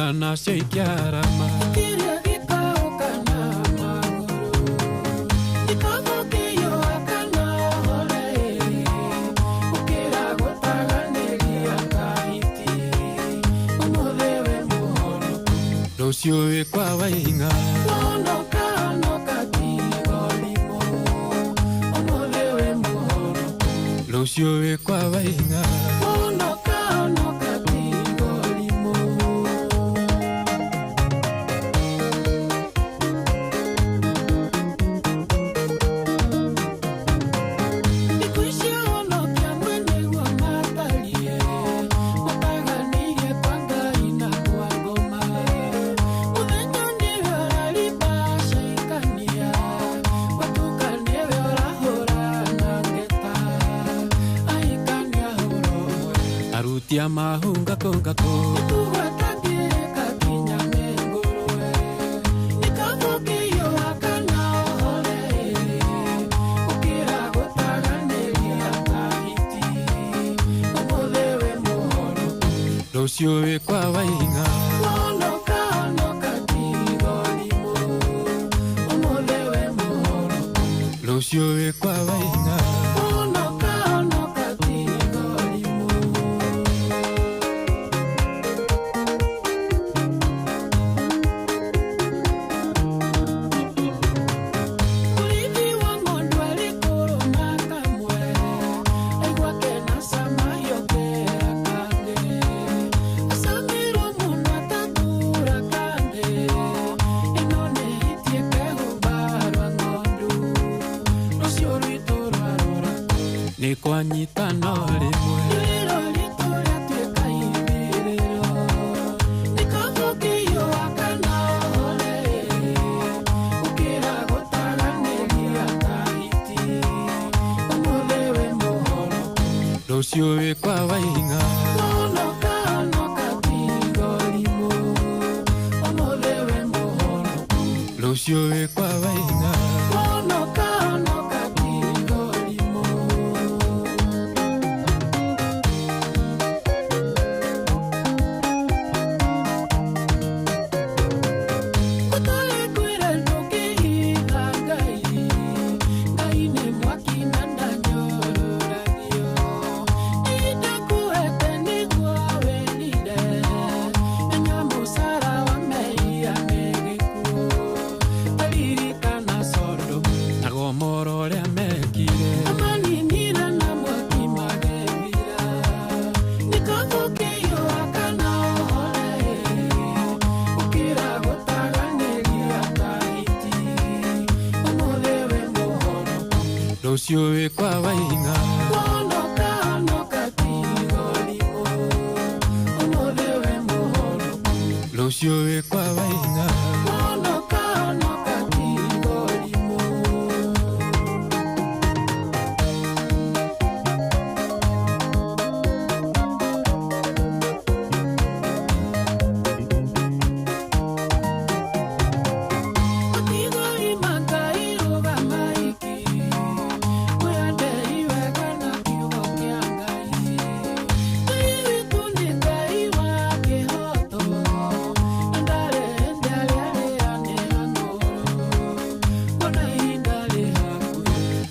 Thura nacio ikiarama. Rũciũ wĩ kwa Waing'a. Rũciũ wĩ kwa Waing'a. Aruti a mahunga kongako. Rũciũ wĩ kwa Waing'a. Rũciũ wĩ kwa Waing'a. Nĩ kwanyitana rĩmwe. Rũciũ wĩ kwa Waing'a. Rũciũ wĩ kwa Waing'a. Rũciũ wĩ kwa Waing'a. Rũciũ wĩ kwa Waing'a.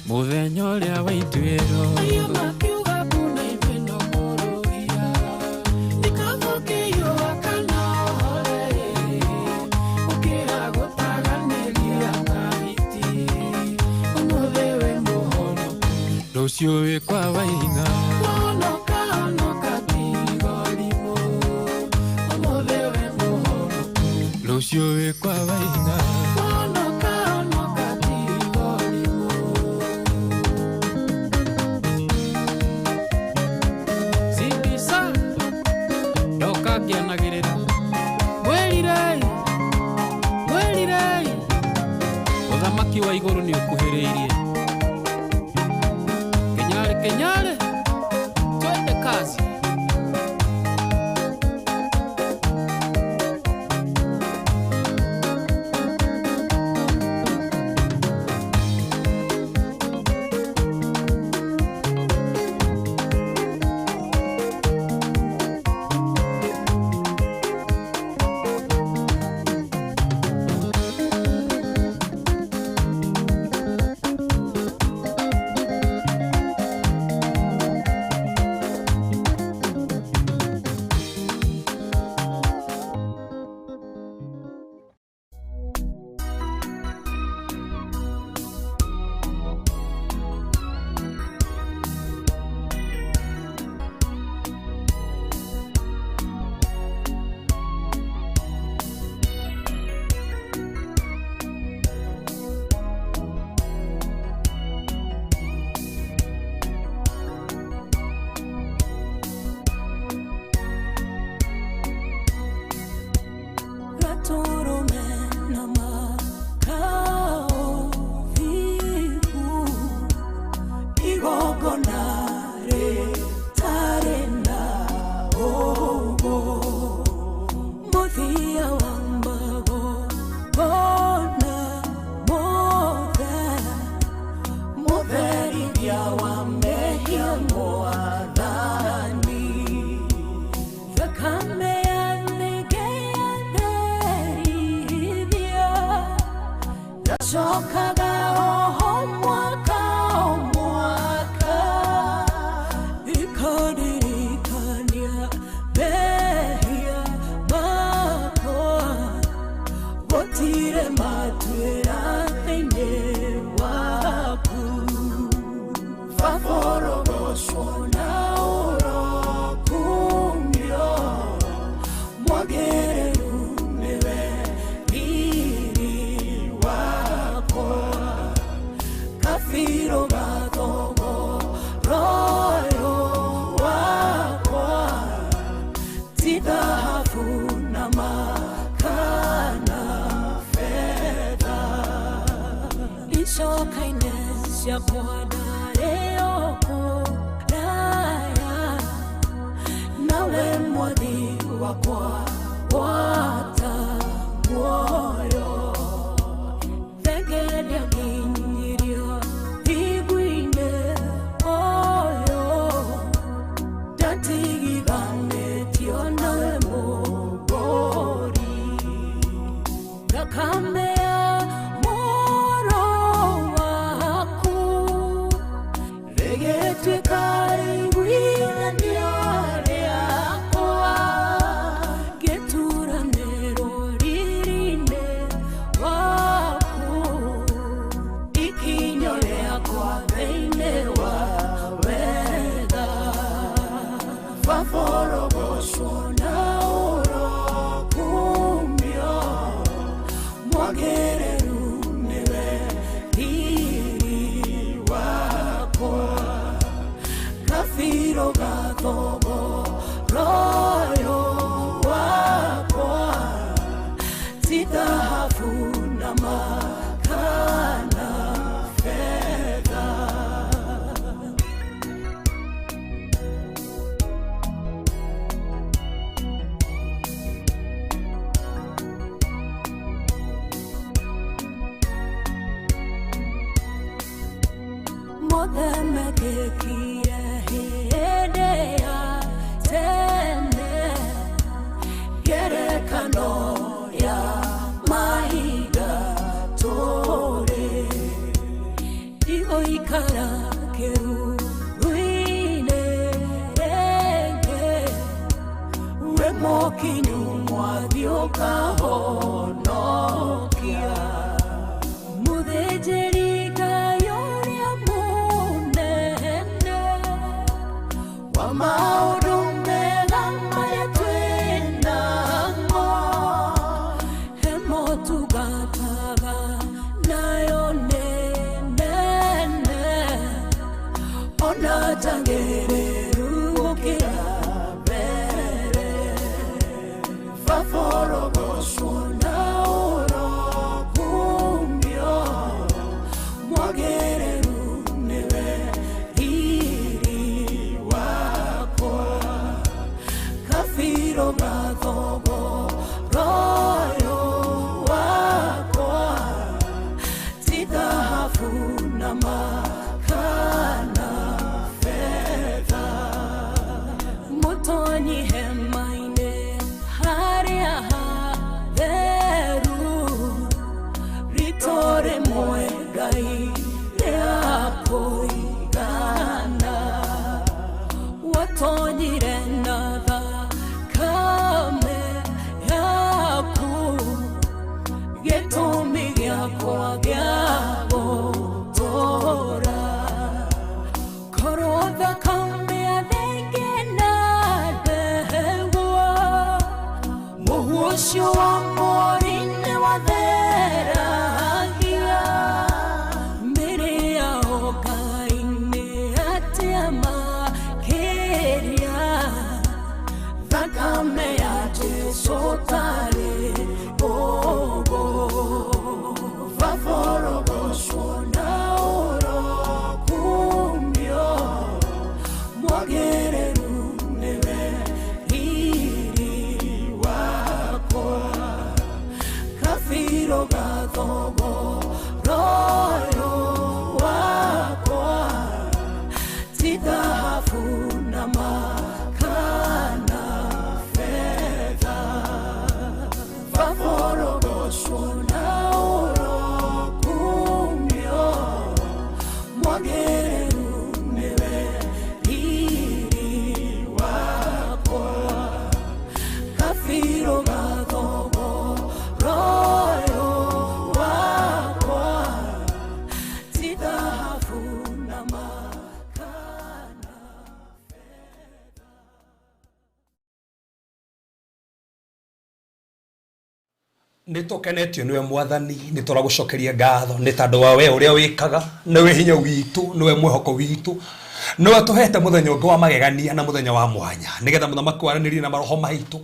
Mũthenya ũrĩa wa ituĩro. Rũciũ wĩ kwa Waing'a. Rũciũ wĩ kwa Waing'a. Ndoka ngĩanagĩrĩra mwĩrirei, mwĩrirei, ũthamaki wa igũrũ nĩ ũkuhĩrĩirie. Kenyarĩ, kenyarĩ, twende kazi. Vaforogocwo na ũrokumio, mwagĩrĩru nĩwe riri wakwa. Kabirũ ga thogora ũyũ wakwa ti thahabu na makana betha. Mothe mekĩkire hĩndĩ ya tene, ngerekano ya mahinda tũrĩ. Igũikara kĩruru-inĩ rĩngĩ, wĩ mũkinyu mwathi ũkahonokia. Mũthĩnjĩri Ngai ũrĩa mũnene wa maũndũ mega marĩa twĩnamo, he motungataga nayo nĩ nene, ona njagĩrĩru gũkĩra mbere. Vaforogocwo na ũrokumio, mwagĩrĩru nĩwe riri wakwa. Kabirũ ga thogora ũyũ wakwa ti thahabu na makana betha. Mũtonyi hema-inĩ harĩa hatheru, rito rĩmwe Ngai rĩa kũigana. Watonyire na thakame yaku, gĩtũmi gĩakwa gĩa gũtũũra. Korwo thakame ya thenge na ndegwa, mũhu ũcio wa mwori nĩ watheragia mĩĩrĩ yao. Ngai nĩ atĩa makĩria thakame ya Jesũ tarĩ ũguo? Vaforogocwo na ũrokumio, mwagĩrĩru nĩwe riri wakwa. Kabirũ ga thogora ũyũ wakwa ti thahabu na makana betha. Vaforogocwo na ũrokumio, mwagĩrĩru nĩwe riri wakwa. Kabirũ ga thogora ũyũ wakwa ti thahabu na makana. Nä tå kenetio nĩwe Mwathani, nä tå ragå ngatho nä tondå wa we å rä a wä kaga. Nĩwe hinya witũ, nĩwe mwĩhoko witũ, nĩwe tũhete mũthenya ũngĩ wa magegania na mũthenya wa mwanya, nĩgetha mũthamaki waranĩrie na maroho maitũ,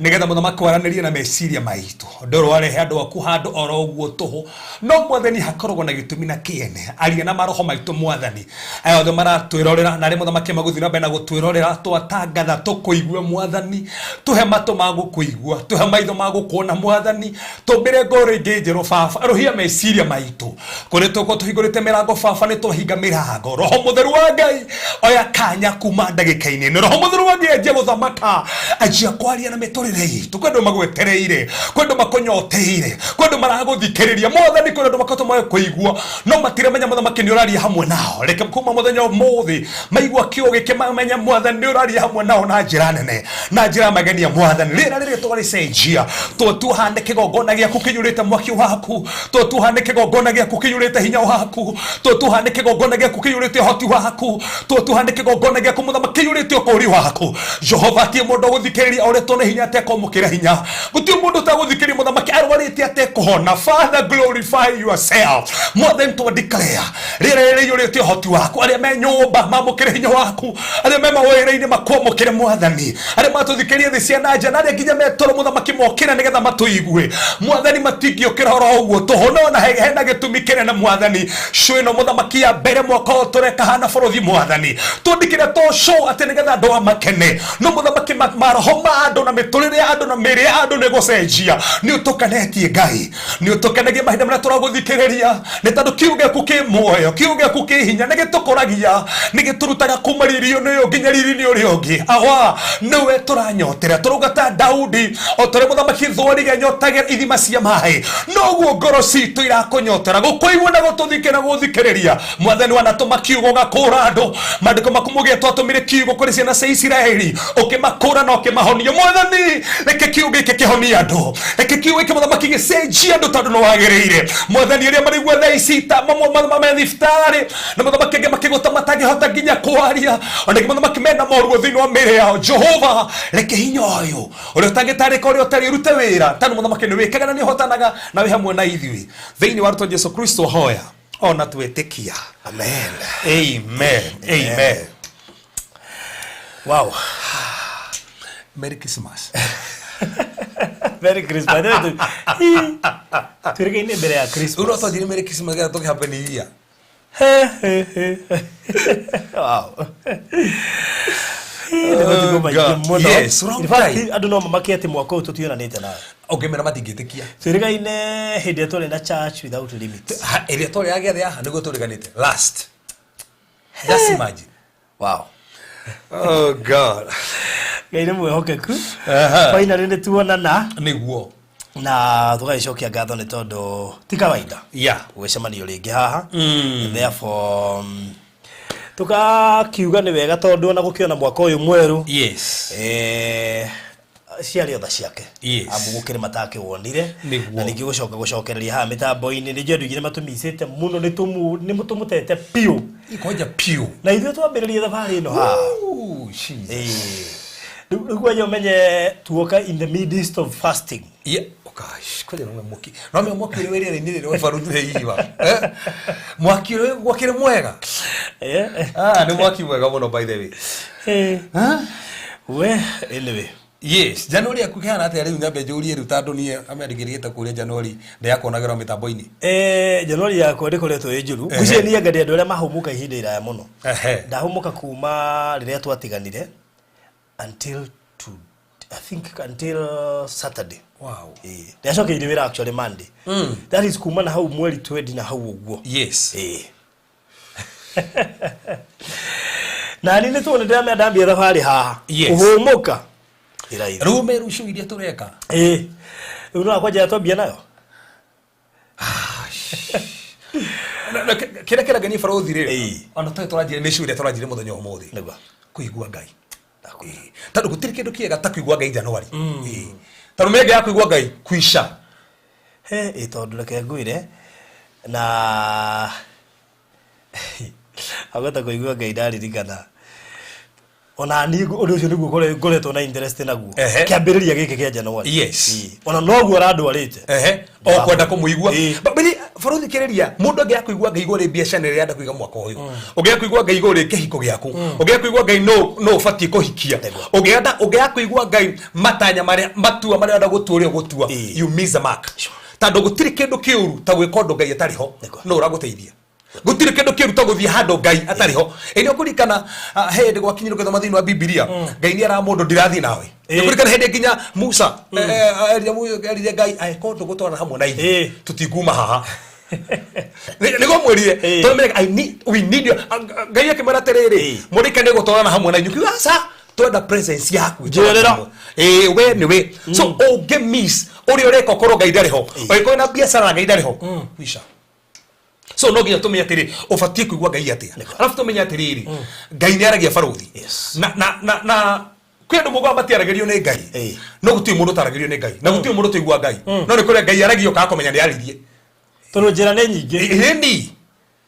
nĩgetha mũthamaki waranĩrie na meciria maitũ. Ndũrĩ warehe andũ aku handũ oro ũguo tũhũ, no Mwathani hakoragwo na gĩtũmi na kĩene. Aria na maroho maitũ, Mwathani. Aya othe maratwĩrorera na arĩa mũthamaki magũthiĩ na mbere na gũtwĩrorera, twatangatha tũkũigue Mwathani. Tũhe matũ ma gũkũigua, tũhe maitho ma gũkuona Mwathani, tũmbĩre ngoro ĩngĩ njerũ Baba, rũhia meciria maitũ. Kũrĩ tũkorwo tũhingũrĩte mĩrango Baba, nĩ twahinga mĩrango. Roho Mũtheru wa Ngai, oya kanya kuma ndagĩka-inĩ ĩno. Roho Mũtheru wa Ngai, anjia gũthamaka, anjia kwaria na mĩtũrĩre itũ. Kwĩ andũ magwetereire, kwĩ andũ makũnyoteire, kwĩ andũ maragũthikĩrĩria Mwathani, kwĩ andũ makoretwo magĩkũigua no matiramenya mũthamaki nĩ ũraria hamwe nao. Reke kuma mũthenya ũmũthĩ maigua kiugo gĩkĩ mamenya Mwathani nĩ ũraria hamwe nao na njĩra nene, na njĩra ya magenia. Mwathani, rĩera rĩrĩ twarĩcenjia, tũtuhane kĩgongona gĩaku kĩiyũrĩte mwaki waku, tũtuhane kĩgongona gĩaku kĩiyũrĩte hinya waku, tũtuhane kĩgongona gĩaku kĩiyũrĩte ũhoti waku. Twatuhande kĩgongona gĩaku mũthamaki kĩiyũrĩte ũkũũri waku. Jehova, atie mũndũ ũgũthikĩrĩria orĩtwo nĩ hinya atekwamũkĩra hinya. Gũtirĩ mũndũ ũtagũthikĩrĩria mũthamaki arwarĩte atekũhona. Father, glorify yourself. Mwathani, twa declare rĩera rĩrĩ rĩiyũrĩte ũhoti waku. Arĩa me nyũmba mamũkĩre hinya waku, arĩa me mawĩra-inĩ makwamũkĩre mwathani, arĩa matũthikĩrie thĩ cia na nja na arĩa nginya metoro mũthamaki mokĩre nĩgetha matũigue mwathani, matingĩũkĩra oro ũguo tũhũ no na hena gĩtũmi kĩnene mwathani. Show ĩno mũthamaki ya mbere mwaka ũyũ tũreka hana bũrũri mwathani, twandĩkĩre to show atĩ nĩgetha andũ a makene, no mũthamaki maroho ma andũ na mĩtũrĩre ya andũ na mĩĩrĩ ya andũ nĩ gũcenjia. Nĩ ũtũkenetie Ngai, nĩ ũtũkenagia mahinda marĩa tũragũthikĩrĩria, nĩ tondũ kiugo gĩaku kĩ muoyo, kiugo gĩaku kĩ hinya, nĩ gĩtũkũragia, nĩ gĩtũrutaga kuma riri-inĩ ũyũ nginya riri-inĩ ũrĩa ũngĩ. Awa, nĩwe tũranyotera, tũrauga ta Daudi, o ta ũrĩa mũthamaki thwariga anyotagĩra ithima cia maĩ, noguo ngoro citũ irakũnyotera gũkũigua na gũtũthikĩra gũthikĩrĩria. Mwathani, wanatũma kiugo ũgakũra andũ. Maandĩko maku mũgĩa twatũmire kiugo kũrĩ ciana cia Isiraeli, ũkĩmakũra na ũkĩmahonia. Mwathani, reke kiugo gĩkĩ kĩhonie andũ, reke kiugo gĩkĩ mũthamaki gĩcenjie andũ, tondũ nĩ wagĩrĩire. Mwathani, arĩa maraigua thaa ici ta mamwe me thibitarĩ na mũthamaki angĩ makĩgũta matangĩhota nginya kwaria, ona angĩ mũthamaki mena moruo thĩinĩ wa mĩĩrĩ yao, Jehova, reke hinya ũyũ ũrĩa ũtangĩtarĩka, ũrĩa ũtarĩ, ũrute wĩra, tondũ mũthamaki nĩ wĩkaga na nĩ ũhotanaga na wĩ hamwe na ithuĩ. Thĩinĩ wa rĩtwa Jesu Kristo hoya ona twĩtĩkia. Amen. Amen, amen. Wow. Merry Christmas. Merry Christmas. By the way, twĩrĩgaine mbere ya Rĩu no Christmas. twanjire Merry Christmas getha tũkĩ happy new year. He, he, he. Wow. Nĩ matukũ maingĩ God. mũno. Yes, wrong In fact, time. andũ no mamake atĩ mwaka ũyũ tũtionanĩte nawe. Ũngĩmera matingĩtĩkia. Twĩrĩgaine hĩndĩ ĩrĩa twarĩ na church without limits. Ha, ĩrĩa twarĩ ya gĩathĩ haha nĩguo tũrĩganĩte last. Just imagine. Wow. Oh God. Ngai nĩ mwĩhokeku. Aha. Finally nĩ tuonana Nĩguo. Na tũgagĩcokia ngatho nĩ tondũ ti kawaida gũgĩcemanio rĩngĩ haha. Therefore, tũkakiuga nĩ wega tondũ ona gũkĩona mwaka ũyũ mwerũ, ciarĩ otha ciake, amu gũkĩrĩ matakĩwonire. Na ningĩ gũcoka gũcokereria haha mĩtambo-inĩ, nĩ njũĩ andũ aingĩ nĩ matũmicĩte mũno, nĩ tũmũtete biũ. Ikonja piũ. Na ithuĩ twambĩrĩrie thabarĩ ĩno haha. Ooh, Jesus. Rĩu kwanja ũmenye tuoka in the midst of fasting. Yeah. Oh gosh, kwanja no mwaki. No me mwaki ũrĩa wĩ rĩera-inĩ rĩrĩa ũbarũthire iwa. Eh? Mwaki ũrĩa gwakĩrĩ mwega. Ah, nĩ mwaki mwega mũno by the way. We anyway. Yes, January yaku kĩhana atĩa rĩu? Nyambe njũrie rĩu tondũ niĩ amĩandĩkĩrĩte kũrĩa January ndĩrakuonagĩrwo mĩtambo-inĩ. January yakwa ndĩkoretwo ĩ njũru. Ngwĩciria niĩ anga ndĩ andũ arĩa mahũmũka ihinda iraya mũno. Ndahũmũka kuma rĩrĩa twatiganire until to, I think, until Saturday. Ndacokeire wĩra actually Monday. That is kuma na hau mweri 20 na hau ũguo. Na niĩ nĩ tuone ndĩramenya ndambia thabarĩ haha. Kũhũmũka. Ĩraithi. Rĩu meru icio iria tũreka. Rĩu no akwanja twambia nayo. Na kĩrĩa kĩrangenia barũthi rĩ, ona tũrĩ tũranjire nĩ icio iria tũranjire mũthenya wa ũmũthĩ. Kũigua Ngai. Tondũ gũtirĩ kĩndũ kĩega ta kũigua Ngai January. Tondũ mĩenge ya kũigua Ngai kuica. He, tondũ reke ngwĩre na agweta kũigua Ngai ndaririkana ona niĩ ũndũ ũcio nĩguo ngoretwo na interest naguo kĩambĩrĩria gĩkĩ kĩa January. Ona noguo arandwarĩte. O kwenda kũmũigua. But bũrũri kĩrĩria mũndũ angĩaga kũigua Ngai igũrũ rĩ biacara ĩrĩa arenda kũiga mwaka ũyũ, ũngĩaga kũigua Ngai igũrũ rĩ kĩhiko gĩaku, ũngĩaga kũigua Ngai no ũbatiĩ kũhikia, ũngĩaga kũigua Ngai matanya marĩa matua marĩa ũrenda gũtua ũrĩa ũgũtua, you miss the mark. Tondũ gũtirĩ kĩndũ kĩũru ta gwĩka ũndũ Ngai atarĩ ho. No ũragũteithia. Gũtirĩ kĩndũ kĩũru ta gũthiĩ handũ Ngai atarĩ ho. Ĩ nĩ ũkũririkana, he hĩndĩ gwakinyire ũgĩthoma thĩinĩ wa Bibilia, Ngai nĩ era mũndũ ndirathiĩ nawe. Nĩ ũkũririkana hĩndĩ nginya Musa erire Ngai angĩkorwo ndũgũtwarana hamwe na ithuĩ, tũtikuma haha. Nĩguo mwĩrire, tondũ meraga, I need, we need you. Ngai akĩmwĩra atĩrĩrĩ, mũrĩka nĩ gũtwarana hamwe na inyuĩ. Kiuga aca, twenda presence yaku. Njĩrĩra. We nĩwe. So ũngĩ miss ũrĩa ũreka ũkorwo Ngai ndarĩ ho, ũngĩkorwo na biacara na Ngai ndarĩ ho, kwisha. So no nginya tũmenye atĩrĩ, ũbatiĩ kũigua Ngai atĩa. Alafu tũmenye atĩrĩrĩ, Ngai nĩ aragia barũthi. Na kwĩ andũ mugaga matiaragĩrio nĩ Ngai. No gũtirĩ mũndũ ũtaragĩrio nĩ Ngai, na gũtirĩ mũndũ ũtaigua Ngai. No nĩ kũrĩa Ngai aragia ũkaga kũmenya nĩ aririe. Tondũ njĩra nĩ nyingĩ. Ĩni.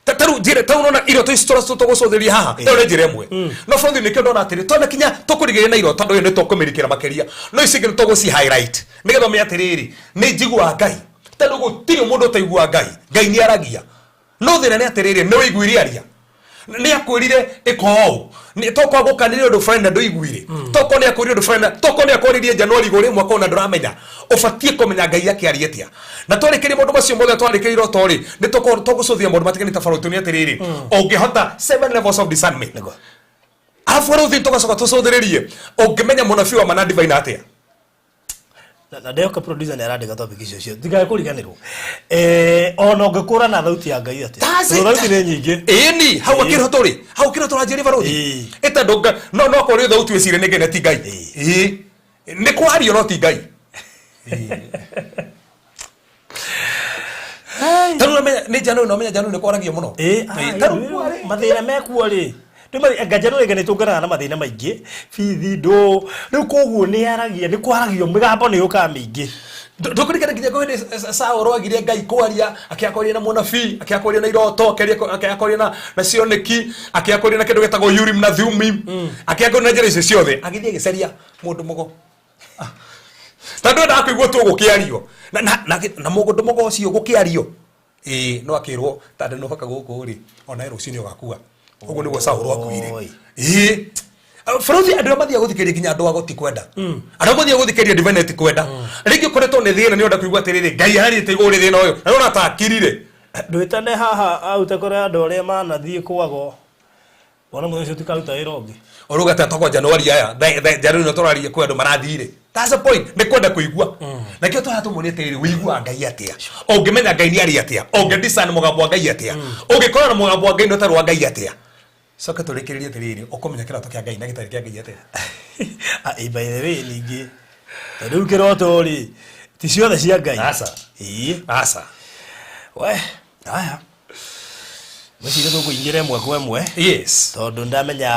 Ta Ta rĩu njĩre ta ũrona iroto ici tũgũcũthĩria haha, ĩyo nĩ njĩra ĩmwe. No bũrũri nĩkĩo ndona atĩrĩ, twana kinya tũkũrigĩrĩria na iroto, tondũ ĩyo nĩ tũkũmĩrikĩra makĩria, no ici ingĩ nĩ tũgũci highlight nĩgetha ũmenye atĩrĩrĩ, nĩ njiguaga Ngai, tondũ gũtirĩ mũndũ ũtaiguaga Ngai. Ngai nĩ aragia, no thĩna nĩ atĩrĩrĩ, nĩ ũiguire aria? Nĩ akwĩrire ĩka ũũ? Tokorwo agũkanire ũndũ fulani na ndũiguire, tokorwo nĩ akwĩrire ũndũ fulani, tokorwo nĩ akwaririe Januari igũrũ mwaka ũyũ na ndũramenya. Ũbatiĩ kũmenya Ngai akĩaria atĩa. Na twarĩkĩria maũndũ macio mothe, twarĩkĩria iroto rĩ, nĩ tũgũcũthia maũndũ matiganĩte. Barũthi, nĩ atĩrĩrĩ, ũngĩhota seven levels of discernment. Arabu rĩu tũgacoka tũcũthĩrĩrie ũngĩmenya mũnabii wa mana divine atĩa. Na ndehoka producer nĩ arandĩka topic icio ciothe ndikae kũriganĩrwo, ona ũngĩkũra na thauti ya Ngai atĩa. That's it. Tondũ thauti nĩ nyingĩ. Ĩni hau akĩrĩho tũrĩ hau kĩrĩa tũranjĩria, barũthi. Ĩtondũ no korwo thauti wĩcire nĩ Ngai na ti Ngai. Ĩĩ, nĩ kwario no ti Ngai. Tarĩu ũramenya nĩ January, no menya January nĩ kwaragio mũno. Ĩĩ, tarĩu mathĩna mekuo rĩ, nganjanũ rĩngĩ nĩ tũnganaga na mathĩna maingĩ, bithi ndũ rĩu, koguo nĩ yaragia, nĩ kwaragio, mĩgambo nĩ yũkaga mĩingĩ. Ndũkũririkana nginya kwĩ hĩndĩ Saũlũ agire Ngai kwaria, akĩaga kwaria na mũnabii, akĩaga kwaria na iroto, akĩaga kwaria na cioneki, akĩaga kwaria na kĩndũ gĩtagwo Urim na Thummim, akĩaga kwaria na njĩra icio ciothe, agĩthiĩ agĩcaria mũndũ mũgo. Tondũ endaga kũigua tu gũkĩario na mũndũ mũgo ũcio gũkĩario. Ĩĩ, no akĩrwo tondũ nĩ gũkũ rĩ, ona rũciũ nĩ ũgakua. Ũguo nĩguo Saũlũ akuire. Oi. Ĩĩ, bũrũri, andũ arĩa mathiaga gũthikĩrĩria, nginya andũ ago ti kwenda, andũ arĩa mathiaga gũthikĩrĩria divine ti kwenda. Rĩngĩ ũkoretwo nĩ thĩna, nĩ ũrenda kũigua atĩrĩrĩ, Ngai ararĩte igũrũ rĩ thĩna ũyũ, na ũrona ta akirire. Ndwĩtane haha aute kũrĩa andũ arĩa manathiĩ kwago wona mũthenya ũcio tikaruta wĩra ũngĩ. Ũruga ta toko Januari aya, Januari no tũraria, kwĩ andũ marathire. That's the point, nĩ kwenda kũigua. Na kĩo tũrĩa tũmũrie atĩrĩrĩ, wĩiguaga Ngai atĩa? Ũngĩmenya Ngai nĩ arĩ atĩa? Ũngĩ discern mũgambo wa Ngai atĩa? Ũngĩkorwo na mũgambo wa Ngai na ũtarĩ wa Ngai atĩa? Coke tũrĩkĩrĩrie atĩrĩrĩ, ũkũmenya kĩroto kĩa Ngai na gĩtarĩ kĩa Ngai atĩa? Ah, by the way, ningĩ tondũ rĩu kĩroto rĩ, ti ciothe cia Ngai. Aca. Ĩĩ. Aca. We aya, ngwĩciria tũkũingĩra ĩmwe kwa ĩmwe, tondũ ndamenya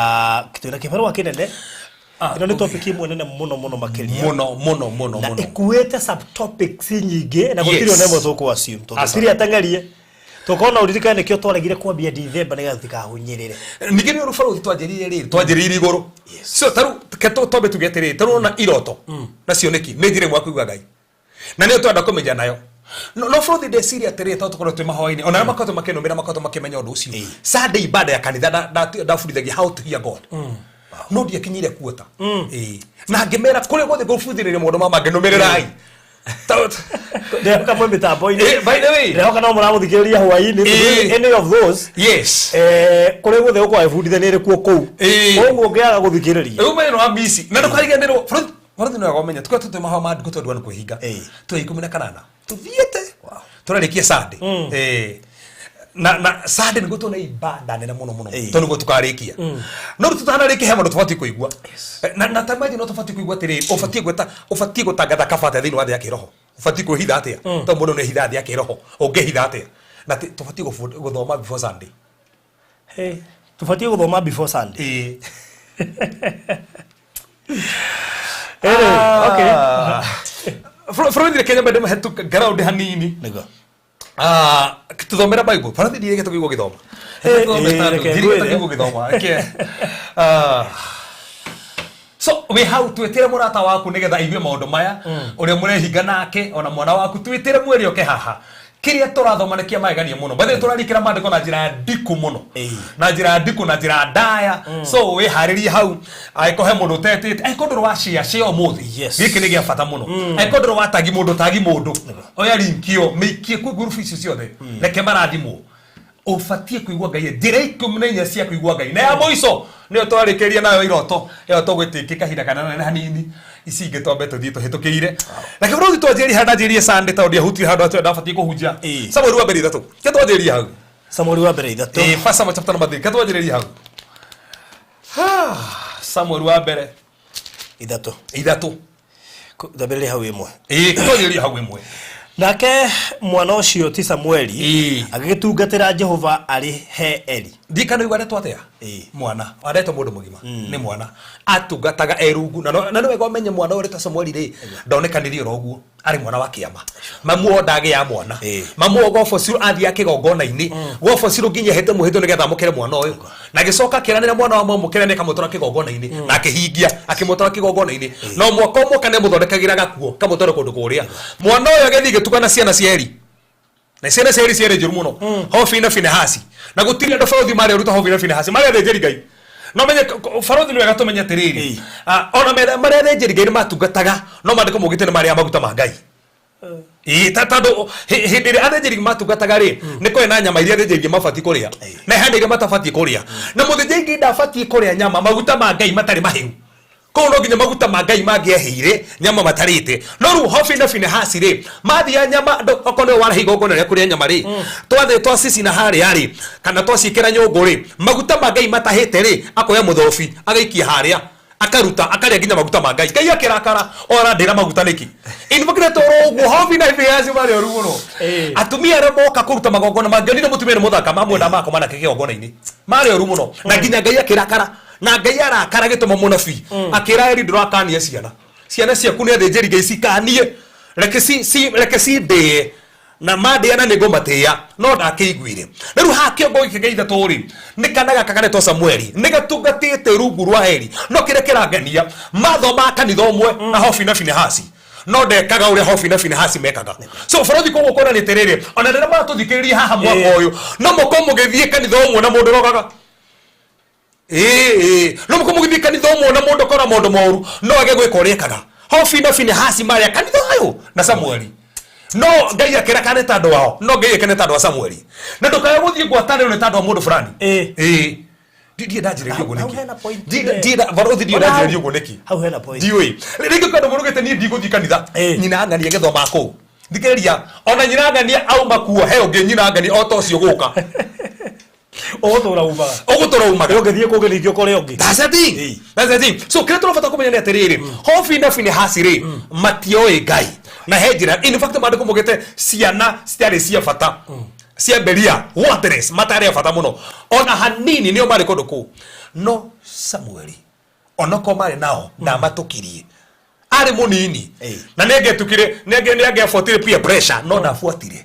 twĩna kĩbarũa kĩnene. Ĩno nĩ topic ĩmwe nene mũno mũno makĩria. Mũno mũno mũno. Na Mũno. ĩkuĩte subtopics nyingĩ na gũtirĩ ona ĩmwe tũkũ assume tondũ Aca. tirĩ ateng'erie tũkona. Ũririkane nĩkĩo twaregire kwambia Dithemba nĩgetha tũtikahunyĩrĩre. Ningĩ nĩ ũrũ, barũthi, twanjĩrĩire rĩrĩ, twanjĩrĩire igũrũ. So tarĩu ke twambe tuge atĩrĩrĩ, tarĩu ona iroto na cioneki nĩ njĩra ĩmwe ya kũigua Ngai, na nĩyo twenda kũmenya nayo. No bũrũthi, ndeciria atĩrĩrĩ, tondũ tũkorwo twĩ mahoya-inĩ, ona arĩa makoretwo makĩnũmĩra makoretwo makĩmenya ũndũ ũcio. Sunday ibada ya kanitha ndabundithagia how to hear God, no ndiakinyire kuota. Ĩĩ. Na ngĩmera kũrĩa guothe ngũbundithĩrĩria maũndũ ma mangĩ, nũmĩrĩrai. Ndĩrehoka mwĩ mĩtambo-inĩ. By the way, Ndĩrehoka no mũramũthikĩrĩria hwaĩ-inĩ. Any of those, kũrĩa guothe ũkorwo agĩbundithania nĩ kuo kũu. Koguo ũngĩaga gũthikĩrĩria, Rĩu mena wa mici na ndũkariganĩrwo, bũrũri nĩ wega ũmenye tũkoretwo twĩ mahoya ma ndukũ tondũ nĩ kwĩhinga. Twĩ 18 tũthiĩte tũrarĩkia Sunday. Na Sunday nĩguo tuone ibada nene mũno mũno, tondũ nĩguo tũkarĩkia. No rĩu tũtanarĩkia, he maũndũ tũbatiĩ kũigua. Na ta imagine, no tũbatiĩ kũigua atĩrĩrĩ, ũbatiĩ gwĩta, ũbatiĩ gũtangatha kaba atĩa thĩinĩ wa thĩ ya kĩroho? Ũbatiĩ kwĩhitha atĩa? Tondũ mũndũ nĩ ehithaga thĩ ya kĩroho, ũngĩhitha atĩa? Na tũbatiĩ gũthoma before Sunday. Hey, tũbatiĩ gũthoma before Sunday. Ĩĩ. Anyway, okay. Bũrũri, Kenya mende mahetu ground hanini. Nĩguo. Ah, tuthomera Bible. Bũrũri, ndirĩgĩte kũigua gĩthoma. Reke Ndirĩgĩte ngwĩre. kũigua gĩthoma. Reke. Ah. So wĩ hau, twĩtĩre mũrata waku nĩgetha aigue maũndũ maya, ũrĩa mũrehinga nake, ona mwana waku twĩtĩre, mwĩre oke haha. Kĩrĩa tũrathoma nĩ kĩa magegania mũno. By the way, tũrarikĩra maandĩko na njĩra ndiku mũno, na njĩra ndiku, na njĩra ndaya. So wĩharĩrie hau. Angĩkorwo he mũndũ ũtetĩte, angĩkorwo ndũrĩ wa share, share ũmũthĩ. Gĩkĩ nĩ gĩa bata mũno. Angĩkorwo ndũrĩ wa tagi mũndũ, tagi mũndũ, oya link ĩyo, mĩikie kwĩ ngurubu icio ciothe, reke marathimwo. Ũbatiĩ kũigua Ngai, njĩra 14 cia kũigua Ngai, na ya mũico nĩyo twarĩkĩria nayo iroto. Ĩyo tũgwĩtĩkĩ kahinda kanene hanini, ici ingĩ twambe tũthiĩ tũhĩtũkĩire. Reke bũrũri twanjĩrĩrie harĩa ndanjĩrĩrie Sunday, tondũ ndiahutirie handũ atĩ ndabatiĩ kũhunjia. Samueli wa mbere 3, ke twanjĩrĩrie hau. Samueli wa mbere 3. Ĩĩ, First Samuel chapter number 3, ke twanjĩrĩrie hau. Samuel wa mbere 3. 3. Thambĩrĩria hau 1. Ĩĩ, twanjĩrĩrie hau 1. Nake mwana ũcio ti Samueli agĩgĩtungatĩra Jehova arĩ he Eli. Ndikana igua aretwo atĩa? Mwana aretwo mũndũ mũgima nĩ mwana atungataga erungu. Na nĩ wega ũmenye mwana ũyũ ũretwo Samueli rĩ, ndonekanirie oro ũguo. Arĩ mwana wa kĩama. Mamu o ndagĩa mwana. Ĩĩ. Mamu o gobocirwo athiĩ kĩgongona-inĩ, gobocirwo nginya ahĩte mwĩhĩtwo nĩgetha amũkĩre mwana ũyũ. Na gĩcoka akĩranĩra mwana wa mwamũkĩra nĩ akamũtwara kĩgongona-inĩ, na akĩhingia akĩmũtwara kĩgongona-inĩ. No mwaka o mwaka nĩ amũthondekagĩra gakuo kamũtware kũndũ kũrĩa. Mwana ũyũ agĩthiĩ gĩtukana ciana cia Eli. Na ciana cia Eli ciarĩ njũru mũno. Hofi na Finehasi. Na gũtirĩ andũ barothi marĩ oru ta Hofi na Finehasi. Marĩ athĩnjĩri Ngai. No menye barothi nĩ wega tũmenye atĩrĩrĩ. Ona marĩ athĩnjĩri Ngai nĩ matungataga, no maandĩko maugĩte nĩ marĩa maguta ma Ngai. Ĩĩ, tondũ hĩndĩ ĩrĩa athĩnjĩri matungataga rĩ, nĩ kũrĩ na nyama iria athĩnjĩri Ngai mabatiĩ kũrĩa, na hena iria matabatiĩ kũrĩa. Na mũthĩnjĩri Ngai ndabatiĩ kũrĩa nyama maguta ma Ngai matarĩ mahĩu. Koguo no nginya maguta ma Ngai mangĩahĩire nyama matarĩte. No rĩu Hofi na Finehasi rĩ, mathia nyama, okorwo nĩwe warehe igongona rĩa kũrĩa nyama rĩ, twathiĩ twacicina harĩa rĩ, kana twaciĩkĩra nyũngũ rĩ, maguta ma Ngai matahĩte rĩ, akoya mũthobi agaikia harĩa, akaruta akarĩa nginya maguta ma Ngai. Ngai akĩrakara, ora ndĩra maguta nĩkĩ? In fact nĩ toro ũguo Hofi na Finehasi marĩ oru mũno. Atumia arĩa moka kũruta magongona mangĩonire mũtumia nĩ mũthaka mamwenda makoma nake kĩgongona-inĩ. Marĩ oru mũno. Na nginya Ngai akĩrakara. Na Ngai arakara gĩtũma mũnabii akĩra Eli, ndũrakanie ciana. Ciana ciaku nĩ athĩnjĩri Ngai, cikanie. Reke reke cindĩe. Na mandĩa na nĩngũmatĩĩa. No ndakĩiguire. Rĩu haha kĩongo gĩkĩ gĩa ithatũ rĩ, nĩ kana gaka karetwo Samueli. Nĩ gatungatĩte rungu rwa Eli. No kĩrĩa kĩrangenia, mathomaga kanitha ũmwe na Hofi na Finehasi. No ndekaga ũrĩa Hofi na Finehasi mekaga. So bũrũri koguo kuonania atĩrĩrĩ, ona rĩrĩa maratũthikĩrĩria haha mwaka ũyũ, no mũkorwo mũgĩthiĩ kanitha ũmwe na mũndũ ũrogaga. Ĩĩ, no mũkorwo mũgĩthiĩ kanitha ũmwe na mũndũ ũkora maũndũ moru, no age gwĩka ũrĩa ekaga. Hofi na Finehasi marĩ a kanitha ũyũ na Samueli. No Ngai akĩra kana nĩ tondũ wao, no Ngai akĩra nĩ tondũ wa Samueli. Na ndũkae gũthiĩ ngwatanĩro nĩ tondũ wa mũndũ fulani. Ĩĩ. Ndiĩ ndanjĩrĩria ũguo Hau nĩkĩ? hena point. Barothi ndiĩ Ona hau- ndanjĩrĩria ũguo nĩkĩ? Hau hena point. Ndiũĩ. Rĩngĩ kwĩ andũ marugĩte niĩ ndigũthiĩ kanitha. Nyina ng'ania agĩthoma kũu. Thikĩrĩria, ona nyina ng'ania auma kuo, he ũngĩ nyina ng'ania o ta ũcio gũka. Ũgũtũra umaga. Ũgũtũra umaga. Ũngĩthiĩ kũngĩ ningĩ ũkore ũngĩ. That's the thing. That's the thing. So kĩrĩa tũrabata kũmenya nĩ atĩrĩrĩ, Hofi na Finehasi rĩ, matioĩ Ngai. Na he njĩra, in fact maandĩko maugĩte ciana citiarĩ cia bata. Cia Beria, worthless, matarĩ a bata mũno. Ona hanini nĩo marĩ kũndũ kũu. No Samueli, onokorwo marĩ nao, ndamatũkirie. Arĩ mũnini. Na nĩangĩatukire, nĩangĩabuatire peer pressure, no ndabuatire.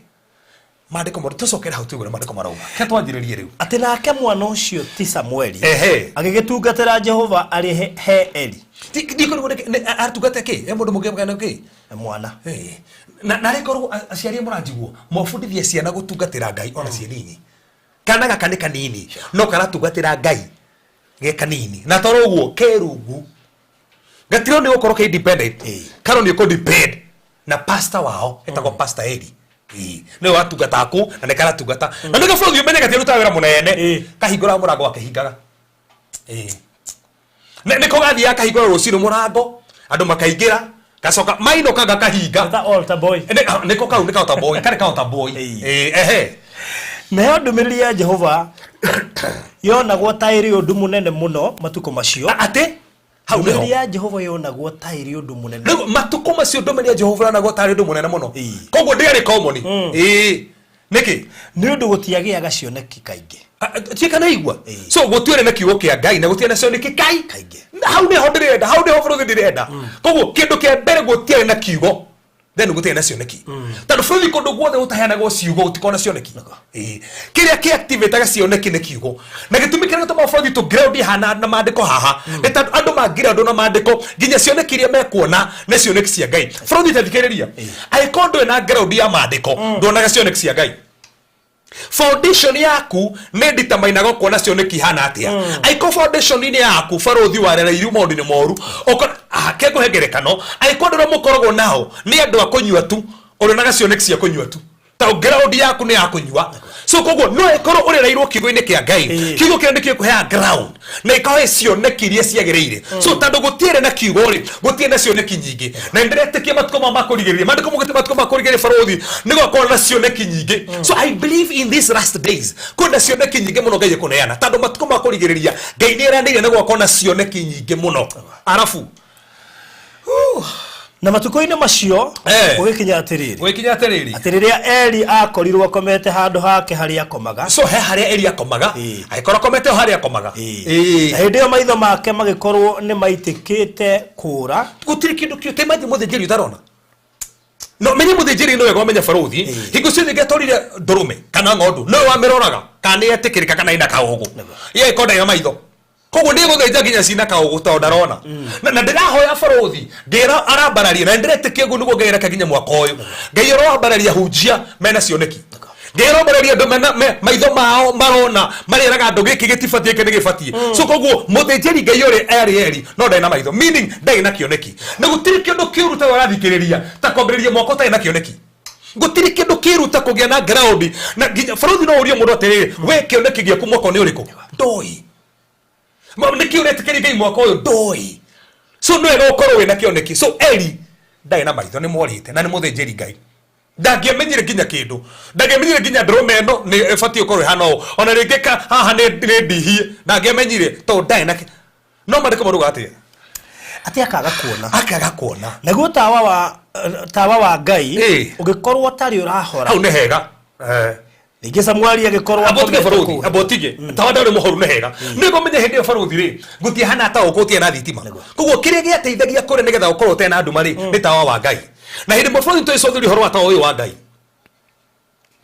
Maandĩko marauga, tũcokere hau tũigue ũrĩa maandĩko marauga. Reke twanjĩrĩrie rĩu. Atĩ nake mwana ũcio ti Samueli, Ehe. agĩgĩtungatĩra Jehova arĩ he Eli. Ndikorwo atungate kĩ? He mũndũ mũngĩ kĩ? Mwana. Eh. Na narĩ korwo aciari mũranjigua, mwabundithia ciana gũtungatĩra Ngai ona ciĩ nini. Kana gaka nĩ kanini, no karatungatĩra Ngai ge kanini. Na toro ũguo ke rungu. Gatirwo nĩ gũkorwo ke independent. Karo nĩ kũ depend na pastor wao, etagwo Pastor Eli. Ĩĩ. Nĩwe watungataga kũu na nĩ karatungata. Na nĩkĩo bũrũri ũmenye gatiarutaga wĩra mũnene. Kahingũraga mũrango gakĩhingaga. Ĩĩ. Nĩko gathiaga kahingũra rũcinĩ mũrango, andũ makaingĩra, gacoka mainũka gakahinga. Ta altar boy. Nĩko kau nĩ ka altar boy, karĩ ka altar boy. Ĩĩ, ehe. Nayo ndũmĩrĩri ya Jehova yonagwo ta ĩrĩ ũndũ mũnene mũno matukũ macio. Atĩ? Hau nĩho. Ndũmĩrĩri ya Jehova yonagwo ta ĩrĩ ũndũ mũnene. Rĩu matukũ macio ndũmĩrĩri ya Jehova yonagwo ta ĩrĩ ũndũ mũnene mũno. Koguo ndĩarĩ common. Ĩĩ. Nĩkĩ? Nĩ ũndũ gũtiagĩaga cioneki kaingĩ. Tiĩ kana igua. So gũtiarĩ na kiugo kĩa Ngai na gũtiarĩ na cioneki kaingĩ. Na hau nĩho ndĩrenda, hau nĩho bũrũri ndĩrenda. Koguo kĩndũ kĩa mbere gũtiarĩ na kiugo. Then gũtiarĩ na cioneki. Tondũ bũrũri kũndũ guothe gũtaheanagwo ciugo gũtikoragwo na cioneki. Ĩĩ. Kĩrĩa kĩ activate-aga cioneki nĩ kiugo. Na gĩtũmi kĩrĩa gĩtũmaga bũrũri tũ ground haha na maandĩko haha, nĩ tondũ andũ ma ground na maandĩko nginya cioneki iria mekuona nĩ cioneki cia Ngai. Bũrũri ta thikĩrĩria. Angĩkorwo ndũrĩ na ground ya maandĩko, nduonaga cioneki cia Ngai. Foundation yaku nĩ determinaga kuona cioneki ihana atĩa. Angĩkorwo foundation-inĩ yaku barũthi warereirio maũndũ-inĩ moru, ke ngũhe ngerekano, angĩkorwo andũ arĩa mũkoragwo nao nĩ andũ a kũnyua tu, ũrĩonaga cioneki cia kũnyua tu. Ta ground yaku nĩ ya kũnyua. So koguo no ĩkorwo ũrereirwo kiugo-inĩ kĩa Ngai, kiugo kĩrĩa nĩkĩo gĩkũheaga ground na ĩkahe cioneki iria ciagĩrĩire. So tondũ gũtiarĩ na kiugo rĩ, gũtiarĩ na cioneki nyingĩ. Na nĩ ndĩretĩkia matukũ maya ma kũrigĩrĩria, maandĩko maugĩte matukũ ma kũrigĩrĩria barũthi nĩ gũgakorwo na cioneki nyingĩ. So I believe in these last days kwĩna cioneki nyingĩ mũno Ngai ekũneana, tondũ matukũ ma kũrigĩrĩria Ngai nĩ eranĩire nĩ gũgakorwo na cioneki nyingĩ mũno. Arabu Na matukũ-inĩ macio gũgĩkinya atĩrĩrĩ, gũgĩkinya atĩrĩrĩ, atĩ rĩrĩa Eli aakorirwo akomete handũ hake harĩa akomaga. So he harĩa Eli akomaga, agĩkorwo akomete o harĩa akomaga. Na hĩndĩ ĩyo maitho make magĩkorwo nĩ maitĩkĩte kũũra. Gũtirĩ kĩndũ kĩu, ta imagine mũthĩnjĩri ũtarona. No menye mũthĩnjĩri nĩ wega ũmenye barothi hingo ciothe ingĩatwarire ndũrũme kana ng'ondu nĩwe wamĩroraga kana nĩ yetĩkĩrĩka kana ĩna kaũgũ ye ĩkorwo ndarĩ na maitho koguo nĩ gũthĩnja nginya cina kaũgũ tondũ ndarona. Na ndĩrahoya barothi ngĩra arambararia na ndĩretĩkia ũguo nĩguo Ngai areka nginya mwaka ũyũ. Ngai aroambararia hunjia mena cioneki. Ngai aroambararia andũ mena maitho mao marona mareraga andũ gĩkĩ gĩtibatiĩ gĩkĩ nĩ gĩbatiĩ. So koguo mũthĩnjĩri Ngai ũrĩa arĩ Eli no ndarĩ na maitho, meaning ndarĩ na kĩoneki. Na gũtirĩ kĩndũ kĩũru ta ũrathikĩrĩria ta kwambĩrĩria mwaka ũtarĩ na kĩoneki. Gũtirĩ kĩndũ kĩũru ta kũgĩa na ground na nginya barothi no ũrie mũndũ atĩrĩrĩ, we kĩoneki gĩaku mwaka ũyũ nĩ ũrĩkũ? Ndoĩ. Nĩkĩ ũretĩkĩria Ngai mwaka ũyũ? Ndoĩ. So nĩ wega ũkorwo wĩna kĩoneki. So Eli ndarĩ na maitho, nĩ morĩte na nĩ mũthĩnjĩri Ngai. Ndangĩamenyire nginya kĩndũ, ndangĩamenyire nginya ndũrũme ĩno nĩ ĩbatiĩ gũkorwo ĩhana ũũ, ona rĩngĩ ka haha nĩ ndihie, ndangĩamenyire tondũ ndarĩ na no maandĩko marauga atĩa? Atĩ akaga kuona. Akaga kuona. Naguo tawa wa Ngai ũgĩkorwo ũtarĩ ũrahora. Hau nĩ hega. Ningĩ Samueli agĩkorwo Amba ũtige akomete barothi, kũu. amba ũtige. Tawa ndarĩ mũhoru nĩ hega. Nĩguo ũmenye hĩndĩ ĩyo barothi rĩ, gũtiahana ta ũkũ gũtiarĩ na thitima. Koguo kĩrĩa gĩateithagia kũrĩa nĩgetha ũkorwo ũtarĩ na nduma rĩ, nĩ tawa wa Ngai. Na hĩndĩ ĩmwe barothi tũgĩcũthĩrĩria ũhoro wa tawa ũyũ wa Ngai.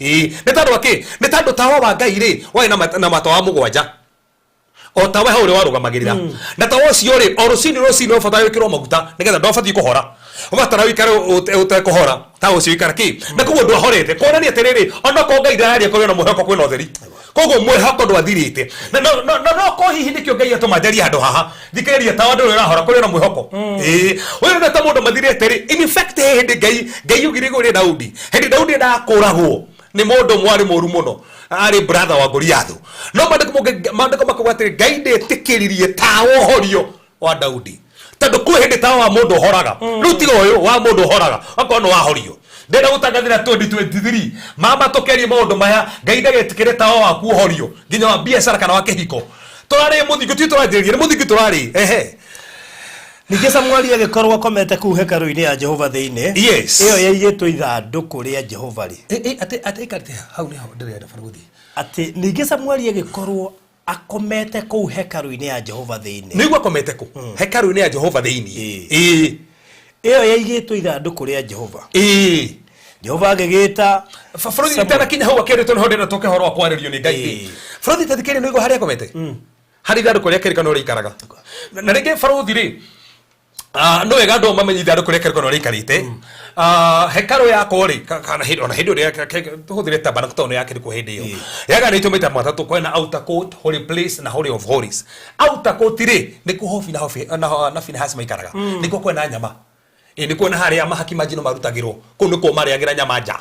Ĩĩ, nĩ tondũ wa kĩ? Nĩ tondũ tawa wa Ngai rĩ, warĩ na matawa mũgwanja. O tawa hau ũrĩa warũgamagĩrĩra. Na tawa ũcio rĩ, o rũcinĩ rũcinĩ ũbatara wĩkĩrwo maguta nĩgetha ndwabatiĩ kũhora. Ũbatara ũikare ũtekũhora, tawa ũcio ũikare kĩ? Na koguo ndwahorete. Kuonania atĩrĩrĩ, onokorwo Ngai ndararia kũrĩ na mwĩhoko kwĩna ũtheri. Koguo mwĩhoko ndwathirĩte. Na no korwo hihi nĩkĩo Ngai atũma njarie handũ haha. Thikĩrĩria tawa ndũrĩ ũrahora kũrĩ na mwĩhoko. Ĩĩ. Ũyũ nĩ ta mũndũ mathirĩte rĩ. In fact he hĩndĩ Ngai augire igũrũ rĩa Daudi. Hĩndĩ Daudi endaga kũragwo nĩ mũndũ ũmwe warĩ mũru mũno, arĩ brother wa Goliathu. No maandĩko makauga atĩrĩ, Ngai ndetĩkĩririe tawa ũhorio wa Daudi. Tondũ kwĩ hĩndĩ tawa wa mũndũ ũhoraga. Rĩu tiga ũyũ wa mũndũ ũhoraga, okorwo nĩ wahorio. Ndĩrenda gũtangathĩra 2023, mama tũkerie maũndũ maya, Ngai ndagetĩkĩre tawa waku ũhorio, nginya wa biacara kana wa kĩhiko. Tũrarĩ mũthingi, tũtirĩ tũranjĩrĩria, nĩ mũthingi tũrarĩ. Ehe. Ningĩ Samueli agĩkorwo akomete kũu hekarũ-inĩ ya Jehova thĩinĩ. Yes. Ĩyo yaigĩtwo ithandũkũ rĩa Jehova rĩ. Atĩ aikarĩte hau nĩho ndĩrenda barũthi. Atĩ ningĩ Samueli agĩkorwo akomete kũu hekarũ-inĩ ya Jehova thĩinĩ. Nĩguo akomete kũ? Hekarũ-inĩ ya Jehova thĩinĩ. Ĩĩ. Ĩyo yaigĩtwo ithandũkũ rĩa Jehova. Ĩĩ. Jehova agĩgĩta Bũrũri itanakinya hau akĩrĩtwo nĩho ndĩrenda tũke ũhoro wa kwarĩrio nĩ Ngai. Bũrũri tathikĩrĩria nĩguo harĩa akomete. Harĩ ithandũkũ rĩa kĩrĩkanĩro rĩikaraga. Na rĩngĩ barũthi rĩ, nĩ wega andũ mamenye ithandũkũ rĩa kĩrĩkanĩro rĩikarĩte. Hekarũ yakwo rĩ, kana hĩndĩ, ona hĩndĩ ĩrĩa tũhũthĩre tabernacle tondũ nĩ yakĩrĩ kuo hĩndĩ ĩyo. Yaganĩtio maita matatũ, kwĩna outer court, holy place na holy of holies. Outer court rĩ, nĩkuo Hofi na Hofi, na Finehasi maikaraga. Nĩkuo kwĩna nyama. Ĩ, nĩkuo na harĩa mahaki ma njino marutagĩrwo. Kũu nĩkuo marĩagĩra nyama nja.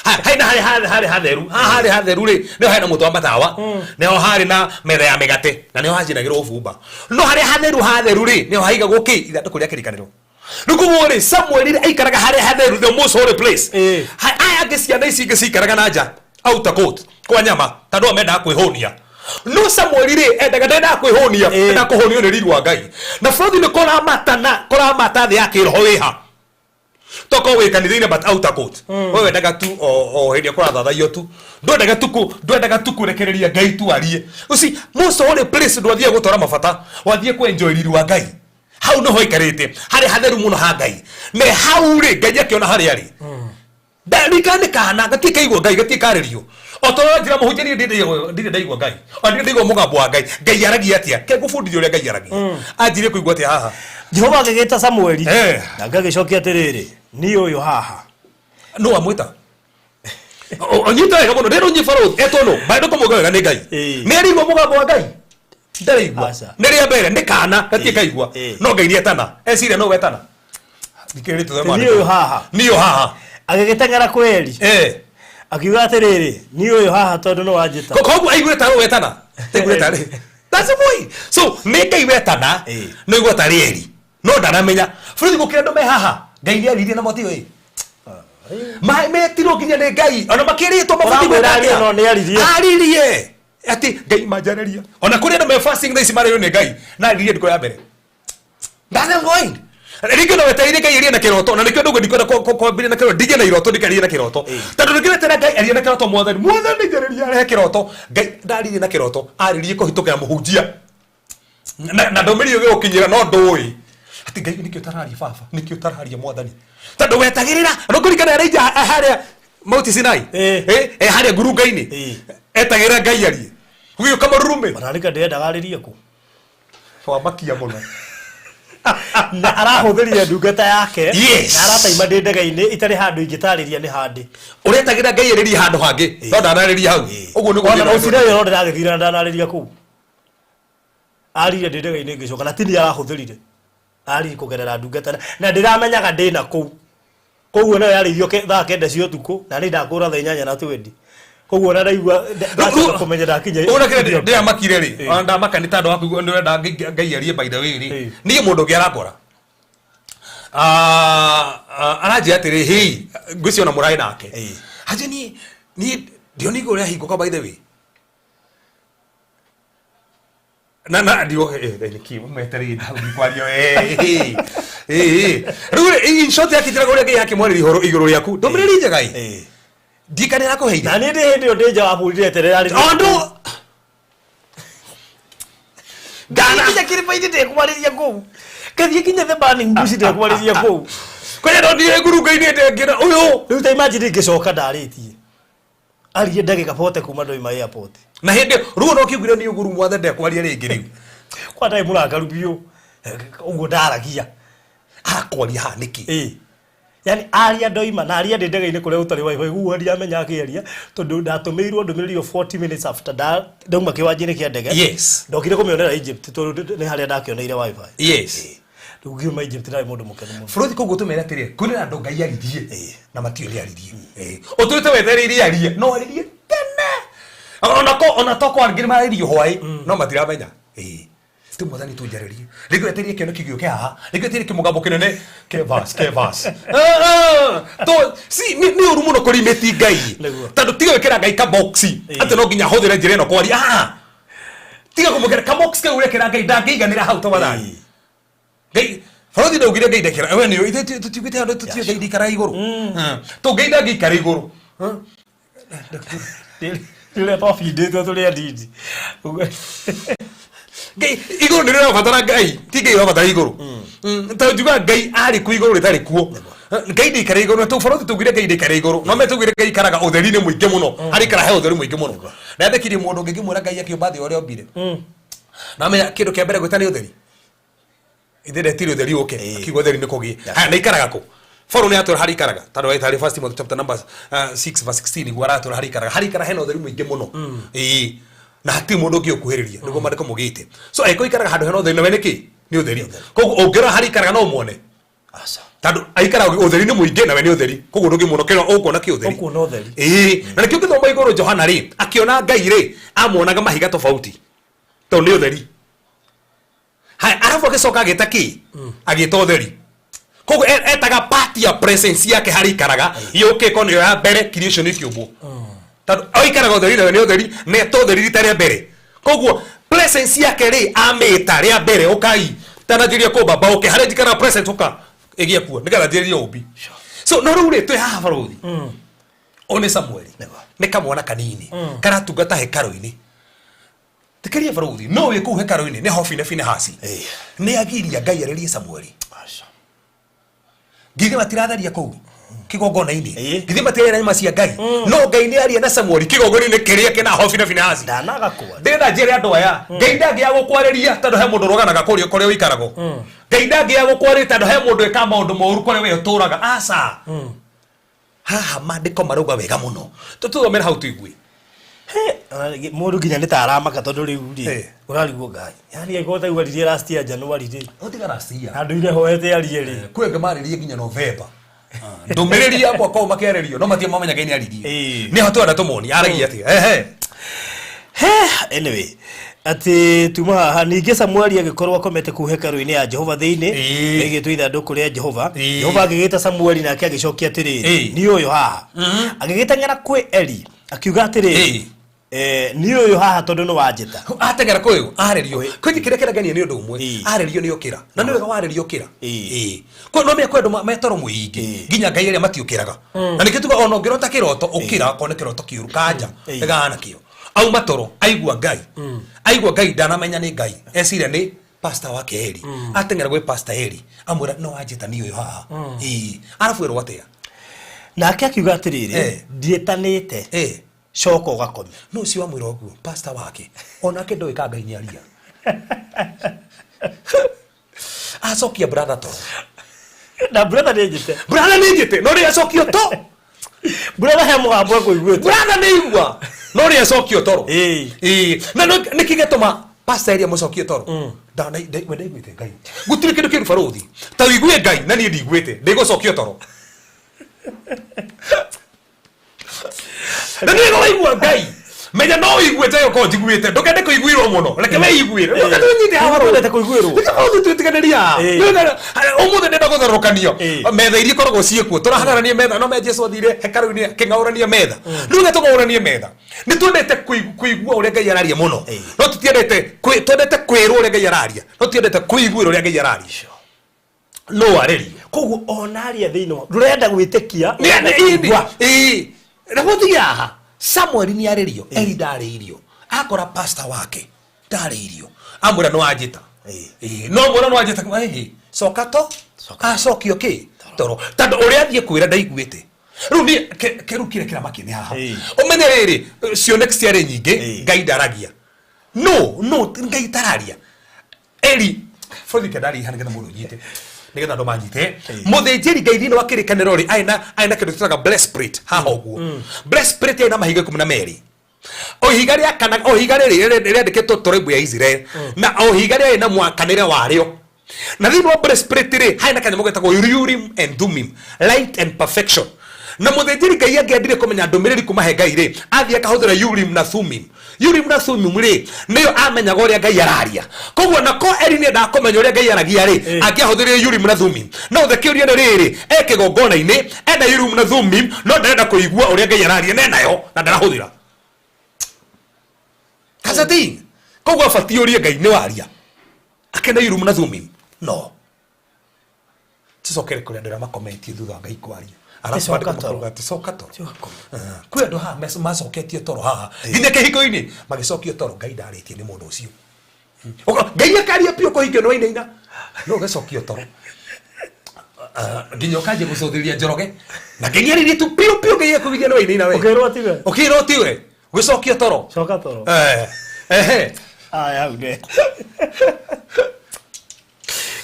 Harĩ na harĩa harĩ hatheru. Haha harĩ hatheru rĩ, nĩho harĩ na mũtĩ wa matawa. Nĩho harĩ na metha ya mĩgate, na nĩho hacinagĩrwo ũbumba. No harĩa hatheru hatheru rĩ, nĩho haigagwo kĩ? Ithandũkũ rĩa kĩrĩkanĩro. Rĩu koguo rĩ, Samueli rĩ, aikaraga harĩa hatheru, the most holy place. Aya angĩ ciana ici ingĩ cikaraga na nja, outer court, kwa nyama, tondũ o mendaga kwĩhũnia. No Samueli rĩ, endaga ndendaga kwĩhũnia, endaga kũhũnio nĩ riri wa Ngai. Na bũrũri nĩ kũramata kũramata thĩ ya kĩroho wĩha. Tokorwo wĩ kanitha-inĩ but outer court. We wendaga tu o hĩndĩ ĩrĩa kũrathathaiyo tu. Ndwendaga tu ndwendaga tu kũrekereria Ngai tu arie. You see, most holy place ndwathiaga gũtwara mabata, wathiĩ kũ enjoy riri wa Ngai. Hau nĩho aikarĩte, harĩa hatheru mũno ha Ngai. Na hau rĩ, Ngai akĩona harĩa arĩ. Ndarika nĩ kana, gatirĩ kaigua Ngai, gatirĩ karĩrio. O ta ũrĩa njĩra mũhunjia niĩ ndirĩ ndaigua Ngai. O ndirĩ ndaigua mũgambo wa Ngai. Ngai aragia atĩa? Ke ngũbundithia ũrĩa Ngai aragia. Anjirie kũigua atĩa haha? Jehova agĩgĩta Samueli. Nake agĩcokia atĩrĩrĩ, niĩ ũyũ haha. Nũ wamwĩta? Onyita wega mũno, ndĩrũnyi barũthi, etwo nũ? Maũndũ kũmũga wega nĩ Ngai. Nĩ araigua mũgambo wa Ngai? Ndaraigua. Nĩ rĩa mbere, nĩ kana, gatirĩ kaigua. No Ngai nĩ etana. Eciria no wetana. Thikĩrĩria tũthome Niĩ maandĩko. ũyũ haha. Niĩ ũyũ haha. Agĩgĩteng'era kwĩ Eli. Akiuga atĩrĩrĩ, niĩ ũyũ haha tondũ nĩ wanjĩta. Koguo aiguire tarĩ wetana. Aiguire tarĩ. That's the point. So nĩ Ngai wetana, no aigua tarĩ Eli. No ndaramenya. Bũrũri gũkĩra andũ me haha. Ngai nĩ aririe na matiũĩ. Metirwo nginya nĩ Ngai. Ona makĩrĩtwo mabatiĩ Ũramwĩra arie no nĩ aririe. Aririe. Atĩ Ngai manjarĩria. Ona kũrĩ andũ me fasting thaa ici marĩrwo nĩ Ngai. Na aririe ndukũ ya mbere. That's the point. Rĩngĩ no wetereire Ngai arie na kĩroto, na nĩkĩo ndauga ndikwenda kwambĩrĩria na kĩroto, ndigĩe na iroto ndikarie na kĩroto. Tondũ ndũngĩretera Ngai arie na kĩroto, Mwathani, Mwathani njarĩria arehe kĩroto. Ngai ndaririe na kĩroto, aririe kũhĩtũkĩra mũhunjia. Na ndũmĩrĩri ĩyo ĩgũkinyĩra no ndũĩ. Atĩ Ngai nĩkĩo ũtararia baba, nĩkĩo ũtararia mwathani. Tondũ wetagĩrĩra, nũkũririkana Elijah harĩa Mount Sinai? Eh, harĩa ngurunga-inĩ. Etagĩrĩra Ngai arie. Gũgĩũka mũrurume. Onarika ndĩrendaga arĩrie kũ. Wamakia mũno. Na arahũthĩrire ndungata yake. Yes. Na arataima ndĩ ndege-inĩ itarĩ handũ ingĩtarĩria nĩ handĩ. Ũretagĩrĩra Ngai arĩrie handũ hangĩ, no ndanarĩria hau. Ũguo nĩguo Ona thĩna wa ũcira ĩyo ndĩragĩthira na ndanarĩria kũu. Arire ndĩ ndege-inĩ ngĩcoka na tini arahũthĩrire. Arire kũgerera ndungata na ndĩramenyaga ndĩna kũu. Koguo nayo yarĩirio thaa 9 cia ũtukũ na nĩ ndakũra thaa 8 na twendi. Koguo ona ndaigua ndacoka kũmenya ndakinya. Ũrĩa kĩrĩa ndĩramakire rĩ, ona ndamaka nĩ tondũ wa kũigua nĩ ũrenda Ngai arie by the way rĩ. Niĩ mũndũ ũngĩ arakora. Aranjĩra atĩrĩ, hei, ngwĩciria ona mũrarĩ nake. Anjĩra niĩ ndionire igũrũ rĩahingũka by the way. Na ndio niki mwetereri hau ndikwaria rĩu rĩ, in short yakĩnjĩraga ũrĩa Ngai akĩmwarĩria ũhoro igũrũ rĩaku ndũmĩrĩri njega ĩ ndikane yakũheire Na niĩ ndĩ hĩndĩ ĩyo ndĩ nja wa bũrũri ndeterera arĩrie. Tondũ Ngathiĩ nginya kĩrĩma-inĩ ndekwarĩria kũu. Ngathiĩ nginya the burning bush ndekwarĩria kũu. Kũrĩa ndonire ngurunga-inĩ ndengĩra ũyũ. Rĩu ta imagine ngĩcoka ndarĩtie. Aririe ndagĩka 40 kuma ndoima airport. Na hĩndĩ rĩu no kĩguire nĩ ũguru mwathe ndekwaria rĩngĩ rĩu. Kwa ndarĩ mũrakaru biũ. Ũguo ndaragia. Arakwaria haha nĩkĩ? Yani aria ndoima na aria ndĩ ndege-inĩ kũrĩa gũtarĩ wifi ũguo ndiamenya akĩaria tondũ ndatũmĩirwo ndũmĩrĩri ĩyo 40 minutes after ndauma kĩwanja-inĩ kĩa ndege. Ndokire kũmĩonera Egypt tondũ nĩ harĩa ndakĩoneire wifi. Rĩu ngiuma Egypt ndarĩ mũndũ mũkenu mũno. Bũrũri koguo tũmere atĩrĩ, kwĩna andũ Ngai aririe na matiũĩ nĩ aririe. Ũtũĩte wetereire arie, no aririe tene. Ona to kwa angĩ nĩ mararirio hwaĩ, no matiramenya. Ti mwathani tũnjarĩrie. Rĩngĩ wetereire kĩoneki gĩũke haha, rĩngĩ wetereire kĩmũgambo kĩnene kevas, kevas. To, si, nĩ ũru mũno kũrimĩti Ngai. Tondũ tiga gwĩkĩra Ngai ka box, atĩ no nginya ahũthĩre njĩra ĩno kwaria. Tiga kũmũkĩra ka box kau ũrekĩra Ngai ndangĩiganĩra hau tafadhali. Ngai Balothi ndaugire Ngai ndekera we nĩ ithuĩ tutiugĩte andũ tutiũ Ngai ndikara igũrũ. To Ngai ndangĩikara igũrũ. Rĩrĩa twabindĩtwo tũrĩ anini. Ngai igũrũ nĩ rĩrabatara Ngai ti Ngai ũrabatara igũrũ. Ta njuga Ngai arĩ kuo igũrũ rĩtarĩ kuo. Ngai ndikara igũrũ na balothi tugire Ngai ndikara igũrũ. No me tugire Ngai ikaraga ũtheri-inĩ mũingĩ mũno. Arĩikara he ũtheri mũingĩ mũno. Ndathekirie mũndũ ũngĩ ngĩmwĩra Ngai akĩũmba thĩ ũrĩa ombire. Na menya kĩndũ kĩa mbere gwĩta nĩ ũtheri. Ithe ndetire ũtheri ũke, akiuga ũtheri nĩ kũgĩe. Haya, na ikaraga kũ? Paul nĩ atwĩra harĩa ikaraga. Tondũ ĩtarĩ First Timothy chapter number 6 verse 16 nĩguo aratwĩra harĩa ikaraga. Harĩa ikaraga hena ũtheri mũingĩ mũno. Na hatirĩ mũndũ ũngĩ ũkuhĩrĩria, nĩguo maandĩko maugĩte. So angĩkorwo ikaraga handũ hena ũtheri, na we nĩ kĩ? Nĩ ũtheri. Koguo ũngĩrora harĩa ikaraga no ũmuone. Tondũ aikaraga ũtheri nĩ mũingĩ na we nĩ ũtheri. Koguo ndũngĩmuona, kĩrĩa ũkuona kĩ ũtheri. Ũkuona ũtheri. Na nĩkĩo ũngĩthoma igũrũ Johana rĩ, akĩona Ngai rĩ, amuonaga mahiga tofauti. Tondũ nĩ ũtheri. Haya, arabu agĩcoka agĩta kĩ? Agĩta ũtheri. Koguo etaga part ya presence yake harĩa ikaraga, yũke ĩkorwo nĩyo ya mbere creation ĩkĩũmbwo. Tondũ aikaraga ũtheri nayo nĩ ũtheri, na eta ũtheri rita rĩa mbere. Koguo presence yake rĩ, amĩta rĩa mbere, ũkai, tananjĩria kũmba, mba ũke, harĩa njikaraga presence ũka, ĩgĩe kuo, nĩgetha njĩrĩrie ũmbi. So, no rĩu rĩ, twĩ haha barũthi. Ũyũ nĩ Samueli. Nĩ kamwana kanini, karatungata hekarũ-inĩ. Thikĩrĩria barũthi, no wĩ kũu hekarũ-inĩ nĩ Hofini na Finehasi. Nĩ agiria Ngai arĩrie Samueli. Githĩ matiratharia kũu kĩgongona-inĩ? Githĩ matirarĩa nyama cia Ngai? No Ngai nĩ aria na Samueli kĩgongona-inĩ kĩrĩa kĩna Hofini na Finehasi. Ndanaga kwaria. Ndĩrenda njĩre andũ aya, Ngai ndangĩaga gũkwarĩria tondũ he mũndũ ũrũganaga kũrĩa kũrĩa ũikaragwo. Ngai ndangĩaga gũkwarĩria tondũ he mũndũ wĩkaga maũndũ moru kũrĩa we ũtũraga. Aca. Haha maandĩko marauga wega mũno. Tũthomere hau tũigue. Mũndũ nginya nĩ ta aramaka tondũ rĩu rĩ, ũrarigwo Ngai. Yaani angĩkorwo ta aririe last year January rĩ. Ũtiga last year. Na ndũire hoete arie rĩ. Kwĩ angĩ marĩrie nginya November. Ndũmĩrĩri ya mwaka ũyũ makĩarĩrio, no matirĩ mamenya Ngai nĩ aririe. Nĩ ho twenda tũmonie, aragia atĩa? Ehe. Anyway, atĩ tuma haha ningĩ Samueli agĩkorwo akomete kũu hekarũ-inĩ ya Jehova thĩinĩ ĩgĩtwo ithandũkũ rĩa Jehova. Jehova agĩgĩta Samueli nake agĩcokia atĩrĩrĩ, niĩ ũyũ haha. Agĩgĩteng'era kwĩ Eli akiuga atĩrĩrĩ, niĩ ũyũ haha tondũ nĩ wanjĩta. Ateng'era kwĩ ũyũ, arĩrio. Kwĩ kĩrĩa kĩrangenia nĩ ũndũ ũmwe, arĩrio nĩ ũkĩra. Na nĩ wega warĩrio ũkĩra. Kwa no mekwa andũ metoro mũingĩ nginya Ngai arĩa matiũkĩraga. Na nĩkĩo tuga ona ũngĩrota kĩroto ũkĩra okorwo nĩ kĩroto kĩũru kanja regana nakĩo. Auma toro aigua Ngai. Aigua Ngai ndanamenya nĩ Ngai. Eciria nĩ Pastor wake Eli ateng'era gwĩ pastor Eli amwĩra no anjĩta niĩ ũyũ haha. Ĩĩ, arabu erwo atĩa? Nake akiuga atĩrĩrĩ, ndiĩtanĩte, coka ũgakome. No ũcio wamwĩra ũguo pastor wake onake ndoĩ ka Ngai nĩ aria. Acokia brother toro. Na brother nĩ njĩte. Brother nĩ njĩte no rĩ acokio to. Brother he mũgambo ekũiguĩte. Brother nĩ igua no rĩ acokio toro. Ĩĩ, na nĩkĩ gĩatũma pastor Eli amũcokie toro? Ndana we ndaiguĩte Ngai. Gũtirĩ kĩndũ kĩũru barũthi ta ũigue Ngai na niĩ ndiguĩte ndĩgũcokio toro. Na niĩ waigua Ngai menya no ũiguĩte ũkorwo njiguĩte, ndũkende kũiguĩrwo mũno, reke weiguĩre. Ndũkende ũnyite haha. Ndũkende kũiguĩrwo. Reke barũthi twĩtiganĩria. Ũmũthĩ ndĩrenda gũtherũkanio metha iria ikoragwo ciĩkuo, tũrahagarania metha no me Jesu athire hekarũ-inĩ akĩng'aũrania metha. Rĩu reke tũng'aũranie metha. Nĩ twendete kũigua ũrĩa Ngai araria mũno, no tũtiendete twendete kwĩrwo ũrĩa Ngai araria, no tũtiendete kũiguĩra ũrĩa Ngai araria. No arĩrio. Koguo ona aria thĩinĩ wa ndũrenda gwĩtĩkia. Ĩĩ, reke haha Samuel nĩ arĩrio, Eli ndarĩirio. Akora pastor wake ndarĩirio, amwĩra no anjĩta. Ĩĩ, no mwĩra no anjĩta, ĩĩ, coka to acokio kĩ toro tondũ ũrĩa athiĩ kwĩra ndaiguĩte. Rĩu niĩ kĩrũ kĩrĩa kĩramakia nĩ haha, ũmenye rĩrĩ, cioneki ciarĩ nyingĩ, Ngai ndaragia. No no Ngai tararia. Eli bũrũri kenda riha nĩgetha mũndũ ũnyite, nĩgetha andũ manyite. Mũthĩnjĩri Ngai thĩinĩ wa kĩrĩkanĩro rĩ, arĩ na kĩndũ twĩtaga breastplate haha ũguo. Breastplate yarĩ na mahiga 12. O ihiga rĩa kana o ihiga rĩrĩ rĩandĩkĩtwo tribe ya Israel, na o ihiga rĩarĩ na mwakanĩre warĩo. Na thĩinĩ wa breastplate rĩ, harĩ na kanyamũ getagwo Urim and Thummim, light and perfection. Na mũthĩnjĩri Ngai angĩendire kũmenya ndũmĩrĩri kuma he Ngai rĩ, athiĩ akahũthĩra Urim na Thummim. Urim na Thummim rĩ, nĩyo amenyaga ũrĩa Ngai araria. Koguo nako Eli nĩ endaga kũmenya ũrĩa Ngai aragia rĩ, angĩahũthĩrire Urim na Thummim. No thekĩũria nĩ rĩrĩ, e kĩgongona-inĩ enda Urim na Thummim no ndarenda kũigua ũrĩa Ngai araria, nenayo na ndarahũthĩra. That's the thing. Koguo abatiĩ ũrie Ngai nĩ waria akenda Urim na Thummim. No tucokere kũrĩ andũ arĩa makometie thutha wa Ngai kwaria. Arabu Coka maandĩko toro. makauga atĩ coka toro. Coka. Kwĩ andũ haha macoketio toro haha nginya kĩhiko-inĩ magĩcokio toro. Ngai ndarĩtie nĩ mũndũ ũcio. Ngai akaria biũ kũhingio nĩ wainaina no ũgĩcokio toro. Nginya ũkanjia gũcũthĩrĩria Njoroge na Ngai arĩrie tu biũ biũ, Ngai akũgiria nĩ wainaina we. Ũkĩrwo tiwe. Ũkĩrwo tiwe ũgĩcokio toro. Coka toro. Ehe. Aya, hau nĩ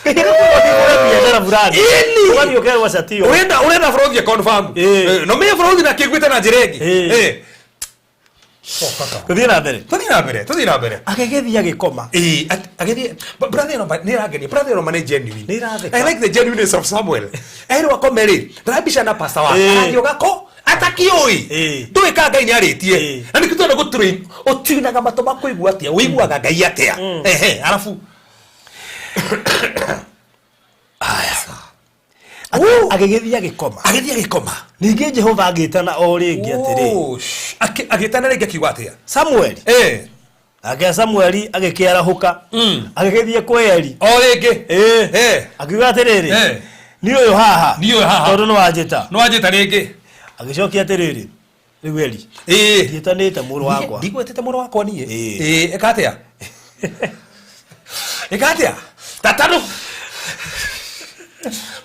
biacara fulani. Ĩni. Ũgathiĩ ũkerwo aca tiyo. Urenda bũrũthi confirm. No menye bũrũthi na kĩguĩte na njĩra ĩngĩ. Coka toro. Tũthiĩ na mbere. Tũthiĩ na mbere, tũthiĩ na mbere. Agĩgĩthiĩ agĩkoma. Ĩĩ, agĩthiĩ brother ĩno nĩ ĩrangenia. Brother ĩno nĩ genuine. Nĩ ĩratheka. I like the genuineness of Samuel. Erwo akome rĩ, ndarabica na pastor wake. Arathiĩ ũgako atakiũĩ. Ndũĩ ka Ngai nĩ arĩtie. Na nĩkĩo tũrenda gũtrain ũtuinaga matũ ma kũigua atĩa, ũiguaga Ngai atĩa. Ehe, arabu Agĩgĩthiĩ agĩkoma. Agĩthiĩ agĩkoma. Ningĩ Jehova agĩtana o rĩngĩ atĩrĩ, Oh, agĩtana rĩngĩ akiuga atĩa? Samueli. Nake Samueli agĩkĩarahũka, agĩgĩthiĩ kwĩ Eli. O rĩngĩ. Akiuga atĩrĩrĩ, niĩ ũyũ haha. Niĩ ũyũ haha. Tondũ nĩ wanjĩta. Nĩ wanjĩta rĩngĩ. Agĩcokia atĩrĩrĩ, rĩu Eli, ndiĩtanĩte mũrũ wakwa. Ndigwĩtĩte mũrũ wakwa niĩ. Ĩĩ, ĩka atĩa? Ĩka atĩa? Tatanũ.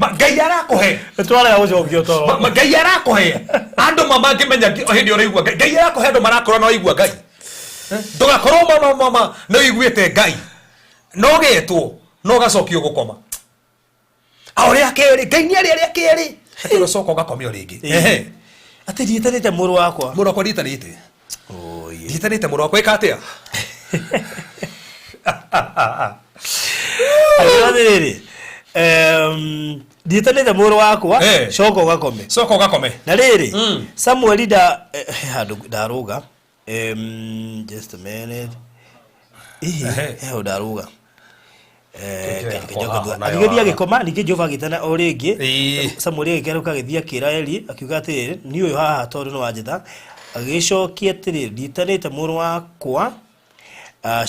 Ngai arakũhe. Nĩtwarega gũcokio toro. Ngai arakũhe andũ ma mangĩmenya hĩndĩ ũraigua Ngai. Ngai arakũhe andũ marakorwo na waigua Ngai. Ndũgakorwo mama mama nĩ ũiguĩte Ngai no ũgetwo no ũgacokio gũkoma. O rĩa kerĩ Ngai nĩ arĩa rĩa kerĩ atĩ ũgacoka ũgakomio rĩngĩ. Ehe. Atĩ ndiĩtanĩte mũrũ wakwa. Mũrũ wakwa ndiĩtanĩte. Ndiĩtanĩte mũrũ wakwa. Ĩka atĩa? Akiuga atĩrĩrĩ, ndiĩtanĩte mũrũ wakwa, coka ũgakome. Coka ũgakome. Na rĩrĩ, Samueli nda he handũ ndarũga. Just a minute. Ihi, he handũ ndarũga. Agĩgĩthiĩ agĩkoma. Ningĩ Jehova agĩtana o rĩngĩ. Samueli agĩkerũka agĩthiĩ akĩra Eli akiuga atĩrĩrĩ, niĩ ũyũ haha tondũ nĩ wanjĩta. Agĩgĩcokia atĩrĩrĩ, ndiĩtanĩte mũrũ wakwa,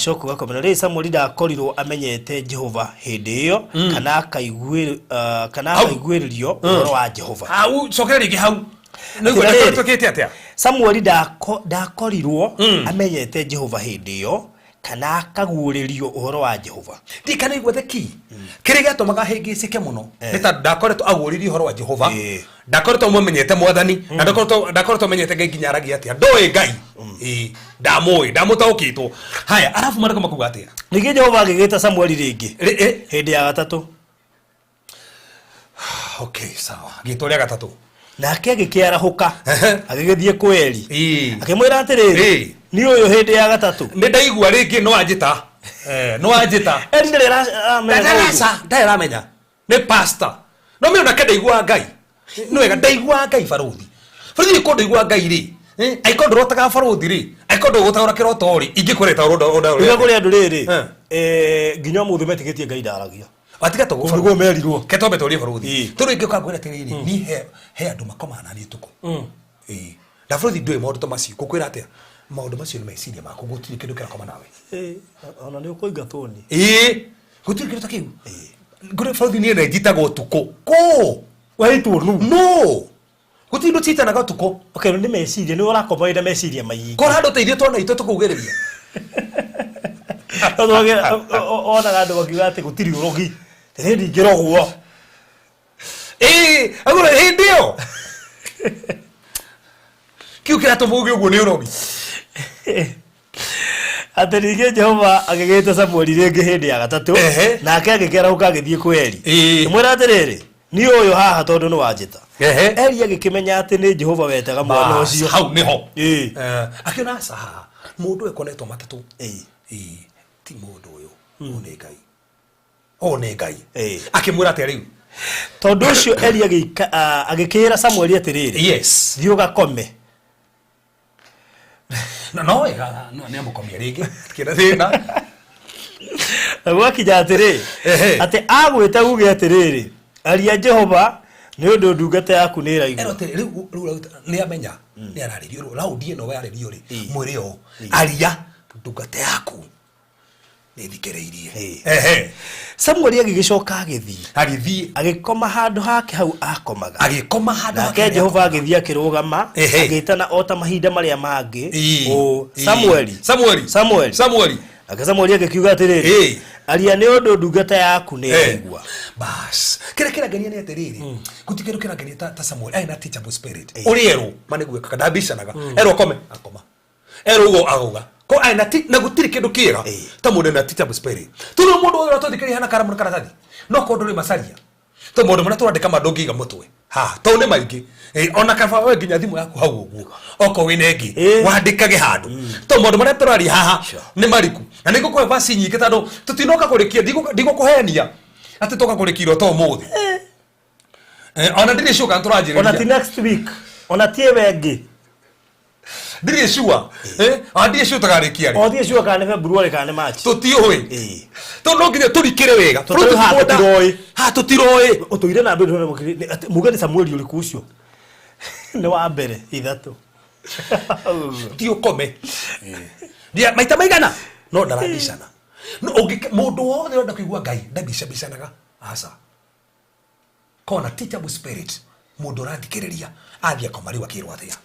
coka ũgakome. Na rĩrĩ, Samueli ndakorirwo amenyete Jehova hĩndĩ ĩyo, kana Hau. akaiguĩrĩrio ũhoro wa Jehova. Hau cokera rĩngĩ hau. Atĩrĩrĩ. Nĩguo twĩkĩte atĩa? Samueli ndakorirwo amenyete Jehova hĩndĩ ĩyo. Kana akaguũrĩrio ũhoro wa Jehova. Ndikana igua the key kĩrĩa gĩatũmaga hĩngĩcĩke mũno nĩ tondũ ndakoretwo aguũrĩirie ũhoro wa Jehova, ndakoretwo mũmenyete mwathani, na ndakoretwo menyete Ngai nginya aragia atĩa, ndoĩ Ngai. Ĩĩ, ndamũĩ, ndamũtaũkĩtwo. Haya, arabu marĩko makuga atĩa? Ningĩ Jehova agĩgĩta Samueli rĩngĩ hĩndĩ ya gatatũ. Okay, sawa, gĩtwo rĩa gatatũ. Nake agĩkĩarahũka, agĩgĩthiĩ kwĩ Eli, akĩmwĩra atĩrĩrĩ, niĩ ũyũ hĩndĩ ya gatatũ. Nĩ ndaigua rĩngĩ no anjĩta. No anjĩta. Eli ndarĩ aramenya maũndũ. Ndaraca, ndarĩ aramenya nĩ pastor, no mĩ onake ndaiguaga Ngai. Nĩ wega, ndaiguaga Ngai. Barũthi, barũthi, ĩkorwo ndaiguaga Ngai rĩ, angĩkorwo ndũrotaga barũthi rĩ, angĩkorwo ndũgũtaũra kĩroto rĩ, ingĩkwĩra ĩtaũrwo. Rĩrĩa kũrĩ andũ rĩrĩ, nginya ũmũthĩ metĩkĩtie Ngai ndaragia. Watiga tũguo. Kũndũ kũu merirwo. Ke twambe tũrie barũthi. Tondũ ingĩũka ngwĩre atĩrĩrĩ, niĩ he andũ makomaga na niĩ ũtukũ. Ĩĩ. Na barũthi, ndũĩ maũndũ ta macio, ngũkwĩra atĩa? Maũndũ macio nĩ meciria maku, gũtirĩ kĩndũ kĩrakoma nawe. Ona nĩ ũkũingatwo ni. Ĩĩ, gũtirĩ kĩndũ ta kĩu. Ngũrĩ barũthi, niĩ nĩ ũtukũ kũ. Waitwo nu. No gũtirĩ ũndũ citanaga ũtukũ. Okay, nĩ meciria, nĩ ũrakoma wĩna meciria maingĩ. Korwo handũ ta ithuĩ twana itũ tũkugĩrĩria. Onaga andũ makiuga atĩ gũtirĩ ũrogi, rĩ ndingĩrogwo. Ĩĩ, agũra hĩndĩ ĩyo kĩu kĩratũma uge ũguo nĩ ũrogi. Atĩ ningĩ Jehova agĩgĩta Samueli rĩngĩ hĩndĩ ya gatatũ, nake agĩkĩarahũka agĩthiĩ kwĩ Eli, akĩmwĩra atĩrĩrĩ, niĩ ũyũ haha, tondũ nĩ wanjĩta. Eli agĩkĩmenya atĩ nĩ Jehova wetaga mwana Bas, ũcio. Hau nĩho. Akĩona aca haha mũndũ ũyũ ũkonetwo matatũ. Ĩĩ, ti mũndũ ũyũ, ũyũ nĩ Ngai, ũyũ nĩ Ngai. Akĩmwĩra atĩa rĩu? Tondũ ũcio Eli agĩkĩĩra Samueli atĩrĩrĩ, thiĩ ũgakome. No no wega, no nĩ amũkomia rĩngĩ kĩna thĩna. Na gwakinya atĩrĩ, atĩ agwĩta uge atĩrĩrĩ, aria Jehova, nĩ ũndũ ndungata yaku nĩ ĩraigua. Ĩraigua. Atĩrĩ, rĩu nĩ amenya nĩ ararĩrio. Rĩu raundi ĩno yarĩrio rĩ, mwĩre ũũ, aria, ndungata yaku nĩ thikĩrĩirie. Samueli agĩgĩcoka agĩthiĩ, agĩthiĩ, agĩkoma handũ hake hau akomaga. Agĩkoma handũ nake hake. Jehova agĩthiĩ akĩrũgama, agĩtana o ta mahinda marĩa mangĩ, ũũ, Samueli! Samueli! Samueli! Samueli! Nake Samueli agĩkiuga atĩrĩrĩ, aria, nĩ ũndũ ndungata yaku nĩ ĩraigua. Bas, kĩrĩa kĩrangenia nĩ atĩrĩrĩ, gũtirĩ kĩndũ kĩrangenia ta Samuel arĩ na teachable spirit. Ũrĩa erwo ma nĩguo ekaga, ndambicanaga. Erwo akome, akoma. Erwo ugo, agauga. Ko arĩ na na gũtirĩ kĩndũ kĩega ta mũndũ na teachable spirit. Tondũ mũndũ wothe ũrĩa twathikĩrĩria hana karamu na karatathi, no korwo ndũrĩ macaria, to maũndũ marĩa tũrandĩka ma ndũngĩiga mũtwe ha tondũ nĩ maingĩ. Ona kaba we nginya thimũ yaku hau ũguo, okorwo wĩna ĩngĩ, wandĩkage handũ, to maũndũ marĩa tũraria haha nĩ mariku, na nĩ ngũkũhe vaci nyingĩ tondũ tũtinoka kũrĩkia. Ndigũkũhenia atĩ toka kũrĩkia iroto ũmũthĩ. Ona ndirĩ sure kana tũranjĩrĩria. Ona ti next week, ona ti ĩwe ĩngĩ. Ndirĩ sure. Ona ndirĩ sure tũkarĩkia rĩ. O thiĩ sure kana nĩ February kana nĩ March. Tũtiũĩ, tondũ no nginya tũrikĩre wega. Tondũ rĩu haha tũtiroĩ. Haha tũtiroĩ. Ũtũire na mbere, muge nĩ Samueli ũrĩkũ ũcio nĩ wa mbere ithatũ. Ti ũkome. Ndia maita maigana no ndarabicana. No ũngĩ mũndũ wothe ũrenda kũigua Ngai ndabicabicanaga, aca. Kona teachable spirit, mũndũ ũrathikĩrĩria athiĩ akoma. Rĩu akĩrwo atĩa?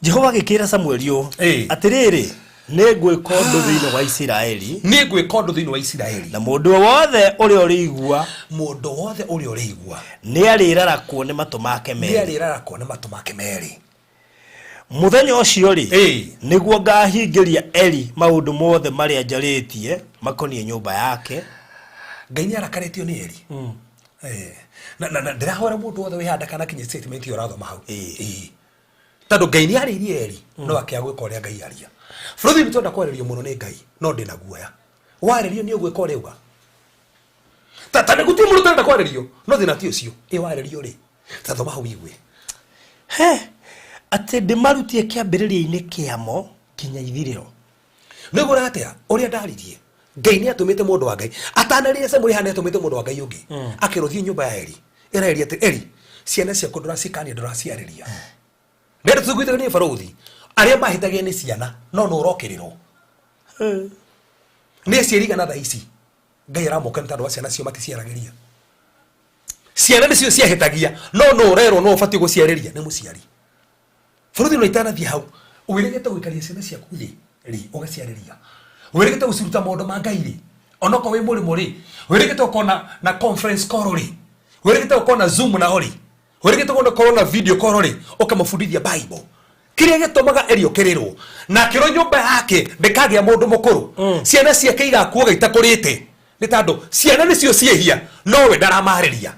Jehova agĩkĩra Samueli ũũ, atĩrĩrĩ, nĩ ngwĩka ũndũ thĩinĩ wa Isiraeli, nĩ ngwĩka ũndũ thĩinĩ wa Isiraeli, na mũndũ wothe ũrĩa ũrĩigua, mũndũ wothe ũrĩa ũrĩigua, nĩ arĩrarakwo nĩ matũ make nĩ merĩ. Arĩrarakwo nĩ matũ make merĩ. Mũthenya ũcio rĩ, nĩguo ngahingĩria Eli maũndũ mothe marĩa njarĩtie makoniĩ nyũmba yake. Ngai nĩ arakarĩtio nĩ Eli. Na ndĩrahoera mũndũ wothe wĩ haha ndakanakinye statement ĩyo ũrathoma hau. Tondũ Ngai nĩ arĩirie Eli, no akĩaga gwĩka ũrĩa Ngai aria. Bũrũri nĩ twenda kwarĩrio mũno nĩ Ngai, no ndĩna guoya warĩrio nĩ ũgwĩka ũrĩa auga. Ta nĩ gũtirĩ mũndũ ũtarenda kwarĩrio, no thĩna ti ũcio. Ĩ warĩrio rĩ, ta thoma hau igue. He atĩ ndĩmarutie kĩambĩrĩria-inĩ kĩamo nginya ithirĩro. Nĩ atĩa ũrĩa ndaririe? Ngai nĩ atũmĩte mũndũ wa Ngai atanarĩre Samueli haha, nĩ atũmĩte mũndũ wa Ngai ũngĩ akĩrwo, thiĩ nyũmba ya Eli, ĩra Eli atĩ Eli, ciana ciaku ndũracikania, ndũraciarĩria. Nĩ tũiguĩte nĩ barũthi arĩa mahĩtagia nĩ ciana, no nĩ ũrokĩrĩrwo nĩ aciari igana thaa ici. Ngai aramoka nĩ tondũ wa ciana cio maticiaragĩria. Ciana nĩcio ciahĩtagia, no no ũrerwo no ũbatiĩ gũciarĩria nĩ mũciari. Bũrũri no itanathiĩ hau, wĩrĩgĩte gũikaria ciana ciaku thĩ rĩ, ũgaciarĩria. Wĩrĩgĩte gũciruta maũndũ ma Ngai rĩ? Onokorwo wĩ mũrĩmo rĩ, wĩrĩgĩte gũkorwo na conference call rĩ? Wĩrĩgĩte gũkorwo na Zoom nao rĩ? Wĩrĩgĩte gũkorwo na video call rĩ? Ũkamabundithia Bible. Kĩrĩa gĩtũmaga Eli okĩrĩrwo na akĩrwo nyũmba yake ndĩkagĩa mũndũ mũkũrũ, ciana ciake igakuaga itakũrĩte, nĩ tondũ ciana nĩcio ciĩhia, nowe ndaramarĩria.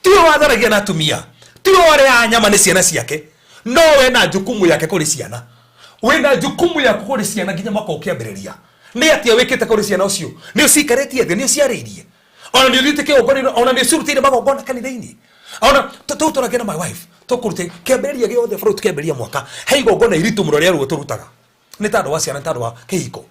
Tiwe watharagia na atumia, tiwe warĩaga nyama, nĩ ciana ciake. No we na jukumu yake kũrĩ ciana, wĩna jukumu yaku kũrĩ ciana nginya mwaka ũkĩambĩrĩria. Nĩ atĩa wĩkĩte kũrĩ ciana ũcio? Nĩ ũcikarĩtie thĩ? Nĩ ũciarĩirie? Ona nĩ ũthiĩte kĩgongona? Ona nĩ ũcirutĩire magongona kanitha-inĩ? Ona tũu tũragia na my wife, tũkũrute kĩambĩrĩria gĩothe bũrũri tũkĩambĩrĩria mwaka, he igongona iritũ mũno rĩa ruo tũrutaga, nĩ tondũ wa ciana, nĩ tondũ wa kĩhiko,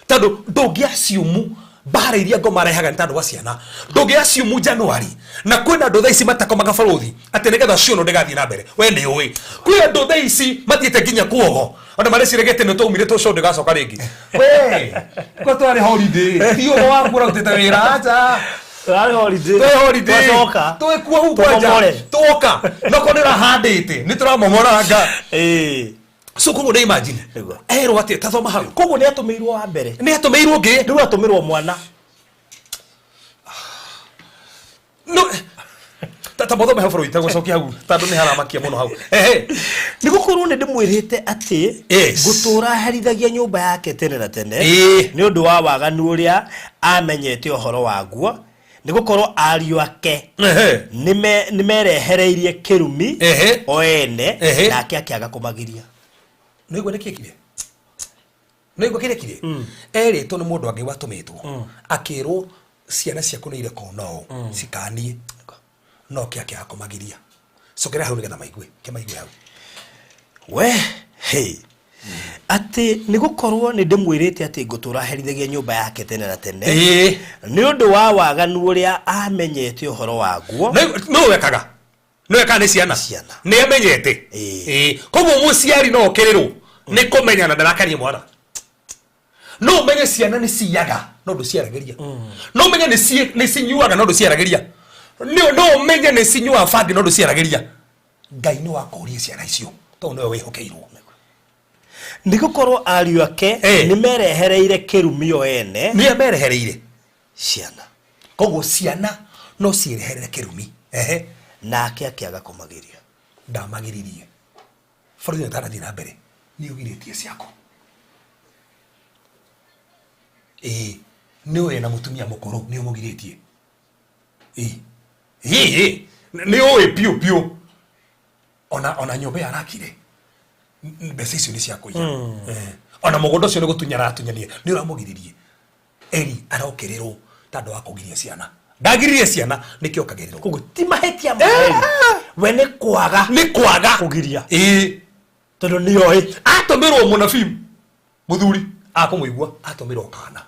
tondũ ndũngĩaciumu mbara iria ngoma rehaga nĩ tondũ wa ciana. Ndũngĩaciumu January na kwĩna andũ thaa ici matakomaga bũrũri atĩ nĩgetha ciũnũ ndĩgathiĩ na mbere. We nĩ ũĩ kwĩ andũ thaa ici mathiĩte nginya kuogo ona mareciragia atĩ nĩ twaumire tũco ndĩgacoka rĩngĩ. We kwa twarĩ holiday, ti ũhoro waku ũrarutĩte wĩra, acha. Twarĩ holiday. Twĩ holiday. Twacoka. Twĩ kuo hau kwanja. Tũmomore. Twoka noko nĩ ũrahandĩte, nĩ tũramomoranga. So koguo nĩ imagine. Nĩguo. Erwo atĩ tathoma hau. Koguo nĩ atũmĩirwo wa mbere. Nĩ atũmĩirwo ũngĩ. Rĩu atũmĩrwo mwana. No ta mothome hau bũrũri tagũcokia hau, tondũ nĩ haramakia mũno hau. Ehe. Nĩ gũkorwo nĩ ndĩmwĩrĩte atĩ ngũtũũra herithagia nyũmba yake tene na tene nĩ ũndũ wa waganu ũrĩa amenyete ũhoro waguo, nĩ gũkorwo ariũ ake nĩ merehereirie kĩrumi o ene, nake akĩaga kũmagiria. Nĩigua nĩkĩ kire, nĩigua kĩrĩa kire erĩtwo nĩ mũndũ angĩ watũmĩtwo, akĩrwo ciana ciaku nĩ irekwo no cikanie, no kĩ akĩaga kũmagiria. Cokera hau nĩgetha maigue, kĩmaigue hau. We hey. Atĩ nĩ gũkorwo nĩ ndĩmwĩrĩte atĩ ngũtũũra herithagia nyũmba yake tene na tene nĩ ũndũ wa waganu ũrĩa amenyete ũhoro waguo. No wekaga, no wekaga nĩ ciana. Ciana. Nĩ amenyete. Koguo mũciari no okĩrĩrwo nĩ kũmenya na ndarakanie mwana. No ũmenye ciana nĩ ciyaga no ndũciaragĩria, no ũmenye nĩ cinyuaga no ndũciaragĩria, no ũmenye nĩ cinyuaga bangi no ndũciaragĩria. Ngai nĩ wakũria ciana icio tondũ nĩwe wĩhokeirwo. Nĩ gũkorwo ariũ ake nĩ merehereire kĩrumi o ene. Nĩ merehereire. Ciana. Koguo ciana no ciĩreherere kĩrumi. Ehe. Nake akĩaga kũmagiria. Ndamagiririe. Bũrũri ũtanathiĩ na mbere, nĩ ũgirĩtie ciaku. Ĩĩ, nĩ ũĩ na mũtumia mũkũrũ nĩ ũmũgirĩtie. Ĩĩ, ĩĩ, nĩ ũĩ piũ piũ ona nyũmba ĩyo arakire, mbeca icio nĩ cia kũiya. Ona mũgũnda ũcio nĩ gũtunya aratunyania, nĩ ũramũgiririe. Eli arokĩrĩrwo tondũ wa kũgiria ciana. Ndagiririe ciana, nĩkĩo okagĩrĩrwo. Koguo ti mahĩtia ma Eli, we nĩ kwaga. Nĩ kwaga kũgiria. Ĩĩ. Tondũ nĩ oĩ. Atũmĩrwo mũnabii mũthuri akũmũigua, atũmĩrwo kana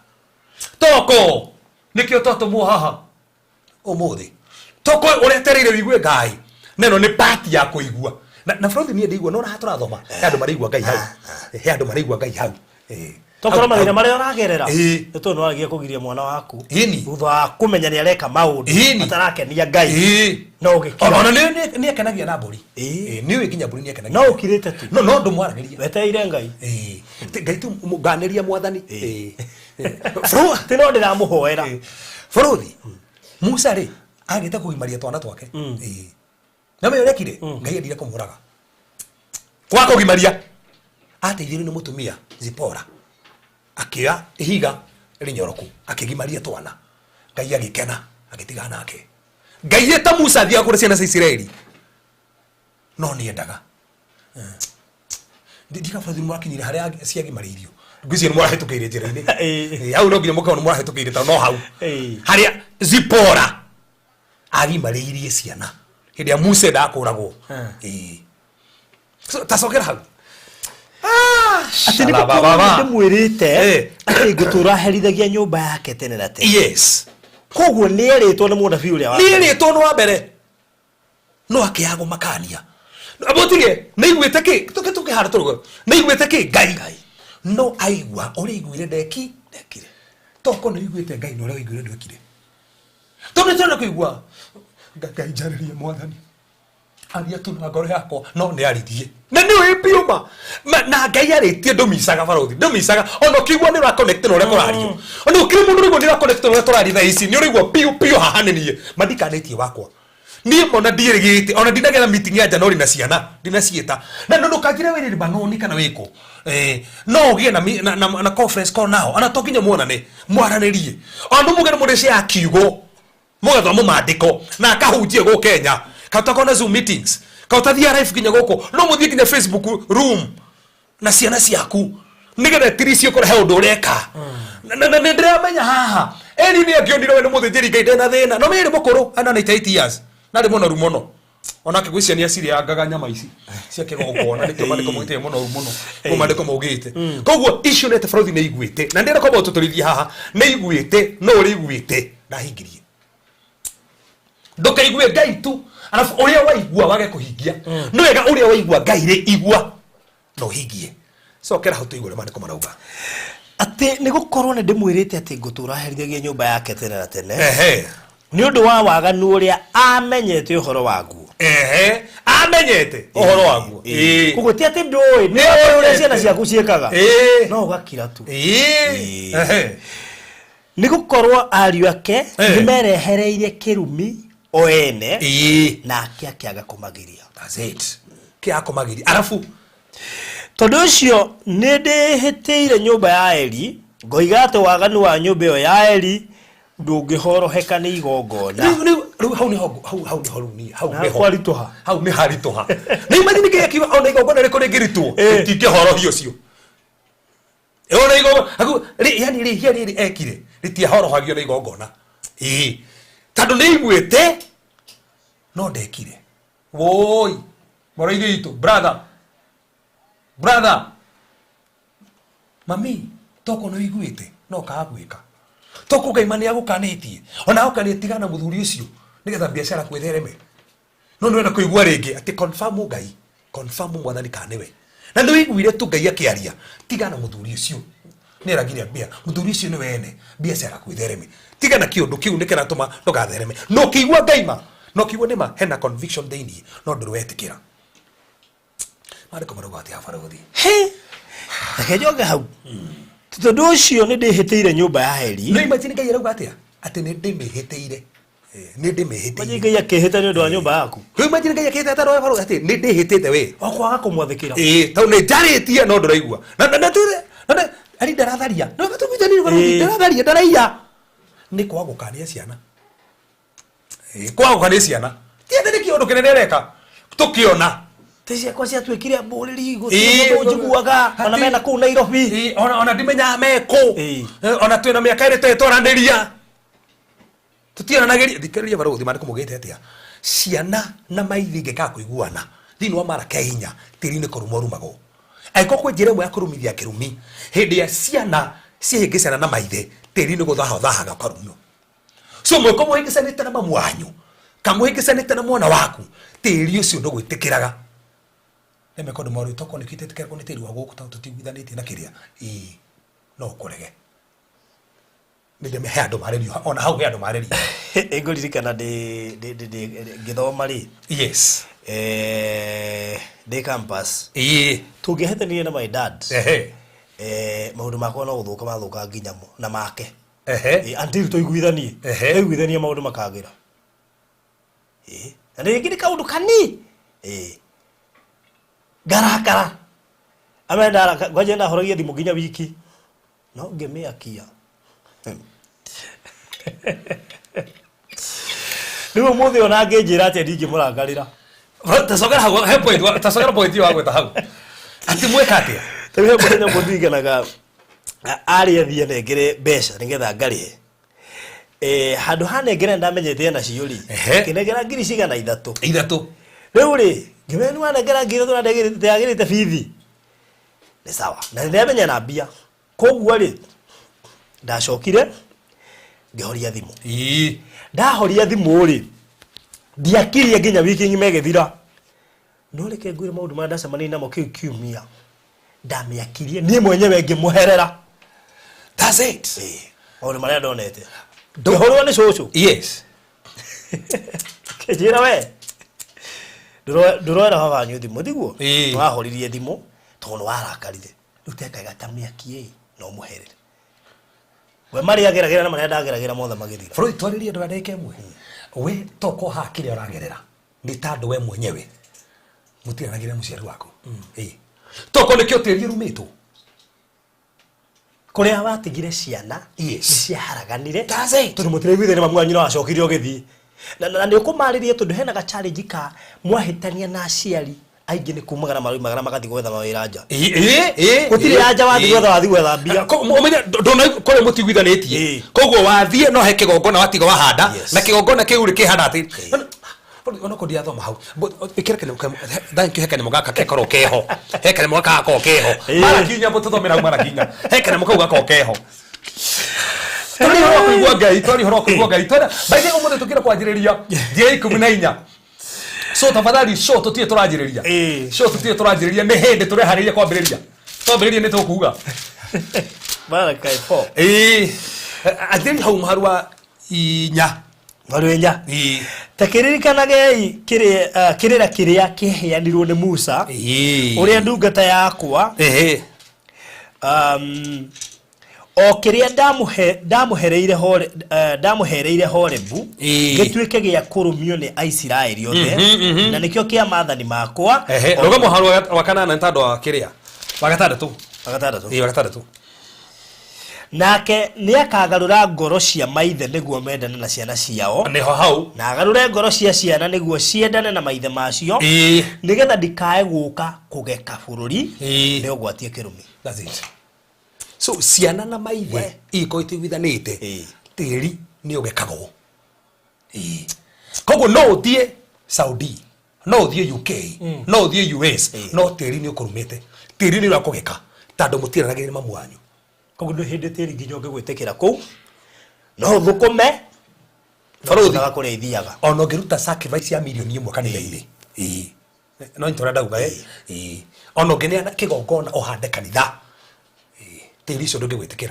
toko nĩkĩo twatũmwo haha ũmũthĩ, toko ũretereire wĩigue Ngai neno nĩ pati ya kũigua na bũrũri. Niĩ ndĩigua no raha tũrathoma, he andũ maraigua Ngai hau, he andũ maraigua Ngai hau. Tokorwo mathĩna marĩa ũragerera nĩ tondũ nĩwaragia kũgiria mwana waku thutha wa kũmenya nĩ areka maũndũ matarakenia Ngai, no ũgĩkira. Ona nĩ ekenagia na mbũri. Nĩ ũĩ nginya mbũri nĩ ekenagia. No ũkirĩte tu. No ndũmwaragĩria. Wetereire Ngai. Ngai tu nganĩria mwathani. Ti no ndĩramũhoera. Bũrũthi Musa rĩ, agĩte kũgimaria twana twake. Na menya ũrekire, Ngai endire kũmũraga kwa kũgimaria. Ateithirio nĩ mũtumia Zipora, akĩoya ihiga rĩnyoroku akĩgimaria twana. Ngai agĩkena, agĩtigana nake. Ngai eta Musa athiaga kũrĩ ciana cia Isiraeli, no nĩ endaga ndika bũrũri mwakinyire harĩa ciagimarĩirio. Ngwĩciria nĩ mũrahĩtũkĩire njĩra-inĩ. Hau no nginya mũkorwo nĩ mũrahĩtũkĩire, tondũ no hau harĩa Zipora agimarĩirie ciana hĩndĩ ya Musa endaga kũragwo. So, tacokera hau. Atĩ nĩ gũkorwo nĩ ndĩmwĩrĩte atĩ ngũtũũra herithagia nyũmba yake tene na tene. Koguo nĩ erĩtwo nĩ mũnabii ũrĩa wa Nĩ erĩtwo nĩ wa mbere, no akĩaga kũmakania. Mũtige nĩ iguĩte kĩ tũkĩ tũkĩhanda tũrũgo nĩ iguĩte kĩ Ngai, no aigua ũrĩa aiguire ndeki. Ndekire. Toko nĩ iguĩte Ngai na ũrĩa waiguire ndwekire, tondũ nĩ tũrenda kũigua Ngai njarĩrie mwathani. Aria tu na ngoro yakwa no nĩ arithie na nĩ ũĩ biũ ma na Ngai arĩtie ndũmicaga barothi ndũmicaga ona ũkĩigua nĩ ũra connect na ũrĩa kũrario ona ũkĩrĩ mũndũ ũraigua nĩ ũra connect na ũrĩa tũraria thaa ici nĩ ũraigua biũ biũ haha nĩ niĩ mandikanĩtie wakwa niĩ mona ndiĩrĩgĩte ona ndinagĩa na meeting ya January na ciana ndinaciĩta na ndũkanjĩre wĩrĩ Lebanon kana wĩkũ no ũgĩe na, mi- na, na, na conference call nao ona to nginya muonane mwaranĩrie ona no mũgere mũrĩ ya kiugo mũgathoma mandĩko na akahunjia gũkũ Kenya kautakorwo na Zoom meetings kautathiĩ live nginya gũkũ no mũthiĩ nginya Facebook room na ciana ciaku nigetha tiricio kũrehe ũndũ ũreka na na nĩ ndĩramenya haha eri nĩ angĩonire we nĩ mũthĩnjĩri Ngai ndena thĩna no mĩrĩ mũkũrũ ana 98 years na arĩ mũnoru mũno onake gwĩcia nĩ acirĩangaga nyama ici cia kĩgongona nĩkĩo mandĩko maugĩte mũnoru mũno kũ mandĩko maugĩte koguo icio nĩ atĩ bũrũri nĩ iguĩte na ndĩrenda kwamba ũtũtũrithie haha nĩ iguĩte no ũrĩa iguĩte ndahingirie ndũkaigue Ngai tu arabu ũrĩa waigua wage kũhingia nĩ wega ũrĩa waigua Ngai rĩ igua na ũhingie cokera hau tũigue ũrĩa mandĩko marauga. Atĩ nĩ gũkorwo nĩ ndĩmwĩrĩte atĩ ngũtũra herithagia nyũmba yake tene na tene nĩ ũndũ wa waganu ũrĩa amenyete ũhoro waguo. Ehe, amenyete ũhoro waguo. Koguo ti atĩ ndũĩ nĩ ũĩ ũrĩa ciana ciaku ciĩkaga no ũgakira tu. Ehe. Nĩ gũkorwo ariũ ake nĩ merehereirie kĩrumi o ene nake akĩaga kũmagiria. That's it. Kĩa kũmagiria arabu tondũ ũcio nĩ ndĩhĩtĩire nyũmba ya Eli ngoiga atĩ waganu wa nyũmba ĩyo ya Eli ndũngĩhoroheka nĩ igongona. Rĩu hau nĩho hau nĩho rĩu niĩ hau Na nĩho kwaritũha. Hau nĩ haritũha. Nĩ imagine kĩrĩa kiuga ona igongona rĩkũ rĩngĩrutwo rĩtingĩhorohia ũcio. Ona igongona aku yani rĩhia rĩrĩ ekire rĩtiahorohagio nĩ igongona. Tondũ nĩ iguĩte no ndekire. Woi mũrũ itũ brother brother mami toko nĩ ũiguĩte no kaga gwĩka toko Ngai ma nĩ agũkanĩtie ona agũkanĩtie tigana mũthuri ũcio nĩgetha biacara kwĩthereme no nĩwenda kũigua rĩngĩ atĩ confirm Ngai confirm mwathani kana nĩwe na nĩ ũiguire tu Ngai akĩaria tigana mũthuri ũcio nĩ eragire mbia mũthuri ũcio nĩ wene biacara kwĩthereme tigana kĩũndũ kĩu nĩ kĩratũma ndũgathereme no ũkĩigua Ngai ma no ũkĩigua nĩ ma hena conviction thĩinĩ no ndũrĩ wetĩkĩra mandĩko marauga atĩ habarũthi. He reke njoke hau tondũ ũcio nĩ ndĩhĩtĩire nyũmba ya Eli. No imagine Ngai arauga atĩa atĩ nĩ ndĩmĩhĩtĩire nĩ ndĩmĩhĩtĩire. Imagine Ngai akĩhĩta nĩ ũndũ wa nyũmba yaku. Rĩu imagine Ngai akĩhĩta atĩ barũthi atĩ nĩ ndĩhĩtĩte we o kwaga kũmwathĩkĩra. Tondũ nĩ njarĩtie no ndũraigua na na tuge na ari ndaratharia no tũguithanie barũthi ndaratharia ndaraiya nĩ kwaga gũkania ciana kwaga gũkania ciana ti atĩ nĩ kĩũndũ kĩnene areka tũkĩona Ti ciakwa ciatuĩkire mbũrĩri gũtirĩ mũndũ njiguaga ona mena kũu Nairobi. Ona ndimenyaga mekũ ona twĩna mĩaka ĩrĩ tũrĩ tũtiaranagĩria thikĩrĩria barũthi mandĩko maugĩte atĩa ciana na maithi ingĩkaga kũiguana thĩinĩ wa maraka inya tĩri-inĩ kũruma ũrumagwo angĩkorwo kwĩ njĩra ĩmwe ya kũrumithia kĩrumi hĩndĩ ya ciana ciahĩngĩcana na maithe tĩri-inĩ gũthaha ũthahaga ũkarumio so mwĩko mũhĩngĩcanĩte na mamu wanyu kamũhĩngĩcanĩte na mwana waku tĩri ũcio ndũgwĩtĩkĩraga nĩmeko ndũ morĩ toko nĩkĩo itetĩkĩragwo nĩ tĩri wa gũkũ tondũ tũtiguithanĩtie na kĩrĩa no ũkũrege nĩ he andũ marĩrio ona hau he andũ marĩrio. Ngũririkana ngĩthoma rĩ. Yes. Ndĩ campus. Tũngĩahĩtanirie na my dad. Maũndũ makwa no gũthũka mathũka nginya mo na make. Until tũiguithanie. Tũiguithanie maũndũ makagĩra. Na rĩngĩ nĩ kaũndũ kani. Ngarakara. Ame ndaraka ngwanja ndahoragia thimũ nginya wiki. No ngĩmĩakia. Rĩu ũmũthĩ ona angĩnjĩra atĩa ndingĩmũrakarĩra. Tacokera hau he point tacokera point wa gweta hau. Atĩ mweka atĩa? Rĩu he mũthenya ũmwe ndirikanaga arĩ athiĩ anengere mbeca nĩgetha ngarĩhe. Handũ hanengere ndamenyete ena cio rĩ. Kĩnengera ngiri cigana ithatũ. Ithatũ. Rĩu rĩ ngĩmenya nĩ wanengera ngiri ithatũ na ndĩagĩrĩte bithi. Nĩ sawa. Na nĩndamenya na mbia. Koguo rĩ ndacokire ngĩhoria thimũ. Ndahoria thimũ rĩ ndiakirie nginya wiki ng'ima ĩgĩthira. No reke ngwĩre maũndũ marĩa ndacemanirie namo kĩu kiumia ndamĩakirie niĩ mwenyewe ngĩmũherera. That's it. Maũndũ marĩa ndonete. Ngĩhũrwo nĩ cũcũ. Yes. Kĩnjĩra we. Ndũroera baba wanyu thimũ thiguo? Ĩĩ. Wahoririe thimũ tondũ nĩ warakarire. Rĩu tekaga ta mĩaki ĩ na ũmũherere. We marĩa ageragĩra na marĩa ndageragĩra mothe magĩthira. Bũrũri twarĩrie andũ a ndagĩka ĩmwe. We toko haha kĩrĩa ũragerera nĩ tandũ we mwenyewe mũtiranagĩra mũciari waku. Ĩĩ. Toko nĩkĩo tĩri ũrumĩtwo. Kũrĩa watigire ciana Yes. nĩ ciaharaganire. That's it. Tondũ mũtiraiguithania mamu wanyu no acokire ũgĩthiĩ. Na nĩ ũkũmarĩria tondũ hena ga challenge ka mwahĩtania na aciari aingĩ nĩ kumagara maroimagara magathiĩ gwetha mawĩra nja. Ĩĩ, ĩĩ, ĩĩ. Gũtirĩ anja wathiĩ gwetha wathiĩ gwetha mbia. Ũmenye ndona kũrĩa mũtiguithanĩtie. Ĩĩ. Koguo wathiĩ no he kĩgongona watiga wahanda Yes. na kĩgongona kĩu rĩ kĩhana atĩ ona ko ndiathoma hau ĩkĩra kanyamũ thank you he kanyamũ gaka kekorwo keho he kanyamũ gaka gakorwo keho Ĩĩ. mara kinya mũtũthomera hau mara kinya he kanyamũ kau gakorwo keho twari ũhoro wa kũigua ngai twari ũhoro wa kũigua ngai twari by the way ũmũthĩ tũkĩra kwanjĩrĩria njĩra 14 so tafadhali show tũtirĩ tũranjĩrĩria Ĩĩ. show tũtirĩ tũranjĩrĩria nĩ hĩndĩ tũreharĩria kwambĩrĩria twambĩrĩria nĩ tũkuga Baraka ifo. ĩĩ anjĩrĩria hau mũharu wa inya Marwenya. Ĩĩ. Ta kĩririkanagei kĩrĩra kĩrĩa kĩheanirwo nĩ Musa Ĩĩ. ũrĩa ndungata yakwa Ĩhĩ. O kĩrĩa ndamũhereire Horebu Ĩĩ. gĩtuĩke gĩa kũrũmio nĩ Aisiraeli othe na nĩkĩo kĩa maathani makwa. Ehe, rũga mũharu wa kanana nĩ tondũ wa kĩrĩa wa gatandatũ. Wa gatandatũ. Ĩĩ, wa gatandatũ. Nake nĩakagarũra ngoro cia maithe nĩguo mendane na ciana ciao nĩho hau na agarũre ngoro cia ciana nĩguo ciendane na maithe macio Ĩĩ. nĩgetha ndikae gũka kũgeka bũrũri Ĩĩ. nĩ ũgwatie kĩrumi. That's it. So ciana na maithe ikorwo itiguithanĩte Ĩĩ. tĩri nĩ ũgekagwo. Ĩĩ. Koguo no ũthiĩ Saudi, no ũthiĩ UK, no ũthiĩ US, Ĩĩ. no tĩri nĩ ũkũrumĩte. Tĩri nĩ ũrakũgeka tondũ mũtiranagĩria na mamu wanyu. Koguo ndũ hĩndĩ tĩri nginya ũngĩgwĩtĩkĩra kũu no ũthũkũme no Barũthi. ũthiaga kũrĩa ithiaga. Ona ũngĩruta sacrifice ya mirioni ĩmwe kanitha-inĩ. Ĩĩ. No nyita ũrĩa ndauga ĩ. Ĩĩ. Ona ũngĩneana kĩgongona ũhande kanitha. Ĩĩ. Tĩri ũcio ndũngĩgwĩtĩkĩra.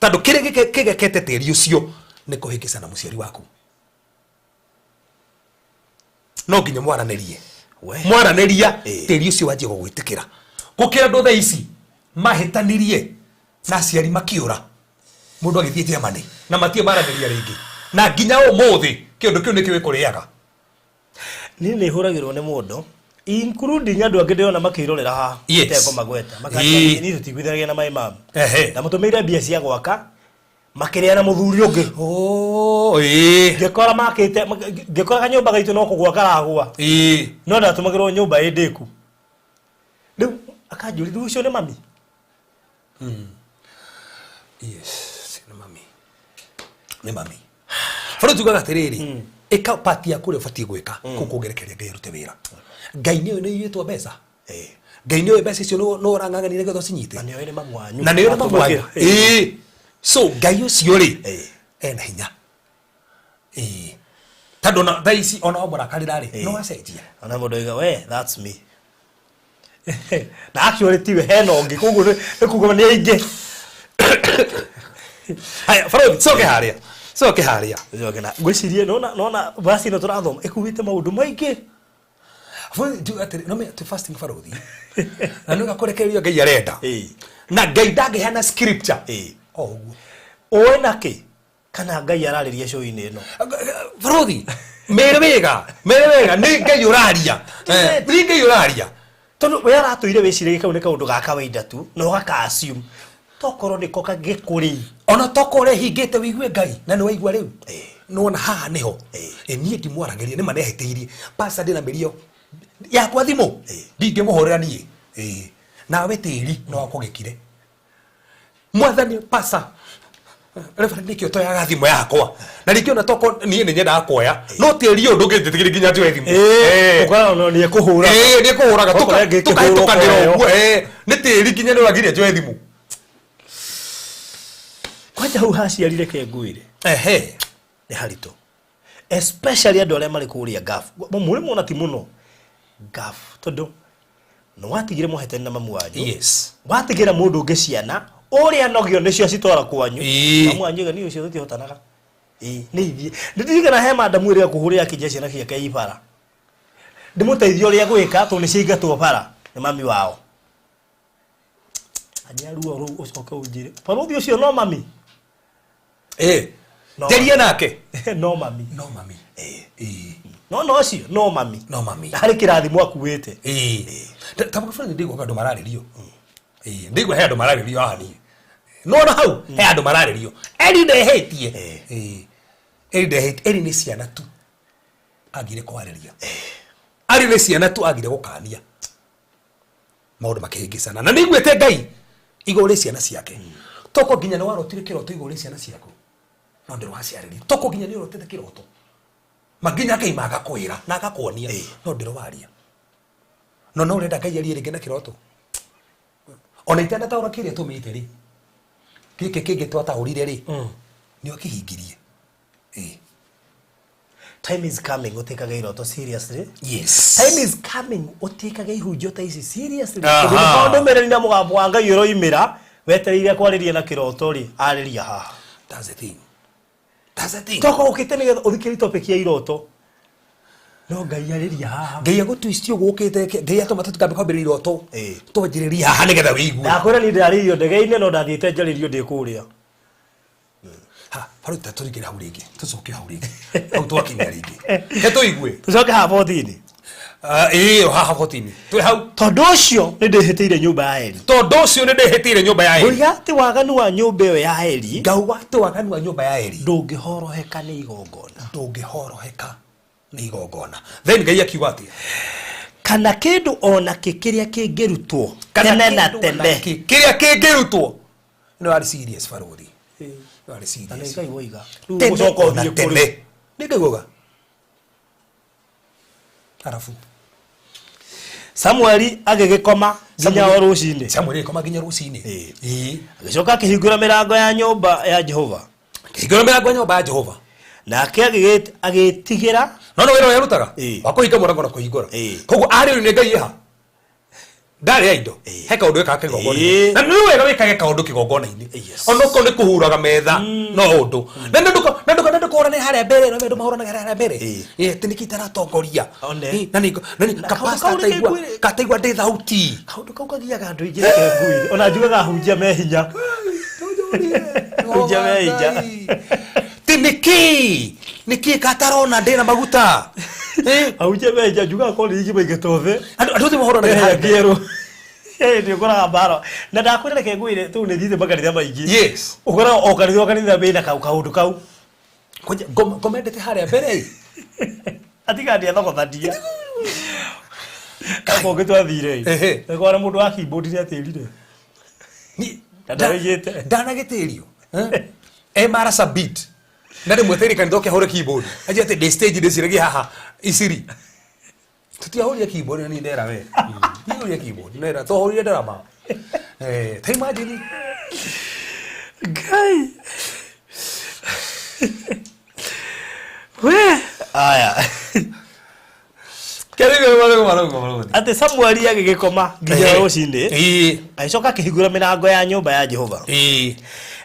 Tondũ kĩrĩa kĩgekete tĩri ũcio nĩ kũhĩngĩcana mũciari waku. No nginya mwaranĩrie. We. Mwaranĩria Ĩĩ. tĩri ũcio wanjie gũgwĩtĩkĩra. Gũkĩra andũ thaa ici mahĩtanirie na aciari makĩũra mũndũ agĩthiĩ Germany na matirĩ maranĩria rĩngĩ na nginya ũmũthĩ kĩũndũ kĩu nĩkĩo gĩkũrĩaga. Niĩ nĩ hũragĩrwo nĩ mũndũ including andũ angĩ ndĩrona makĩrorera haha Yes. itekũmagweta Ĩĩ. makanja niĩ tũtiguithanagia na my mom Ehe. ndamũtũmĩire mbia cia gwaka makĩrĩa na mũthuri ũngĩ. Oh, ĩĩ. Ngĩkora makĩte ngĩkora kanyũmba gaitũ no kũgwa karagwa Ĩĩ. no ndatũmagĩrwo nyũmba ĩ ndĩku rĩu akanjũria rĩu ũcio nĩ mami. Yes, nĩ mami. Nĩ mami. Bũrũri tugaga atĩrĩrĩ, ĩka part yaku ũrĩa ũbatiĩ gwĩka kũu kũngerekeria Ngai arute wĩra. Ngai nĩoĩ nĩ ũiyĩtwo mbeca. Ngai nĩoĩ mbeca icio nĩ ũrang'ang'anire nĩgetha ũcinyite. Na nĩoĩ nĩ mamu wanyu. Na nĩoĩ nĩ mamu wanyu. Ĩĩ. So Ngai ũcio rĩ, Ĩĩ. ena hinya. Ĩĩ. Tondũ ona thaa ici ona wamũrakarĩra rĩ, Ĩĩ. no acenjia. Ona mũndũ oiga we that's me na actually tiwe hena ũngĩ koguo nĩ kuga nĩ aingĩ. Haya, Barũthi, coke harĩa. Coke harĩa. Njoke na ngwĩcirie nona nona basi ĩno tũrathoma ĩkuĩte maũndũ maingĩ. Barũthi, njuge atĩrĩ, no menya twĩ fasting barũthi. Na nĩ ũgakũrekereria Ngai arenda. Ĩĩ. Na Ngai ndangĩheana scripture. Ĩĩ. O ũguo. Ũĩ nakĩ kana Ngai ararĩria show-inĩ ĩno. Barũthi, mere wega, mere wega, nĩ Ngai ũraria. Nĩ Ngai ũraria. Tondũ we aratũire wĩciragia kau nĩ kaũndũ ga kawaida tu na ũgaka assume tokorwo nĩko gĩkũrĩ. Ona tokorwo ũrehingĩte wĩigue Ngai na nĩ waigua rĩu. Ĩĩ. Nĩwona haha nĩho. Ĩĩ. Ĩ, niĩ ndimwaragĩria nĩ ma nĩahĩtĩirie. Pastor ndĩna mĩrio yakwa thimũ. Ĩĩ. Ndingĩmũhũrĩra niĩ. Ĩĩ. Nawe tĩri no akũgĩkire. Mwathani pastor Reverend nĩkĩo toyaga thimũ yakwa na rĩngĩ ona toko niĩ nĩ nyendaga kuoya no tĩri ũyũ ndũngĩnjĩtĩkĩria nginya njoe thimũ. Ĩĩ. Ũkora ona nĩ ekũhũra. Ĩĩ, nĩ ekũhũraga Okorwo ĩngĩ ĩkĩhũrwo tũkahĩtũkanĩra ũkoeo. ũguo. Ĩĩ, nĩ tĩri nginya nĩ ũragiria njoe thimũ. Kwanja hau haciarire kengwĩre. Ehe. Nĩ haritũ. Especially andũ arĩa marĩ kũrĩa Gulf. Mũrĩ mona ti mũno Gulf tondũ nĩ watigire mũhetani na mamu wanyu. Yes. Watigĩra mũndũ ũngĩ ciana ũrĩa nogio nĩcio citwara kwanyu. Ĩĩ. Mamu wanyu oiga niĩ ũcio tũtihotanaga. Ĩĩ, nĩ ithiĩ. Nĩ ndirikana he madamu ĩrĩa kũhũrĩra akĩnja ciana ciake ibara. Ndĩmũteithie ũrĩa gwĩka tondũ nĩ ciaingatwo bara nĩ mami wao. Anjia ruo rũu ũcoke ũnjĩre. Barũthi ũcio no mami. Eh. No. Njarie nake. No mami. No mami. Eh. No no ũcio no mami. No mami. Harĩ kĩrathimo akuĩte. Eh. Ta bũrũri ndiguaga andũ mararĩrio. Eh, ndigua he andũ mararĩrio haha niĩ. No na hau he andũ mararĩrio. Eri ndehĩtie. Eh. Eri ndehĩtie. Eri nĩ ciana tu. Agire kwarĩria. Ari nĩ ciana tu agire gũkania. Maũndũ makĩhĩngĩcana. Na nĩiguĩte Ngai igũrũ rĩ ciana ciake. Toko nginya nĩ warotire kĩroto igũrũ rĩ ciana ciaku. No ndĩrwaciarĩria. Toko nginya nĩ ũrotete kĩroto. Manginya Ngai magakwĩra na agakuonia no ndĩrwaria. No no ũrenda Ngai arie rĩngĩ na kĩroto. Ona itanataũra kĩrĩa tũmĩte rĩ. Gĩkĩ kĩngĩ twataũrire rĩ. Nĩ ũkĩhingirie. Eh. Time is coming ũtĩkage iroto seriously. Yes. Time is coming ũtĩkage ihunjio ta ici seriously. Aha. Tondũ nĩkorwo ndũmĩrĩri na mũgambo wa Ngai ũroimĩra wetereire kwarĩria na kĩroto rĩ arĩria haha. That's the thing. That's the thing. Tokorwo ũkĩte nĩgetha ũthikĩrie topic ya iroto. No Ngai arĩria haha. Ngai agũtwist ũguo ũkĩte Ngai atũma tũtikambe kwambĩrĩria iroto. Eh. Twanjĩrĩria haha nĩgetha wĩigue. Ndakwĩra niĩ ndĩrarĩirio ndege-inĩ no ndathiĩte njarĩrio ndĩ kũrĩa. Ha, barũ tũringĩre hau rĩngĩ. Tũcoke hau rĩngĩ. Hau twakinya rĩngĩ. Ke tũigue. Tũcoke haha 14. Ah, ĩĩ haha 14. Twĩ hau. Tondũ ũcio nĩ ndĩhĩtĩire nyũmba ya Eli. Tondũ ũcio nĩ ndĩhĩtĩire nyũmba ya Eli. Ngoiga atĩ waganu wa nyũmba ĩyo ya Eli Ngauga atĩ waganu wa nyũmba ya Eli ndũngĩhoroheka nĩ igongona. ndũngĩhoroheka nĩ igongona. Then Ngai akiuga atĩa? Kana kĩndũ ona kĩ kĩrĩa kĩngĩrutwo Kana tene na kĩndũ ona tene. kĩ kĩrĩa kĩngĩrutwo. Ĩno yarĩ serious barũthi. Ĩno yarĩ Na nĩ serious. Ngai woiga. Rĩu Tene ũgũcoka ona ũthiĩ kũrĩ. tene. Nĩ Ngai woiga. Arabu. Samueli agĩgĩkoma nginya o rũcinĩ. Samuel agĩkoma nginya rũcinĩ. Ĩĩ. Ĩĩ. Agĩcoka akĩhingũra mĩrango ya nyũmba ya Jehova. Kĩhingũra mĩrango ya nyũmba ya Jehova. Nake agĩtigĩra No no wĩra ũrĩa arutaga Ĩĩ. wa kũhinga mũrango na kũhingũra. Ĩĩ. Koguo arĩ nĩ Ngai ĩha. Ndarĩ a indo. Ĩĩ. He kaũndũ ekaga kĩgongona-inĩ. Ĩĩ. Na nĩ wega wĩkage kaũndũ kĩgongona-inĩ. Yes. Ona okorwo nĩ kũhuraga metha no ũndũ. Na nĩ ndũko na ndũko na ndũkũhũrane harĩa mbere na andũ mahũranaga harĩa mbere. Ĩĩ. Ĩĩ atĩ nĩkĩ itaratongoria. One. Ĩĩ, Na nĩ na nĩ Na kapasta kaũndũ kau ataigua nĩkengwĩre. kataigua ndĩ thauti. Kaũndũ kau kagiaga andũ aingĩ reke ngwĩre. Ona njugaga ahunjia me hinya. Ahunjia me hinya. Ti nĩkĩ? Nĩkĩ katarona ndĩna maguta? Eh? Ahunjia me hinya njugaga korwo nĩ ingĩ maigĩtwo thĩ. Andũ andũ othe mahũranaga harĩa mbere. Ngĩerwo. Ĩĩ nĩ ũkoraga mbara. Na ndakwĩra reke ngwĩre tondũ nĩ thiĩte makanitha maingĩ. Yes. Ũkoraga o kanitha o kanitha wĩna kau kaũndũ kau. Kwanja ngomendete harĩa mbere. Atiga ndiathogothania. Kau kũngĩ twathire. Ehe. Nĩkwara mũndũ wa keyboard nĩatĩrire. Ni Na ndaigĩte. ndanagĩtĩrio. Eh mara sabit. Na rĩmwe tĩri kanitha ũke hũre keyboard. Anjia atĩ ndĩ stage ndĩciragia haha iciri. Tũtiahũrire keyboard na niĩ ndera we. Ndiahũrire keyboard ndera twahũrire ndarama. Eh, ta imagine Ngai. We. Aya. Atĩ Samueli agĩgĩkoma nginya rũcinĩ. Ĩĩ. Agĩcoka akĩhingũra mĩrango ya nyũmba ya Jehova. Ĩĩ.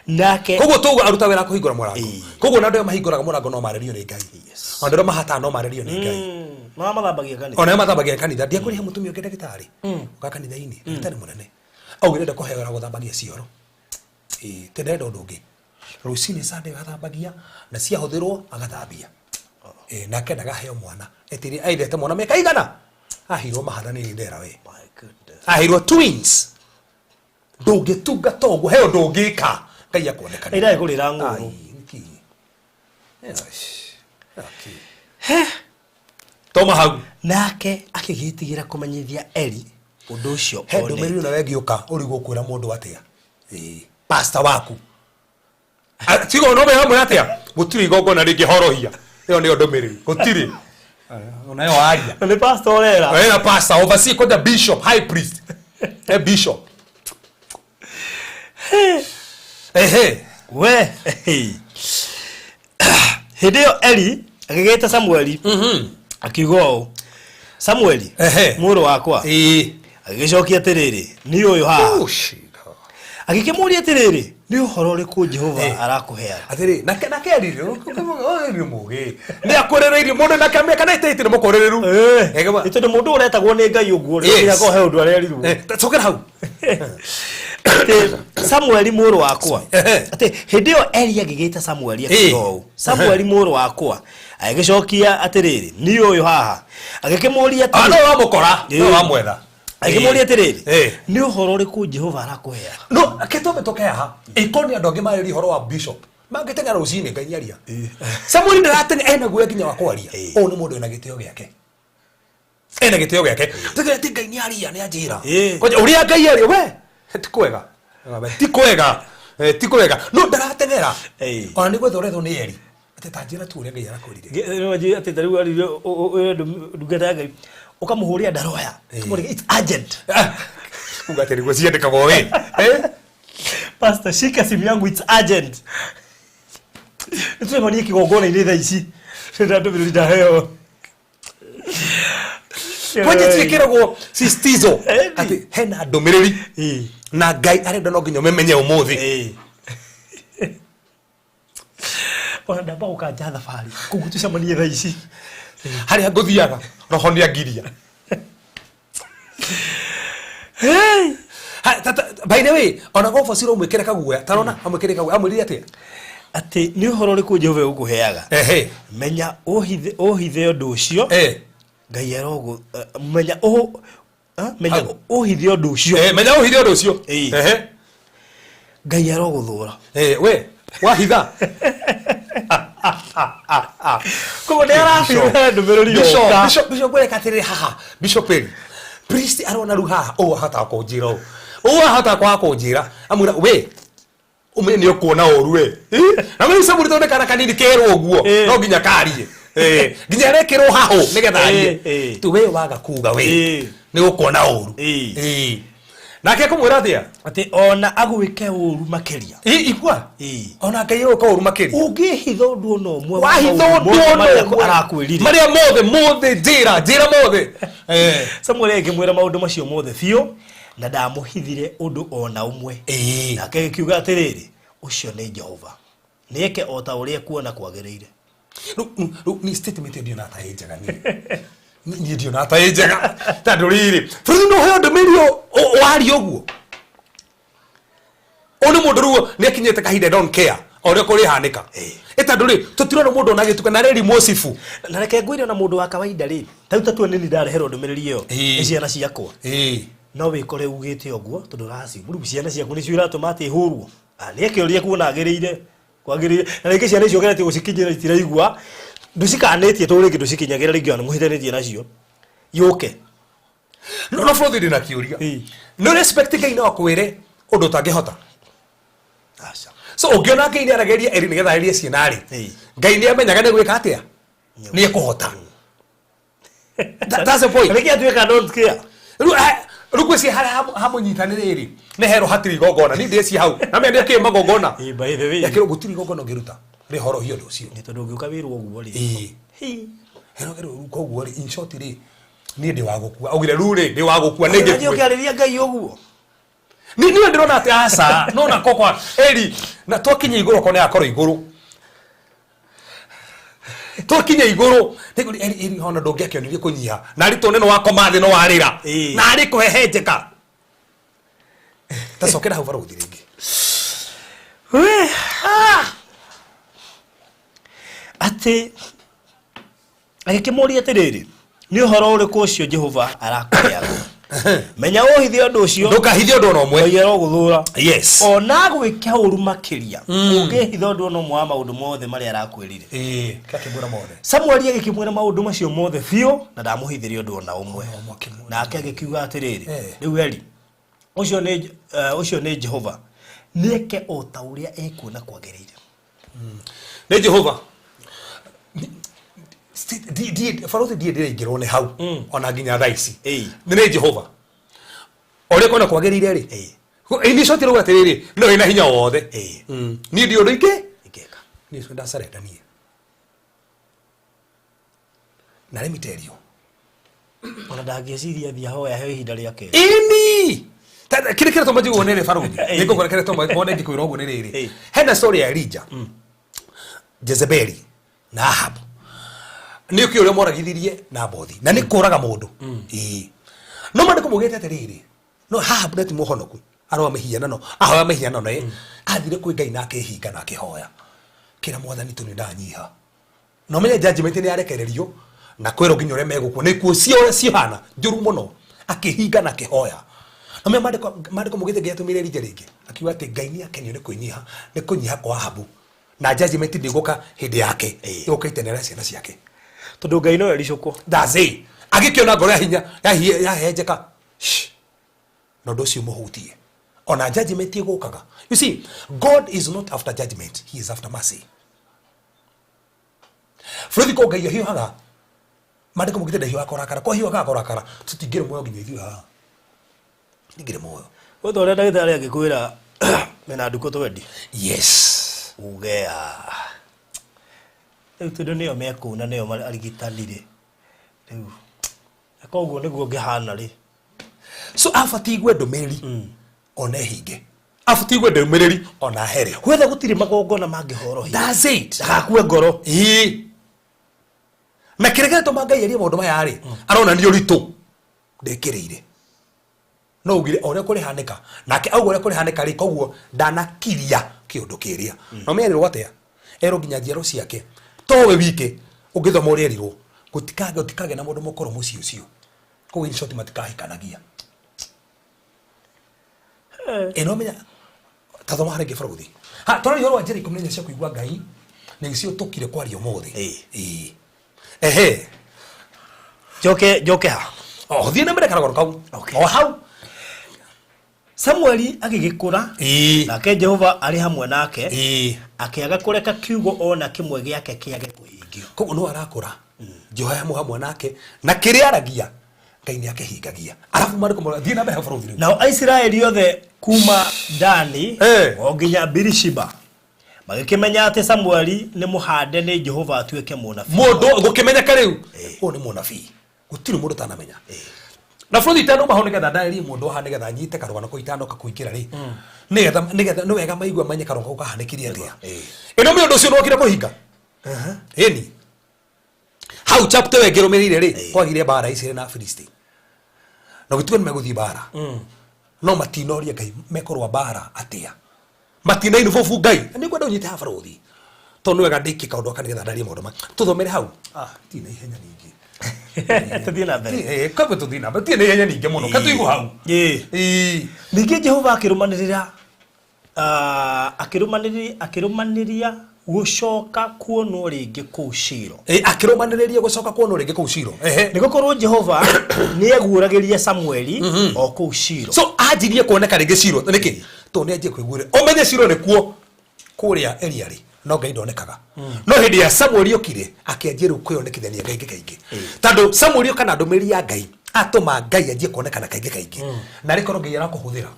Nake Koguo tuga aruta wĩra kũhingũra mũrango. Ĩĩ. Koguo na andũ arĩa mahingũraga mũrango no marĩrio nĩ Ngai. Ona andũ arĩa mahataga no marĩrio nĩ Ngai. Marĩa mathambagia kanitha. Ona arĩa mathambagia kanitha ndiakũrĩha mũtumia ũngĩ ndagĩtarĩ. Ũka kanitha-inĩ, ndagĩtarĩ mũnene. Augire ndenda kũheo wĩra wa gũthambagia cioro. Ĩĩ, ti ndĩrenda ũndũ ũngĩ. Rũcinĩ Sunday agathambagia na ciahũthĩrwo agathambia. Ĩĩ, nake ndagaheo mwana. Etĩri aendete mwana mĩaka igana. Aheirwo mahatha nĩ ndera we. My goodness. Aheirwo twins. Ndũngĩtungata ũguo, he ũndũ ũngĩka. Ngai akuonekane. Ĩrĩa ĩkũrĩra ng'ũrũ. Ai, nĩkĩ? Yes. Toma hau. Nake akĩgĩtigĩra kũmenyithia Eli ũndũ ũcio He onete. ndũmĩrĩri nawe ĩngĩũka ũrigwo kwĩra mũndũ atĩa. Ĩĩ, pastor waku. Tigo no mera mwĩra atĩa? Gũtirĩ igongona rĩngĩhorohia. Ĩyo nĩyo ndũmĩrĩri. Gũtirĩ. Onayo waria. Na nĩ pastor ũrera. Wena pastor oversee kwanja bishop, high priest. Eh bishop. Ehe. We. Hĩndĩ ĩyo Eli agĩgĩta Samueli akiuga ũũ Samueli Ehe. mũrũ wakwa Ĩĩ. agĩgĩcokia atĩrĩrĩ niĩ ũyũ haha Oh shit. Agĩkĩmũũria atĩrĩrĩ, nĩ ũhoro ũrĩkũ Jehova Eh. arakũheaga? Atĩrĩ, nake nake erire nĩ mũgĩ nĩ akũrĩrĩirie mũndũ nake amĩaka na ĩtĩte nĩ mũkũrĩrĩru. Nĩ tondũ mũndũ ũretagwo nĩ Ngai ũguo rĩ, Yes. nginya akorwo he ũndũ arerirwo. Cokera hau. Atĩ Samueli mũrũ wakwa. Ehe. Atĩ hĩndĩ ĩyo Eli agĩgĩta Samueli akiuga Eh. ũũ, Samueli mũrũ wakwa. Agĩgĩcokia atĩrĩrĩ, niĩ ũyũ haha. Agĩkĩmũũria Ah, no atĩrĩ, wamũkora no Eh. wamwetha. Agĩkĩmũũria atĩrĩrĩ, Eh. nĩ ũhoro ũrĩkũ Jehova arakũheaga? No kĩtũme tũke haha ĩkorwo nĩ andũ angĩ marĩria ũhoro wa bishop mangĩteng'era rũcinĩ Ngai nĩaria. Samueli ndarateng'era, ena guoya nginya wa kwaria. Eh. Ũyũ nĩ mũndũ wĩna gĩtĩo gĩake, ena gĩtĩo gĩake. Tũkĩra atĩ Ngai nĩaria, nĩanjĩra. Eh. Kwanja ũrĩa Ngai aria we ti kwega, ti kwega. Eh, ti kwega, no ndarateng'era. Eh. Ona nĩ gwetha ũrethwo nĩ Eri atĩ ta njĩra tu ũrĩa Ngai arakwĩrire. Atĩ ta rĩu aririe ndungata ya Ngai ũkamũhũrĩra ndaroya, ũkamũrĩria, it's urgent. Ah, uga atĩ nĩguo ciandĩkagwo we. Eh? Pastor, shika simu yangu, it's urgent. Nĩtũcemanie kĩgongona-inĩ thaa ici. Ndĩna ndũmĩrĩri ndaheo. Kwanja ciĩkĩragwo sistizo Edi. atĩ hena ndũmĩrĩri Ĩĩ. na Ngai arenda no nginya ũmĩmenye ũmũthĩ. Ĩĩ. Ona ndamba gũkanja thabarĩ koguo tũcemanie thaa ici. Harĩa ngũthiaga roho nĩ angiria. Ha, by the way, ona gobo ciro mwĩkĩre kaguoya tarona amwĩkĩre kaguoya, amwĩrire atĩa? Atĩ nĩ ũhoro ũrĩkũ Jehova egũkũheaga? Ehe. Menya ũhithe ũhithe ũndũ ũcio. Eh. Ngai arogũ menya ũhũ menya Hau. ũhithe ũndũ ũcio. Eh, menya ũhithe ũndũ ũcio. Ĩĩ. Ehe. Ngai arogũthũra. Eh, we wahitha. Koguo nĩ arabitha ndũmĩrĩri Bishop, yoka. Bishop, Bishop ngwĩreka atĩrĩrĩ haha, Bishop ĩri priest arona rĩu haha ũũ ahota kũnjĩra ũũ, ũũ ahota kwaga kũnjĩra, amwĩra we ume nĩ ũkuona ũru we. Ĩ? Na we Samuel tondũ kana kanini kerwo ũguo Eh. no nginya karie. Eh, nginya arekĩrwo hahũ nĩgetha arie. Eh, eh. Tu we waga kuga we Eh. nĩ ũkuona ũru. Eh. Eh. Nake akũmwĩra atĩa? Atĩ ona agwĩke ũru makĩria. Ĩ, igua. Ĩ. Ona Ngai egũka ũru makĩria. Ũngĩhitha ũndũ ona ũmwe wa Wahitha maũndũ ũndũ mothe ona marĩa ũmwe. arakwĩrire. Marĩa mothe mothe, njĩra njĩra mothe. Eh. Samuel agĩkĩmwĩra maũndũ macio mothe biũ na ndamũhithire ũndũ ona ũmwe. Ĩĩ. Nake agĩkiuga atĩrĩrĩ, ũcio nĩ Jehova, nĩeke o ta ũrĩa kuona kwagĩrĩire. Rĩu ni statement ĩyo ndionaga ta ĩ njega niĩ. Niĩ ndionaga ta ĩ njega tondũ rĩrĩ bũrũri no ũheo ndũmĩrĩri waria ũguo, ũyũ nĩ mũndũ rĩu nĩ akinyĩte kahinda don't care o ũrĩa kũrĩhanĩka, ĩ tondũ rĩ tũtirona mũndũ ona agĩtuka na rĩri mũcibu. Na reke ngwĩre, ona mũndũ wa kawaida rĩ, ta rĩu tatue nĩ niĩ ndareherwo ndũmĩrĩri ĩyo Ĩĩ. nĩ ciana ciakwa, Ĩĩ. no wĩkore ugĩte ũguo tondũ ũraciu rĩu ciana ciaku nĩcio iratũma atĩ hũrwo. Nĩeke ũrĩa kuona agĩrĩire kwagĩrĩire, na rĩngĩ ciana icio ũgeretie gũcikinyĩra itiraigua, ndũcikanĩtie tondũ rĩngĩ ndũcikinyagĩra, rĩngĩ ona nĩmũhĩtanĩtie nacio yũke. No bũrũri ndĩna kĩũria. Ĩĩ. Nĩ respect Ngai no akwĩre ũndũ ũtangĩhota? Aca. So ũngĩona Ngai nĩ arageria eri nĩgetha arerie ciana rĩ, Ĩĩ. Ngai nĩ amenyaga nĩ gwĩka atĩa, nĩ ekũhota. That's the point. Rĩngĩ atuĩka don't care. Rĩu rĩu ngwĩciria harĩa hamũnyitanĩ rĩrĩ nĩ herwo hatirĩ igongona, niĩ ndĩciĩ hau na menya nĩakĩrĩ magongona. Ĩĩ, by the way. Yakĩrwo gũtirĩ igongona ũngĩruta rĩhorohio ũndũ ũcio. Nĩ tondũ ũngĩũka wĩrwo ũguo rĩ. Ĩĩ. Hĩ. Herwo rĩu koguo rĩ, in short rĩ, niĩ ndĩ wa gũkua, augire rĩu rĩ ndĩ wa gũkua nĩ Ũrathiĩ ngĩkue. ũkĩarĩria Ngai ũguo. Ni niĩ ndĩrona atĩ aca nona kokwa eri na twakinya igũrũ okorwo nĩ akorwo igũrũ twakinya igũrũ nĩngũri eri eri hona ndũngĩakĩonirie kũnyiha na arĩ tone no wakoma thĩ no warĩra. Ĩĩ. Na arĩ kũhehenjeka tacokera hau barũthi rĩngĩ. We, atĩ agĩkĩmũũria atĩrĩrĩ, nĩ ũhoro ũrĩkũ ũcio Jehova arakũheaga? Menya ũhithe ũndũ ũcio. Ndũkahithe ũndũ ona ũmwe. Ngai arogũthũra. Yes. Ona gwĩke ũru makĩria ũngĩhitha ũndũ ona ũmwe wa maũndũ mothe marĩa arakwĩrire. Ĩĩ, akĩmwĩra mothe. Samueli agĩkĩmwĩra maũndũ macio mothe biũ na ndamũhithĩre ũndũ ona ũmwe. Ũmwe akĩmwĩra. Nake agĩkiuga atĩrĩrĩ, Eh. rĩu Eli, ũcio nĩ ũcio nĩ Jehova, nĩeke o ta ũrĩa ekuona kwagĩrĩire. Nĩ Jehova. Barũthi ndiĩ ndĩraingĩrwo nĩ hau ona nginya thaa ici. Ĩĩ. Nĩ Jehova ũrĩa kuona kwagĩrĩire rĩ. Ĩĩ. Ini coti rauga atĩrĩrĩ, no ĩna hinya wothe. Ĩĩ. Niĩ ndi ũndũ ingĩ Ingĩka. Niĩ ũcio ndacarenda niĩ na let me tell you, Ona ndangĩciria thiĩ ahoya aheo ihinda rĩa kerĩ. Ĩni. Kĩrĩa kĩratũma njiguo nĩ rĩ baruthi nĩngũkwĩra kĩrĩa tũma wone ngĩkwĩra ũguo nĩ rĩrĩ. Hena story ya Elijah, Jezebeli na Ahab, nĩ ũkĩ ũrĩa moragithirie Nabothi na nĩ kũraga mũndũ. Ĩĩ, no mandĩko maugĩte atĩrĩrĩ, no Ahab nĩ ti mũhonoku, aroa mĩhianano, ahoya mĩhianano, ĩ athire kwĩ Ngai na akĩhinga na akĩhoya kĩra Mwathani tu nĩ ndanyiha, na ũmenye judgment nĩ yarekererio na kwĩrwo nginya ũrĩa megũkua nĩ ikuũ cio cihana njũru mũno. Akĩhinga na akĩhoya na ũmenye mandĩko maugĩte Ngai atũmĩire Elijah rĩngĩ, akiuga atĩ Ngai nĩ akenio nĩ kwĩnyiha, nĩ kũnyiha kwa Ahabu, na judgment ndĩgũka hĩndĩ yake, ĩgũka itene rĩa ciana ciake. Tondũ Ngai no ericũkwo. That's it. Agĩkĩona ngoro ya hinya yahehenjeka. Shh. Na ũndũ ũcio mũhutie ona judgment ĩgũkaga. You see, God is not after judgment, he is after mercy. Bũrũri ko Ngai ahiũhaga, mandĩko mũgĩte ndahiũhaga kũrakara, kwahiũhaga kũrakara tũtingĩrĩ muoyo nginya ithuĩ haha tũtingĩrĩ muoyo. Wetha ũrĩa ndagĩtarĩ angĩkwĩra mena ndukũ 20. Yes. Uge, "Ah, rĩu tondũ nĩo mekũu na nĩo arigitani rĩ, rĩu koguo nĩguo ngĩhana rĩ." So abatiĩ igue ndũmĩrĩri ona ĩhinge, abatiĩ igue ndũmĩrĩri ona here. Gwetha gũtirĩ magongona mangĩhorohia. That's it. Ndagakue ngoro. Ĩĩ, na kĩrĩa gĩatũma Ngai arie maũndũ maya rĩ, aronania ũritũ ndĩkĩrĩire, no ugire o ũrĩa kũrĩhanĩka nake auga ũrĩa kũrĩhanĩka rĩ, koguo ndanakiria kĩũndũ kĩrĩa no merirwo atĩa, erwo nginya njiaro ciake towe wike ũngĩthoma ũrĩa erirwo gũtikage na mũndũ mũkũrũ mũciĩ ũcio, koguo in short matikahikanagia. Ĩno menya ta thoma harĩa ngĩbũrũthi ha tũraria ũhoro wa njĩra 14 cia kũigua Ngai na icio tũkire kwaria ũmũthĩ. Ĩĩ, ehe. Njoke njoke ha? O thiĩ na mbere karogoro kau. Okay. O hau. Samueli agĩgĩkũra, nake Jehova arĩ hamwe nake, akĩaga kũreka kiugo o na kĩmwe gĩake kĩage kũhingio. Koguo no arakũra, Jehova hamwe hamwe nake na kĩrĩa aragia Ngai nĩ akĩhingagia, arabu marĩkũ thiĩ na mbere hau bũrũri rĩu. Nao Aisiraeli othe kuma Dani o nginya Birishiba magĩkĩmenya atĩ Samueli nĩ mũhande nĩ Jehova atuĩke mũnabii. Mũndũ gũkĩmenyeka rĩu ũyũ nĩ mũnabii, gũtirĩ mũndũ ũtanamenya na bũrũri itano maho nĩgetha ndarĩrie mũndũ haha nĩgetha anyite karũgano kau itanoka kũingĩra rĩ, nĩgetha nĩ wega maigue manye karũgano kau kahanĩkire atĩa. Ĩno mĩ ũndũ ũcio nĩwokire kũhinga ĩni hau chapter ĩyo ĩngĩrũmĩrĩire rĩ, kwagire mbara Isiraeli na Afilisti na gũtuĩka nĩ megũthiĩ mbara, no matinoria Ngai mekũrũa mbara atĩa, matina inbovu Ngai na nĩngwenda ũnyite haha barũthi tondũ nĩ wega ndĩkie kaũndũ gaka nĩgetha ndarie maũndũ ma tũthomere hau. Ah, ti na ihenya ningĩ. Tũthiĩ na mbere. Kambe tũthiĩ na mbere, ti na ihenya ningĩ mũno, katũigũ hau. Ĩĩ. Ningĩ Jehova akĩrũmanĩrĩra, akĩrũmanĩrĩria gũcoka kuonwo rĩngĩ kũu Shilo. Ĩĩ, akĩrũmanĩrĩria gũcoka kuonwo rĩngĩ kũu Shilo, ehe. Nĩ gũkorwo Jehova nĩ eguũragĩria Samueli o kũu Shilo. So anjirie kuoneka rĩngĩ Shilo nĩkĩ? Tondũ nĩ anjie kũiguĩra ũmenye Shilo nĩkuo kũrĩa Elia rĩ, no Ngai ndonekaga, no hĩndĩ ya Samueli okire akĩanjia rĩu kwĩonekithania kaingĩ kaingĩ, tondũ Samueli oka na ndũmĩrĩri ya Ngai atũma Ngai anjie kuonekana kaingĩ kaingĩ, na rĩkorwo Ngai arakũhũthĩra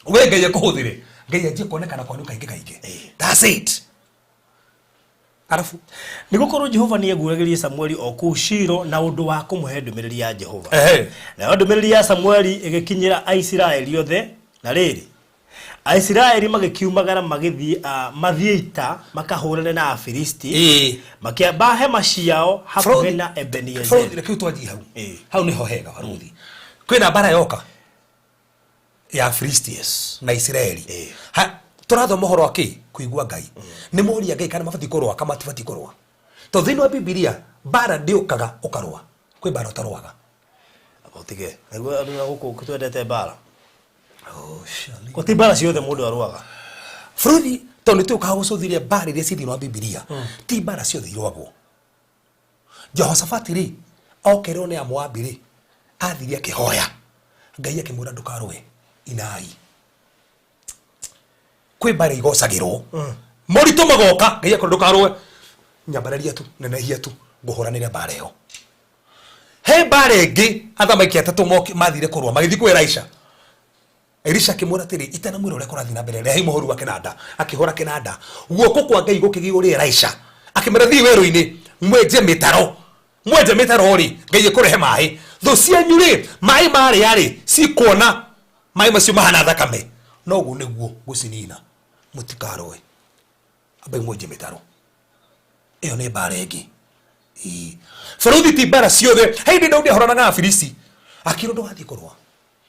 we, Ngai akũhũthĩre, Ngai anjie kuonekana kwanyu kaingĩ kaingĩ. That's it. Arabu Nĩ gũkorwo Jehova nĩ eguũragĩria Samueli o kũu Shilo na ũndũ wa kũmũhe ndũmĩrĩri ya Jehova. Nayo ndũmĩrĩri ya Samueli ĩgĩkinyĩra Aisiraeli othe. Na rĩrĩ, Aisiraeli magĩkiumagara magĩthiĩ, mathiĩ ita makahũrane na Afilisti, makĩamba hema ciao hakuhĩ na Ebeniezeri. Bũrũri reke twanjie hau. Hau niho hega baruthi kwĩna mbara yoka ya Afilisti na Isiraeli. Ha, tũrathoma ũhoro wa kĩ kũigua Ngai, nĩ moria Ngai kana mabatiĩ kũrũa kana matibatiĩ kũrũa, tondũ thĩinĩ wa Bibilia mbara ndĩũkaga ũkarũa, kwĩ mbara ũtarũaga. Ũtige nĩguo andũ na gũkũ twendete mbara. Gũti mbara ciothe mũndũ arũaga. Bũrũri tondũ nĩ tũkaga gũcũthĩrĩria mbara iria ciĩ thĩinĩ wa Bibilia, ti mbara ciothe irũagwo. Jehoshafati rĩ, okerwo nĩ Amoabi rĩ, athire akĩhoya Ngai, akĩmwĩra ndũkarũe, inai. Kwĩ mbara igocagĩrwo moritũ magoka, Ngai akwĩra ndũkarũe, nyambararia tu, nenehia tu, ngũhũranĩre mbara ĩyo. He mbara ĩngĩ athamaki atatũ mathire kũrũa, magĩthiĩ kwĩ Elisha. Elisha akĩmwĩra atĩrĩ, itanamwĩra ũrĩa kũrathiĩ na mbere, rehai mũhũri wa kĩnanda. Akĩhũra kĩnanda, guoko kwa Ngai gũkĩgĩa ũrĩ Elisha, akĩmwĩra, thiĩ werũ-inĩ mwenje mĩtaro, mwenje mĩtaro rĩ, Ngai ekũrehe maĩ, thũ cianyu rĩ, maĩ marĩa rĩ, cikuona. Maĩ macio mahana thakame. No ũguo nĩguo ngũcinina. Mũtikarũe. Ambai mwenje mĩtaro. Ĩyo nĩ mbara ĩngĩ. Ĩĩ. Bũrũthi ti mbara ciothe. He hĩndĩ Daudi ahũranaga na Afilisti. Akĩrwo ndũgathiĩ kũrũa.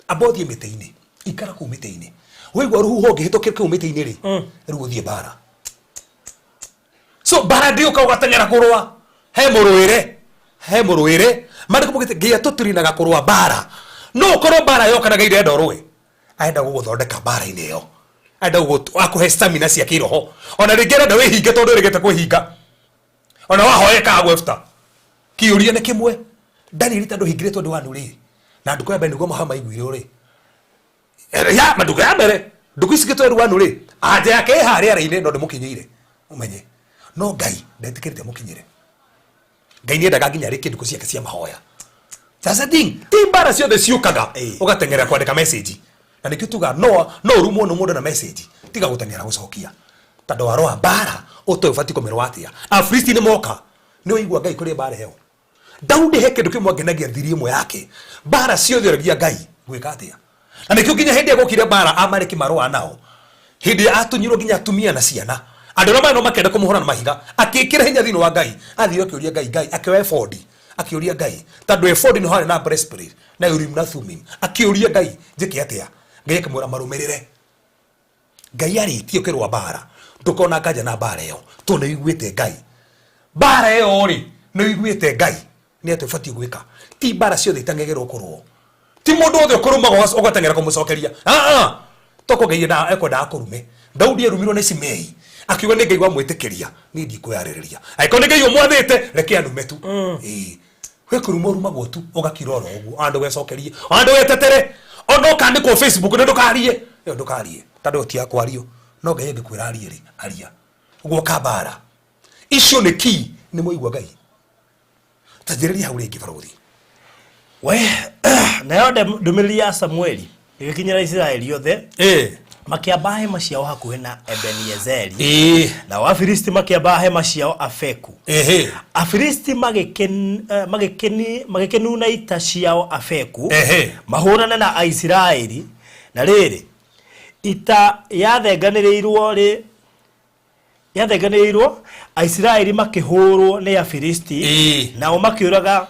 Amba ũthiĩ mĩtĩ-inĩ. Ikara kũu mĩtĩ-inĩ. Waigua rũhuho ũngĩhĩtũkĩra kũu mĩtĩ-inĩ rĩ, rĩu ũthiĩ mbara. So mbara ndĩũka ũgateng'era kũrũa. He mũrũĩre. He mũrũĩre. Maandĩko maugĩte Ngai atũtirinaga kũrũa mbara. No ũkorwo mbara yoka na Ngai ndenda ũrũe. Arenda gũgũthondeka mbara-inĩ ĩyo. Arenda akũhe stamina cia kĩroho. Ona rĩngĩ arenda wĩhinge tondũ ũrĩgĩte kwĩhinga. Ona wahoya ĩkaga gwebta. Kĩũria nĩ kĩmwe. Danieli tondũ hingĩrĩtwo ndĩ wanu rĩ. Na ndukũ ya mbere nĩguo mahoya maiguirwo rĩ. Ya, ndukũ ya mbere. Ndukũ ici ngĩtwerũ wanu rĩ. Anja yake ĩ harĩa rĩ-inĩ no ndĩmũkinyĩire. Ũmenye. No Ngai ndetĩkĩrĩte mũkinyĩre. Ngai nĩendaga nginya rĩkie ndukũ ciake cia mahoya. That's the thing. Ti mbara ciothe ciũkaga ũgateng'era kwandĩka message. Na nĩkĩo tugaga no no ũrumwo nĩ mũndũ na message. Tiga gũteng'era gũcokia. Tondũ warũa mbara ũtoĩ ũbatiĩ kũmĩrũa atĩa. Afilisti nĩ moka. Nĩ waigua Ngai kũrĩ mbara ĩyo. Daudi he kĩndũ kĩmwe angenagia thiri ĩmwe yake. Mbara ciothe oragia Ngai gwĩka atĩa. Na nĩkĩo nginya hĩndĩ ĩrĩa gwokire mbara Amaleki marũa nao. Hĩndĩ ĩrĩa atunyirwo nginya atumia na ciana. Andũ arĩa marĩ nao makĩenda kũmũhũra na mahiga. Akĩĩkĩra hinya thĩinĩ wa Ngai. Athire akĩũria Ngai, Ngai akĩoya ebodi. Akĩũria Ngai. Tondũ ebodi nĩho harĩ na breastplate na Urim na Thummim. Akĩũria Ngai, njĩke atĩa? Ngai akĩmwĩra marũmĩrĩre. Ngai arĩtie ũkĩrũa mbara. Ndũkona nganja na mbara ĩyo. Tondũ nĩ ũiguĩte Ngai. Mbara ĩyo rĩ, nĩ ũiguĩte Ngai. Nĩ atĩa ũbatiĩ gwĩka? Ti mbara ciothe itang'egerwo kũrũo. Ti mũndũ wothe ũkũrũmaga ũgateng'era kũmũcokeria. Ah, toko Ngai ekwendaga akũrume. Daudi arumirwo nĩ Shimei. Akiuga nĩ Ngai wamwĩtĩkĩria. Niĩ ndikwĩyarĩrĩria. Angĩkorwo nĩ Ngai ũmwathĩte, reke anume tu. Ĩĩ. Wĩ kũruma ũrumagwo tu, ũgakira oro ũguo. Ona ndũgecokerie. Ona ndũgetetere. Ona ũkandĩkwo Facebook nĩ ndũkarie. Ĩyo ndũkarie. Tondũ ti ya kwario. No Ngai angĩkwĩra arie rĩ, aria. Gwoka mbara. Icio nĩ key nĩ mwaigua Ngai. Tanjĩrĩria hau rĩngĩ barũthi. We nayo ndũmĩrĩri ya Samueli ĩgĩkinyĩra Isiraeli othe. Makĩamba hema ciao hakuhĩ na Ebeniezeri. Nao Afilisti makĩamba hema ciao Afeku. Afilisti magĩkĩnuna ita ciao Afeku mahũrane na Aisiraeli. Na rĩrĩ, ita yathenganĩrĩirwo rĩ yathenganĩrĩirwo Aisiraeli makĩhũrwo nĩ Afilisti. Nao makĩũraga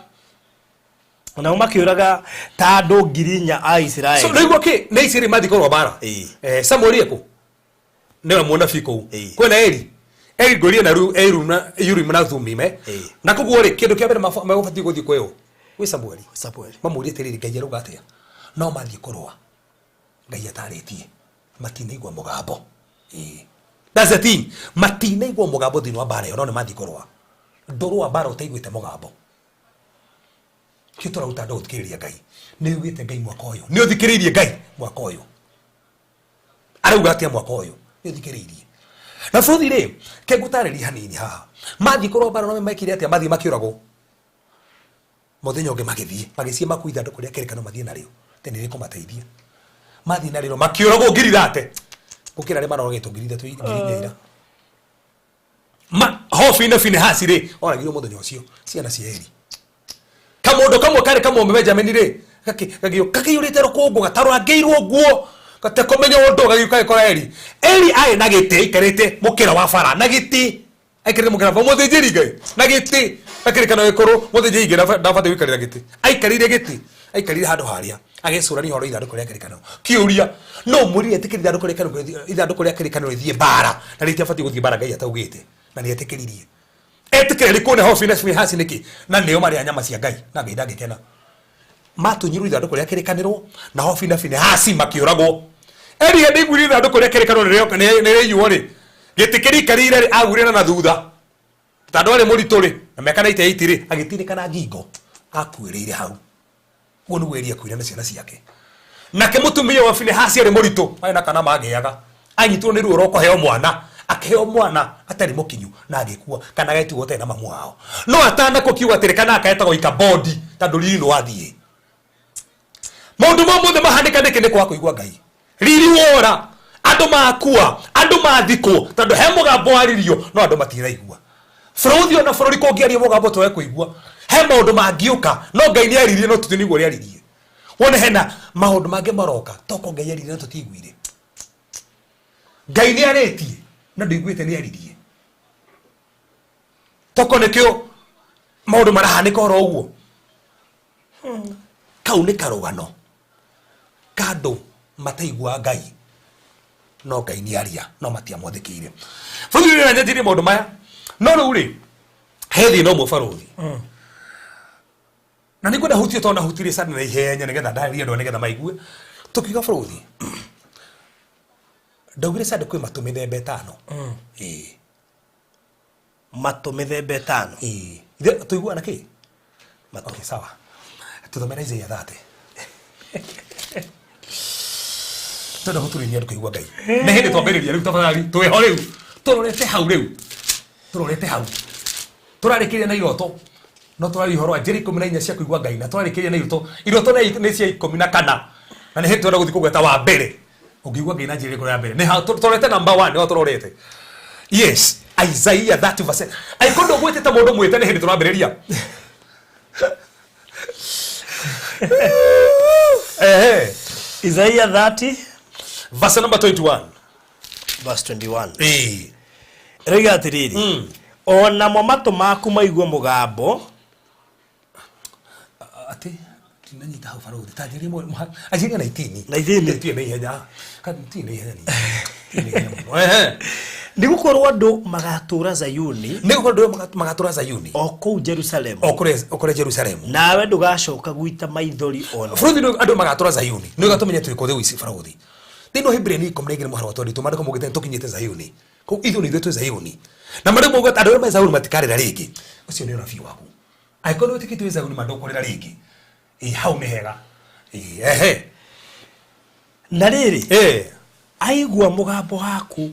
nao makĩũraga ta andũ 4,000 a Isiraeli. So nĩguo kĩ nĩ Isiraeli mathiĩ kũrũa mbara. Samueli ekũ? Nĩwe mũnabii kũu. Kwĩna Eli. Eli ngũrie na Urim na Urim na Thummim. Na koguo rĩ kĩndũ kĩa mbere megũbatiĩ gũthiĩ kwĩ ũ? Gwĩ Samueli. Samueli. Mamũrie atĩrĩrĩ Ngai arauga atĩa? No mathiĩ kũrũa. Ngai atarĩtie. Matinaigua mũgambo. That's the thing. Matinaigua mũgambo thĩinĩ wa mbara ĩyo no nĩ mathiĩ kũrũa. Ndũrũa mbara ũtaiguĩte mũgambo. Kĩo tũraruta andũ gũthikĩrĩria Ngai. Nĩ ũiguĩte Ngai mwaka ũyũ. Nĩ ũthikĩrĩirie Ngai mwaka ũyũ. Arauga atĩa mwaka ũyũ? Nĩ ũthikĩrĩirie. Na bũthi rĩ, ke ngũtarĩrie hanini haha. Mathiĩ kũrũa mbara no mekire atĩa? Mathiĩ makĩũragwo. Mũthenya ũngĩ magĩthiĩ, magĩciĩ makue ithandũkũ rĩa kĩrĩkanĩro mathiĩ narĩo. Atĩ nĩ rĩkũmateithia. Mathiĩ narĩo makĩũragwo 30,000. Gũkĩra arĩa maroragĩtwo 3,000 4,000 ira. Ma Hofi na Finehasi rĩ, oragirwo mũthenya ũcio, ciana cia Eli. Kamũndũ kamwe karĩ kamwe Benjamini rĩ, gakĩiyũrĩte rũkũngũ, gatarũrangĩirwo nguo, gatekũmenya ũndũ, gagĩũka gagĩkora Eli. Eli arĩ na gĩtĩ aikarĩte mũkĩra wa bara, na gĩtĩ aikarĩte mũkĩra wa mũthĩnjĩri Ngai, na gĩtĩ gakĩrĩkana gĩkũrũ, mũthĩnjĩri Ngai ndabatiĩ gũikarĩra gĩtĩ, aikarĩire gĩtĩ, aikarĩire handũ harĩa agĩcũrania ũhoro ithandũkũ rĩa kĩrĩkanĩro. Kĩũria, no mwĩrire etĩkĩrie ithandũkũ rĩa kĩrĩkanĩro, ithandũkũ rĩa kĩrĩkanĩro rĩthiĩ mbara, na rĩtiabatiĩ gũthiĩ mbara Ngai ataugĩte, na nĩ etĩkĩririe. Etĩkĩre rĩkũne Hofini na Finehasi nĩkĩ? Na nĩo marĩa nyama cia Ngai, na Ngai ndangĩkena. Matunyirwo ithandũkũ rĩa kĩrĩkanĩro, na Hofini na Finehasi makĩũragwo. Eli hĩndĩ aiguire ithandũkũ rĩa kĩrĩkanĩro nĩ rĩaiywo rĩ, gĩtĩ kĩrĩa aikarĩire rĩ, agũire na thutha. Tondũ arĩ mũritũ rĩ, na mĩaka 98 rĩ, agĩtinĩka na ngingo, akuĩrĩire hau. Ũguo nĩguo Eli akuire na ciana ciake. Nake mũtumia wa Finehasi arĩ mũritũ, arĩ na kana magĩaga. Anyitirwo nĩ ruo rwa kũheo mwana, akĩheo mwana atarĩ mũkinyu na agĩkua, kana agĩtigwo atarĩ na mamu wao. No atanakua akiuga atĩrĩ, kana aka etagwo Ikabodi, tondũ riri nĩ wathiĩ. Maũndũ mau mothe mahanĩka nĩkĩ? Nĩ kwaga kũigua Ngai. Riri wora, andũ makua, andũ mathikwo, tondũ he mũgambo waririo, no andũ matiraigua. Bũrũri ona bũrũri kũngĩaria mũgambo twage kũigua. He maũndũ mangĩũka, no Ngai nĩ aririe no tũtinaigua ũrĩa aririe. Wone hena maũndũ mangĩ maroka toko Ngai aririe na tũtiguire. Ngai nĩ arĩtie na ndũiguĩte nĩ aririe. Toko nĩkĩo maũndũ marahanĩka oro ũguo. Kau nĩ karũgano ka andũ mataiguaga Ngai no Ngai nĩ aria no matiamwathĩkĩire. Bũrũri ũrĩa nyanjirie maũndũ maya no rĩu rĩ he thĩna ũmwe barũthi. Na nĩ ngwenda hutie tondũ nahutirie sana na ihenya nĩgetha ndarĩrie andũ nĩgetha maigue. Tũkiuga bũrũthi ndaugire sande kwĩ matũ mĩthemba ĩtano. Ĩĩ. Matũ mĩthemba ĩtano. Ĩĩ. Ithe tũiguaga na kĩ? Matũ. Okay, sawa. Tũthomere Isaiah 30. Twenda gũturĩria andũ kũigua Ngai. Nĩ hĩndĩ twambĩrĩria rĩu tafadhali twĩho rĩu. Tũrorete hau rĩu. Tũrorete hau. Tũrarĩkĩria na iroto. No tũraria ũhoro wa njĩra 14 cia kũigua Ngai na tũrarĩkĩria na iroto. Iroto nĩ cia 14. Na nĩ hĩndĩ twenda gũthiĩ kũgweta wa mbere. Ũngĩigua Ngai na njĩra ĩrĩkũ ya mbere. Nĩ hau tũrorete number 1 nĩho tũrorete. Yes, Isaiah 30 verse. Angĩkorwo ndũgwĩtĩte mũndũ mwĩte nĩ hĩndĩ tũrambĩrĩria. Ehe. Isaiah 30 Verse number 21. verse 21. Ĩĩ. Ĩroiga atĩrĩrĩ, o namo matũ maku maigue mũgambo Atĩ tinanyita hau barũthi tanjĩrie anjĩrie na itini. 19. Tirĩ na ihenya. Kana tirĩ na ihenya ningĩ. Tirĩ na ihenya mũno. Ehe. Nĩ gũkorwo andũ magatũũra Zayuni Nĩ gũkorwo andũ magatũũra Zayuni. o kũu Jerusalemu. O kũrĩa Jerusalemu. Nawe ndũgacoka gwita maithori ona. Bũrũri nĩ andũ magatũra Zayuni. Nĩ ũgatũmenya twĩ kũ thĩu ici barũthi. Thĩinĩ wa Hibrania 12 mũhari wa 22 maandĩko maugĩte nĩ tũkinyĩte Zayuni. Kũu ithuĩ nĩ ithuĩ twĩ Zayuni. Na maandĩko maugĩte andũ arĩa me Zayuni matikarĩra rĩngĩ. Ũcio nĩ ũnabii waku. Angĩkorwo nĩ wĩtĩkĩtie wĩ Zayuni ma ndũkũrĩra rĩngĩ. Ĩĩ hau nĩ hega. Ĩĩ ehe. Na rĩrĩ, Ĩĩ. aigua mũgambo waku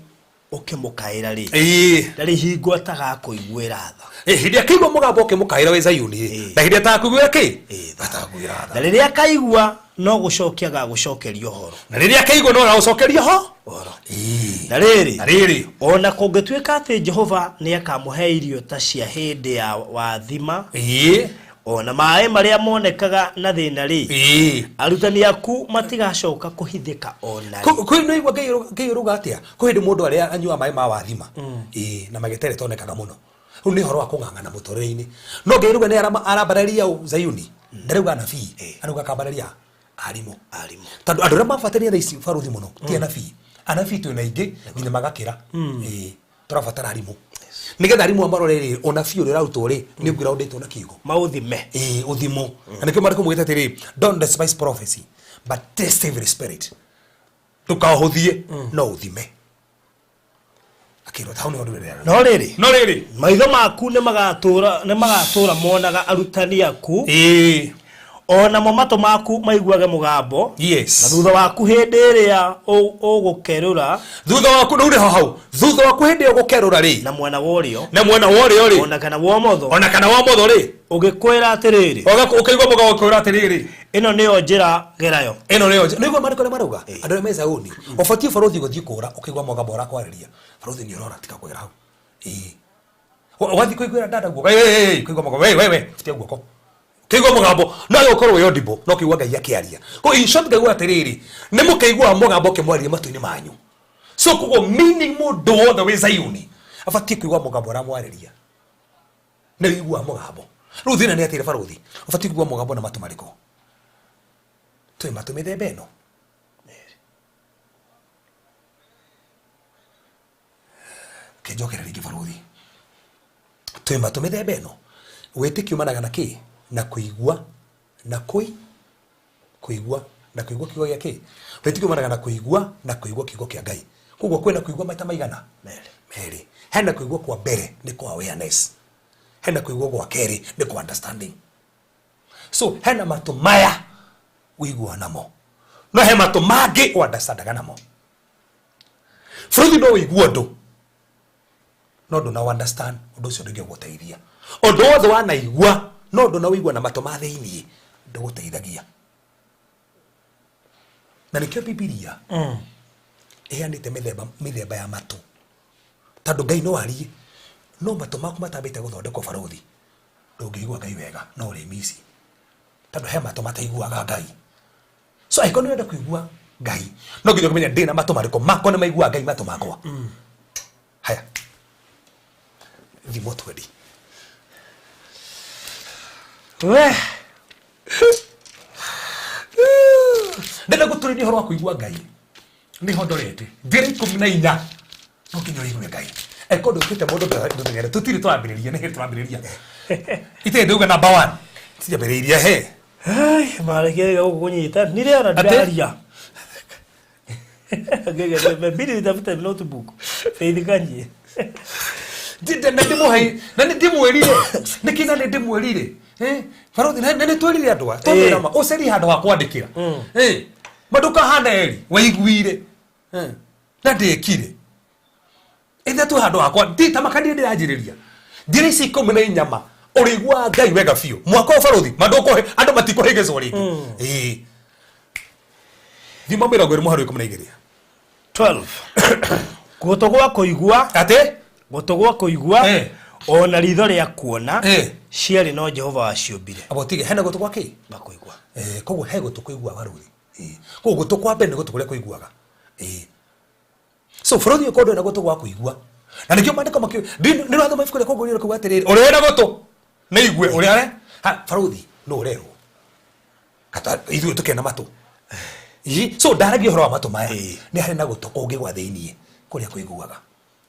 ũkĩmũkaĩra rĩ, Ĩĩ. ndarĩ hingo atagakũiguĩra tha. Ĩĩ hĩndĩ akĩigua mũgambo ũkĩmũkaĩra wĩ Zayuni Ĩĩ. na hĩndĩ atakũiguĩra kĩ? Ĩĩ, tha. Atakũiguĩra tha. Na rĩrĩa akaigua no gũcokia agagũcokeria ũhoro. Na rĩrĩa akaigua no agagũcokeria ho. Ũhoro. Ĩĩ. Na rĩrĩ, Na rĩrĩ. ona kũngĩtuĩka atĩ Jehova nĩ akamũhe irio ta cia hĩndĩ ya wathima, Ĩĩ. ona maĩ marĩa monekaga na thĩna rĩ, Ĩĩ. arutani aku matigacoka kũhithĩka ona rĩ. Kwĩ nĩ igua Ngai ũrauga atĩa? Kwĩ hĩndĩ mũndũ arĩa anyuaga maĩ ma wathima. Ĩĩ, na magetere tonekaga mũno. Rĩu nĩ ũhoro wa kũng'ang'ana mũtũrĩre-inĩ. No Ngai rĩu nĩ arambararia ũ Zayuni. Ndarauga anabii, arauga akambararia arimũ. Arimũ. Tondũ andũ arĩa mabataria thaa ici barũthi mũno ti anabii. Anabii twĩna aingĩ nginya magakĩra. Ĩĩ, tũrabatara arimũ. Nĩgetha arimũ amarore rĩ, ũnabii ũrĩa ũrarutwo rĩ, nĩ ũngĩraũndĩtwo na kiugo. Maũthime. Ĩĩ, ũthimo. Na nĩkĩo maandĩko maugĩte atĩrĩ, don't despise prophecy, but test every spirit. Ndũkaũhũthie, no ũthime. Akĩrwo hau nĩho ndũrĩrĩra. No rĩrĩ, No rĩrĩ. maitho maku nĩ magatũũra monaga arutani aku, Ĩĩ. o namo matũ maku maiguage mũgambo. Yes. Na thutha waku hĩndĩ ĩrĩa ũgũkerũra. Thutha waku rĩu nĩho hau. Thutha waku hĩndĩ ĩyo ũgũkerũra rĩ. Na mwena wa ũrĩo. Na mwena wa ũrĩo rĩ. Ona kana wa ũmotho. Ona kana wa ũmotho rĩ. Ũgĩkwĩra atĩrĩrĩ. Ũkaigua mũgambo ũkwĩra atĩrĩrĩ. Ĩno nĩyo njĩra gerayo. Ĩno nĩyo njĩra. Nĩguo maandĩko marauga. Andũ arĩa me Zayuni. Ũbatiĩ barũthi gũthiĩ kũũra ũkaigua mũgambo ũrakwarĩria. Barũthi nĩ ũrora tiga kũgera hau. Ĩĩ. Wathiĩ kũiguĩra dada guoko. Ĩĩ, kũigua mũgambo. We, we, we, butia guoko. Kĩigua mũgambo no gũkorwo wĩ audible no kĩigua Ngai akĩaria. Ko in short Ngai atĩrĩrĩ, nĩ mũkaigua mũgambo ũkĩmwarĩria matũ-inĩ manyu. So koguo meaning mũndũ wothe wĩ Zayuni abatiĩ kũigua mũgambo ũramwarĩria. Nĩ ũiguaga mũgambo. Rĩu thĩna nĩ atĩrĩ barũthi, ũbatiĩ kũigua mũgambo na matũ marĩkũ? Twĩ matũ mĩthemba ĩno. Kĩnjokere rĩngĩ barũthi. Twĩ matũ mĩthemba ĩno. Wĩtĩkio umanaga na kĩ? Na kũigua, na kũigua, na kũigua kiugo gĩa kĩ? Wĩtĩkio umanaga na kũigua, na kũigua kiugo kĩa Ngai. Koguo kwĩna kũigua maita maigana? Merĩ. Hena kũigua kwa mbere nĩ kwa awareness. Hena kũigua gwa kerĩ nĩ kwa understanding. So hena matũ maya ũiguaga namo. No he matũ mangĩ ũunderstandaga namo. Bũrũri no ũigue ũndũ no ndũna understand ũndũ ũcio ndũngĩgũteithia. Ũndũ wothe wanaigua no ndũna ũigua na matũ ma thĩiniĩ ndũgũteithagia. Na nĩkĩo Bibilia ĩheanĩte mĩthemba ya matũ. Tondũ Ngai no arie no matũ maku matambĩte gũthondekwo barũthi ndũngĩigua Ngai wega no ũrĩ mici. Tondũ he matũ mataiguaga Ngai. So angĩkorwo nĩ ũrenda kũigua Ngai, no nginya ũkĩmenya ndĩna matũ marĩkũ, makwa nĩ maiguaga Ngai matũ makwa. Haya, thimo twendi. We. Ndenda gũtũrĩria ũhoro wa kũigua Ngai, nĩho ndorete njĩra 14, no nginya ũigue Ngai. Angĩkorwo ndũkĩte mũndũ ndũteng'ere, tũtirĩ tũrambĩrĩria, nĩ hĩndĩ tũrambĩrĩria. Itirĩ ndauga number one, tiambĩrĩirie he. Ai, marĩkia gũkũ kũnyita nirĩ ona Atĩ? ndiraria. Mbidi nitafute notebook. Faith Kanyi. Ndinde na ndĩmũhe na nĩ ndĩmwĩrire nĩkĩ, na nĩ ndĩmwĩrire. Eh, barothi, na nĩ twĩrire andũ aya twamwĩra ma ũcarie handũ ha kwandĩkĩra. Eh, ma ndũkahana eri waiguire. Eh, na ndĩkire ithe twĩ handũ hakwa ndita makanie ndĩranjĩrĩria njĩra ici 14 ma ũrĩiguaga Ngai wega biũ mwaka ũyũ, barothi, ma ndũkũhe andũ matikũhĩngĩcwo rĩngĩ. Ĩĩ, thimo 20 mũhari wa 12. 12. Gũtũ gwa kũigua Atĩ? Gũtũ gwa kũigua ona ritho rĩa kuona cierĩ no Jehova waciũmbire. Abo tige hena gũtũ gwa kĩ? Gwa kũigua. Eh, koguo he gũtũ kũigua, barothi. Eh, koguo gũtũ kwa mbere nĩ gũtũ kũrĩa kũiguaga. Eh, so bũrũri ũkorwo ndũrĩ na gũtũ gwa kũigua, na nĩkĩo maandĩko makĩo nĩ ũrathoma ibuku rĩa kũngũrĩra kuga atĩrĩrĩ, ũrĩa wĩna gũtũ nĩ igue ũrĩa are ha. Barothi, no ũrerwo kata ithuĩ tũkĩrĩ na matũ. Ii, so ndaragia ũhoro wa matũ maya. Nĩ harĩ na gũtũ kũngĩ gwa thĩiniĩ kũrĩa kũiguaga,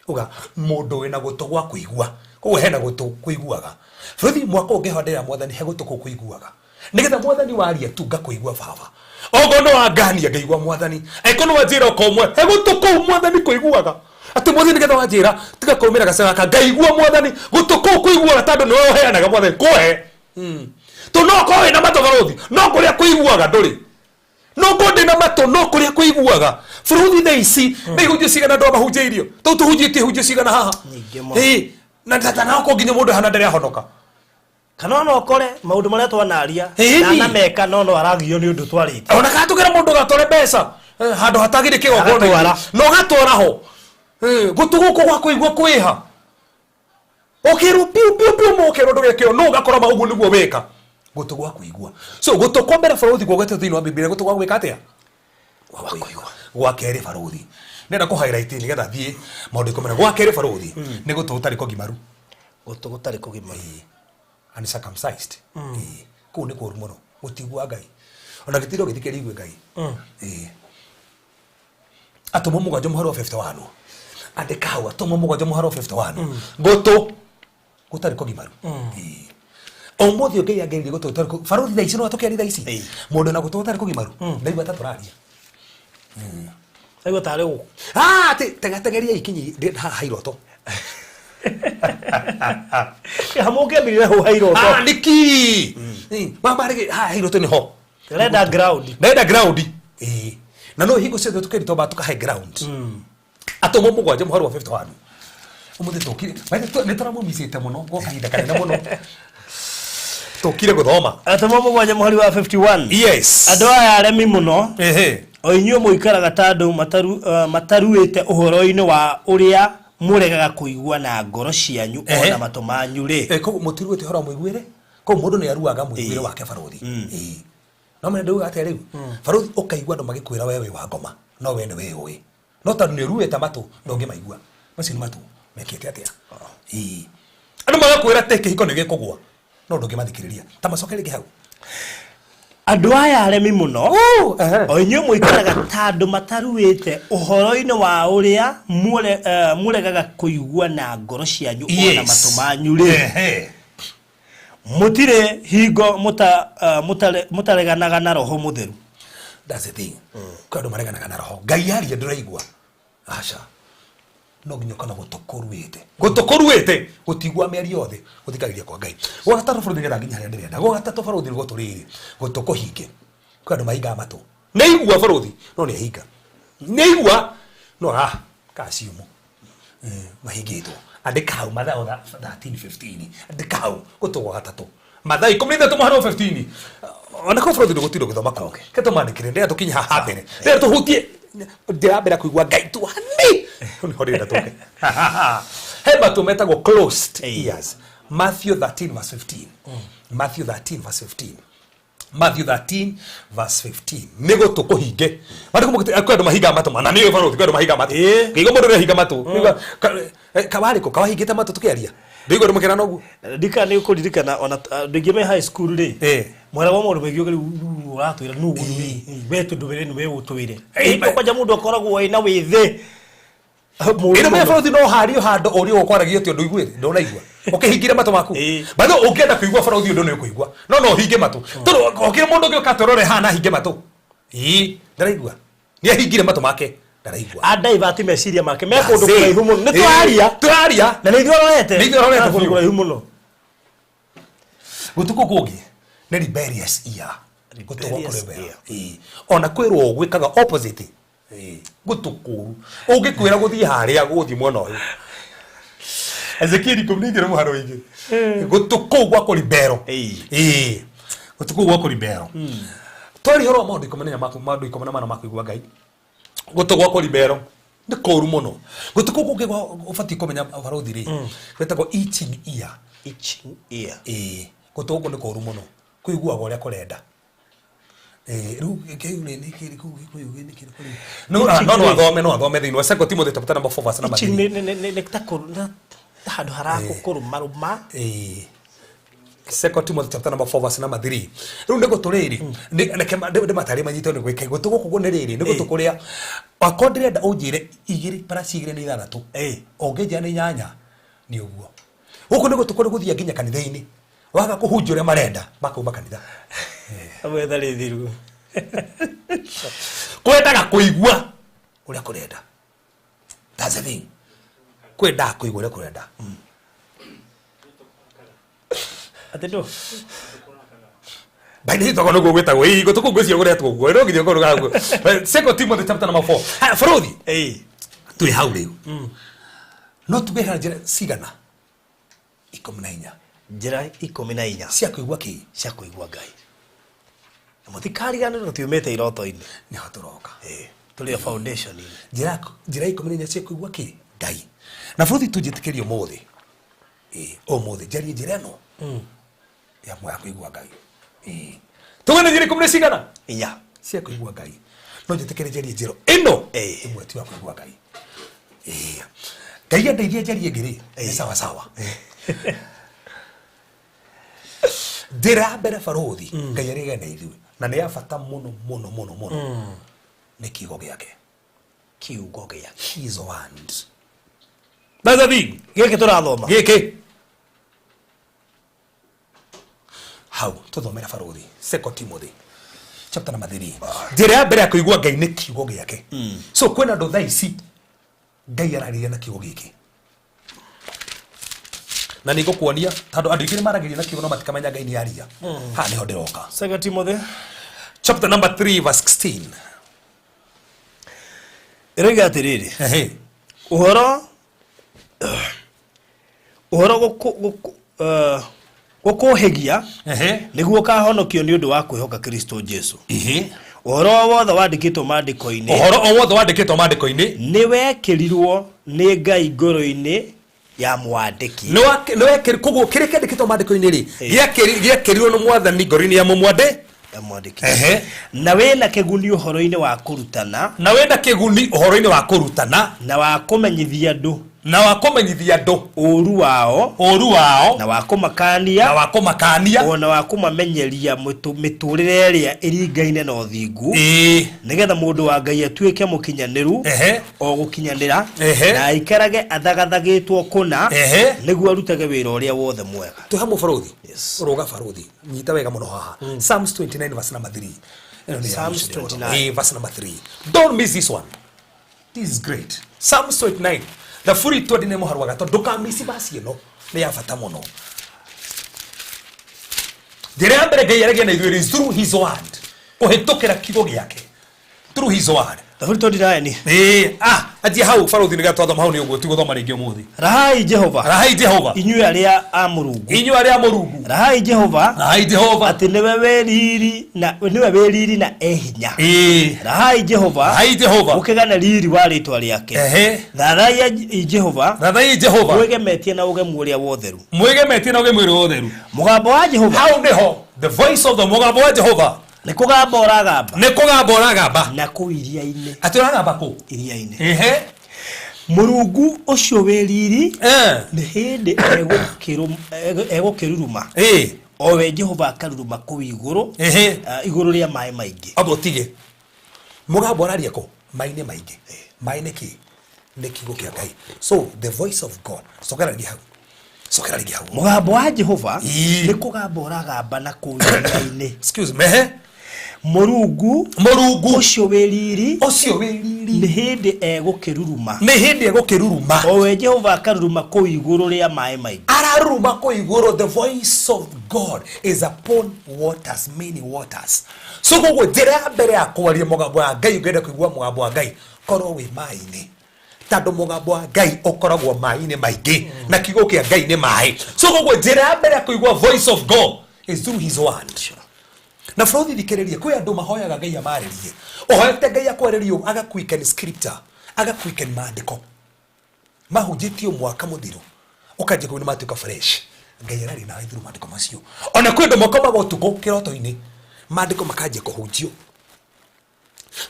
uga mũndũ wĩna gũtũ gwa kũigua. Koguo hena gũtũ kũiguaga, bũrũri. Mwaka ũngĩ handĩra Mwathani he gũtũ kũu kũiguaga, nĩgetha Mwathani waria tu ngakũigua. Baba, okorwo nĩ wangania ngaigua Mwathani, angĩkorwo nĩ wanjĩra ũka ũmwe, he gũtũ kũu Mwathani kũiguaga atĩ Mwathani, nĩgetha wanjĩra tiga kũrũmĩra gacĩra gaka, ngaigua Mwathani gũtũ kũu kũiguaga, tondũ nĩwe ũheanaga Mwathani kũhe. To no ũkorwo wĩna matũ, barũthi, no kũrĩa kũiguaga ndũrĩ. No ngorwo ndĩ na matũ, no kũrĩa kũiguaga. Bũrũri, thaa ici nĩ ihunjio cigana andũ amahunjĩirio? Tau tũhunjĩtie ihunjio cigana haha? Nyingĩ mũno. Ĩĩ, na ndanakorwo nginya mũndũ hana ndarĩ ahonoka. Kana ona ũkore maũndũ marĩa twanaria Ĩni. nanameka, no aragio nĩ ũndũ twarĩtie. Ona kana tũkĩra mũndũ gatware mbeca handũ hatagĩrĩ kĩgongona Agatwara. na ũgatwara ho. Gũtũ gũkũ gwa kũigua kwĩha, ũkĩrwo piu piu piu, mũkĩrwo ndũgeke ũũ, no ũgakora ma ũguo nĩguo wĩka. Gũtũ gwa kũigua. So gũtũ kwa mbere, barũthi, gwogete thĩinĩ wa Biblia, gũtũ gwa gwĩka atĩa? Gwa kũigua. Gwa kerĩ, barũthi, ndĩrenda kũ highlight nĩgetha thiĩ maũndũ 10. Gwa kerĩ, barũthi, nĩ gũtũ gũtarĩ kũgimaru. Gũtũ gũtarĩ kũgimaru. Uncircumcised. Ĩĩ, kũu nĩ kũũru mũno, gũtigua Ngai ona gĩtirwo gĩthikĩrĩria igue Ngai. Ĩĩ, Atũmwo 7 mũhari wa 51, andĩka hau, Atũmwo 7 mũhari wa 51, gũtũ gũtarĩ kũgimaru. Ĩĩ. Ũmũthĩ Ngai angĩrĩria gũtũ gũtarĩ barũthi, thaa ici no atũkĩaria thaa ici. Mũndũ na gũtũ gũtarĩ kũgimaru ndaigua ta tũraria. Aigua tarĩ gũkũ. Ah, atĩ tengatengeria ikinyi haha ha iroto. Hamũngĩambirire hau ha iroto. Ah, nĩkĩ mamarĩ haha ha iroto nĩho. Renda ground. Ndenda ground. Ĩĩ, na no hingo ciothe tũkĩri twamba tũkahe ground. Atũmwo 7 mũhari wa 51. Ũmũthĩ tũkire nĩ tũramũmicĩte mũno gwa kahinda kanene mũno, tũkire gũthoma. Atũmwo 7 mũhari wa 51. Yes. Andũ aya aremi mũno, o inyuĩ mũikaraga ta andũ mataruĩte ũhoro-inĩ wa ũrĩa mũregaga kũigua na ngoro cianyu ona matũ manyu rĩ. Eh, koguo mũtiruĩte ũhoro wa mũiguĩre. Koguo mũndũ nĩ aruaga mũiguĩre wake, barũthi. Ĩĩ, no mene ndauga atĩa rĩu, barũthi? Ũkaigua andũ magĩkwĩra we wĩ wa ngoma, no we nĩ wĩũĩ, no tondũ nĩ ũruĩte matũ ndũngĩmaigua. Macio nĩ matũ mekĩte atĩa? Ĩĩ, andũ magakwĩra atĩ kĩhiko nĩ gĩkũgwa, no ndũngĩmathikĩrĩria. Ta macoke rĩngĩ hau. Andũ aya aremi mũno, o inyuĩ mũikaraga ta andũ mataruĩte ũhoro-inĩ wa ũrĩa mũregaga kũigua na ngoro cianyu ona matũ manyu rĩ, mũtirĩ hingo mũtareganaga na Roho Mũtheru. That's the thing. Kwĩ andũ mareganaga na Roho Ngai, aria ndũraigua. Aca, no nginya ũkona gũtũ kũruĩte, gũtũ kũruĩte gũtigua mĩario yothe, gũthikagĩrĩria kwa Ngai. Gwa gatatũ, barũthi, nĩgetha nginya harĩa ndĩrenda. Gwa gatatũ, barũthi, nĩ gũtũ rĩrĩ, gũtũ kũhinge. Kwĩ andũ mahingaga matũ, nĩ igua, barũthi, no nĩ ahinga, nĩ igua no ah kaciumu mahingĩtwo. Andĩka hau Mathayo 13:15, andĩka hau gũtũ gwa gatatũ, Mathayo 13 mũhari wa 15. Ona korwo, barũthi, ndũgũtinda ũgĩthoma kũu, ke tũmandĩkĩre. Ndĩrenda tũkinye haha mbere, ndĩrenda tũhutie, ndĩrambĩra kũigua Ngai tu hani. Hau nĩho ndĩrenda tũke. He matũ metagwo closed ears. Matthew 13 verse 15, Matthew 13 verse 15. Matthew 13 verse 15 nä gå tå kå hinge kwä andå mahingaga matå mana nä barå kwä andå mahingaga matå Ĩĩ. ngäigua må ndå å hinga matå kawarä kå kawahingä te matå tå kä aria ndäigua ndå må kä ra noguo Ndika nä kå ririkana ona andå aingä me high school rä Ĩĩ. mwera wa maå ndå maingä rä u åratwä ra nå we tå ndå nä we å twä re kwanja må ndå akoragwo ena wä thä ä no barå no hario handå å ri å kwaragia atä å ndå iguä ndånaigua å kä hingire matå maku Ĩĩ. batho å ngä enda kå igua barå å ndå nä å kå igua no no hinge matå tondå å kä må ndå å ngä å ka tå rore hana hinge matå ä ndaraigua nä ahingire matå make ndaraigua andaivati meciria make me kå ndå kå raihu må no nä Ĩĩ. tåraria tũraria na nä ithuä rorete Nĩ ithuĩ ũrorete kå ndå biũ. kå raihu må no gũtũ kũu kũngĩ nĩ rebellious ear gũtũ gwa Rebellious kũrebel ear. Ĩĩ. ona kwĩrwo gwĩkaga opposite Ĩĩ. gũtũ kũru ũngĩkwĩra gũthiĩ harĩa gũthiĩ mwena ũyũ Ezekiel ikũmi na igĩrĩ mũharo ingĩ gũtũ kũu gwa kũribero Ĩĩ. Ĩĩ. gũtũ kũu gwa kũribero twaria ũhoro wa maũndũ 14 maũndũ 14 ma kũigua Ngai gũtũ gwa kũribero nĩ kũru mũno gũtũ kũu kũngĩ ũbatiĩ kũmenya barũthi rĩ gwĩtagwo itching ear Itching ear. ĩĩ gũtũ gũkũ nĩ kũru mũno kũiguaga ũrĩa kũrenda ĩĩ rĩu kĩu rĩ nĩ kĩrĩ kũu gĩkũyũ nĩ kĩrĩ kũrĩ no ah, no no athome no athome thĩinĩ wa Second Timothy chapter number 4 verse number Itching 3 nä nä nä ta ta handå harakå rå marå ma ĩĩ Second Timothy chapter number 4 verse number 3 rĩu nĩ gũtũ rĩrĩ reke ndĩmatarĩ manyitwo nĩ gwĩka gũtũ gũkũ nĩ rĩrĩ nĩ gũtũ Ĩĩ. kũrĩa akorwo ndĩrenda ũnjĩre igĩrĩ plus igĩrĩ nĩ ithathatũ Ĩĩ. ũngĩnjĩra nĩ inyanya nĩ ũguo gũkũ nĩ gũtũ kũrĩa gũthiaga nginya kanitha-inĩ waga kũhunjia ũrĩa marenda makauma kanitha wetha rä thiru kwendaga kũigua ũrĩa kũrenda That's the thing kwendaga kũigua ũrĩa kũrenda atä ndå baini togo nĩguo gwĩtagwo ĩĩ gũtũ kũu ngwĩciria kũretwo ũguo no nginya ũkorwo ũguo Second Timothy chapter number 4 haya bũrũthi twĩ hau rĩu no tuge hena njĩra cigana 14 njä ra ikå na inya cia kũigua kĩ cia kå igua ngai na må tikariganä rwo tiumä te iroto-inä nĩho tũroka tå rä o foundation-inä njĩra njĩra 14 cia kũigua kĩ ngai na bũrũthi tũnjĩtĩkĩrie ũmũthĩ ĩĩ ũmũthĩ njarie njĩra ĩno ya mwe ya kũigua ngai ĩĩ tuge nĩ njĩra ikũmi na cigana inya cia kũigua ngai no njĩtĩkĩre njarie njĩra ĩno Ĩĩ. ĩmwe tu ya kũigua ngai ĩĩ ngai andeithia njarie ĩngĩ rĩ nĩ sawa sawa njĩra ya mbere barũthi ngai arĩgane na ithuĩ na nĩ ya bata mũno mũno mũno mũno nĩ kiugo gĩake kiugo gä ake his word that's the thing gä kä tå rathoma gĩkĩ hau tũthomera barũthi Second Timothy chapter number 3 njĩra ya mbere ya kũigua ngai nĩ kiugo gĩake so kwĩna andũ thaa ici ngai ararĩria na kiugo gĩkĩ na nĩ ngũkuonia tondũ andũ aingĩ nĩ maragĩria na kiugo no matikamenya ngai nĩ aria haha nĩho ndĩroka Second Timothy chapter number 3 verse 16 ĩroiga atĩrĩrĩ Ehe. ũhoro ũhoro gũkũhĩgia Ehe. nĩguo ũkahonokio nĩ ũndũ wa kwĩhoka kristo jesu Ehe. ũhoro o wothe wandĩkĩtwo maandĩko-inĩ ũhoro o wothe wandĩkĩtwo maandĩko-inĩ nĩ wekĩrirwo nĩ ngai ngoro-inĩ ya mwandĩki nĩwekĩri koguo kĩrĩa kĩandĩkĩtwo maandĩko-inĩ rĩ Ĩĩ. gĩakĩrirwo nĩ mwathani ngoro-inĩ ya mũmwandĩ ya mwandĩki Ehe. na wĩna kĩguni ũhoro-inĩ wa kũrutana na wĩna kĩguni ũhoro-inĩ wa kũrutana na wa kũmenyithia andũ na wa kũmenyithia andũ ũũru wao ũũru wao na wa na kũmakania wa kũmakania ona wa kũmamenyeria mĩtũrĩre ĩrĩa ĩringaine na ũthingu ĩĩ nĩgetha mũndũ wa ngai atuĩke mũkinyanĩru Ehe. o gũkinyanĩra Ehe. na aikarage athagathagĩtwo kũna Ehe. nĩguo arutage wĩra ũrĩa wothe mwega twĩ hamwe barũthi Yes. rũga barũthi nyita wega mũno haha Psalms 29 verse number 3 Ĩno nĩ ya Psalms mũico ndĩrona. 29. Ĩĩ, verse number 3 don't miss this one this is great Psalms 29 thaburi 29 mũhari wa gatatũ ndũkamisi verse ĩno nĩ ya bata mũno njĩra ya mbere ngai aragia na ithuĩ is through his word kũhĩtũkĩra kiugo gĩake through his word thaburi 29 ĩĩ ah anjia hau barũthi nĩgetha twathoma hau nĩ ũguo tigũthoma rĩngĩ ũmũthĩ rahai jehova rahai jehova inyuĩ arĩa a mũrungu inyuĩ arĩa mũrungu rahai jehova rahai jehova atĩ nĩwe wĩ riri na nĩwe wĩ riri na e hinya ĩĩ rahai jehova rahai jehova mũkĩgane riri wa rĩtwa rĩake ehe thathaiya jehova thathai jehova mwĩgemetie na ũgemu ũrĩa wotheru mwĩgemetie na ũgemu ũrĩa ũtheru mũgambo wa jehova hau nĩho The voice of the mũgambo wa Jehova. Nĩ kũgamba ũragamba. Nĩ kũgamba ũragamba. Na kũu iria-inĩ. Atĩ ũragamba kũ? Iria-inĩ. Ehe. Mũrungu ũcio wĩ riri Eh. nĩ hĩndĩ egũkĩruruma. Ĩĩ. O we Jehova akaruruma kũu igũrũ. Ehe. Igũrũ rĩa maĩ maingĩ. Amba ũtige. Mũgambo ũraria kũ? Maĩ-inĩ maingĩ. Maĩ nĩ kĩ? Nĩ kiugo kĩa Ngai. So the voice of God. Cokera rĩngĩ hau. Cokera rĩngĩ hau. Mũgambo wa Jehova Ĩĩ. nĩ kũgamba ũragamba na kũu iria-inĩ. Excuse me. Ehe. Mũrungu Mũrungu ũcio wĩ riri ũcio wĩ riri nĩ hĩndĩ egũkĩruruma. nĩ hĩndĩ egũkĩruruma. O we Jehova akaruruma kũu igũrũ rĩa maĩ maingĩ. Araruruma kũ igũrũ. The voice of God is upon waters, many waters. So koguo njĩra ya mbere ya kwaria mũgambo wa Ngai, ũngĩenda kũigua mũgambo wa Ngai, korwo wĩ maĩ-inĩ, tondũ mũgambo wa Ngai ũkoragwo maĩ-inĩ maingĩ, na kiugo kĩa Ngai nĩ maĩ. So koguo njĩra ya mbere ya kũigua voice of God is through his word. Na bũrũri thikĩrĩrie, kwĩ andũ mahoyaga Ngai amarĩrie. Ũhoete Ngai akwarĩrie ũũ, agaquicken scripture, agaquicken maandĩko mahunjĩtio mwaka mũthiru, ũkanjia kũigua nĩ matuĩka fresh. Ngai ararĩ nawe through maandĩko macio. Ona kwĩ andũ makomaga ũtukũ kĩroto-inĩ, maandĩko makanjia kũhunjio.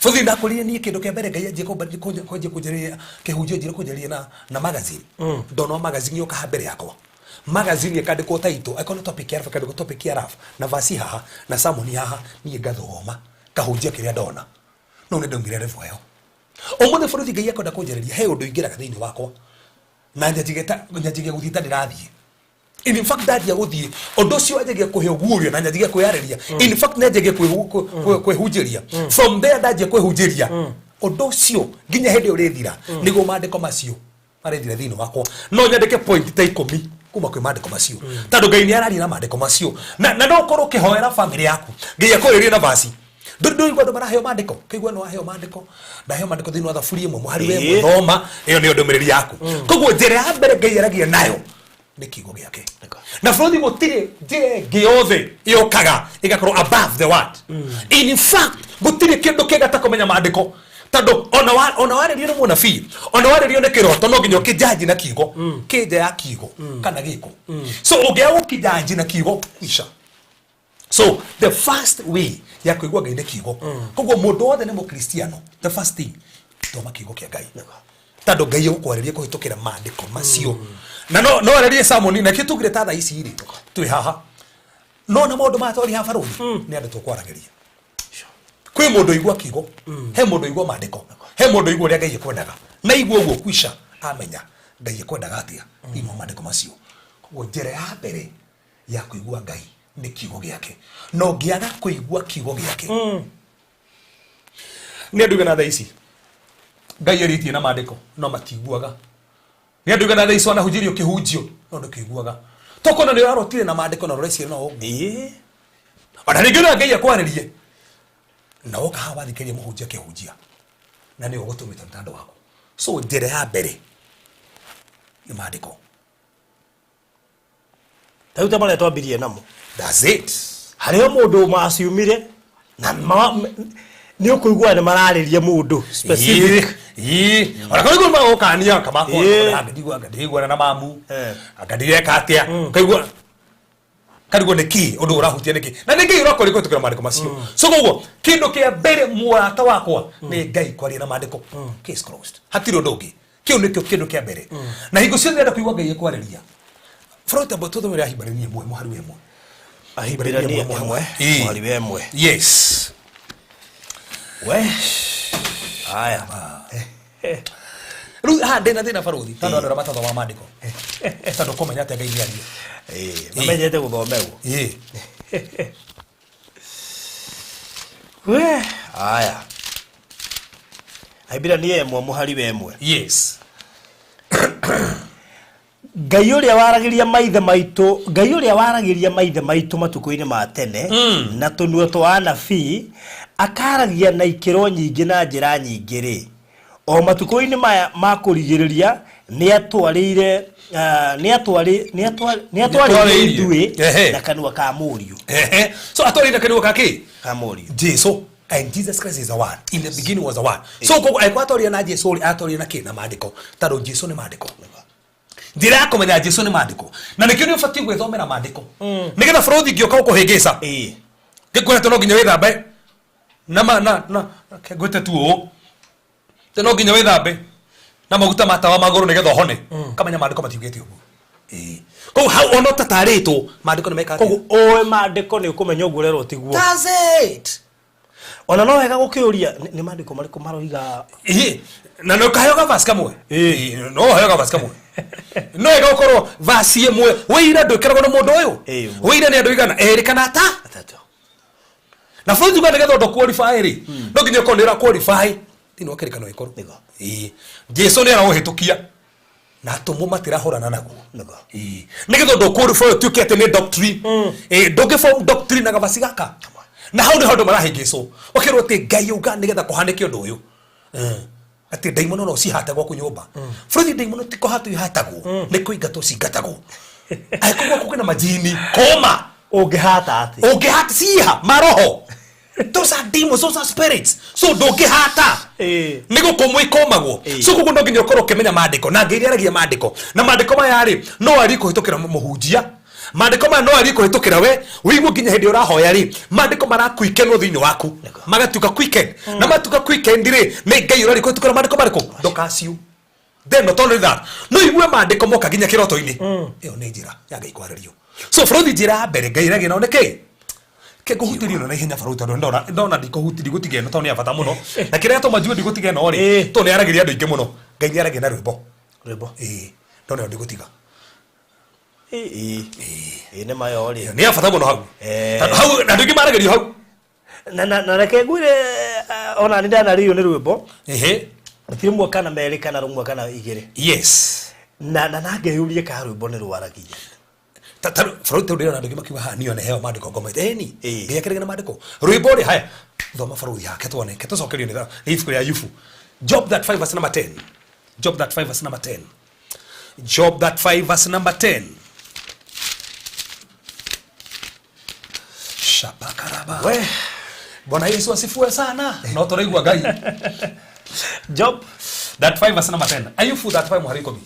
Bũthi ndakũrire niĩ kĩndũ kĩa mbere Ngai anjie kwanjia kũnjarĩria kĩhunjio, njĩra kũnjarĩria na magazine. Ndona magazine yoka haha mbere yakwa. Magazine ĩkandĩkwo title, angĩkorwo nĩ topic ya rabu, ĩkandĩkwo topic ya rabu, na verse haha, na sermon haha, niĩ ngathoma, ngahunjia kĩrĩa ndona. No nĩ ndaumire level ĩyo. Ũmũthĩ bũrũri Ngai akwenda kũnjarĩria, he ũndũ ingĩraga thĩinĩ wakwa. Na nyanjagia gũthiĩ ta ndĩrathiĩ. In fact ndanjia gũthiĩ, ũndũ ũcio wanjagia kũhe ũguũrio na nyanjagia kwĩyarĩria. In fact nyanjagia kwĩhunjĩria. From there ndanjia kwĩhunjĩria. Ũndũ ũcio nginya hĩndĩ ĩyo ũrĩthira, nĩguo maandĩko macio marĩthira thĩinĩ wakwa. No nyandĩke point ta 10 kuma kwĩ maandĩko macio. Tondũ Ngai nĩ araria na maandĩko macio. Na no ũkorwo ũkĩhoera famĩlĩ yaku. Ngai akũrĩrie na verse. Ndũigua andũ maraheo maandĩko? Kĩigua nĩ waheo maandĩko. Ndaheo maandĩko thĩinĩ wa thaburi ĩmwe, mũhari wa ĩmwe, thoma, ĩyo nĩyo ndũmĩrĩri yaku. Koguo njĩra ya mbere Ngai aragia nayo nĩ kiugo gĩake. Na bũrũri gũtirĩ njĩra ĩngĩ yothe yũkaga ĩgakorwo above the word. In fact gũtirĩ kĩndũ kĩega ta kũmenya maandĩko. Tondũ ona warĩrio nĩ mũnabii, ona warĩrio nĩ kĩroto, no nginya ũkĩnjanji na kiugo. Kĩ nja ya kiugo kana gĩko. So ũngĩaga gũkĩnjanji na kiugo, kwisha. So the first way ya kũigua Ngai nĩ kiugo. Koguo mũndũ wothe nĩ mũkristiano, the first thing, thoma kiugo kĩa Ngai. Tondũ Ngai egũkwarĩria kũhĩtũkĩra maandĩko macio. Na no arĩrie sermon, na kĩo tugire ta thaa ici rĩ, twĩ haha. No na maũndũ maya twaria haha barũthi, nĩ andũ tũkwaragĩria. Kwĩ mũndũ ũigua kiugo, he mũndũ ũigua maandĩko, he mũndũ ũigua ũrĩa Ngai ekwendaga. Na igua ũguo kwisha amenya Ngai ekwendaga atĩa thĩinĩ wa maandĩko macio. Koguo njĩra ya mbere ya kũigua Ngai nĩ kiugo gĩake. Na ũngĩaga kũigua kiugo gĩake, nĩ andũ igana thaa ici Ngai arĩtie na maandĩko no matiguaga. Nĩ andũ igana thaa ici wanahunjĩrio kĩhunjio no ndũkĩiguaga. Tokona nĩ ũrarotire na maandĩko na ũreciria no ũguo. Ona rĩngĩ no Ngai akwarĩrie na woka haha wathikĩrĩria mũhunjia akĩhunjia na nĩwe ũgũtũmĩte mũtandao waku. So njĩra ya mbere nĩ maandĩko. Ta rĩu ta marĩa twambirie namo. That's it. Harĩ o mũndũ maciumire na nĩ ũkũigua nĩ mararĩria mũndũ specific. Ĩĩ. Ona korwo nĩguo magũkania, kamakwa, Ĩĩ. anga ndiguana na mamu. Anga ndireka atĩa. Kaigua karigwo nĩ kĩ ũndũ ũrahutia nĩ kĩ. Na nĩ Ngai ũrakwaria kũhĩtũkĩra maandĩko macio. So koguo kĩndũ kĩa mbere mũrata wakwa nĩ Ngai kwaria na maandĩko. Case closed. Hatirĩ ũndũ ũngĩ. Kĩu nĩkĩo kĩndũ kĩa mbere. Na hingo ciothe ndĩrenda kũigua Ngai ekwarĩria. Freud amba tũthomere Ahibirania ĩmwe mũhari wa ĩmwe. Ahibirania ĩmwe, Ĩĩ. mũhari wa ĩmwe. Yes. We. Aya. Rĩu haha ndĩna thĩna barũthi, tondũ andũ arĩa matathomaga maandĩko. Tondũ kũmenya atĩa Ngai nĩaria. Ĩĩ, mamenyete gũthomerwo. Ĩĩ. We. Aya. Ahibirania ĩmwe mũhari wa ĩmwe. Yes. Ngai ũrĩa waragĩria maithe maitũ, Ngai ũrĩa waragĩria maithe maitũ matukũ-inĩ ma tene, na tũnua twa anabii, akaragia na ikĩro nyingĩ na njĩra nyingĩ rĩ. O matukũ-inĩ maya ma kũrigĩrĩria nĩatwarĩire ithuĩ Ehe. na kanua ka mũriũ. Ehe. So atwarĩire na kanua ka kĩ? Ka mũriũ. Jesu. And Jesus Christ is the one. In the beginning was the one. So koguo angĩkorwo atwarĩire na Jesu rĩ, atwarĩire na kĩ? Na maandĩko. Tondũ Jesu nĩ maandĩko. Njĩra ya kũmenya Jesu nĩ maandĩko, na nĩkĩo nĩ ũbatiĩ gwĩthomera maandĩko nĩgetha bũrũthi ngĩũka gũkũhĩngĩca ngĩkwĩra no nginya wĩthambe na ma na na ngwĩte tu ũũ atĩ no nginya wĩthambe na maguta ma tawa magũrũ nĩgetha ũhone, kamenya maandĩko matiugĩte ũguo. Ĩĩ. Koguo hau ona ũtatarĩtwo, maandĩko nĩ meka atĩa? Koguo ũĩ maandĩko nĩ ũkũmenya ũguo ũrerwo tiguo. That's it. Ona no wega gũkĩũria nĩ maandĩko marĩkũ maroiga. Ĩĩ, na nĩ ũkaheo ga verse kamwe. Ĩĩ, no ũheo ga verse kamwe, no wega ũkorwo verse ĩmwe wĩira ndwĩkĩragwo nĩ mũndũ ũyũ. Wĩira nĩ andũ igana erĩ kana ata Atatũ. Na bũrũri uga nĩgetha ũndũ qualify rĩ, no nginya ũkorwo nĩ ũra qualify thĩinĩ wa kĩrĩkanĩro gĩkũrũ. Ĩĩ, Jesu nĩ araũhĩtũkia na atũmwo matirahũrana naguo. Ĩĩ, nĩgetha ũndũ qualify ũtuĩke atĩ nĩ doctrine. Ĩĩ, ndũngĩ form doctrine na gabasi gaka, na hau nĩho andũ marahĩngĩcwo, ũkĩrwo atĩ Ngai auga nĩgetha kũhanĩke ũndũ ũyũ, atĩ ndaimono no cihate gwaku nyũmba. Bũrũri, ndaimono ti kũhatwo ihatagwo, nĩ kũingatwo cingatagwo. Angĩkorwo gwaku kwĩna majini koma. Ũngĩhata atĩ? Ũngĩhata ciha maroho. Those are demons, those are spirits, so ndũngĩhata. Nĩ gũkũmwo ikomagwo. So koguo no nginya ũkorwo ũkĩmenya maandĩko, na Ngai aragia maandĩko, na maandĩko maya rĩ, no arie kũhĩtũkĩra mũhunjia. Maandĩko maya no arie kũhĩtũkĩra we wĩigue nginya hĩndĩ ũrahoya rĩ, maandĩko marakuikenwo thĩinĩ waku, magatuĩka quicken, na matuĩka quicken rĩ, nĩ Ngai ũraria kũhĩtũkĩra maandĩko marĩkũ. Ndũkaciu. Then not only that, no igue maandĩko moka nginya kĩroto-inĩ. Ĩyo nĩ njĩra ya Ngai kwarĩrio. So bũrũri, njĩra ya mbere Ngai ĩragia nao nĩ kĩ kĩngũhutĩrio na ihenya bũrũri, tondũ ndona ndona ndikũhuti ndigũtiga ĩno tondũ nĩ ya bata mũno, na kĩrĩa gĩatũma njuge ndigũtiga ĩno rĩ, tondũ nĩ yaragĩria andũ aingĩ mũno. Ngai nĩ aragia na rwĩmbo. Rwĩmbo. Ĩĩ, ndona ĩyo ndĩgũtiga. Ĩĩ ĩĩ, nĩ mayo rĩ. Nĩ ya bata mũno hau. Tondũ hau andũ aingĩ maragĩrio hau. Na reke ngwĩre, ona nĩ ndanarĩio nĩ rwĩmbo. Ti rĩmwe kana merĩ kana rũmwe kana igĩrĩ. Na ngeyũria kana rwĩmbo nĩ rwaragia. Ta bũrũri, tondũ ndĩrona andũ aingĩ makiuga haha niĩ one heo maandĩko ngomete ĩni. Ngai akĩrĩga na maandĩko rwĩmbo rĩ. Haya, thoma bũrũri hake tuone ke tũcokerio nĩ ibuku rĩa Ayubu, Job that 5 verse number 10. Job that 5 verse number 10. Job that 5 verse number 10. Shapakaraba. We. Bwana Yesu asifiwe sana. No tũraigua Ngai. Job that 5 verse number 10. Ayubu that 5 mũhari 10.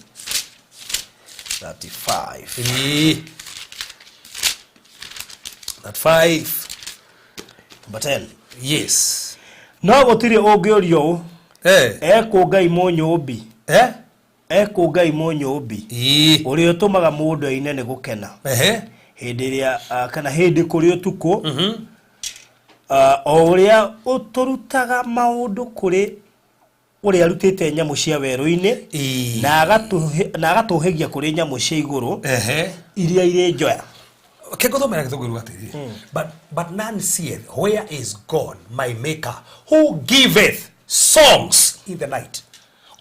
35. Ĩĩ. That 5. Number 10. Yes. No gũtirĩ ũngĩũrio ũũ, ekũ Ngai mũnyũmbi? Ekũ Ngai mũnyũmbi ũrĩa ũtũmaga mũndũ aine nĩ gũkena hĩndĩ ĩrĩa kana hĩndĩ kũrĩ ũtukũ, o ũrĩa ũtũrutaga maũndũ kũrĩ ũrĩa arutĩte nyamũ cia werũ-inĩ na agatũhĩgia kũrĩ nyamũ cia igũrũ iria irĩ njoya? Kĩngũthomera gĩthũngũ atĩrĩrĩ, but none saith, 'Where is God my maker, who giveth songs in the night?'"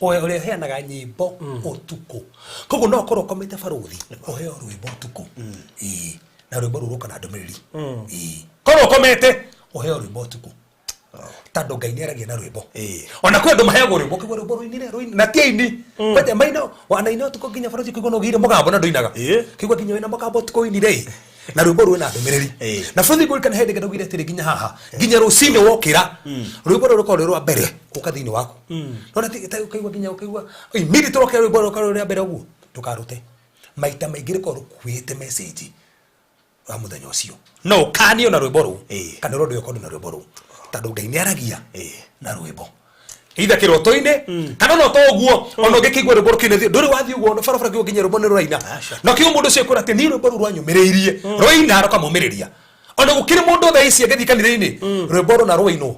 Ũrĩa ũheanaga nyĩmbo ũtukũ. Koguo no ũkorwo ũkomete barũthi, ũheo rwĩmbo ũtukũ. Ĩĩ. Na rwĩmbo rũu rũka na ndũmĩrĩri. Ĩĩ. Korwo ũkomete ũheo rwĩmbo ũtukũ, tondũ Ngai nĩ aragia na rwĩmbo. Ona kwĩ andũ maheagwo rwĩmbo, ũkaigua rwĩmbo rũinire rũinire na ti aini. Kwanja maina wanaina ũtukũ nginya barũthi kũigua no ũgĩire mũgambo na ndũinaga. Kĩigua nginya wĩna mũgambo ũtukũ ũinire ĩ, na rwĩmbo rwĩna ndũmĩrĩri. Na bũrũri, ngũririkana hĩndĩ ĩngĩ ndaugire atĩrĩ, nginya haha nginya rũcinĩ wokĩra, rwĩmbo rũrũ rũkorwo rwĩ rwa mbere gũka thĩinĩ waku. Nona ũkaigua nginya ũkaigua immediately ũrokĩra, rwĩmbo rũkorwo rwĩ rwa mbere ũguo, ndũkarute. Maita maingĩ rĩkorwo rũkuĩte message wa mũthenya ũcio. No ũkanio na rwĩmbo rũu kana ũrĩa ũkorwo na rwĩmbo rũu, tondũ Ngai nĩ aragia na rwĩmbo either kĩroto-inĩ kana no to ũguo. Ona ũngĩkĩigua rwĩmbo rũkĩine, ndũrĩ wathiĩ ũguo barabara kĩigua nginya rwĩmbo nĩ rũraina, na kĩu mũndũ ũcio ekwĩra atĩ niĩ rwĩmbo rũu rwanyũmĩrĩirie, rwaina rũkamũmĩrĩria. Ona gũkĩrĩ mũndũ thaa ici angĩthiĩ kanitha-inĩ, rwĩmbo rũna rwainwo,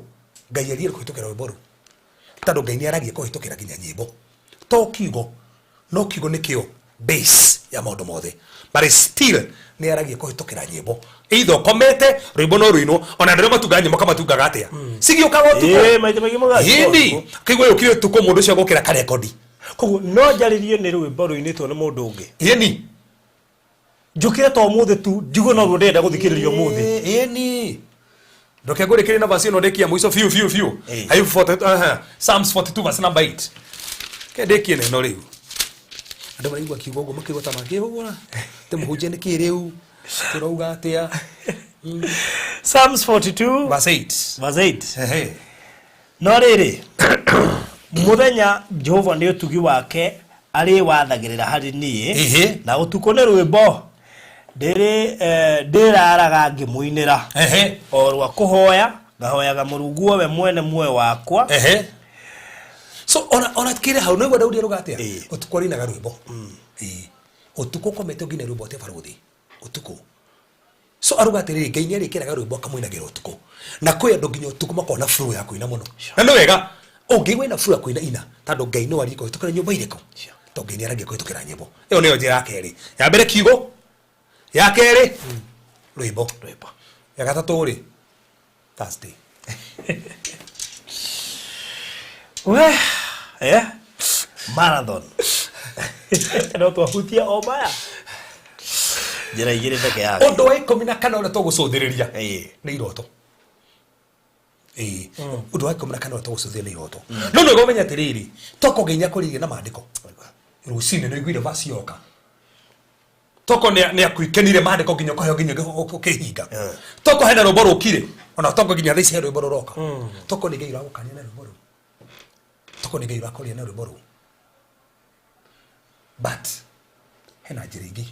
Ngai arie kũhĩtũkĩra rwĩmbo rũu, tondũ Ngai nĩ aragia kũhĩtũkĩra nginya nyĩmbo, to kiugo. No kiugo nĩkĩo base ya maũndũ mothe, but still nĩ aragia kũhĩtũkĩra nyĩmbo. Either ũkomete, rwĩmbo no rũinwo. Ona andũ arĩa matungaga nyĩmbo kamatungaga atĩa cigĩũkaga ũtukũ. Ĩĩ, maita maingĩ maugaga ciũkaga Ĩni ũtukũ. kĩigua yũkire ũtukũ, mũndũ ũcio agũkĩra karekodi. Koguo no njarĩrie nĩ rwĩmbo rũinĩtwo nĩ mũndũ ũngĩ? Ĩni. Njũkĩre to ũmũthĩ tu njigue noruo ndĩrenda gũthikĩrĩria ũmũthĩ. Ĩni, ndoke ngũrĩkĩrie na verse ĩno ndĩkia mũico biũ biũ biũ. Ayubu 40, aha, Psalms 42 verse number 8. Ke ndĩkie na ĩno rĩu. Andũ maraigua kiugo ũguo makĩigua ta mangĩhũra tĩ mũhunjia nĩ kĩ rĩu tũrauga atĩa? Psalms 42 verse 8. Verse 8. Ehe. No rĩrĩ, mũthenya Jehova nĩ ũtugi wake Arĩwathagĩrĩra harĩ niĩ. Na ũtukũ nĩ rwĩmbo ndĩraraga ngĩmũinĩra. O rwa kũhoya ngahoyaga Mũrungu we mwene muoyo wakwa. So ona kire hau nĩguo Daudi aruga atĩa? Ũtukũ arinaga rwĩmbo. Ĩĩ, ũtukũ ũkomete ũngĩina rwĩmbo atĩa barũthi ũtukũ? So aruga atĩrĩrĩ, Ngai nĩ arĩkĩraga rwĩmbo akamũinagĩra ũtukũ, na kwĩ andũ nginya ũtukũ makoragwo na flow ya kũina mũno, na nĩ wega ũngĩigua ina flow ya kũina ina, tondũ Ngai no arie kũhĩtũkĩra nyũmba irĩkũ, tondũ Ngai nĩ aragia kũhĩtũkĩra nyĩmbo. Ĩyo nĩyo njĩra ya kerĩ. Ya mbere kiugo, ya kerĩ rwĩmbo, Rwĩmbo. Ya gatatũ rĩ, Thursday. We marathon no twahutia o maya njĩra igĩrĩ peke yake. Ũndũ wa 14 ũrĩa tũgũcũthĩrĩria nĩ iroto. Ĩĩ, ũndũ wa 14 ũrĩa tũgũcũthĩrĩria nĩ iroto. No nĩ ũmenya atĩrĩrĩ, toko nginya kũrĩria na maandĩko rũcinĩ nĩ ũiguire vaci yoka, toko nĩ akuikenire maandĩko nginya ũkaheo nginya ũkĩhinga. Toko hena rwĩmbo rũkire, ona toko nginya thaa ici he rwĩmbo rũroka. Toko nĩ Ngai ũragũkania na rwĩmbo rũu, toko nĩ Ngai ũrakũria na rwĩmbo rũu. But hena njĩra ingĩ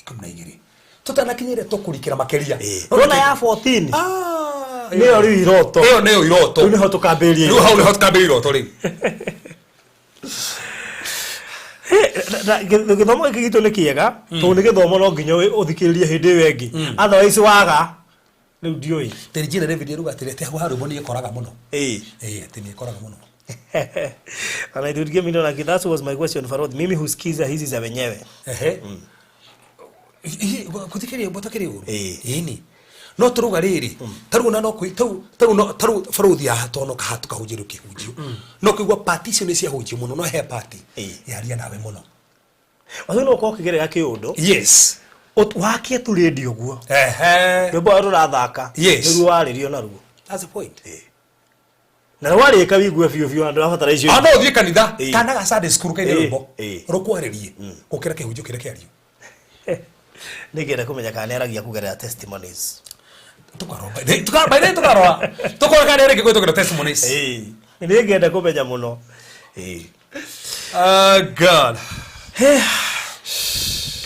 12 tũtanakinyĩre tũkũrikĩra makĩria. Rona ya 14. Ah, nĩyo rĩu iroto. Ĩyo nĩyo iroto. Rĩu nĩho tũkambĩrĩria. Rĩu hau nĩho tũkambĩrĩria iroto rĩu. Gĩthomo gĩkĩ gitũ nĩ kĩega tondũ nĩ gĩthomo no nginya ũthikĩrĩrie hĩndĩ ĩyo ĩngĩ, otherwise waga rĩu ndiũĩ. Terigina David aruga atĩrĩ, atĩ hau ha rwĩmbo nĩ ĩkoraga mũno. Ĩĩ, atĩ nĩ ĩkoraga mũno. And it would give me like that was my question, Farod. Mimi husikiza hizi za wenyewe. Ehe. Gũthikĩrĩria rwĩmbo takĩrĩ ũru. Ĩĩ. Ĩni no tũruga rĩrĩ, tarĩu ona no kwĩ tarĩu tarĩu no tarĩu barũthi haha tonoka haha tũkahunjĩrio kĩhunjio, no kũigua pati icio nĩ ciahunjio mũno, no he pati yaria nawe mũno. Wacu no ũkorwo ũkĩgerera kĩũndũ. Wakie tu radio guo. Rwĩmbo rũrĩa rũrathaka. Nĩruo warĩrio naruo. That's the point. Na rwarĩka wigue biũ biũ andũ rabatara icio. Ona ũthiĩ kanitha kana ga Sunday school kaine rwĩmbo rũkwarĩrie gũkĩra kĩhunjio kĩrĩa kĩario. Nĩngĩenda kũmenya kana nĩaragia kũgerera testimonies. Tũkarora by then, tũkarora tũkora kana rĩngĩ gwĩtũkĩra testimonies. Ĩĩ. Nĩngĩenda kũmenya mũno. Ĩĩ. Oh God.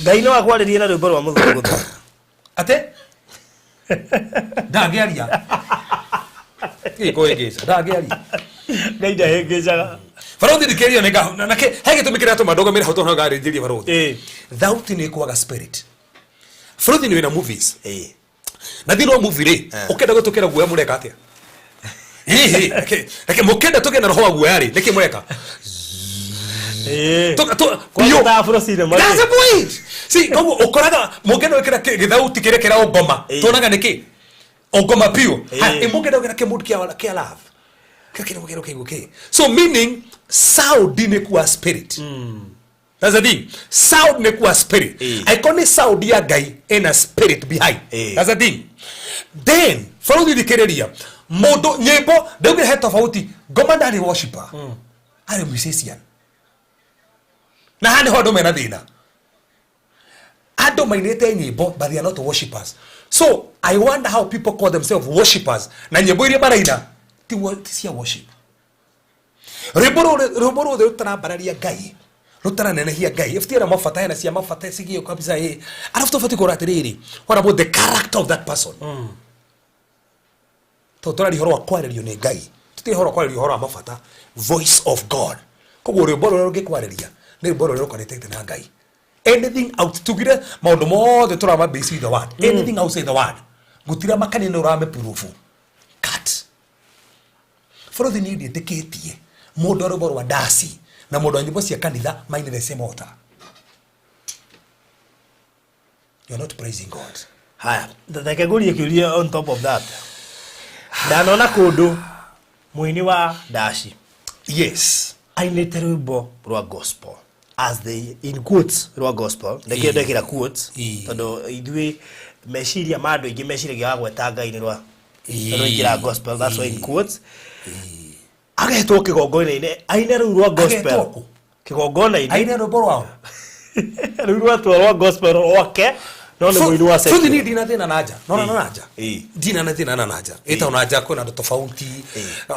Ngai no akwarĩrie na rwĩmbo rwa mũthũngũtho. Ate ndangĩaria gĩkũhĩngĩca, ndangĩaria. Ngai ndahĩngĩcaga. Barothi thikĩrĩria, nĩ nga na he gĩtũmi kĩrĩa tũma ndũgamĩre hau tondũ ngarĩnjĩrie barothi. Thauti nĩ ĩkuaga spirit. Barothi, nĩ wĩna movies na thĩinĩ wa movie rĩ, ũkĩenda gũtũkĩra guoya mũreka atĩa? Hihi reke mũkĩenda tũgĩe na roho wa guoya rĩ, nĩkĩ mũreka? Kwanza ta Afro cinema rĩ. That's the point. See, koguo ũkoraga mũngĩenda gwĩkĩra gĩthauti kĩrĩa kĩra ũngoma, tuonaga nĩkĩ ũngoma biũ. Haya, mũngĩenda gwĩkĩra kĩmood kĩa love, kĩrĩa kĩrĩa kĩrĩa kĩguo kĩ, so meaning sound nĩ kuwa spirit. That's the thing. Sound nĩ kuwa spirit. Angĩkorwo nĩ sound ya Ngai, ĩna spirit behind. That's the thing. Then barothi thikĩrĩria, mũndũ nyĩmbo ndaugire he tofauti. Ngoma ndarĩ worshiper, arĩ musician, na haha nĩho andũ mena thĩna. Andũ mainĩte nyĩmbo but they are not worshipers. So I wonder how people call themselves worshipers na nyĩmbo iria maraina ti cia worship. Rwĩmbo rũrũ, rwĩmbo ruothe rũtarambararia Ngai, rũtaranenehia Ngai, if mabata hena cia mabata cigio kabisa. Ĩ arabu tũbatiĩ kũrora atĩrĩrĩ, what about the character of that person? Tondũ tũraria ũhoro wa kwarĩrio nĩ Ngai, tũtirĩ ũhoro wa kwarĩrio ũhoro wa mabata. Voice of God. Koguo rwĩmbo rũrĩa rũngĩkwarĩria nĩ rwĩmbo rũrĩa rũconnected na Ngai. Anything out, tugire maũndũ mothe tũrama base with the word. Anything outside the word, gũtira makania nĩ ũramĩprove cut. Bũrũthi, niĩ ndiĩtĩkĩtie mũndũ wa rwĩmbo rwa ndaci na mũndũ wa nyĩmbo cia kanitha maine the same altar. You are not praising God. Haya, reke ngũrie kĩũria on top of that. Ndanona kũndũ mũini wa ndaci ainĩte rwĩmbo rwa gospel, as they in quotes rwa gospel, ndekĩo ndekĩra quotes, tondũ ithuĩ meciria ma andũ aingĩ meciragia wagweta Ngai nĩ rwa rwaingĩra gospel. That's why in quotes. Agetwo kĩgongona-inĩ aine rĩu rwa gospel. Agetwo kũ? Kĩgongona-inĩ. Aine rwĩmbo rwao. Rĩu rwatwa rwa gospel rwake. No nĩ mũini wa Truth secular. ni ndina thina na nja no na na nja Ĩĩ. ndina na thina na nja ita ona nja kwina andu tofauti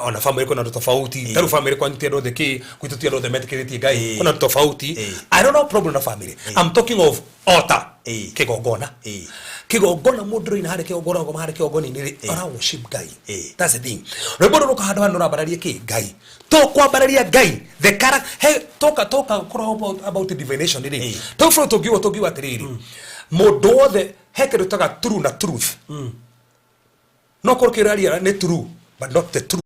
ona family kwina andu tofauti taru family kwanyu ti andu othe ki gwitu ti andu othe metikiritie ngai Ĩĩ. kwina andu tofauti Ĩĩ. I don't know problem na family. I'm talking of altar. Ĩĩ. Kigongona. Ĩĩ. Kigongona mundu roina hari kigongona ngoma hari kigongona-inĩ rĩ ora worship ngai. Ĩĩ. That's the thing. Rwĩmbo rũrũ handũ handu rambararie kĩ ngai to kwambararia ngai the character he toka toka korwo about divination rĩ Ĩĩ. to fro tũngiuga tũngiuga atĩrĩrĩ mũndũ wothe he kĩndũ taga true na truth no korwo kĩraria nĩ true but not the truth.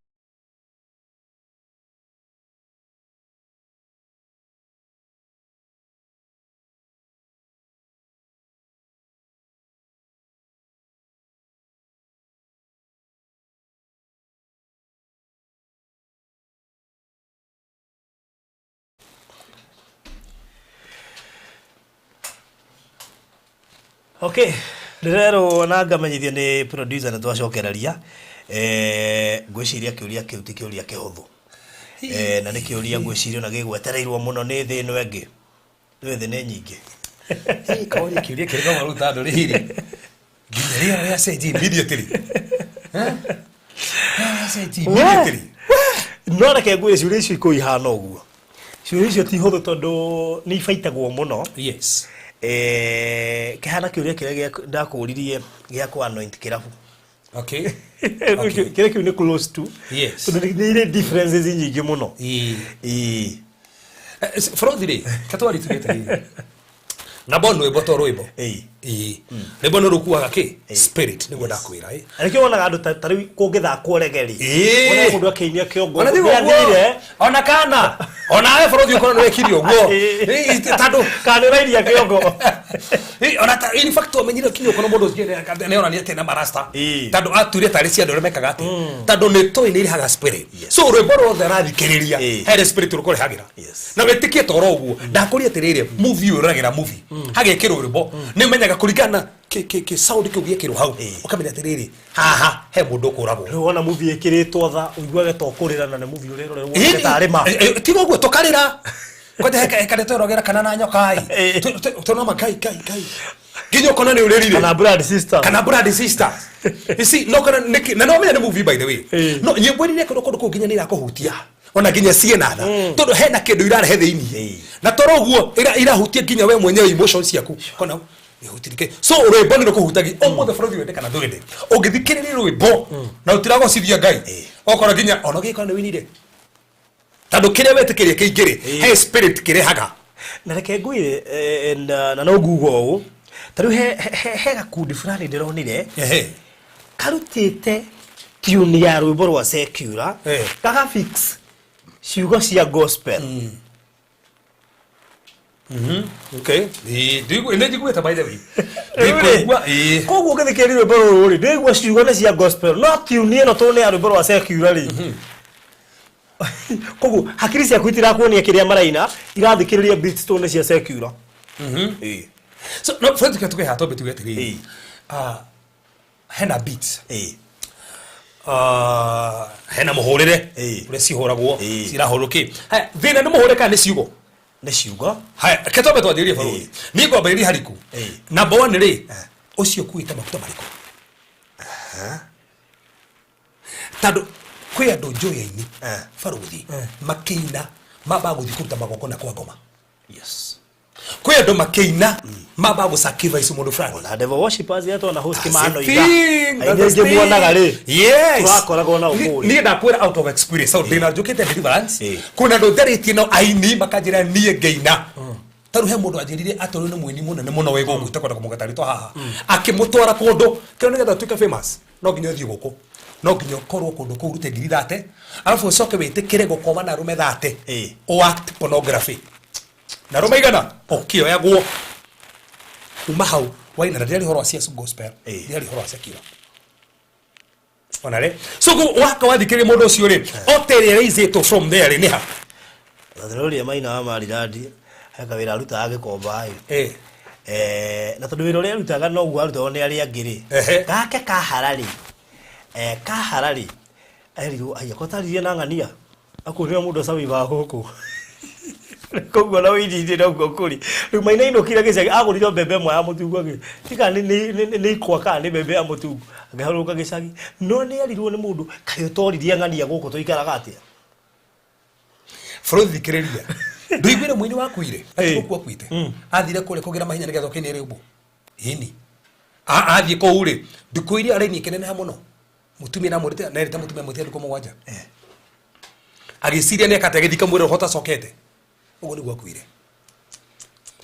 Okay, ndĩrerwo na ngamenyithio nĩ producer nĩ twacokereria. Eh, ngwĩciria kĩũria kĩu ti kĩũria kĩhũthũ. Eh, na nĩ kĩũria ngwĩciria ona gĩgwetereirwo mũno nĩ thĩ ĩno ĩngĩ. Nĩ thĩ nĩ nyingĩ. Hey, kaũria kĩũria kĩrĩ kama rĩu tandũ rĩrĩ nginya rĩera rĩacenjia immediately. Eh? Rĩera rĩacenjia immediately. No reke ngwĩre ciũria icio ikũi ihana ũguo. Ciũria icio ti hũthũ tondũ nĩ ibaitagwo mũno. Yes. Eh, kĩhana kĩũria kĩrĩa ndakũririe gĩa kũ anoint kĩrabu. Okay. Kĩrĩa kĩu nĩ close to. Yes. Tondũ nĩ irĩ differences nyingĩ mũno. Ĩĩ. Ĩĩ. Frothi rĩ katwari tugĩte rĩrĩ na bo rwĩmbo to rwĩmbo. Ĩĩ. Ĩĩ, rwĩmbo nĩ rũkuaga kĩ spirit nĩguo ndakwĩra ĩ. Na nĩkĩo wonaga andũ ta rĩu kũngĩthakwo rege rĩ. Ĩĩ. Wonaga mũndũ akĩinia kĩongo. Ona thiĩ Nĩathire. ũguo ona kana onawe bũrũthi ũkorwo nĩ wekire ũguo. Ĩĩ, tondũ Kana nĩ ũrainia kĩongo. Ĩ, ona ta in fact wamenyire kinya ũkorwo mũndũ ũcio nĩ onania atĩ na marasta Ĩĩ. tondũ atuire tarĩ cia andũ arĩa mekaga atĩ tondũ nĩ tũĩ nĩ irehaga spirit so rwĩmbo ruothe arathikĩrĩria Ĩĩ. harĩ spirit rũkũrehagĩra Yes. na wĩtĩkie toro ũguo ndakũria atĩrĩrĩ movie ũyũ ũragĩra movie hagekĩrwo rwĩmbo nĩ ũmenyaga kũringana na kĩ sound kĩu gĩekĩrwo hau Ĩĩ. ũkamenya atĩrĩrĩ haha he mũndũ ũkũragwo. Rĩu wona movie ĩkĩrĩtwo tha ũiguage ta ũkũrĩra na nĩ movie ũrerorerwo wonete tarĩ ma. Tiga ũguo tũkarĩra kwanja hekane twerogera kana na nyoka Ĩĩ. ĩ tũnoma ngai ngai ngai nginya ũkona nĩ ũrĩrire Kana Blood Sisters. Kana Blood Sisters. You see, no kana niki na no menya nĩ movie by the way. Ĩĩ. No nyĩmbo iria kũndũ kũndũ kũu nginya nĩ irakũhutia ona nginya ciĩna tha tondũ hena kĩndũ irarehe thĩiniĩ Ĩĩ. na toro ũguo irahutia nginya we mwenyewe emotions ciaku kona nĩhutirike so rwĩmbo nĩ rũkũhutagia ũmũthĩ bũrũri wende kana ndwende ũngĩthikĩrĩria rwĩmbo na ũtiragocithia ngai okorwo nginya ona ũngĩkorwo nĩ wĩinire tondũ kĩrĩa wetĩkĩria kĩingĩ-rĩ he spirit kĩrehaga. Na reke ngwĩre eh, na no nguga ũũ ta rĩu he gakundi fulani ndĩronire Ehe. karutĩte tune ya rwĩmbo rwa secular Eh. gaga fix ciugo cia gospel. Okay. Ĩĩ, nĩ njiguĩte by the way. Rĩu rĩ, Ndikũigua, ĩĩ. koguo ũngĩthikĩrĩria rwĩmbo rũrũ rĩ ndĩraigua ciugo nĩ cia gospel no tune ĩno tondũ nĩ ya rwĩmbo rwa secular rĩ koguo hakiri ciaku itirakuonia kĩrĩa maraina irathikĩrĩria beats tondũ nĩ cia secular. Ĩĩ. So no Fred tuke haha twambe tuge atĩrĩrĩ. Ĩĩ. Ah, hena beats. Ĩĩ. Ah, hena mũhũrĩre Ĩĩ. ũrĩa cihũragwo Ĩĩ. cirahũrwo kĩ haya thĩna nĩ mũhũrĩre kana nĩ ciugo? Nĩ ciugo. Haya reke twambe twanjĩrĩrie barũthi niĩ ngwambĩrĩria hariku. Ĩĩ. Number one rĩ ũcio ũkuĩte maguta marĩkũ tondũ kwĩ andũ njũĩ aini Eh. barũthi makĩina mambaga gũthiĩ kũruta magongona kwa ngoma. Yes. Kwĩ andũ makĩina mambaga gũ sacrifice mũndũ fulani. Ona devil worshippers yetwo na host That's Kimano the iga thing, that's aingĩ the thing. muonaga rĩ Yes. tũrakoragwo nao kũrĩa. Niĩ ndakwĩra out of experience tondũ ndĩna njũkĩte deliverance Ĩĩ. kwĩna andũ njarĩtie nao aini makanjĩra niĩ ngĩina tarĩu he mũndũ anjĩrire atĩ ũyũ nĩ mũini mũnene mũno wĩ gũkũ itekwenda kũmũgweta rĩtwa haha akĩmũtwara kũndũ kĩo nĩgetha ũtuĩke famous no nginya ũthiĩ gũkũ no nginya ũkorwo kũndũ kũu ũrute ngiri 30 arabu ũcoke wĩtĩkĩre gũkoma na arũme 30 Ĩĩ. o act pornography na arũme igana ũkĩoyagwo kuma hau waina na ndĩrarĩ ũhoro wa cia gospel Ĩĩ. ndĩrarĩ ũhoro wa secular ona rĩ so waka wathikĩrĩria mũndũ ũcio rĩ oterereizĩtwo from there rĩ nĩ ha? Tondũ maina wa marirandi he kawĩra arutaga gĩkomba ĩ. Eh. Eh, na tondũ wĩra ũrĩa arutaga noguo arutagwo nĩ arĩa angĩ rĩ Ehe. gake kahara rĩ eh, kahara rĩ erirwo aya ko taririe na ng'ania akuonera mũndũ acawĩvaga gũkũ. Koguo na ũini-inĩ noguo kũrĩ. Rĩu Maina ainũkire gĩcagi agũrire mbembe ĩmwe ya mũtungu agĩ ti kana nĩ ikwa kana nĩ mbembe ya mũtungu akĩharũrũka gĩcagi. No nĩ erirwo nĩ mũndũ kaĩ ũtoririe ng'ania gũkũ tũikaraga atĩa? Bũrũri thikĩrĩria. Ndũiguire mũini wakuire? Ĩĩ. Gũkua akuĩte. Athire kũrĩa kũgĩra mahinya nĩgetha ũkĩine rwĩmbo. Ĩni. Athiĩ kũu rĩ, ndukũ iria araini ĩkĩneneha mũno. Mũtumia namwĩrĩte nerĩte mũtumia mwĩtie ndukũ mũgwanja. Agĩciria nĩ akate agĩthika mwĩrĩ roho ũtacokete. Ũguo nĩguo akuire.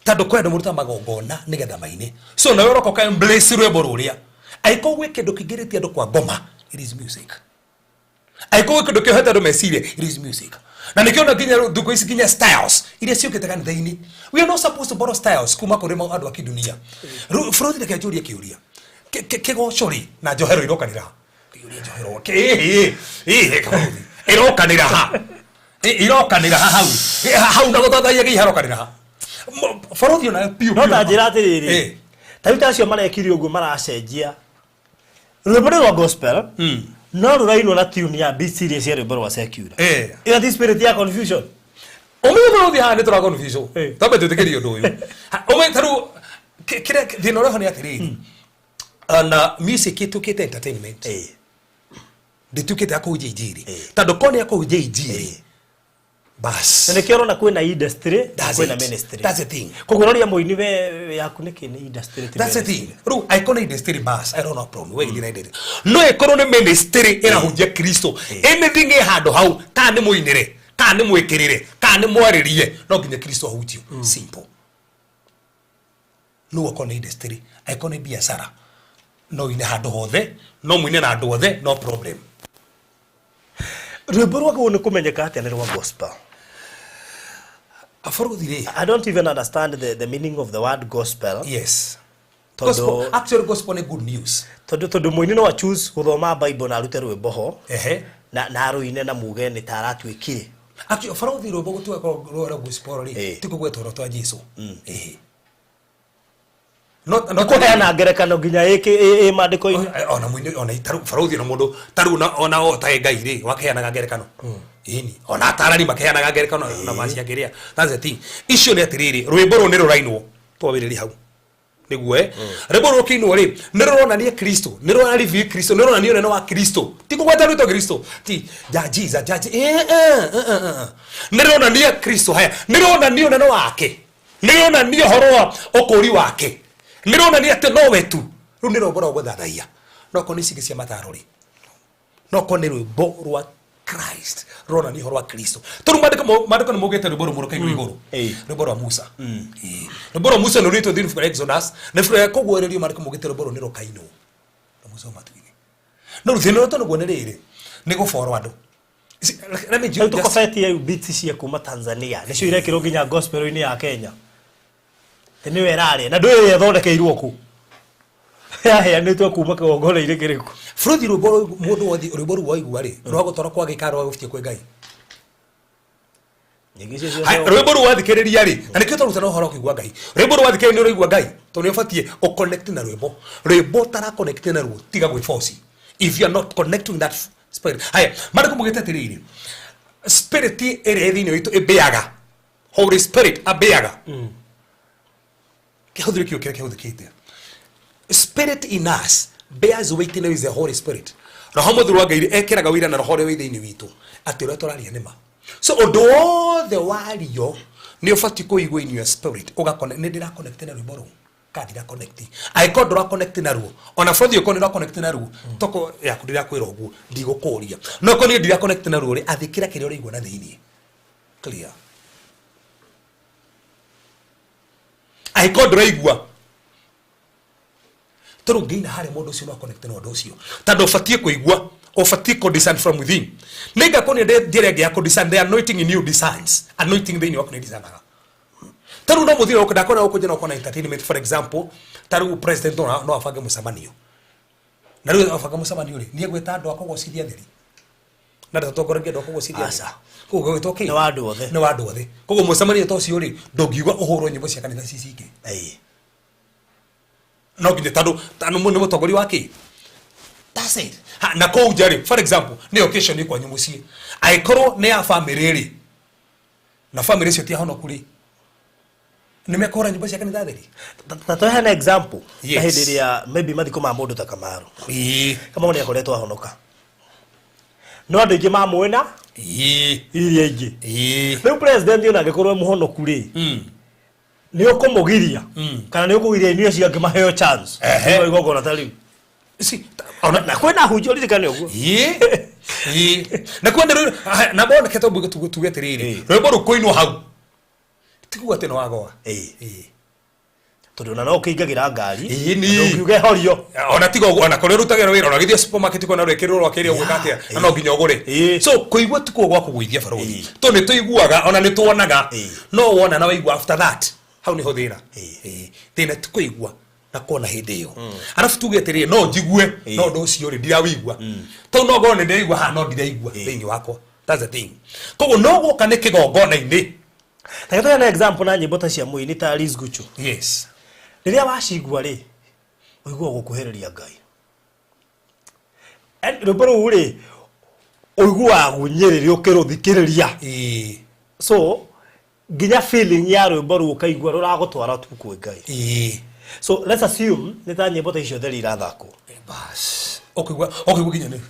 Tondũ kwĩ andũ marutaga magongona nĩgetha maine. So nawe ũroka ũka embrace rwĩmbo rũrĩa. Angĩkorwo gwĩ kĩndũ kĩingĩrĩtie andũ kwa ngoma, it is music. Angĩkorwo gwĩ kĩndũ kĩohete andũ meciria, it is music. Na nĩkĩo ona nginya rĩu thukũ ici nginya styles iria ciũkĩte kanitha-inĩ. We are not supposed to borrow styles kuma kũrĩ andũ a kĩdunia. Rĩu bũrũri reke njũrie kĩũria. Kĩgoco rĩ na njohero irokanĩra ha? Kĩũria njohero. Ĩhĩ, ĩhĩ kabũrũri. Ĩrokanĩra ha? Irokanĩra ha hau? Hau na gũthathaiya gĩ harokanĩra ha? Bũrũri ona piũ No piũ. ta njĩra atĩrĩrĩ. Ta rĩu ta acio marekire ũguo maracenjia rwĩmbo nĩ rwa gospel no rũrainwo na tune ya beats iria cia rwĩmbo rwa secular. Ĩyo ti spirit ya confusion. Ũmenye bũrũri haha nĩ tũra confusion. Twambe twĩtĩkĩrie ũndũ ũyũ. Ũmenye ta rĩu kĩrĩa thĩna ũrĩa ho nĩ atĩrĩrĩ. Na music ĩtuĩkĩte entertainment. Ndĩtuĩkĩte ya kũhunjia injiri. Tondũ korwo nĩ ya kũhunjia injiri. Bas. Na nĩkĩo ũrona kwĩna industry na That's kwĩna it. ministry. That's the thing. Koguo roria mũini we yaku nĩkĩ nĩ industry ti That's the ministry. thing. Rĩu angĩkorwo nĩ industry bas, I don't know problem. We gĩthiĩ na industry. No ĩkorwo nĩ ministry ĩrahunjia Kristo. Anything ĩ handũ hau, kana nĩ mũinĩre, kana nĩ mwĩkĩrĩre, kana nĩ mwarĩrie, no nginya Kristo ahunjio. Simple. No okorwo nĩ industry, angĩkorwo nĩ biacara, no ũine handũ hothe, no mũine na andũ othe, no problem. Rwĩmbo rwagĩrĩirwo nĩ kũmenyeka atĩa nĩ rwa gospel? Bũrũri rĩ. I don't even understand the meaning of the word gospel. Yes. Tondũ Gospel, actually gospel nĩ good news. Tondũ mũini no a choose gũthoma Bible na arute rwĩmbo ho. Na arũine na muge nĩ ta aratuĩkire. Actually, bũrũri rwĩmbo gũtuĩka rwa gospel rĩ, ti kũgweta ũhoro twa Jesu. No, no, Kũheana ngerekano nginya ĩ maandĩko-inĩ. Ona mũini, ona taru, bũrũri ona mũndũ, taru na, ona o ta Ngai rĩ, wakeanaga ngerekano. Ĩni, ona atarani makeanaga ngerekano na maciangĩrĩa. That's the thing. Icio nĩ atĩrĩrĩ, rwĩmbo rũrũ nĩ rũrainwo. Twambĩrĩrie hau. Nĩguo, Rwĩmbo rũrũ rũkĩinwo rĩ, nĩ rũronania Kristo, nĩ rũra reveal Kristo, nĩ rũronania ũnene wa Kristo. Ti kũgweta rwĩtwo Kristo, ti ja Jesus, ja Nĩ rũronania Kristo haya, nĩ rũronania ũnene wake. Nĩ rũronania ũhoro wa ũkũũri wake. Nĩ rũronania atĩ nowe tu. Rũu nĩ rwĩmbo rwa gũthathaiya. No korwo nĩ ici ingĩ cia mataro rĩ, no korwo nĩ rwĩmbo rwa Christ, rũronania ũhoro wa Kristo. Tondũ maandĩko nĩ maugĩte rwĩmbo rũmwe rũkainwo igũrũ. Rwĩmbo rwa Musa. Rwĩmbo rwa Musa nĩ rwĩtwo thĩinĩ ibuku rĩa Exodus, na ibuku rĩa kũguũrĩrio maandĩko maugĩte rwĩmbo rũu nĩ rũkainwo na Musa matu-inĩ. No rĩu thĩna ũrĩa tũnaguo nĩ rĩrĩ, nĩ gũborwo andũ. See, let me Rĩu just tũkobetie rĩu beats cia kuma Tanzania nĩcio irekĩrwo nginya gospel-inĩ ya Kenya. Atĩ nĩyo ĩrarĩa na ndũĩ ĩrĩa ĩthondekeirwo kũ. Yaheanĩtwo kuma kĩgongona-inĩ kĩrĩkũ. Bũrũri rwĩmbo rũu mũndũ wothe rwĩmbo rũu waigua rĩ, rwagũtwara kwa gĩkaro rwagũbutia kwĩ Ngai. Nyingĩ icio ciothe Hai, rwĩmbo rũu wathikĩrĩria rĩ, na nĩkĩo twarutana ũhoro wa kũigua Ngai. Rwĩmbo rũu wathikĩrĩria nĩ ũraigua Ngai, tondũ nĩ ũbatiĩ ũ connect na rwĩmbo. Rwĩmbo ũtara connect na ruo, tiga gwĩ force. If you are not connecting that spirit. Haya, maandĩko maugĩte atĩrĩrĩ, spirit ĩrĩa ĩ thĩinĩ witũ ĩmbĩaga. Holy Spirit ambĩaga. Kĩhũthĩre kĩo kĩrĩa kĩhũthĩkĩte. Spirit in us bears witness with the Holy Spirit. Roho Mũtheru wa Ngai ekĩraga ũira na roho ũrĩa wĩ thĩinĩ witũ atĩ ũrĩa tũraria nĩ ma. So ũndũ wothe wario nĩ ũbatiĩ kũigua in your spirit ũgakone nĩ ndĩra connect na rwĩmbo rũu kana ndira connect. Angĩkorwo ndũra connect na ruo, ona bũrũri ũkorwo nĩ ũra connect na ruo, toko yaku ndĩrakwĩra ũguo, ndigũkũria. No korwo niĩ ndira connect na ruo rĩ, athĩkĩra kĩrĩa ũraigua na thĩinĩ. Clear. Angĩkorwo ndũraigua tondũ ngĩina harĩa mũndũ ũcio no connect na ũndũ ũcio, tondũ ũbatiĩ kũigua, ũbatiĩ kũ discern from within. Nĩ ngakuonia njĩra ĩngĩ ya kũ discern, the anointing in you discerns. Anointing thĩinĩ waku nĩ discernaga. Ta rĩu no mũthire gũkũ, ndakona gũkũ nja no ũkona entertainment, for example, ta rĩu president no abange mũcemanio. Na rĩu abanga mũcemanio rĩ, nĩ egwĩta andũ a kũgocithia atheri. Na ndatogoragia andũ a kũgocithia atheri. Aca. Koguo gwĩtwo kĩ? Nĩ wa andũ othe. Nĩ wa andũ othe. Koguo mũcemanio ta ũcio rĩ, ndũngiuga ũhũrwo nyĩmbo cia kanitha ci cingĩ. No nginya tondũ nĩ mũtongoria wa kĩ? That's it. Ha, na kũu nja rĩ, for example, nĩ occasion kwanyu mũciĩ. Angĩkorwo nĩ ya family rĩ, Na family icio ti ahonoku rĩ, nĩ mekũhũra nyĩmbo cia kanitha theri? Ta tũheane example. Yes. Ta hĩndĩ ĩrĩa maybe mathiko ma mũndũ ta Kamaru. Kamau nĩ akoretwo ahonoka, no andũ aingĩ mamũĩ na iria ingĩ. Rĩu president ona angĩkorwo e mũhonoku rĩ, nĩ ũkũmũgiria kana nĩ ũkũgiria inyuĩ acio angĩ maheo chance? Nĩguo igongona ta rĩu. Si, ona na kwĩna hunjio, ririkane ũguo. Ĩĩ. Na kwenda rĩu na mbona keto mbuge tuge atĩrĩrĩ, rwĩmbo rũkũinwo hau tiguo atĩ nĩ wagoa. Tondũ ona no ũkĩingagĩra ngari, Ĩĩ, ni. na ndũngiuga ĩhorio. Ona tiga ũguo, ona kũrĩa ũrutagĩra wĩra, ona gĩthiĩ supermarket kona rwĩkĩrĩrwo rwa kĩrĩa ũgwĩka atĩa, na no nginya ũgũre. So kũigua ti kuo gwa kũgũithia, barũthi, to nĩ tũiguaga, ona nĩ tuonaga. No wona na waigua, after that hau nĩho thĩna. Thĩna ti kũigua na kuona hĩndĩ ĩyo. Arabu tuge atĩrĩrĩ, no njigue, no ũndũ ũcio rĩ, ndirawigua tau, no ngorwo nĩ ndĩraigua haha, no ndiraigua thĩinĩ wakwa. That's the thing. Koguo no guoka nĩ kĩgongona-inĩ. Reke tũheane example na nyĩmbo ta cia mũini ta Liz Gucho. Rĩrĩa wacigua rĩ, ũiguaga gũkuhĩrĩria Ngai. Yaani rwĩmbo rũu rĩ, ũiguaga gunyĩrĩria ũkĩrũthikĩrĩria. So nginya feeling ya rwĩmbo rũu ũkaigua rũragũtwara tu kwĩ Ngai. So let's assume nĩ ta nyĩmbo ta icio theri irathakwo. Bas, ũkũigua nginya nĩ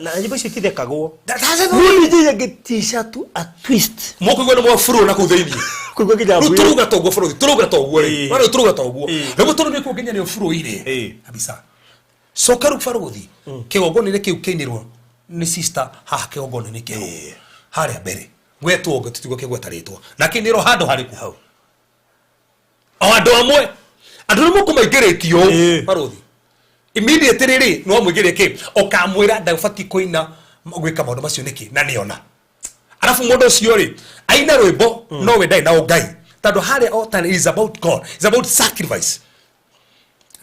Na nyĩmbo icio itithekagwo. That's it. Rĩu DJ angĩtica tu a twist, Mũkũigua nĩ mwaburo na kũu thĩinĩ. Kũigua nginya Rĩu mbuĩ. tũrauga ta ũguo, bũrũri, tũrauga ta ũguo rĩ. Rĩu tũrauga ta ũguo. Rĩu tondũ nĩ kuo nginya nĩ ũburo irĩ kabisa. Coka rĩu, barũthi, kĩgongona-inĩ kĩu kĩinĩrwo nĩ sister haha kĩgongona-inĩ kĩu harĩa mbere gwetwo ũngĩ tũtigwo kĩgweta rĩtwa na kĩinĩrwo handũ harĩkũ? Hau. O andũ amwe, andũ nĩ mũkũmaingĩrĩtio, barũthi, immediately rĩ, nĩ wamũingĩria kĩ ũkamwĩra ndabatiĩ kũina gwĩka maũndũ macio nĩkĩ, na nĩona arabu mũndũ ũcio rĩ aina rwĩmbo no we ndarĩ na ũngai, tondũ harĩa altar is about God, is about sacrifice.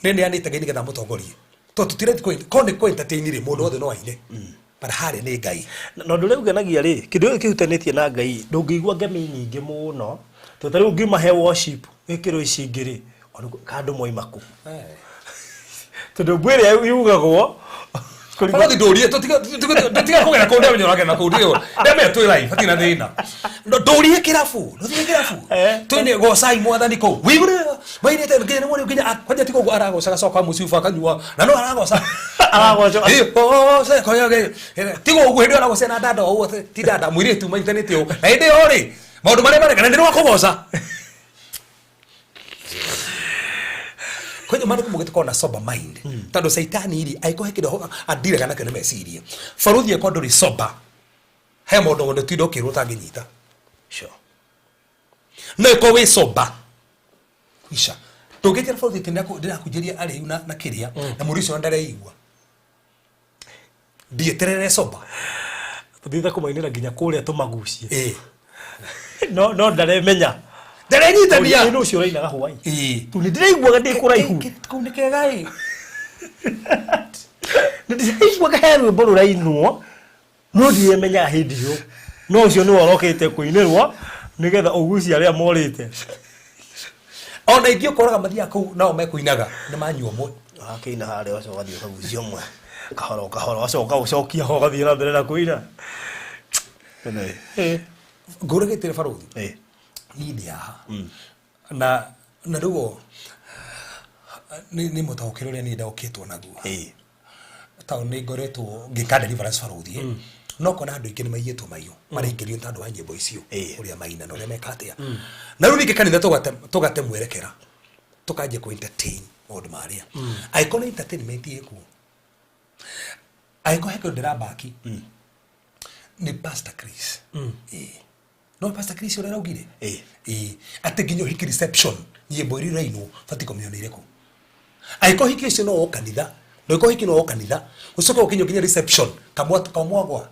Nĩ nĩanĩte Ngai nĩgetha mũtongorie, tondũ tũtirethi ko nĩ kũ entertain rĩ, mũndũ wothe no aine, but harĩa nĩ Ngai. Na ũndũ ũrĩa ũngenagia rĩ, kĩndũ gĩkĩ kĩhutanĩtie na Ngai, ndũngĩigua ngemi nyingĩ mũno, tondũ ta rĩu ngiuma he worship ĩkĩrwo ici ingĩ rĩ, ona kandũ moima kũ, tondũ mbũ ĩrĩa yugagwo Barathi ndũrie tũtiga kũgera kũu, ndamenya ũragera na kũu, ndio ndamenya twĩ live, hatirĩ na thĩna. Ndũrie kĩrabu, ndũthiĩ kĩrabu twĩne gocai mwathani kũu wĩigure mainĩte nginya nĩ mwene nginya kwanja tiga ũguo aragocaga coka mũcibu akanyua na no aragoca. Aragoca. Goce koyoge tiga ũguo hĩndĩ ĩyo aragoca na dada o ũguo, ti dada, mũirĩtu mainyitanĩte ũũ, na hĩndĩ ĩyo rĩ, maũndũ marĩa mareka na nĩ rwa kũgoca kwenye maandĩko mũgĩtũkorwo na sober mind, tondũ caitani rĩ angĩkorwo he kĩndũ andiraga nakĩo nĩ meciria. Barũthi, angĩkorwo ndũrĩ sober he maũndũ wothe tinda ũkĩrwo ũtangĩnyita. No ĩkorwo wĩ sober kwisha ndũngĩnjĩra, barũthi, atĩ ndĩrakũnjĩria arĩu na kĩrĩa na mũndũ ũcio ndareigua ndieterere sober. Tũthiĩte kũmainĩra nginya kũrĩa tũmagucie. No ndaremenya. Ndarenyitania. Nĩ ũcio ũrainaga hwaĩ. Tu nĩ ndĩraiguaga ndĩ kũraihu. Kũu nĩ kega ĩ. Nĩ ndĩraiguaga he rwĩmbo rũrainwo, no ndiremenyaga hĩndĩ ĩyo no ũcio nĩwe ũrokĩte kũinĩrwo nĩgetha ũgucie arĩa morĩte. Ona ingĩ ũkoraga mathiaga kũu nao mekũinaga nĩ manyua mwe. Wakĩina harĩa, ũcoka ũgathiĩ ũkagucia ũmwe kahora o kahora, ũgacoka ũcokia ho, ũgathiĩ na mbere na kũina. Ngũrĩgĩtĩre, barũthi, niĩ ndĩ haha na rĩu nĩ mũtaũkĩre ũrĩa niĩ ndaũkĩtwo naguo, tondũ nĩ ngoretwo ngĩka deliverance, barũthi, no kona andũ aingĩ nĩ maiyĩtwo maiyo maraingĩrio nĩ tondũ wa nyĩmbo icio, ũrĩa maina na ũrĩa meka atĩa. Na rĩu ningĩ kanitha tũgate mwerekera, tũkanjia kũ entertain maũndũ marĩa angĩkorwo nĩ entertainment ĩkuo. Angĩkorwo he kĩndũ ndĩrambaki nĩ Pastor Chris. Ĩĩ. No Pastor Chris ũrĩa araugire, ĩĩ, atĩ nginya ũhiki reception nyĩmbo iria irainwo batiĩ kũmenya nĩ irĩkũ. Angĩkorwo hiki ũcio no wo kanitha, na angĩkorwo hiki no wo kanitha, ũcoke ũkinyio nginya reception kamwa kamwagwa.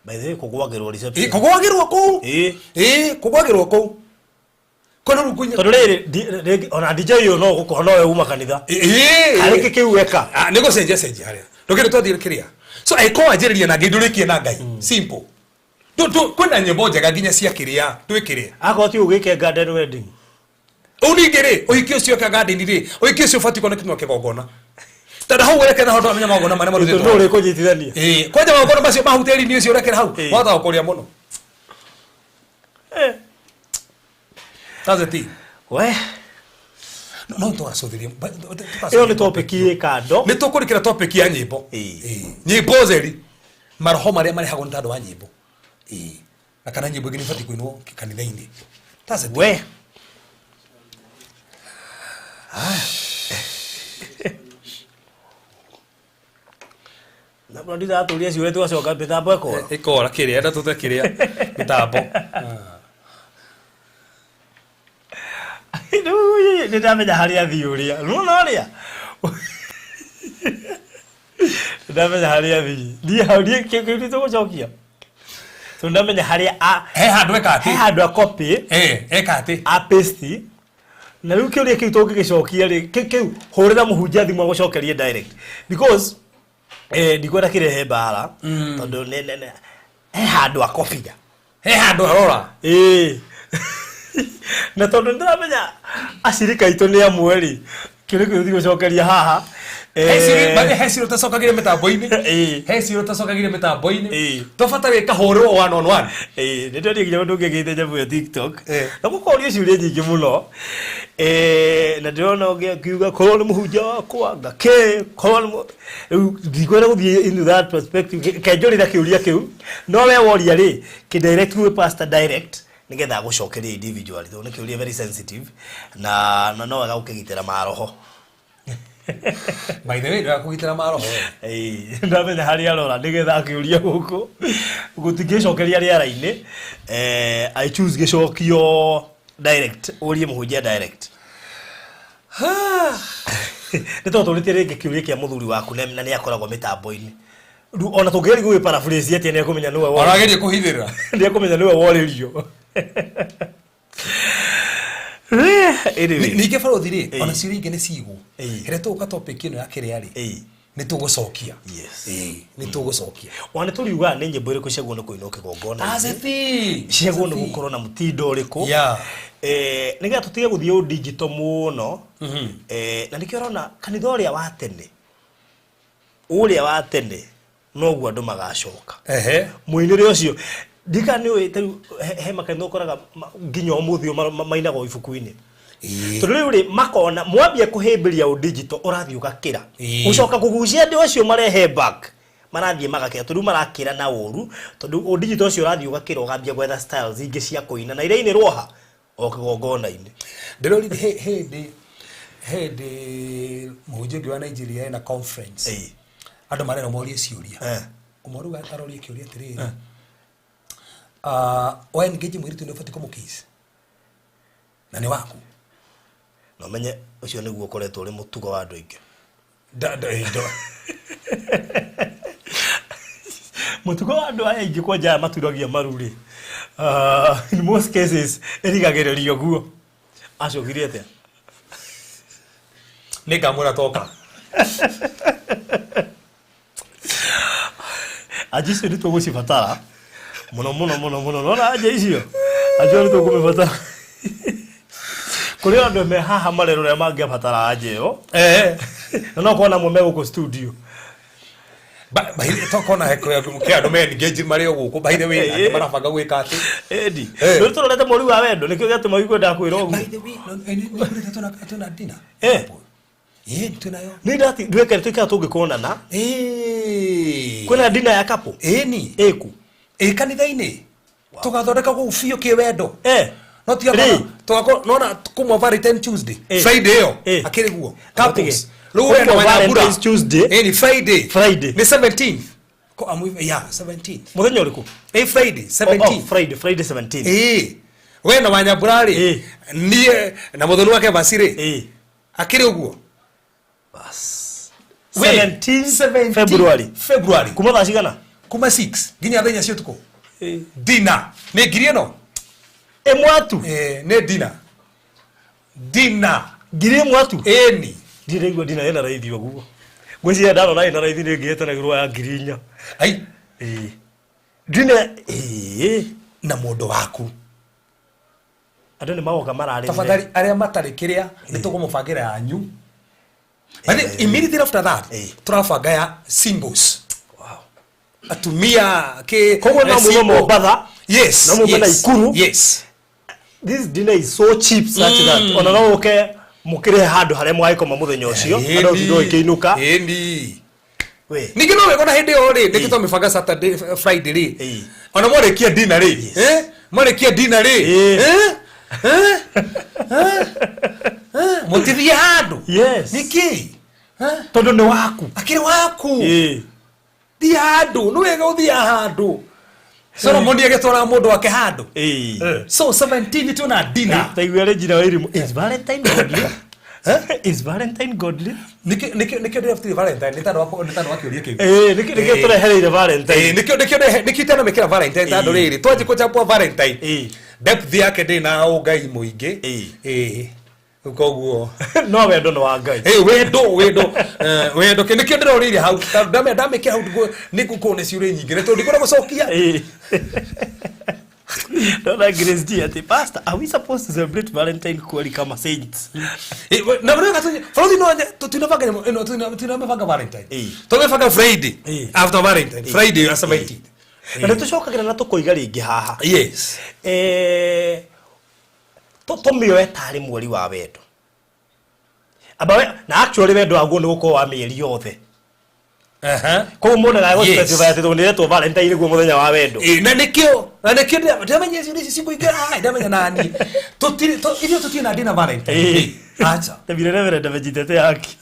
By the way, kũgwagĩrwo reception. Kũgwagĩrwo kũu. Ĩĩ, kũgwagĩrwo kũu kwena rĩu kũinya. Tondũ rĩrĩ rĩngĩ ona DJ ũyũ no gũkorwo nowe uma kanitha. Harĩ kĩ kĩu eka. Ah, nĩ gũcenjia cenjia harĩa ndũkĩrĩ twathiĩ kĩrĩa. So angĩkorwo wanjĩrĩria na Ngai, ndũrĩkie na Ngai, simple. Kwĩna nyĩmbo njega nginya cia kĩrĩa twĩkĩrĩa. Akorwo ti ũgĩke garden wedding. Ũu ningĩ rĩ, ũhiki ũcio ka garden rĩ, ũhiki ũcio ũbatiĩ kuona kĩmwe kĩgongona, tondũ hau werekera ho ndũramenya magongona marĩa marutĩtwo. Tondũ ũrĩkũnyitithania. Ĩĩ, kwanja magongona macio ma hoteli-inĩ ũcio ũrekera hau. Wahota gũkũrĩa mũno. That's the thing. We. No no tũgacũthĩria Ĩyo nĩ topic ĩ kando. Nĩ tũkũrĩkĩra topic ya nyĩmbo. Ĩĩ. Ĩĩ. Nyĩmbo theri, maroho marĩa marehagwo nĩ tondũ wa nyĩmbo. Ĩĩ. Na kana nyĩmbo ingĩ nĩ ibatiĩ kũinwo kanitha-inĩ. That's the thing. We. Na bro ndiratũria ciũria tũgacoka mĩtambo ĩkora. Ĩkora kĩrĩa enda tũte kĩrĩa mĩtambo. Rĩu nĩ ndamenya harĩa athiĩ ũrĩa. Nĩwona ũrĩa? Nĩ ndamenya harĩa athiĩ. Niĩ hau niĩ kĩu kĩu nĩtũgũcokia. So ndamenya harĩa a He handũ eka he atĩ. handũ a copy Eh, eka atĩ. a paste na rĩu kĩũria kĩu tũngĩgĩcokia rĩ kĩu kĩu hũrĩra mũhunjia thimũ agũcokerie direct because eh, ndikwenda kĩrehe mbara tondũ he handũ akobia. He handũ harora. Ĩĩ. Na tondũ nĩndĩramenya acirika aitũ nĩ amwe rĩ, kĩũria kĩu tũtigũcokeria haha. He ciũria bathi he ciũria ũtacokagĩria mĩtambo-inĩ. Ĩĩ. He ciũria ũtacokagĩria mĩtambo-inĩ. Ĩĩ. Tũbataire ĩkahũrĩrwo one on one. Ĩĩ, nĩ ndonire nginya mũndũ ũngĩ agĩte nyamũ ĩyo TikTok. Eh. Na gũkorio ciũria nyingĩ mũno. Eh, na ndĩrona ũngĩ akiuga korwo nĩ mũhunjia wakwa ngakĩ korwo nĩ rĩu ndikwenda gũthiĩ into that perspective kenjũrĩra kĩũria kĩu no we woria rĩ kĩ direct gwĩ pastor direct nĩgetha agũcokerie individually tondũ nĩ kĩũria very sensitive na no wega gũkĩgitĩra maroho. By the way, ndĩra kũgitĩra maroho. Ĩĩ, ndamenya harĩa arora nĩgetha akĩũria gũkũ gũtingĩcokeria rĩera-inĩ. Eh, I choose gĩcokio direct ũrie mũhunjia direct. Nĩ tondũ tũrĩtie rĩngĩ kĩũria kĩa mũthuri waku na nĩ akoragwo mĩtambo-inĩ. Rĩu ona tũngĩgeria gũgĩ paraphrase atĩa nĩ ekũmenya nĩwe worĩrio. Ũrageria kũhithĩrĩra. Nĩ ekũmenya nĩwe worĩrio. Anyway. Ningĩ barothi rĩ, Ĩĩ. ona ciũria ingĩ nĩ cigwo. Ĩĩ. Rĩrĩa tũgũka topic ĩno ya kĩrĩa rĩ, Ĩĩ. nĩ tũgũcokia. Yes. Ĩĩ, nĩ tũgũcokia. Ona nĩ tũriugaga nĩ nyĩmbo irĩkũ ciagwo nĩ kũinwo kĩgongona-inĩ. That's the thing. Ciagwo nĩ That's the thing. gũkorwo na mũtindo ũrĩkũ. Yeah. Eh, nĩgetha tũtige gũthiĩ ũ digital mũno. Eh, na nĩkĩo ũrona kanitha ũrĩa wa tene ũrĩa wa tene noguo andũ magacoka. Ehe. Mũinĩre ũcio ndika nĩ ũĩ tarĩu he makanitha ũkoraga nginya ũmũthĩ ũyũ mainagwo ibuku-inĩ. Ĩĩ. Tondũ rĩu rĩ makona mwambia kũhĩmbĩria ũ digital ũrathiĩ ũgakĩra. Ĩĩ. Gũcoka kũgucia andũ acio marehe back marathiĩ magakĩra tondũ rĩu marakĩra na ũru tondũ ũ digital ũcio ũrathiĩ ũgakĩra ũgambia gwetha styles ingĩ cia kũina na irainĩrwo ha o kĩgongona-inĩ. Ndĩrorire hĩndĩ hĩndĩ mũhunjia ũngĩ wa Nigeria ena conference. Ĩĩ. Andũ marerwo morie ciũria. Eh. Ũmwe rĩu atarorie kĩũria atĩrĩrĩ. Ah, we engage mũirĩtu nĩ ũbatiĩ kũmũkiss? Na nĩ waku. Na ũmenye ũcio nĩguo ũkoretwo ũrĩ mũtugo wa andũ aingĩ. Da, da, eh, da. Mũtugo wa andũ aya aingĩ kwanja aya maturagia maru rĩ. In most cases ĩrigagĩrĩrio guo. Acokirie atĩa? Nĩ ngamwĩra toka. Anja icio nĩ tũgũcibatara mũno mũno mũno mũno. Nona anja icio? Anja ĩyo nĩ tũkũmĩbatara. Kũrĩ andũ me haha marerorera mangĩabatara anja ĩyo. Eh. Na no korwo namwe me gũkũ studio. Tokona he andũ me engage marĩ o gũkũ. By the way, angĩ marabanga gwĩka atĩ. Ĩndi. Eh. Rĩu tũrorete mweri wa wendo nĩkĩo gĩatũma kwendaga kwĩra ũguo. By the way, nĩ ngũrĩte twĩna dinner. Eh. Ĩĩ, twĩnayo. Nĩ ndati ndwekere tũikara tũngĩkonana. Ĩĩ. Kwĩna dinner ya couple? Ĩni. Ĩku. Ĩ kanitha-inĩ. Tũgathondeka kũu biũ kĩwendo. Eh. No tiga Rĩ. tũgakorwo nona kumwa Valentine Tuesday. Eh. Friday ĩyo. Eh. Akĩrĩ guo. Couples. Rĩu Rĩu we na Kumwa Wanyambura. Valentine's Tuesday. Ĩni Friday. Friday. Nĩ 17th. Ko amu yeah, 17th. Mũthenya ũrĩkũ? Ĩ Friday Oh, oh, 17th. Friday, Friday 17. Ĩĩ. We na Wanyambura rĩ. Ĩĩ. Niĩ na mũthoni wake Vasi rĩ. Ĩĩ. Akĩrĩ ũguo. Bas. We, 17 February. February. Kuma thaa cigana? Kuma 6 nginya thaa inya cia ũtukũ. Ĩĩ. Dinner. Nĩ ngiri ĩno? Ĩmwe atu. Eh, nĩ dinner. Dinner. Ngiri ĩmwe atu. Ĩni. Ndiraigua dinner ĩna raithi ũguo. Ngwĩciria ndarora ĩna raithi nĩ ngĩetanagĩrwo ya ngiri inya. Ai. Ĩĩ. Dinner ĩĩ. Na mũndũ waku. Andũ nĩ magoka mararĩrĩre. Tafadhali arĩa matarĩ kĩrĩa nĩ tũkũmũbangĩra yanyu. But then, immediately after that, Eh. tũrabanga ya singles. Wow. Atumia kĩ Koguo no eh, mume single. Mombatha. Yes. No mume na yes, Ikuru. Yes. This dinner is so cheap such that ona no uke mukire handu haria mwagikoma muthenya ucio andu ũtinde ũgĩkĩinũka. Ĩni. We. Ningĩ no wega ona hĩndĩ ĩyo rĩ, nĩkĩ twamĩbanga Saturday, Friday rĩ. Ĩĩ. Ona mwarĩkia dinner rĩ. Eh? Mwarĩkia dinner rĩ. Ĩĩ. Eh? Eh? Eh? Eh? Mũtithiĩ handũ. Yes. Nĩkĩ? Eh? Tondu nĩ waku. Akĩrĩ waku. Ĩĩ. Thiĩ handũ, nĩ wega ũthiĩ handũ. Solomon agĩtwara mũndũ wake handũ. Ĩĩ. So 17 twĩna dinner. Taigua Regina Wairimu, is Valentine godly? Is Valentine godly? Nĩkĩo nĩkĩo nĩkĩo ndĩrabutirĩ Valentine nĩ tondũ wa nĩ tondũ wa kĩũria kĩu. Ĩĩ, nĩkĩo nĩkĩo tũrehereire Valentine. Ĩĩ, nĩkĩo nĩkĩo nĩkĩo itanamĩkĩra Valentine tondũ rĩrĩ twanji kũchapwo Valentine. Ĩĩ. Depth yake ndĩ na ũngai mũingĩ. Ĩĩ. Ĩĩ. Koguo No wendo nĩ wa Ngai. Ĩĩ, wendo wendo wendo nĩkĩo ndĩrorĩire hau tondũ ndamĩkĩra hau nĩ ngũkorwo nĩ ciũria nyingĩ nĩ tondũ ndikwenda gũcokia. Ĩĩ. Ndona Grace G atĩ, "Pastor, are we supposed to celebrate Valentine kweli kama saints?" Ĩĩ, na rĩu bũrũri no tũtinabanga nyamũ ĩno tũtinamĩbanga Valentine. Ĩĩ. Tũmĩbanga Friday Ĩĩ. after Valentine, Friday ya 17. Na nĩ tũcokagĩra na tũkoiga rĩngĩ haha. Yes. Tũmĩoe tarĩ mweri wa wendo. Amba we, na actually wendo waguo nĩ gũkorwo wa mĩeri yothe. Aha. Koguo mũndũ ndagae Yes. gũspecify atĩ tondũ nĩretwo Valentine nĩguo mũthenya wa wendo. Ĩĩ, na nĩkĩo na nĩkĩo ndĩramenya ciũria ici cikũingĩra haha ndĩramenya nani tũtirĩ ithuĩ tũtirĩ na ndĩna Valentine. Ĩĩ. Acha. Tabire Reverend amejitetea haki.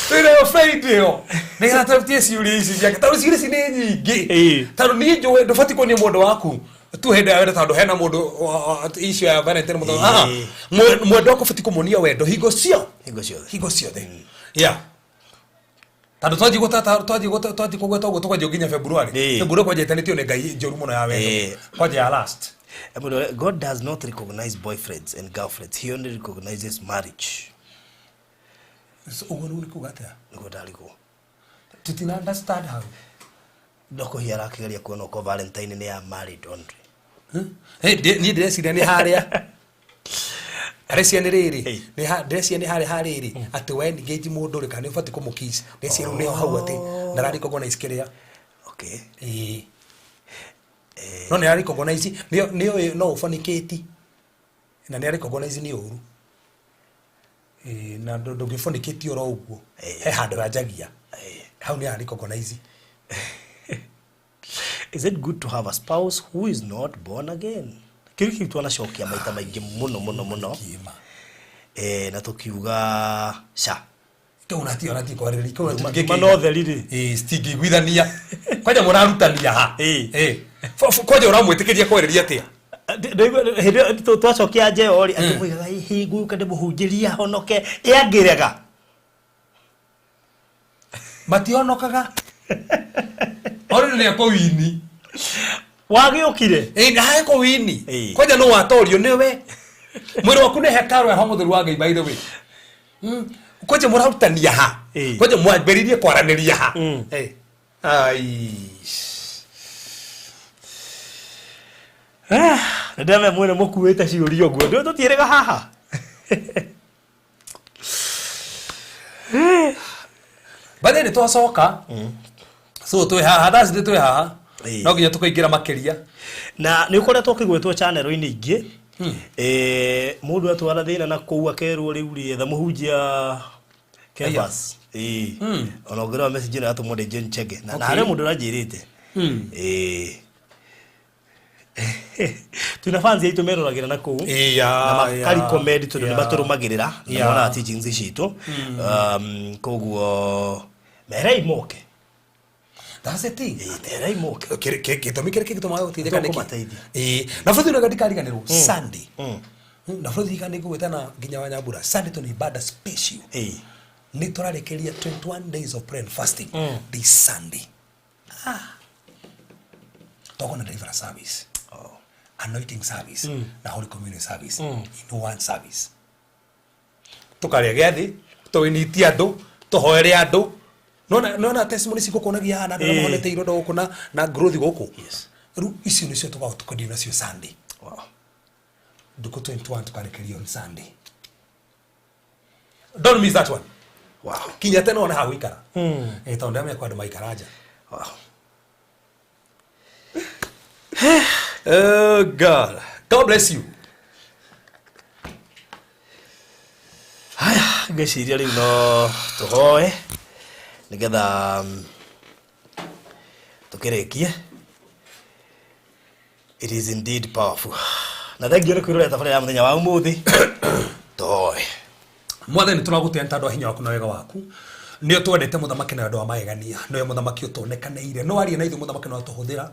Twĩnayo Friday ĩyo nĩgetha tũrutie ciũria ici ciake tondũ ciũria ici nĩ nyingĩ. Ĩĩ. Tondũ niĩ njũĩ ndũbatiĩ kuonia mũndũ waku tu hĩndĩ ya wendo tondũ hena mũndũ icio ya Valentine mũthenya. Ĩĩ. Ah, mwendo waku ũbatiĩ kũmuonia wendo hingo cio Hingo ciothe. hingo ciothe. Yeah. Tondũ twanji twanji kũgweta ũguo tũkwanjia nginya February. Ĩĩ. February kwanja ĩtanĩtio nĩ Ngai njũru mũno ya wendo. Ĩĩ. Kwanja ya last. God does not recognize boyfriends and girlfriends. He only recognizes marriage. So, ũguo nĩguo nĩ kuga atĩa? Nĩguo ndarigwo. Tũtina understand hau. No kũhia arakĩgeria kuona okorwo Valentine nĩ ya married only. Hey, niĩ ndĩreciria nĩ harĩa areciria nĩ rĩrĩ Hey. nĩ ndĩreciria nĩ harĩa harĩrĩ atĩ we engage mũndũ rĩ kana nĩ ũbatiĩ kũmũkiss ndĩreciria rĩu nĩho hau atĩ ndara-recognize kĩrĩa. Okay. Ĩĩ. No nĩ ara-recognize nĩoĩ no ũbonikĩti na nĩ ara-recognize nĩ ũru. Ĩĩ, na ndũngĩbonikĩti oro ũguo Ĩĩ. he handũ hanjagia Ĩĩ. hau nĩ ara-recognize. Is it good to have a spouse who is not born again? Kĩu kĩu twanacokia maita maingĩ mũno mũno mũno. Kĩma. Na tũkiuga ca. Kau na ti ona ti kwarĩrĩria kau na Nduma no theri rĩ. Ĩĩ, citingĩiguithania kwanja mũrarutania ha. Ĩĩ. Ĩĩ. Kwanja ũramwĩtĩkĩria kwarĩria atĩa? Hĩndĩ ĩyo twacokia njeo rĩ andũ moigaga hihi ngũka ndĩmũhunjĩrie ahonoke ĩ angĩrega. Matihonokaga orĩ nĩ ekũwini. Wagĩũkire. Ĩĩ, na ekũwini Ĩĩ. kwanja no watorio nĩwe mwĩrĩ waku nĩ hekarũ ya Roho Mũtheru wa Ngai by the way. Kwanja mũrarutania ha Ĩĩ. kwanja mwambĩrĩirie kwaranĩria ha. Ĩĩ. Ai. Nĩ ndĩramenya mwene mũkuĩte ciũria ũguo ndũ tũtiĩrĩga haha. Bathe nĩ twacoka so twĩ haha thaa ici twĩ haha Ĩĩ. no nginya tũkaingĩra makĩria. Na nĩ ũkoretwo ũkĩgwetwo channel-inĩ ingĩ. Mũndũ atwara thĩna na kũu akerwo rĩu rĩ etha mũhunjia Kefas. Ĩĩ. Ona ũngĩrora message ĩno yatũmwo nĩ Jane Chege. Na Okay. harĩ mũndũ ũranjĩrĩte. Ĩĩ. Twĩna fans aitũ meroragĩra na kũu. Ĩya, Na makarecommend tondũ nĩ ya. matũrũmagĩrĩra na Ya. monaga teachings citũ. Koguo merei moke. That's the thing. Ĩĩ, merei moke. Gĩtũmi kĩrĩa kĩngĩtũma gũteithĩka nĩkĩ? Tũkũmateithia. Ĩĩ, na bũrũri ũrĩa ndikariganĩrwo Sunday. Na bũrũri nĩ ngũgwĩtana nginya wa Nyambura Sunday tũnĩ ibada special. Ĩĩ. Nĩ tũrarĩkĩria 21 days of prayer and fasting this Sunday. Ah. Tũkorwo na deliverance service. Oh. Anointing service na Holy Communion service in one service. Tũkarĩa gĩathĩ, tũinitie andũ, tũhoere andũ. Nona nona testimony cigũkũnagia haha na andũ arĩa Ĩĩ. mahonete ironda gũkũ na growth gũkũ. Yes. Rĩu icio nĩcio tũkoragwo tũkĩdeal nacio Sunday. Wow. Ndukũ 21 tũkarĩkĩria on Sunday. Don't miss that one. Wow. Kinya tene one ha gũikara. Tondũ ndĩramenya kwa andũ maikara nja. Wow. Oh God. God bless you. Haya, ngwĩciria rĩu no tũhoe nĩgetha tũkĩrĩkie. It is indeed powerful. Na thengiũ nĩ kwĩrorera tabarĩra ya mũthenya wa ũmũthĩ. Tũhoe. Mwathani tũragũtĩa nĩ tondũ wa hinya waku na wega waku. Nĩ ũtwendete mũthamaki na ũndũ wa magegania. Nĩwe mũthamaki ũtonekanĩire. No arie na ithuĩ mũthamaki no atũhũthĩra.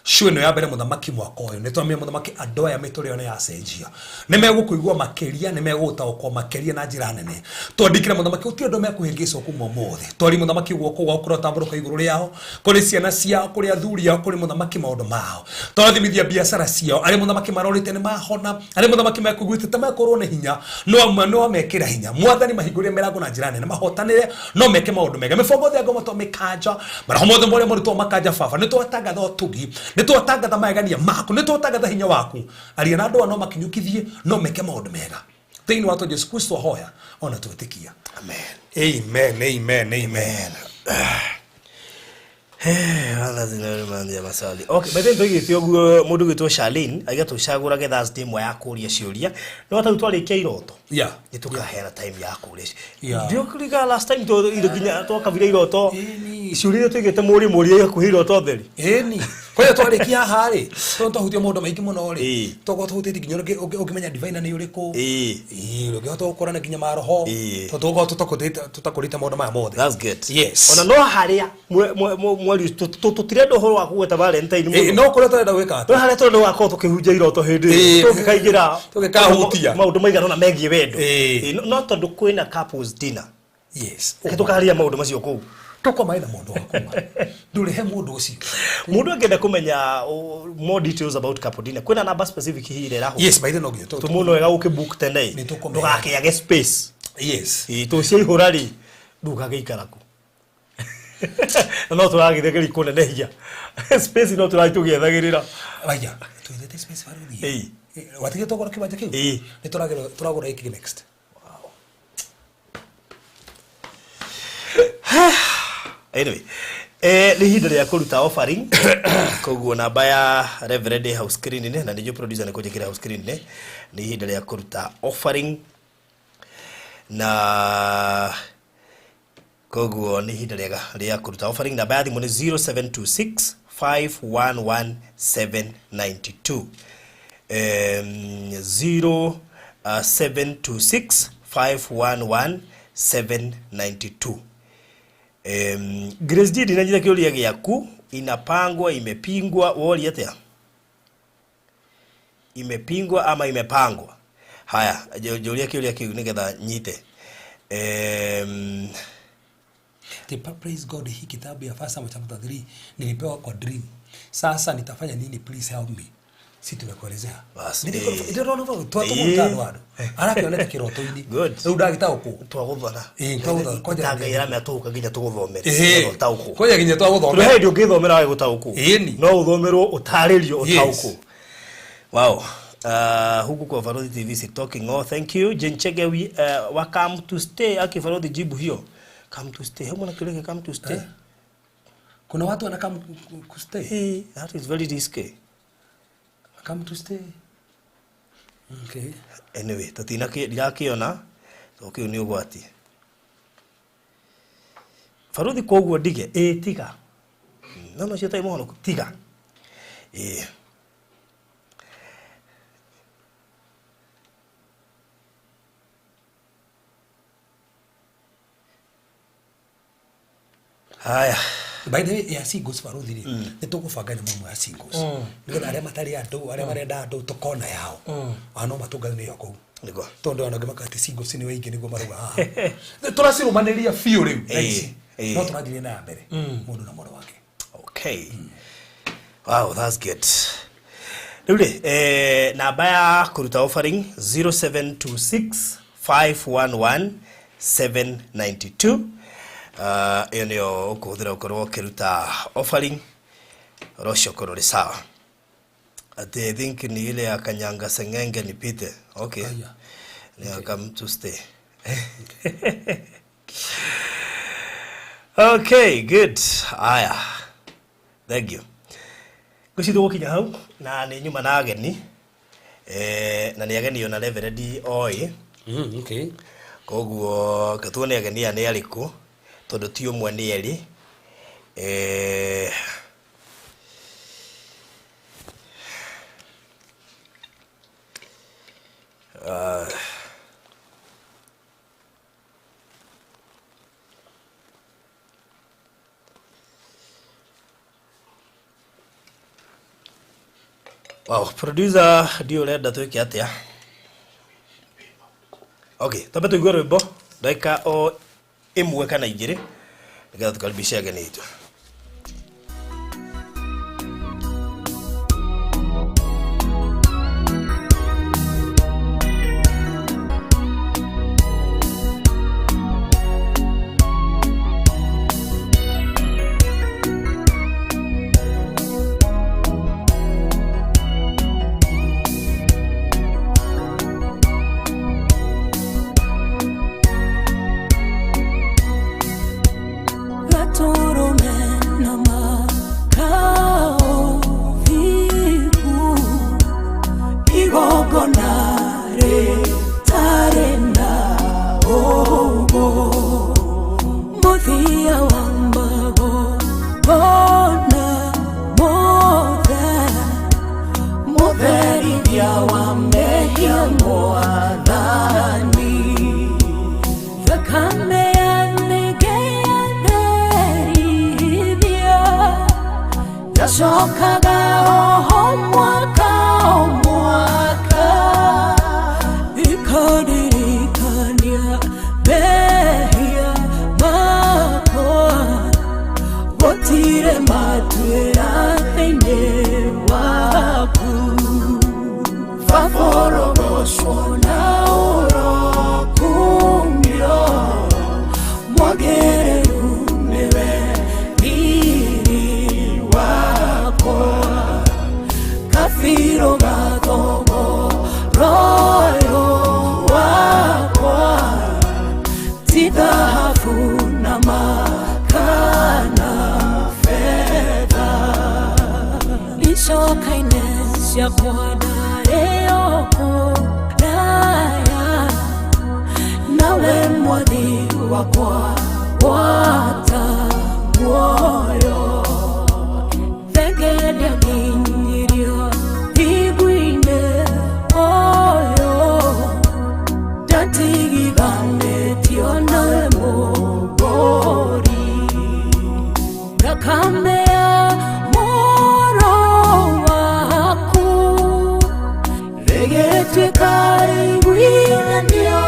Show ĩno ya mbere mũthamaki mwaka ũyũ. Nĩ twamenya mũthamaki andũ aya mĩtũrĩre yao nĩ yacenjia. Nĩ megũkũigua makĩria, nĩ megũgũtaũkwo makĩria na njĩra nene. Twandĩkĩre mũthamaki gũtirĩ ũndũ mekũhĩngĩcwo kuma ũmũthĩ. Twari mũthamaki guoko gwaku kũrotambũrũka igũrũ rĩao, kũrĩ ciana ciao, kũrĩ athuri ao, kũrĩ mũthamaki maũndũ mao. Twarathimithia biacara ciao, arĩa mũthamaki marorĩte nĩ mahona, arĩa mũthamaki mekũiguĩte ta mekũrwo nĩ hinya, no amekĩra hinya. Mwathani mahingũrĩre mĩrango na njĩra nene, mahotanĩre, no meke maũndũ mega. Mĩbango yothe ya ngoma twamĩkanja, maroho mothe marĩa moru twamakanja baba, nĩ twatangatha ũtugi, nĩ twatangatha magegania maku, nĩ twatangatha hinya waku. Aria na andũ aya no makinyũkithie, no meke maũndũ mega. Thĩinĩ wa Jesu Kristo ahoya ona twĩtĩkia. Amen. Amen, amen, amen. Mandia maswali. Okay, by the way tũigĩte ũguo mũndũ ũgwĩtwo Charlene aiga tũcagũrage Thursday ĩmwe ya kũria ciũria. No tau twarĩkia iroto. Yeah. Nĩ tũkaheana time ya kũria. Yeah. Ndiũkũririkana last time nginya twakabire iroto. Ĩni. Ciũria iria tũigĩte mũrie mũrie hakuhĩ iroto theri. Ĩni. Kwa hiyo twarĩkia haha rĩ, tondũ twahutia maũndũ maingĩ mũno rĩ, Ĩĩ. tokorwo tũhutĩtie nginya ũngĩmenya diviner nĩ ũrĩkũ. Ĩĩ. Ĩĩ, ũngĩhota gũkũrana nginya maroho. Ĩĩ. Tondũ tũkorwo tũtakũrĩte maũndũ maya mothe. That's good. Yes. Ona no harĩa mweri tũtirenda ũhoro wa kũgweta Valentine Ĩĩ, mũno. no kũrĩa tũrenda gwĩka atĩa? No harĩa tũrenda gũgakorwo tũkĩhunjia iroto hĩndĩ Ĩĩ. ĩyo tũngĩkaingĩra Tũngĩkahutia. maũndũ maigana ũna megiĩ wendo. Ĩĩ. Ĩĩ, no tondũ kwĩna couples dinner. Yes. Reke tũkaria maũndũ macio kũu. Tũkwa maĩ na mũndũ wakuma. Ndũrĩhe mũndũ ũcio. Mũndũ angĩenda kũmenya more details about couple dinner, kwĩna namba specific hihi ĩrĩa ĩrahũthĩka? Yes, by the no nginya Tũmũ no wega ũkĩbook tene Nĩ tũkũmenya. ndũgakĩage space. Yes. Ĩĩ, tũ ciaihũra rĩ ndũgagĩikara kũ. Na no tũragĩthegeria kũnenehia space no tũrathiĩ tũgĩethagĩrĩra. Raya, twethete space barũthi. Ĩĩ. Watigire twagũra kĩwanja kĩu? Ĩĩ. Nĩ tũragũra gĩkĩ next. Anyway, nĩ ihinda rĩa kũruta offering koguo namba ya Reverend ĩ hau screen-inĩ na nĩnjũĩ producer nĩ kũnjĩkĩra hau screen-inĩ. Nĩ ihinda rĩa kũruta offering na koguo nĩ ihinda rĩega rĩa kũruta offering. Namba ya thimũ nĩ 0726 511 792. 0726 511 792. Grace D, ndinanyita kĩũria gĩaku inapangwa imepingwa woria atĩa? Imepingwa ama imepangwa? Haya, njũria kĩũria kĩu nĩgetha nyite. Tipa, praise God, hii kitabu ya First Samuel chapter 3 nilipewa kwa dream. Sasa nitafanya nini? Please help me. Si tumekuelezea. Bas, Ndĩrona twatũmũta andũ andũ. Arakĩonete kĩroto-inĩ. Good. Rĩu ndagĩtaũkwo. Twagũthona. Ĩĩ, twagũthona. Kwanja- Ngai aramenya tũgũka nginya tũgũthomere. Ĩhĩ. Nĩgetha ũtaũkwo. Kwanja nginya Tondũ twagũthomera. he hĩndĩ ũngĩthomera wage gũtaũkwo. Ĩni. No ũthomerwo ũtarĩrio Yes. ũtaũkwo. Wow. Huku kwa Farodhi TV si talking. Oh, thank you. Jane Chege, we wa come to stay. Aki Farodhi jibu hiyo. Come to stay. Hebu na kile come to stay. Kuna watu wanakam kustay. Hey, that is very risky. Come to stay. Okay. Anyway, tutina ndirakiona to kiu ni ugwati. Farodhi koguo ndige ĩ tiga. No no cio mũhonoku tiga. Ĩ. Haya. By the way, ya singles Farodhi rĩ, nĩ tũgũbanga nyamũ ĩmwe ya singles. Nĩgetha arĩa matarĩ andũ, arĩa marenda andũ tũkona yao. Ona no matũngane nĩyo kũu. Nĩguo. Tondũ ona angĩ makati singles nĩ waingĩ nĩguo marauga haha. Tũracirũmanĩria biũ rĩu thaa ici. Ĩĩ. No tũrathiĩ na mbere mũndũ na mwena wake. Okay. Wow, that's good. Rĩu rĩ, namba ya kũruta offering 0726 511 792. Ĩyo nĩyo ũkũhũthĩra ũkorwo ũkĩruta offering ũhoro ũcio ũkorwo ũrĩ sawa. Ati I think ni ile ya Kanyanga Sengenge nipite. Okay. Aya. Ni okay. Come to stay. Okay, good. Aya. Thank you. Ngwĩciria tũgũkinya hau na nĩ nyuma na ageni. Na nĩ ageni ona Reverend oĩ. Okay. Koguo reke tuone ageni aya nĩ arĩkũ tondũ ti ũmwe nĩ erĩ. Wow, producer ndiũ ũrenda twĩke atĩa? Okay, twambe tũigue rwĩmbo ndagĩka o ĩmwe kana igĩrĩ nĩgetha tũkaribishe ageni aitũ. Gaturume na makao viku igongona rĩtarĩ na ũũgũ mũthia wa magongona mothe mũtherithia wa mehia mwathani thakame yanĩngĩatherithia yacokaga oho mwaka o mwaka ĩkandirikania mehia makwa gũtirĩ matuĩra thĩinĩ waku Faforogoswo na ũrokumio mwagĩrĩru nĩwe riri wakwa kabirũ gathogoroyo wakwa ti thahabu na makana fedha icokaine ciakwa ndarĩ o kũraya nawe mwathi wakwa gwata muoyo thenge ndĩakinyirio thingu-inĩ ũyũ ndatigithanĩtio nawe mũgũri thakame ya mũrũ waku rĩgĩtuĩka rĩiguithanio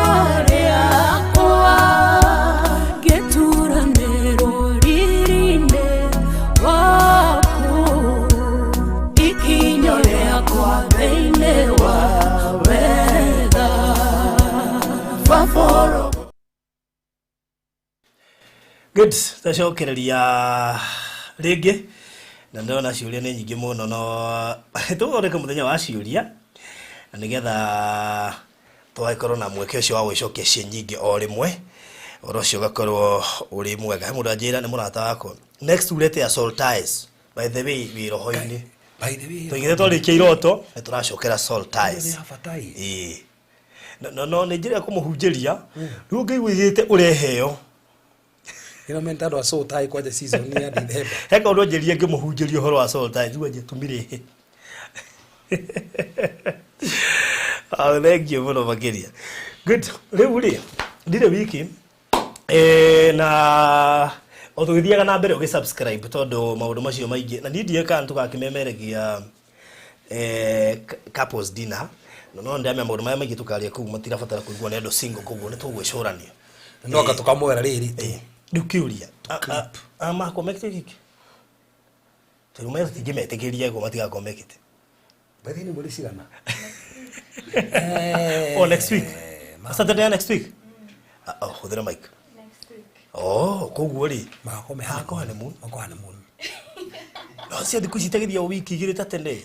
rĩakwa ngĩturanĩrwo riri-inĩ waku ikinyo rĩakwa thĩinĩ wa wega baboro. Good, twacokereria rĩngĩ na ndĩrona ciũria nĩ nyingĩ mũno no tũgũthondeka mũthenya wa ciũria na nĩgetha tũgagĩkorwo na mweke ũcio wa gwĩcokia ciĩ nyingĩ o rĩmwe ũhoro ũcio ũgakorwo ũrĩ mwega. He mũndũ anjĩra nĩ mũrata wakwa next urete ya soul ties, by the way wĩ roho-inĩ. By the way, tũigĩte twarĩkia iroto nĩ tũracokera soul ties. Nĩ ya bata ĩ. Ĩĩ. No nĩ njĩra ya kũmũhunjĩria rĩu ũngĩigua igĩte ũreheo. Ĩno menta andũ a soul tie kwanja season ya December. He kaũndũ anjĩrire ngĩmũhunjĩria ũhoro wa soul ties rĩu anjia tumire. Ah, thank you mũno makĩria. Good, rĩu rĩ ndirĩ wiki na o tũgĩthiaga na mbere ũgĩ-subscribe tondũ maũndũ macio maingĩ na niĩ ndiũĩ kana tũgakĩmemerekia couples dinner no ndĩramenya maũndũ marĩa maingĩ tũkaria kũu matirabatara kũiguo nĩ andũ single koguo nĩ tũgwĩcũrania. No anga tũkamwĩra rĩrĩ tu. Rĩu kĩũria makwa mekĩte gĩkĩ tondũ maya tũtingĩmetĩkĩria guo matigakorwo mekĩte. By the way, nĩ mweri cigana? Oh, next week. Saturday ya next week. Oh, hũthĩra mic. Next week. Oh, koguo rĩ Magakorwo me Magakorwo honeymoon. Magakorwo honeymoon. No cia thikũ ici itagĩthiĩ o wiki igĩrĩ ta tene.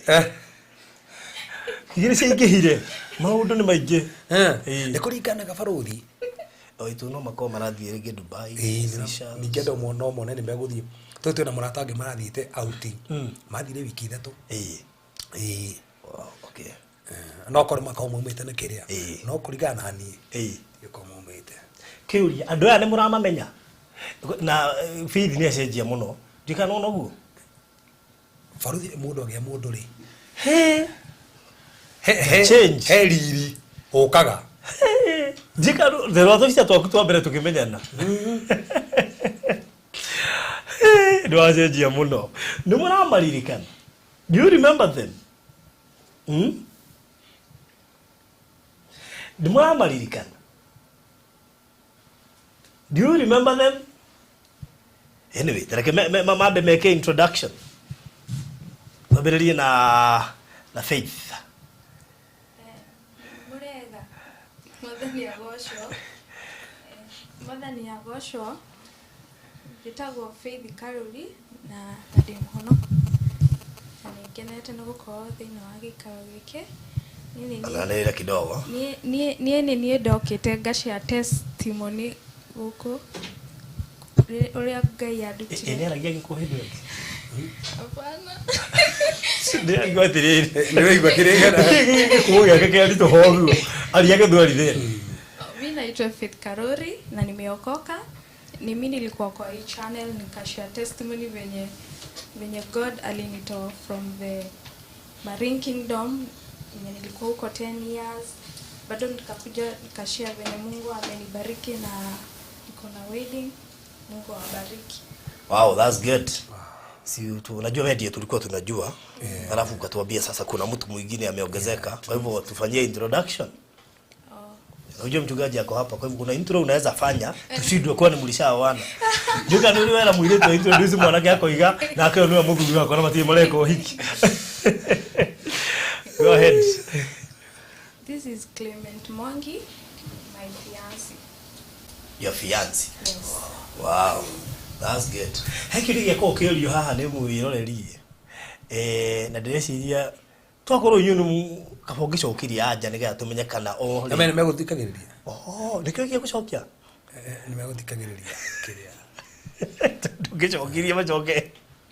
Igĩrĩ ciaingĩhire. Maũndũ nĩ maingĩ. Ĩĩ. Nĩ kũringanaga barũthi. O itu no makorwo marathiĩ rĩngĩ Dubai, Ĩĩ, Seychelles. ningĩ andũ amwe no mone nĩ megũthiĩ Tondũ twĩna mũrata ũngĩ marathiĩte outing. Mathire wiki 3. Ĩĩ. Wow, okay. No korwo makorwo maumĩte nĩ kĩrĩa. No kũringana na niĩ. Gĩkorwo maumĩte. Kĩũria, andũ aya nĩ mũramamenya? Na Faith nĩ acenjia mũno. Ndikana nona ũguo? Baruthi mũndũ agĩa mũndũ rĩ. He. He Change. He riri ũkaga. Njika therwa tũbica twaku twa mbere tũkĩmenyana. Nĩ wacenjia mũno. Nĩ mũramaririkana? Do you remember them? Hmm? Nĩ mũramaririkana? Do you remember them? Anyway, tareke mambe meke introduction. Twambĩrĩrie na Faith. Mũrega. Mwathani agocwo. Mwathani agocwo. Njĩtagwo Faith Karuri na ndĩ mũhonoku. Na nĩngenete nĩ gũkorwo thĩinĩ wa gĩikaro gĩkĩ. Niĩ nĩ niĩ- Ananĩrĩra kidogo. niĩ nĩ niĩ ndokĩte ngashare testimony gũkũ ũrĩa Ngai andutire. Ĩ nĩaragia gĩkũyũ hĩndĩ ĩyo? Hapana. Ndĩraigua atĩrĩrĩ. Nĩ waigua kĩrĩa Gĩkũyũ gĩake kĩaritũha ũguo. Aria gĩthweri thĩna. Mi naitwa Faith Karori na nimeokoka. Ni mi nilikuwa kwa hii channel nikashare testimony venye God alinitoa from the Marine Kingdom yenye nilikuwa huko 10 years. Bado nikakuja nikashare venye Mungu amenibariki na niko na wedding. Mungu awabariki. Wow, that's good. Si unajua wewe ndiye tulikuwa tunajua. Alafu ukatuambia sasa kuna mtu mwingine ameongezeka. Kwa hivyo tufanyie introduction. Unajua mchungaji ako hapa, kwa hivyo kuna intro unaweza fanya tushindwe kwani mlishaoana. Njuka nuri wera mwiritu introduce mwanake akoiga na akeo niwe muthuri wakwa na matirĩ mareka ũhiki. Go ahead. This is Clement Mwangi, my fiancé. Your fiancé. Yes. Wow, that's good. He kĩũria gĩakorwo kĩũrio haha nĩ mwĩroreri. Na ndĩreciria twakorwo inyuĩ nĩ kaba ũngĩcokirie anja nĩgetha tũmenye kana o Na mene megũthikagĩrĩria. Oh, nĩkĩo gĩgũcokia? Nĩ megũthikagĩrĩria kĩrĩa. Ndũngĩcokirie macoke.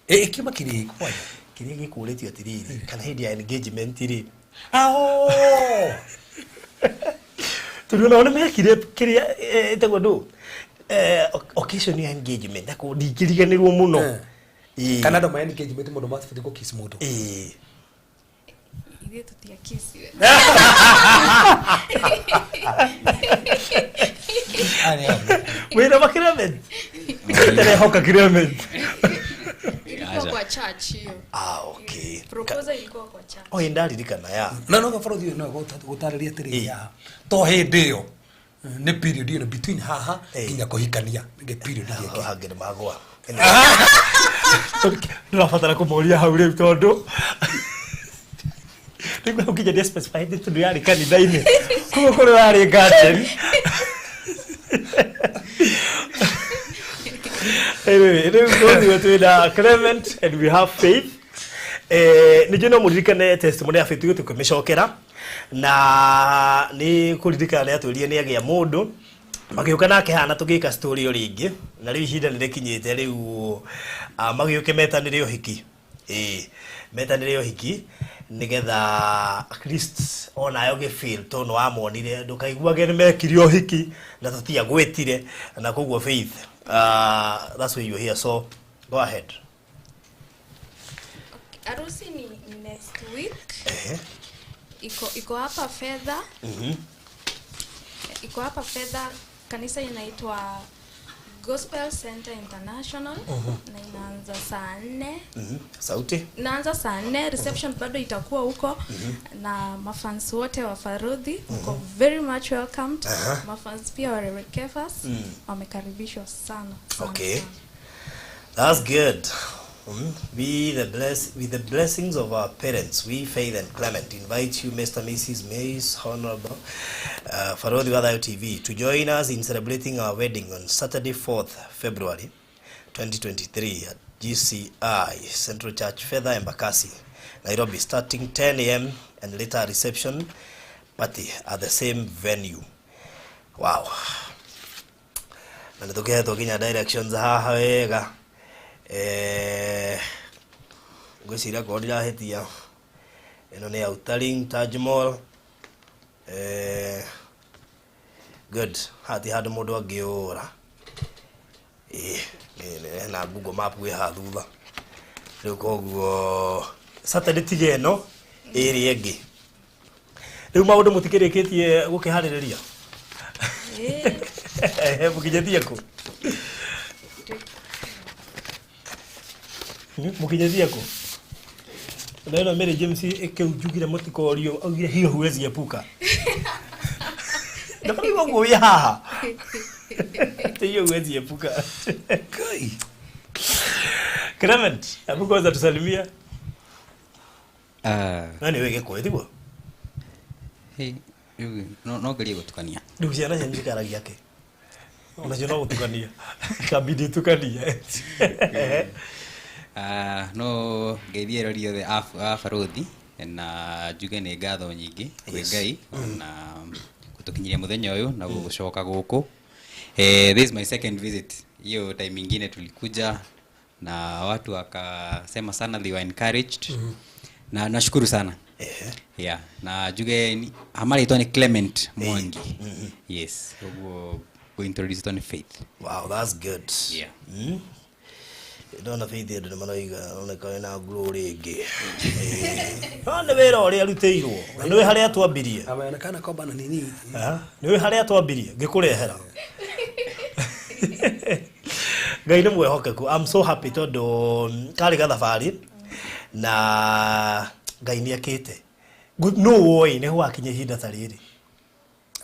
Ĩkiuma kĩrĩ kwanja. Kĩrĩa gĩkũrĩtio atĩrĩrĩ, kana hĩndĩ ya engagement rĩ. Ao! Tondũ onao nĩ mekire kĩrĩa ĩtagwo ndũ? Occasion ya engagement, na ndingĩriganĩrwo mũno. Kana andũ ma engagement mũndũ mabatiĩ gũ kiss mũndũ. Ithuĩ tũtiakissire. Wĩra wa Clement. Nĩrehoka Clement. Ilikuwa kwa church hiyo. Ah, okay. Proposal ilikuwa kwa church. Oh, ndaririkana ya. No barothi no gũtarĩria atĩrĩrĩ haha. To hĩndĩ ĩyo nĩ period ĩno between haha nginya kũhikania nĩ period gĩkĩ. Hangĩ nĩ magwa. Ndĩrabatara kũmoria hau rĩu tondũ rĩu hau nginya nĩ specified tondũ yarĩ kanitha-inĩ. Koguo kũrĩ yarĩ garden. Anyway, rĩu tũthiĩ twĩna Clement and we have Faith. Ningĩ no mũririkane testimony ya Faith tũkĩmĩcokera na nĩ kũririkana nĩ atwĩrire nĩ agĩa mũndũ magĩũka nake haha na tũgĩka story o rĩngĩ na rĩu ihinda nĩ rĩkinyĩte rĩu magĩũke metanĩre ũhiki. Metanĩre ũhiki nĩgetha at least onayo gĩ feel tondũ nĩ wamonire ndũkaiguage nĩ mekire ũhiki na tũtiagwĩtire na koguo Faith, that's why you're here, so go ahead. Harusi ni next week. Iko hapa Fedha. Iko hapa Fedha, kanisa inaitwa Gospel Center International na inaanza saa 4. Sauti? Inaanza saa 4, reception bado itakuwa huko na mafans wote wa Farodhi mko very much welcomed. Mafans pia wa Reverend Kefas wamekaribishwa sana, sana. Okay. Sana. That's good. We with the blessings of our parents, we Faith and Clement invite you, Mr. Mrs. Mays, Honorable Farodhi wa Thayu TV, to join us in celebrating our wedding on Saturday 4th February 2023 at GCI Central Church, Fedha Embakasi, Nairobi, starting 10 a.m. and later a reception party at the same venue. Wow. Na nĩ tũkĩhetwo nginya directions haha wega. Ngwĩciria korwo ndirahĩtia ĩno nĩ Outer Taj Mall. Good, haha ti handũ mũndũ angĩũra. Ĩĩ, na Google Map wĩ haha thutha. Rĩu koguo Saturday tiga ĩno ĩrĩa ĩngĩ. Rĩu maũndũ mũtikĩrĩkĩtie gũkĩharĩrĩria? Ĩĩ. Mũkinyĩtie kũ? Mũkinyĩtie kũ? Na ĩno Mary James ĩkĩunjugire mũtikorio augire hiyo huwezi epuka. Na kama ũguo wĩ haha. Ati hiyo huwezi epuka. Kai. Clement, hebu kwanza tusalimia. Ah, Na nĩ wĩ Gĩkũyũ tiguo? hey, rĩu no ngerie gũtukania. Rĩu ciana cianyu cikaragia kĩ? Onacio no gũtukania. Kabidi tukanie. Ah, no ngeithie erori othe a barothi na njuge nĩ ngatho nyingĩ kwĩ Yes. Ngai na gũtũkinyiria mũthenya ũyũ na gũcoka gũkũ. This is my second visit. Hiyo time ingine tulikuja na watu wakasema sana they were encouraged. Na nashukuru sana. Yeah, na njuge amarĩtwa nĩ Clement Mwangi. Yes, ũguo ngũ-introduce nĩ Faith. Wow, that's good. Yeah. Ndona Faith andũ nĩ maroiga oneka wĩna glow rĩngĩ. No nĩ wĩra ũrĩa arutĩirwo. Na nĩũĩ harĩa twambirie. Ameonekana kwamba na nini. Ah, nĩũĩ harĩa twambirie ngĩkũrehera. Ngai nĩ mwĩhokeku. I'm so happy tondũ karĩ gathabarĩ na Ngai nĩ ekĩte. Nũ woĩ nĩ gwakinya ihinda ta rĩrĩ.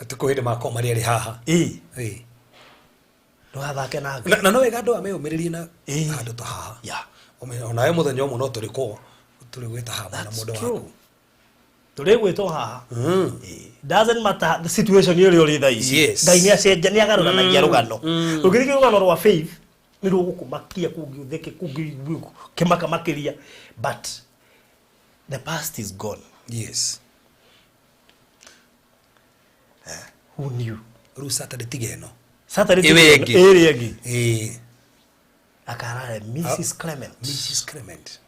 Atĩ kwĩ hĩndĩ makorwo marĩ erĩ haha. Ĩĩ, Ĩĩ. ndũgathake na Ngai. Na no wega andũ aya meyũmĩrĩrie na Ĩĩ. handũ ta haha. Yeah. Onawe mũthenya ũmwe no tũrĩkwo tũrĩgwĩta haha na That's mũndũ true. waku. Tũrĩgwĩtwo haha. Doesn't matter the situation ĩrĩa ũrĩ thaa ici. Yes. Ngai nĩ acenja nĩ agarũranagia rũgano. Ũngĩthikĩrĩria rũgano rwa Faith nĩ rũgũkũmakia kũngĩ ũtheke kũngĩ kĩmaka makĩria, but the past is gone. Yes. Who knew? Rĩu Saturday tiga ĩno. Saturday Ĩwe ĩngĩ. ĩrĩa ĩngĩ. Ĩĩ. Akarare Mrs. Clement. Mrs. Clement.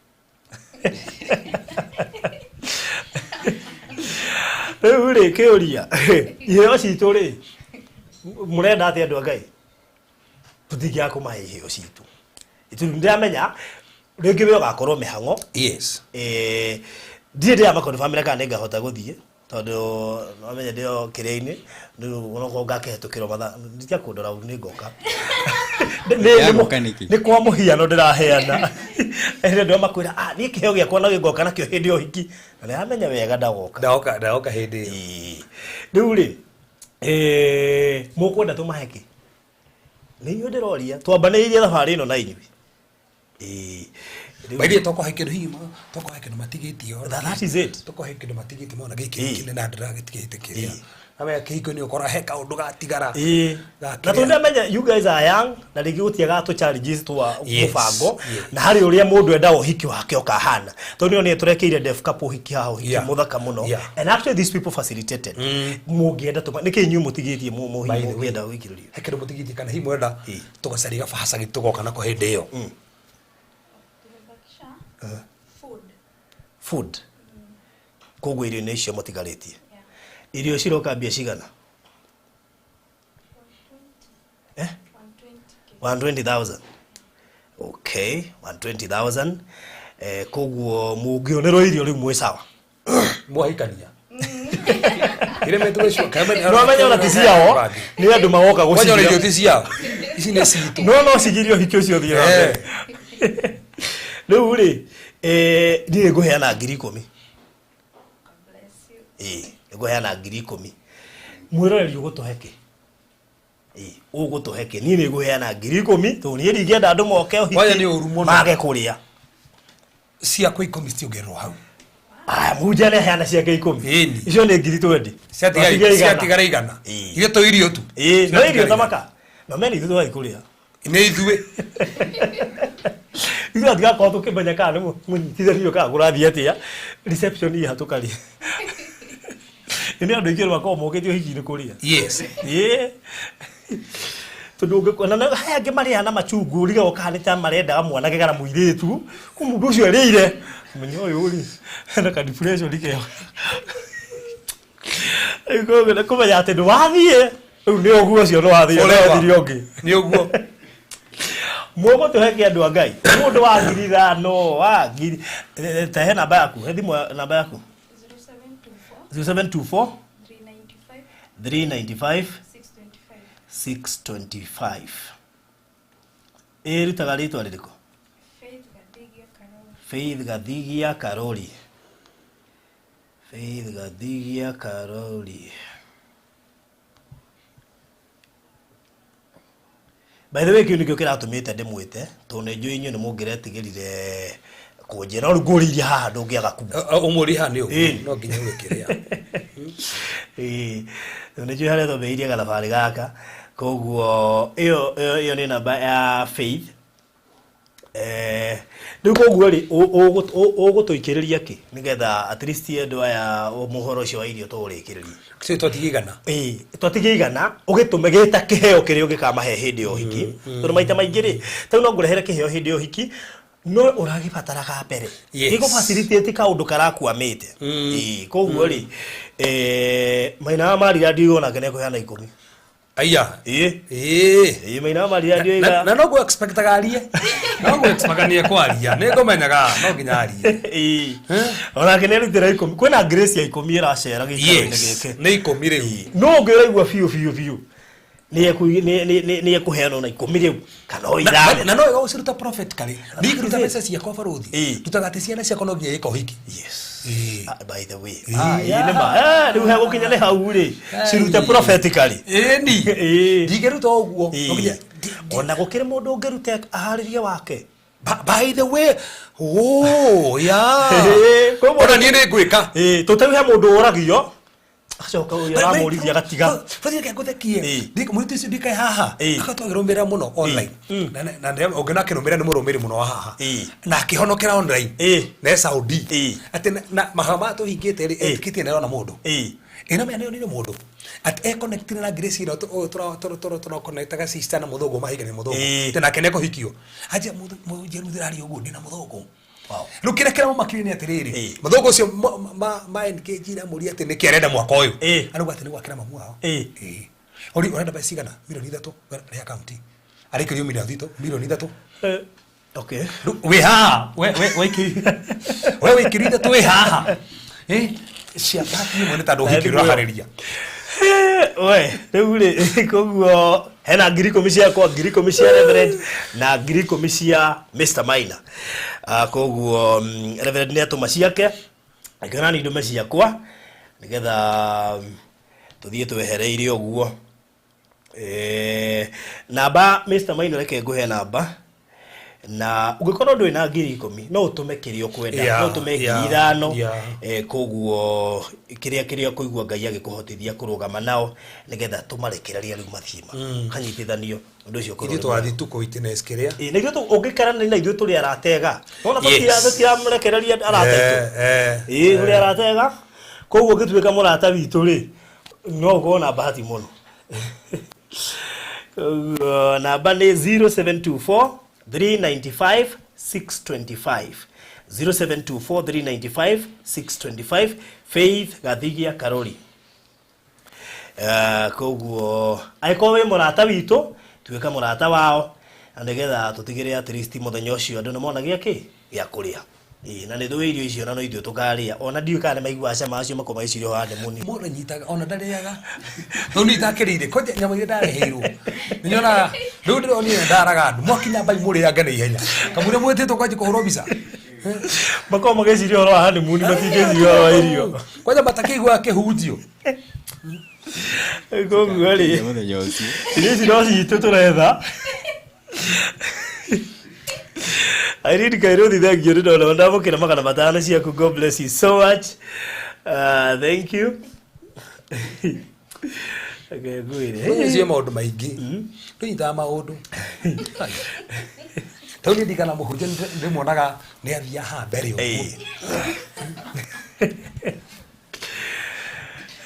Rĩu rĩ kĩũria iheo citũ rĩ mũrenda atĩa andũ a Ngai? Tũtingĩaga kũmahe iheo citũ. Itũ ndĩramenya rĩngĩ we ũgakorwo mĩhang'o. Yes. Ndirĩ ndĩramakonfamĩra kana nĩngahota gũthiĩ tondũ wamenya ndĩ o kĩrĩa-inĩ rĩu onokorwo ngakĩhetũkĩrwo mathaa nditia kũndora ũru nĩngoka. Ndĩragoka nĩkĩ? Nĩ kwa mũhiano ndĩraheana. Hĩndĩ andũ makwĩra ah niĩ kĩheo gĩakwa no gĩgoka nakĩo hĩndĩ ya ũhiki na nĩramenya wega ndagoka. Ndagoka hĩndĩ ĩyo. Ĩĩ. Rĩu rĩ mũkwenda tũmahe kĩ? Nĩ inyuĩ ndĩroria twambanĩrĩirie thabarĩ ĩno na inyuĩ. Ĩĩ. Rĩu- By the way, tokohe kĩndũ hihi tokohe kĩndũ matigĩtie. That is it. Tokohe kĩndũ matigĩtie mona gĩkĩ Ĩĩ. kĩnene na ndĩragĩtigĩte kĩrĩa. Ĩĩ. Amenya kĩhiko nĩ ũkora he kaũndũ gatigara. Ĩĩ. Ga Na kĩrĩa. tũndamenya you guys are young na rĩngĩ gũtiagaga tũ challenges twa Yes. mũbango Yes. na harĩ ũrĩa mũndũ endaga ũhiki wake ũkahana tondũ nĩo nĩ tũrekeire deaf couple ũhiki haha ũhiki Yeah. mũthaka mũno Yeah. and actually these people facilitated mũngĩenda tũma nĩkĩ inyuĩ mũtigĩtie By the way, mũngĩenda gũikĩrĩrio he kĩndũ mũtigĩtie kana hihi mwenda Ĩĩ. tũgacaria gabaca tũgoka nako hĩndĩ ĩyo. Tumebakisha food. Food koguo irio nĩ icio mũtigarĩtie. Yeah. Irio ciroka mbia cigana? 120. Eh? 120K. 120,000. Okay, 120,000. Koguo mũngĩonerwo irio rĩu mwĩ sawa. Mwahikania. Iremetwo icio. No amenye ona ti ciao nĩ andũ magoka Kwanja ona irio gũciria. ti ciao. Ici nĩ citũ. No cigirio ũhiki ũcio ũthiĩ na mbere. Rĩu rĩ niĩ ngũheana 10,000. God bless you. Ĩĩ, ngũheana 10,000. Mwĩroreri ũgũtũhe kĩ? Ĩĩ, ũgũtũhe kĩ? Niĩ nĩ ngũheana 10,000 tondũ niĩ ndingĩenda andũ moke ũhiki Kwanja nĩ ũru mũno. mage kũrĩa. Ciakwa 10 citiongererwo hau. Aya, mũhunjia nĩ aheana ciake 10. Ĩni. Icio nĩ 20,000. Twatigia igana. Ciatigara igana. Ĩĩ. Ithuĩ tũ irio tu. Ĩĩ, no irio Ciatigara tamaka. No meni ithuĩ twathiĩ kũrĩa. Nĩ ithuĩ. Ithuĩ tũtigakorwo tũkĩmenya kana nĩ mũnyitithanio kana kũrathiĩ atĩa. Reception iha tũkarĩa. Nĩ andũ aingĩ makoragwo mokĩte ũhiki-inĩ kũrĩa. Yes. Ĩĩ. Tondu ũngĩkona na haya angĩ marĩaga na machungu ũrigagwo kana nĩ ta marendaga mwanake kana mũirĩtu. Kũ mũndũ ũcio arĩire. Menya ũyũ rĩ, hena ka depression keo. Rĩu koguo nĩ kũmenya atĩ ndwathiĩ. Rĩu nĩ ũguo ũcio ndwathiĩ, Forever. ndwathire ũngĩ. Nĩ ũguo. Mũgũtũhe kĩ andũ a Ngai? Mũndũ wa 5,000, wa ngiri. Ta he namba yaku, he thimũ namba yaku. 0724 0724 395 395 625. 625. Ĩrutaga rĩtwa rĩrĩkũ? Faith Gathigia Karoli. Faith Gathigia Karoli. Faith Gathigia Karoli. By the way, kĩu nĩkĩo kĩratũmĩte ndĩmwĩte tondũ nĩ njũĩ inyuĩ nĩ mũngĩretigĩrire kũnjĩra no rĩu ngũrĩirie haha ndũngĩaga kuma. Ũmũri haha nĩ ũguo Ĩĩ. no nginya ũgĩkĩrĩa. Ĩĩ, nĩ njũĩ harĩa twambĩrĩirie gathabarĩ gaka koguo ĩyo ĩyo ĩyo nĩ namba ya Faith. Rĩu koguo rĩ ũgũtũikĩrĩria kĩ nĩgetha at least andũ aya mũhoro ũcio wa irio tũũrĩkĩrĩrie? Cio twatigia igana. Ĩĩ, twatigia igana ũgĩtũme gĩta kĩheo kĩrĩa ũngĩkamahe hĩndĩ ya ũhiki tondũ maita maingĩ rĩ ta rĩu no ngũrehere kĩheo hĩndĩ ya ũhiki no ũragĩbataraga mbere. Yes. Gĩkũ facilitate kaũndũ karakwamĩte. Ĩĩ, koguo rĩ maina wa marira ndiũĩ onake nĩekũheana 10. Aya. Ĩĩ. Ĩĩ. Ĩĩ, maina wa marira ndiũĩ Na no ngũ expectaga arie. No ngũ expectaga nĩ ekwaria. Nĩ ngũmenyaga no nginya arie. Ĩĩ. Onake nĩ arutĩra 10. Kwĩna grace ya 10 ĩracera gĩikaro-inĩ Yes. gĩkĩ. Nĩ 10 rĩu. No ũngĩ ũraigua biũ biũ biũ nĩ ekũheana ona 10 rĩu kana o 5. Na no wega ũciruta prophetically. Ndingĩruta mbeca ciakwa barũthi. Ĩĩ. Ndutaga atĩ ciana ciakwa no nginya ĩka ũhiki. Yes. Ĩĩ. Ah, by the way. Ĩĩ. Ah, ĩĩ nĩ ma. Rĩu hegũkinya nĩ hau rĩ. Cirute prophetically. Ĩni. Ĩĩ. Ndingĩruta ũguo. Ĩĩ. No nginya Ona gũkĩrĩ mũndũ ũngĩruta aharĩrie wake. By the way, oh, yeah. Ĩĩ, kwĩ mũndũ- Ona niĩ nĩ ngwĩka. Ĩĩ, tũteu he mũndũ ũragio acoka ũyũ aramũrithia agatiga. Bathi reke ngũthekie. Ĩĩ. Mũirĩtu ũcio ndikae haha. Ĩĩ. Agatwagĩrũmĩrĩra mũno online. Na ũngĩona akĩrũmĩrĩra nĩ mũrũmĩrĩri mũno wa haha. Ĩĩ. Na akĩhonokera online. Ĩĩ. Na e Saudi. Ĩĩ. Atĩ na mahoya maya tũhingĩte rĩ, Ĩĩ. etĩkĩtie nĩ arona mũndũ. Ĩĩ. Ĩno menya nĩonire mũndũ. Atĩ e connectire na Grace ĩno tũra connectaga sister na mũthũngũ mahikania mũthũngũ. Ĩĩ. Atĩ nake nĩekũhikio. Anjia mũnjeru ndĩraria ũguo ndĩna mũthũngũ. Wow. Rĩu kĩrĩa kĩramũmakirie nĩ atĩrĩrĩ Ĩĩ. mũthũngũ ũcio ma engage amũria atĩ nĩkĩ arenda mwaka ũyũ. Ĩĩ. Arauga atĩ nĩ gwakĩra mamu wao. Ĩĩ. Ĩĩ. Ori ũrenda mbeca cigana? Mirioni 3 rĩ akaunti. Arĩkĩrio mirioni 3, mirioni 3. Okay. Rĩu wĩ haha we we we wĩkĩrio 3 wĩ haha. Cia pati ĩmwe nĩ tondũ ũhiki ũraharĩria. We, rĩu rĩ koguo hena 10,000 ciakwa, 10,000 cia Reverend na 10,000 cia Mr. Maina. Koguo Reverend nĩ atũma ciake, akĩona nĩ ndũme ciakwa nĩgetha tũthiĩ twehereire ũguo. Namba Mr. Maina reke ngũhe namba. Na ũngĩkorwo ndũrĩ na 10,000 no ũtũme kĩrĩa ũkwenda, no ũtũme 5,000. Koguo kĩrĩa kĩrĩa ũkũigua Ngai agĩkũhotithia kũrũgama nao nĩgetha tũmarekererie rĩu mathiĩ kanyitithanio ũndũ ũcio ũkorwo Ithuĩ ũrĩ tũrathiĩ mwega. tu kũ-witness kĩrĩa. Ĩĩ, na ithuĩ ũngĩkarania na ithuĩ tũrĩ aratega. Nĩwona Yes. tũtiramũrekereria arata aitũ. Ĩĩ, tũrĩ aratega. Koguo ũngĩtuĩka mũrata witũ rĩ, no ũkorwo na bahati mũno. Koguo namba nĩ 0724 395 625. 0724 395 625 Faith Gathigia Karori. Koguo angĩkorwo wĩ mũrata witũ tuĩka mũrata wao na nĩgetha tũtigĩrĩre at least mũthenya ũcio andũ nĩmona gĩa kĩ gĩa kũrĩa. Ĩĩ, na nĩ tũĩ irio icio na no ithuĩ tũkarĩa ona ndiũĩ kana nĩ maiguaga cama acio makorwo magĩciria ũhoro wa ndemoni. Mũndũ anyitaga ona ndarĩaga. Rĩu niĩ itakĩrĩire kwanja nyama iria ndareheirwo. Nĩnyonaga rĩu ndĩronire ndaraga andũ mwakinya mbai mũrĩange na ihenya. Kamũira mwĩtĩtwo kwanjia kũhũrwo mbica. Makorwo magĩciria ũhoro wa honeymoon matingĩciria ũhoro wa irio. Kwanja matakĩiguaga kĩhunjio. Koguo rĩ Mũthenya ũcio. irio ici no citũ tũretha. Irene Kairuthi, thank you. Ndona ndamũkĩra 500 ciaku. God bless you so much. Thank you. Okay, ngwĩre. Rĩu maũndũ maingĩ. Ndũnyitaga maũndũ. Rĩu niĩ ndirikana mũhunjia ndĩmuonaga nĩ athiaga haha mbere ũguo.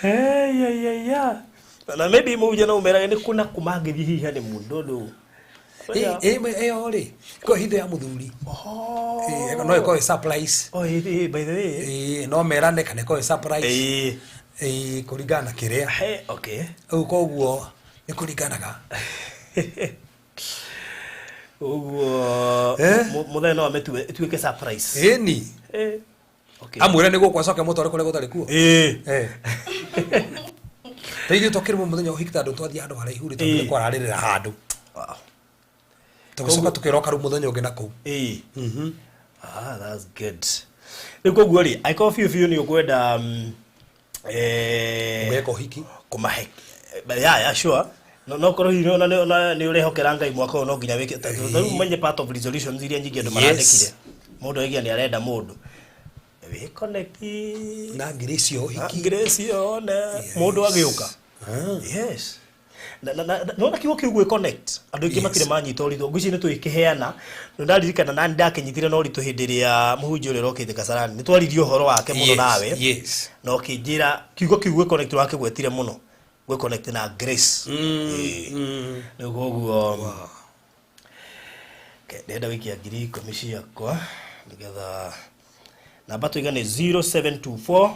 Hey, ya, ya, ya. Na maybe mũhunjia no ũmerage nĩ kũna kũmangĩthiĩ hihi honeymoon ndũndũ. Ĩyo rĩ ĩkorwo hitho ya mũthuri. Ĩĩ, no ĩkorwo ĩ surprise. Oh, ĩ, by the way. Ĩĩ, no merane kana ĩkorwo ĩ surprise. Ĩĩ. Ĩĩ, kũringana na kĩrĩa. He, okay. Rĩu koguo nĩ kũringanaga. Ũguo Eh? mũthenya no amĩtue ĩtuĩke surprise. Ĩni. Eh. Okay. Amwĩre nĩ gũkũ acoke mũtware kũrĩa gũtarĩ kuo. Ĩĩ. Eh. Ta ithuĩ twakĩrĩ mũthenya wa ũhiki tondũ twathiĩ handũ haraihu rĩ twambire Ĩĩ. kwararĩrĩra handũ. Wow. Tũgĩcoka tũkĩroka rĩu mũthenya ũngĩ na kũu. Ĩĩ. Ah, that's good. Rĩu koguo rĩ, angĩkorwo biũ biũ nĩ ũkwenda Ũgeka ũhiki. kũmahe yeah, sure. No korwo hihi nĩ ũrehokera Ngai mwaka ũyũ no nginya wĩke tondũ rĩu menye part of resolutions iria nyingĩ andũ marandĩkire. Mũndũ aigia nĩ arenda mũndũ. Wĩ connect Na grace ya ũhiki. Grace yone mũndũ agĩũka. Yes. Nona kiugo kĩu gwĩ connect andũ aingĩ Yes. matirĩ manyita ũritũ ngwĩciria nĩ tũgĩkĩheana nĩ ndaririkana nani ndakĩnyitire na ũritũ hĩndĩ ĩrĩa mũhunjia ũrĩa ũrokĩte Kasarani nĩ twaririe ũhoro wake mũno Yes, nawe yes. na ũkĩnjĩra kiugo kĩu gwĩ connect wakĩgwetire mũno gwĩ connect na grace. Ĩĩ. Rĩu koguo Okay, ndĩrenda gũikia 10,000 ciakwa nĩgetha namba tũiga nĩ 0724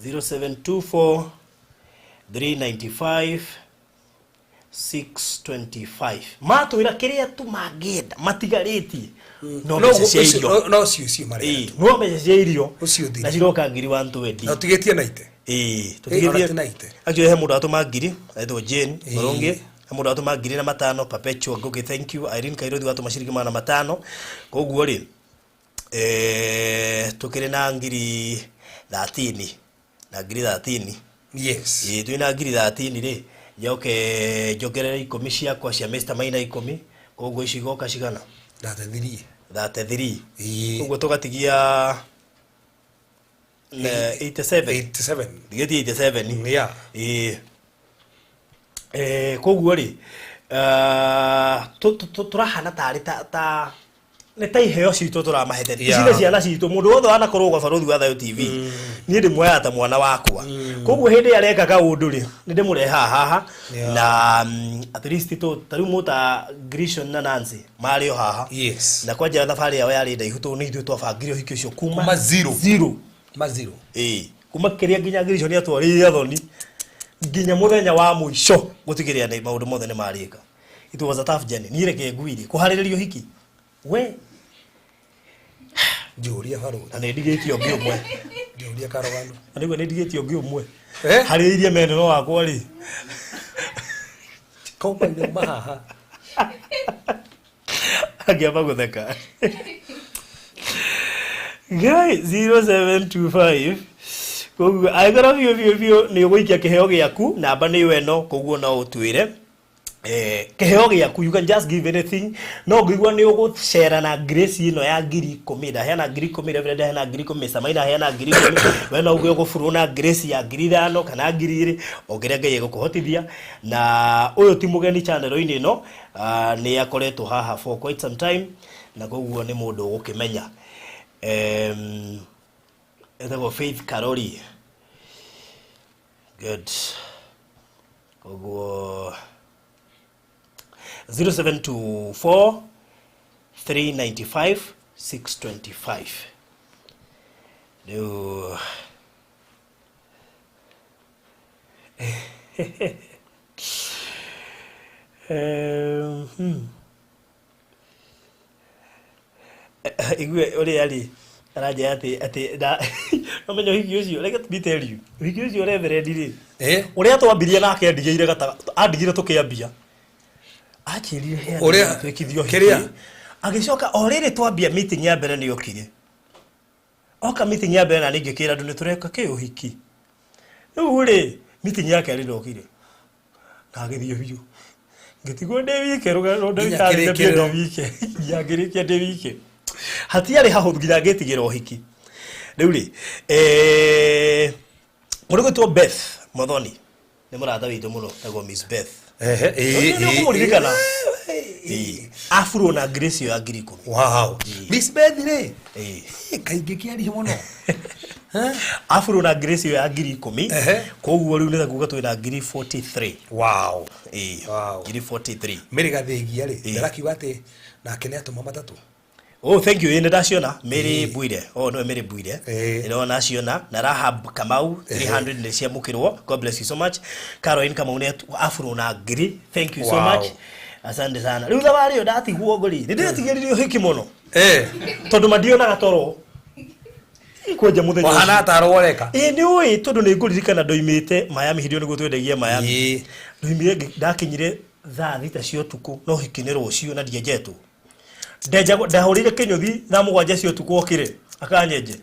0724 395 625 matwĩra kĩrĩa tu mangĩenda matigarĩtie no mbeca cia irio. No ũcio ũcio marĩa. Ĩĩ, no mbeca cia irio Ũcio ũthire. na ciroka ngiri 120. Na ũtigĩtie na ite. Ĩĩ, Ĩĩ, ona tũtigĩtie ti na ite. Actually he mũndũ atũma ngiri etwo Jane Ĩĩ. Mũrũngĩ, he mũndũ atũma 5,000 Perpetual Ngugi, thank you. Irene Kairothi watũma ciringi 500. Koguo rĩ tũkĩrĩ na ngiri 13 na ngiri 13. Yes. Ĩĩ, twĩna ngiri 13 rĩ njoke njongerere 10 ciakwa cia Mr Maina 10, koguo ici igoka cigana? 33. 33. Ĩĩ. Koguo tũgatigia na 87. 87. Ndigĩtie 87. Yeah. Ĩĩ. Koguo rĩ tũrahana tarĩ ta nĩ ta iheo citũ tũramahete. Yeah. Ici nĩ ciana citũ mũndũ wothe wanakorwo gwa Barũthi wa Thayũ TV niĩ ndĩmuoyaga ta mwana wakwa. Koguo hĩndĩ ĩrĩa areka kaũndũ rĩ nĩ ndĩmũrehaga haha Yeah. na at least ta rĩu mũta Grishon na Nancy marĩ o haha. Yes. Na kwanja thabarĩ yao yarĩ ndaihu tondũ nĩ ithuĩ twabangire ũhiki ũcio kuma Kuma zero. zero. Ma zero. Ĩĩ, kuma kĩrĩa nginya Grishon atwarĩire athoni nginya mũthenya wa mũico gũtigĩrĩra nĩ maũndũ mothe nĩ marĩka. It was a tough journey. Niĩ reke ngwĩre kũharĩrĩria ũhiki we Njũria barũthi. Na nĩ ndigĩtie ũngĩ ũmwe. Njũria karogano. Na nĩguo nĩ ndigĩtie ũngĩ ũmwe. Eh? Harĩrĩirie meneno wakwa rĩ. Komba nyuma haha. Angĩamba gũtheka. Ngai 0725 koguo angĩkorwo biũ biũ biũ nĩ ũgũikia kĩheo gĩaku namba nĩ ĩyo ĩno koguo no ũtwĩre kĩheo gĩaku, you can just give anything. No ngĩigua nĩ ũgũcera na grace ĩno ya 10,000, ndaheana 10,000, Reverend ndaheana 10,000, Samaina ndaheana 10,000, we no uge ũgũburwo na grace ya 5,000 kana 2,000 o kĩrĩa Ngai egũkũhotithia. Na ũyũ ti mũgeni channel-inĩ ĩno, nĩ akoretwo haha for quite some time na koguo nĩ mũndũ ũgũkĩmenya. Etagwo Faith Karori. Good. Koguo 0724 395 625. Rĩu Igue ũrĩa rĩ aranjĩra atĩ no menya ũhiki ũcio, let me tell you, ũhiki ũcio Reverend rĩ, Eh? ũrĩa twambirie nake andigĩire andigire tũkĩambia anjĩrire he andũ Ũrĩa- twĩkithio ũhiki. kĩrĩa? Agĩcoka o rĩrĩ twambia meeting ya mbere nĩ okire. Oka meeting ya mbere na ningĩ kĩra andũ nĩ tũreka kĩ ũhiki. Rĩu rĩ meeting ya kerĩ ndokire na agĩthiĩ biũ. Ngĩtigwo ndĩ wike rũgano Nginya ndagĩtarĩ kĩrĩkĩrĩro. ndĩ wike. Nginya ngĩrĩkia ndĩ wike. Hatiarĩ hahũthũ nginya ngĩtigĩra ũhiki. Rĩu rĩ, mũndũ ũgwĩtwo Beth Muthoni nĩ mũrata witũ mũno, etagwo Miss Beth. Ehe, Nĩ ũkũmũririkana? Afro na grace ya 10,000. Wow. Miss Beth rĩ. Ĩĩ. Kaingĩ kĩarie mũno. Afro na grace ya 10,000. Ehe. Koguo rĩu nĩ kuga twĩna 43,000. Wow. Ĩĩ. Wow. 43,000. Mary Gathĩgia rĩ, Ĩĩ. ndarakiuga atĩ nake nĩ atũma matatũ. Oh, thank you. Ĩĩ nĩ ndaciona Mary Bwire. Oh, no Mary Bwire. Ĩĩ. Ĩno naciona na Rahab Kamau 300 nĩ ciamũkĩrwo. God bless you so much. Caroline Kamau nĩ afro na ngiri. Thank you so Wow. much. Asante sana. Rĩu thabarĩ ĩyo ndatigwo ngori. Nĩ ndĩretigĩrire ũhiki mũno. Eh. Tondũ mandionaga toro. Kwanja mũthenya. Wahana ũcio. tarwo reka. Ĩĩ nĩ ũĩ tondũ nĩ ngũririkana ndoimĩte Miami hĩndĩ ĩyo nĩguo twendagia Miami. Ĩĩ. Ndoimire ndakinyire thaa 6 cia ũtukũ no ũhiki nĩ rũciũ na ndienjetwo. Ndenjagwo ndahũrĩire kĩnyũthi thaa 7 cia ũtukũ okire akanyenje.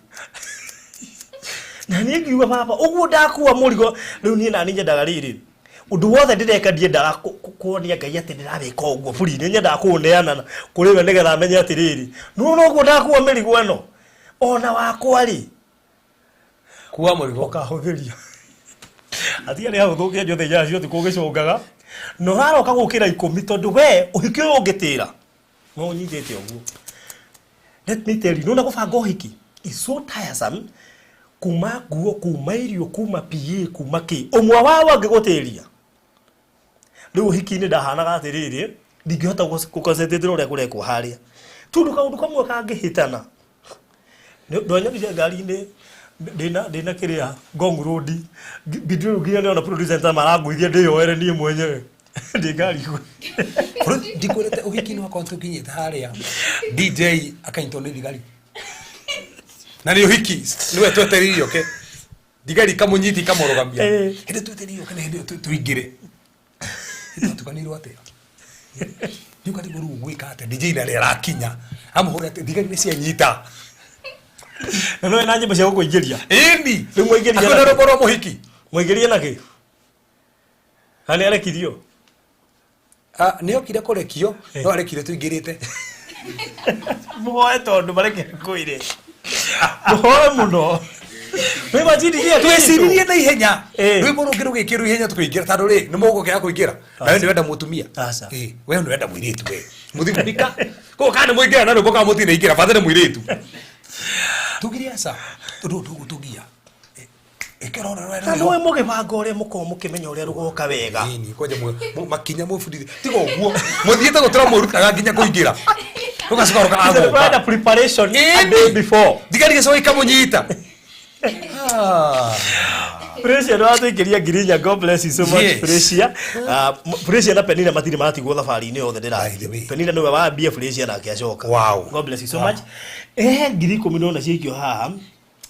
Na niĩ ngiuga baba ũguo ndakua mũrigo rĩu niĩ nani nyendaga rĩrĩ ũndũ wothe ndĩreka ndiendaga kuonia Ngai atĩ ndĩrawĩka ũguo buri nĩ nyendaga kũũneana kũrĩ we nĩgetha amenye atĩrĩrĩ nĩwona ũguo ndakua mĩrigo ĩno ona wakwa rĩ Kuwa mũrigo. ũkahũthĩria atia nĩ ahũthũkia njothe inya cia ũtukũ ũgĩcũngaga na ũraroka gũkĩra 10 tondũ we ũhiki ũyũ ũngĩtĩra no ũnyitĩte ũguo. Let me tell you, nĩwona gũbanga ũhiki is so tiresome kuma nguo kuma irio kuma PA kuma kĩ ũmwe wao angĩgũtĩria rĩu ũhiki-inĩ ndahanaga atĩrĩrĩ ndingĩhota gũconcentrate na ũrĩa kũrekwo harĩa tondũ kaũndũ kamwe kangĩhĩtana ndonyonire ngari-inĩ ndĩna kĩrĩa Ngong Road bidi rĩu nginya ndĩrona producer ta maranguithia ndĩyoere niĩ mwenyewe ndĩ ngari Bro, ndikwĩrĩte ũhiki-inĩ wakwa tũkinyĩte harĩa DJ akanyitwo nĩ thigari. Na nĩ ũhiki nĩwe twetereire oke. Thigari ikamũnyita ikamũrũgamia. Ĩĩ. Hĩndĩ twetereire oke nĩ hĩndĩ ĩyo tũingĩre. Twatukanĩirwo atĩa? Rĩu katigwo rĩu ũgwĩka atĩa? DJ na arakinya amũhũre atĩ thigari nĩ cianyita. Na no na nyĩmbo cia gũkũingĩria. Ĩni. Rĩu mwaingĩria Akwĩna nakĩ? rwĩmbo rwa mũhiki. Mwaingĩria nakĩ? Kana nĩ arekirio? Ah, nĩ okire kũrekio no arekire tũingĩrĩte. Mũhoe tondũ mareke kwĩre. Mũhoe mũno. Nĩ imagine Tweciririe na ihenya. Ĩĩ. Rwĩmbo rũngĩ rũgĩkĩrwo ihenya tũkĩingĩra tondũ rĩ nĩ mũgũkĩaga kũingĩra. Nawe nĩ wenda mũtumia. Aca. Ĩĩ, we nĩ wenda mũirĩtu we. Mũthiĩ kũhika. Koguo kana nĩ mũingĩra na rwĩmbo kana mũtinaingĩra bata nĩ mũirĩtu. Tugire aca tondũ tũgũtũgia. Ĩkĩra ũrĩa Na nĩwe mũgĩbanga ũrĩa mũkorwo mũkĩmenya ũrĩa rũgoka wega. Ĩni, kwanja makinya mũbundithie. Tiga ũguo. Mũthiĩte gũtũra mũrutaga nginya kũingĩra. Rũgacoka Rwenda rũkagũka. preparation a Ĩni. day before. Thigari gĩcoka ikamũnyita. Ah. Fresia nĩ watũingĩria 4,000. God bless you so much. Yes. Fresia. Fresia na Penina matirĩ matigwo thabarĩ-inĩ yothe By the way. ndĩrathiĩ. Penina nĩwe wambia Fresia nake acoka. Wow. God bless you so Wow. much. 10,000 nona ciikio haha.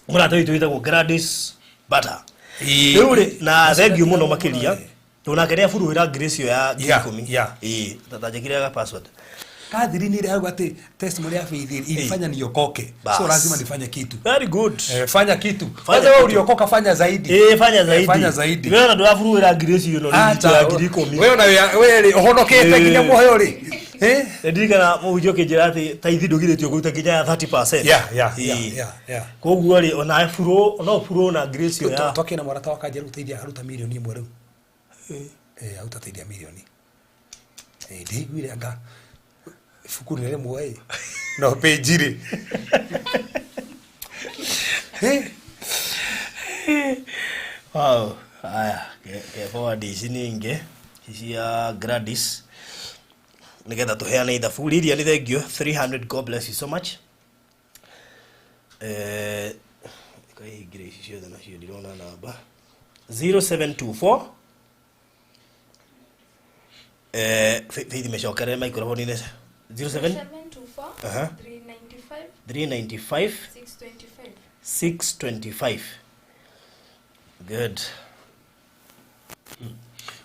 Mũrata witũ wĩtagwo Gladys Butter. Ĩĩ. Rĩu rĩ na thank you mũno makĩria. Tondũ nake nĩ aburuhĩra ngiri icio ya ngiri Yeah, ikũmi. yeah. Ĩĩ, ta njĩkĩre password. Catherine ile auga ati testimony ya Faith ilifanya niokoke. Bas. So lazima nifanye kitu. Very good. Fanya kitu. Fanya Kwanza wewe kitu. uliokoka fanya zaidi. Ĩĩ, fanya zaidi. Fanya zaidi. Wewe na ndũraburuhĩra ngiri icio ĩno rĩ Acha. ya 10,000. Wewe na wewe rĩ ũhonokete nginya muoyo rĩ. Eh? Ndirikana mũhunjia ũkĩnjĩra atĩ taithi ndũgirĩtio kũruta nginya ya 30%. Yeah. Koguo rĩ ona buro no buro na grace ĩyo ya Twakĩna mũrata wa kanjera gũteithia aruta 1 million rĩu. Aruta teithia milioni. Ndiguire anga ibuku nĩ rĩmwe ĩ. No page rĩ. Wow. Aya, ke forward ici ningĩ ici cia Gladys nĩgetha tũheane ithabu Lilia nĩ thank you 300. God bless you so much. Kaihingĩra ici ciothe nacio ndirona namba 0724. Faith mĩcokerere microphone-inĩ 07 724 395 395 625. 625. Good.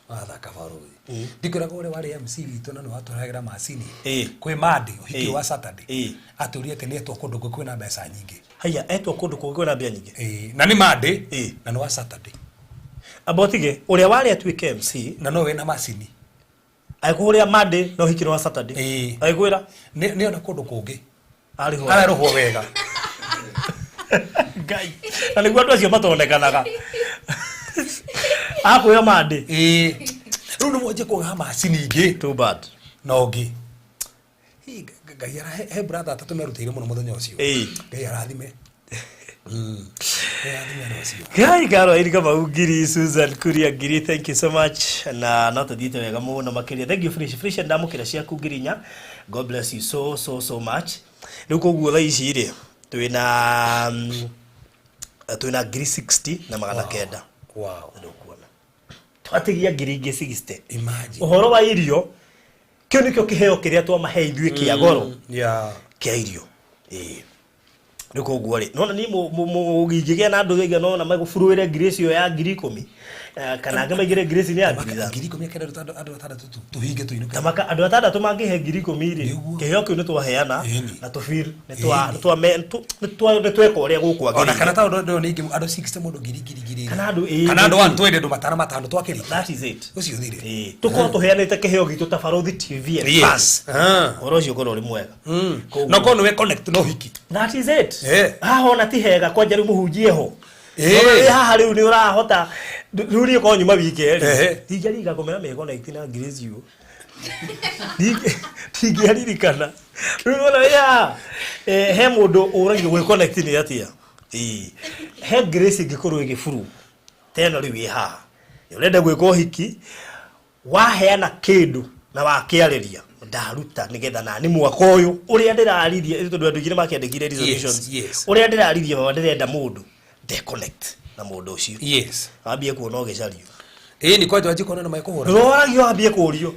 Wathaka baruthi. Ndikwĩraga ũrĩa warĩ MC witũ na nĩ watũrehagĩra macini. Ĩĩ. Kwĩ Monday ũhiki Ĩĩ. wa Saturday. Ĩĩ. Atũria atĩ nĩetwo kũndũ kũngĩ kwĩna mbeca nyingĩ. Haya etwo kũndũ kũngĩ kwĩna mbia nyingĩ. Ĩĩ, na nĩ Monday Ĩĩ. na nĩ wa Saturday. Amba ũtige ũrĩa warĩ atuĩke MC Na no wĩna macini. agĩkũrĩa Monday na ũhiki nĩ wa Saturday. Ĩĩ. Agĩkwĩra Nĩ nĩona kũndũ kũngĩ. arĩhwo Ararĩhwo wega. Ngai na nĩguo andũ acio matonekanaga akwĩra Monday. Ĩĩ. Rĩu nĩ mwanjie kũgĩa macini ingĩ Too bad. na ũngĩ. Hi, Ngai ara he brother atatũ merutĩire mũno mũthenya ũcio. Ĩĩ. Ngai arathime. Ngai arathime andũ acio. Ngai Caroline Kamau ngiri, Susan Kuria ngiri, thank you so much. Na no tũthiĩte wega mũno makĩria. Thank you Felicia. Felicia ndamũkĩra ciaku ngiri inya. God bless you so so so much. Rĩu koguo thaa ici rĩ twĩna twĩna ngiri 60 na magana kenda. Wow. Ndũkuona. Twatigia ngiri ingĩ 60. Imagine. Ũhoro wa irio kĩu nĩkĩo kĩheo kĩrĩa twamahe ithuĩ kĩa goro Yeah. kĩa irio. Ĩĩ. Rĩu koguo rĩ nona niĩ ingĩgĩa na andũ aigana ũna magũburuĩre ngiri icio ya 10,000, kana angĩ maigĩre ngiri ici nĩ ya 5,000. 10,000 kenda andũ andũ atandatũ tu tũhinge tũinũke. Tamaka andũ atandatũ mangĩhe 10,000 rĩ, Nĩguo. kĩheo kĩu nĩ twaheana Ĩni. na tũfeel nĩ twa nĩ twa nĩ twa nĩ tweka ũrĩa gũkwagĩrĩire. Ona kana ta ũndũ ũyũ nĩ ingĩ andũ 60 mũndũ ngiri ngiri ngiri. Kana andũ ĩĩ, Kana andũ 120 andũ matano matano twakĩrĩkia. That is it. Ũcio ũthire. Ĩĩ, tũkorwo tũheanĩte kĩheo gitũ ta Barothi TV and Yes. fans. Ah. Ũhoro ũcio ũkorwo ũrĩ mwega. Koguo- No korwo nĩwe connect no hiki. That is it. Eh. Haha ona ti hega kwanja rĩu mũhunjie ho. Eh. Nona wĩ haha rĩu nĩ ũrahota rĩu niĩ korwo nyuma wiki Ehe. ĩrĩ. Ndingĩariga ngũmera mĩgo na itina ngiri icio. Ndingĩaririkana. Rĩu nona wĩ haha he mũndũ ũragio gwĩ connect nĩ atĩa. Ĩĩ. He grace ĩngĩkorwo ĩgĩburu. Ta ĩno rĩu ĩ haha. Ũrenda gwĩka ũhiki waheana kĩndũ na wakĩarĩria ndaruta nĩgetha nani mwaka ũyũ ũrĩa ndĩraririe tondũ andũ aingĩ nĩmakĩandĩkire resolutions yes. ũrĩa ndĩraririe baba ndĩrenda mũndũ ndeconnect na mũndũ ũcio Yes. wambie kuona ũgĩcario Ĩĩ ni kwanja wanjie kuona na mekũhũra. roragio wambie kũrio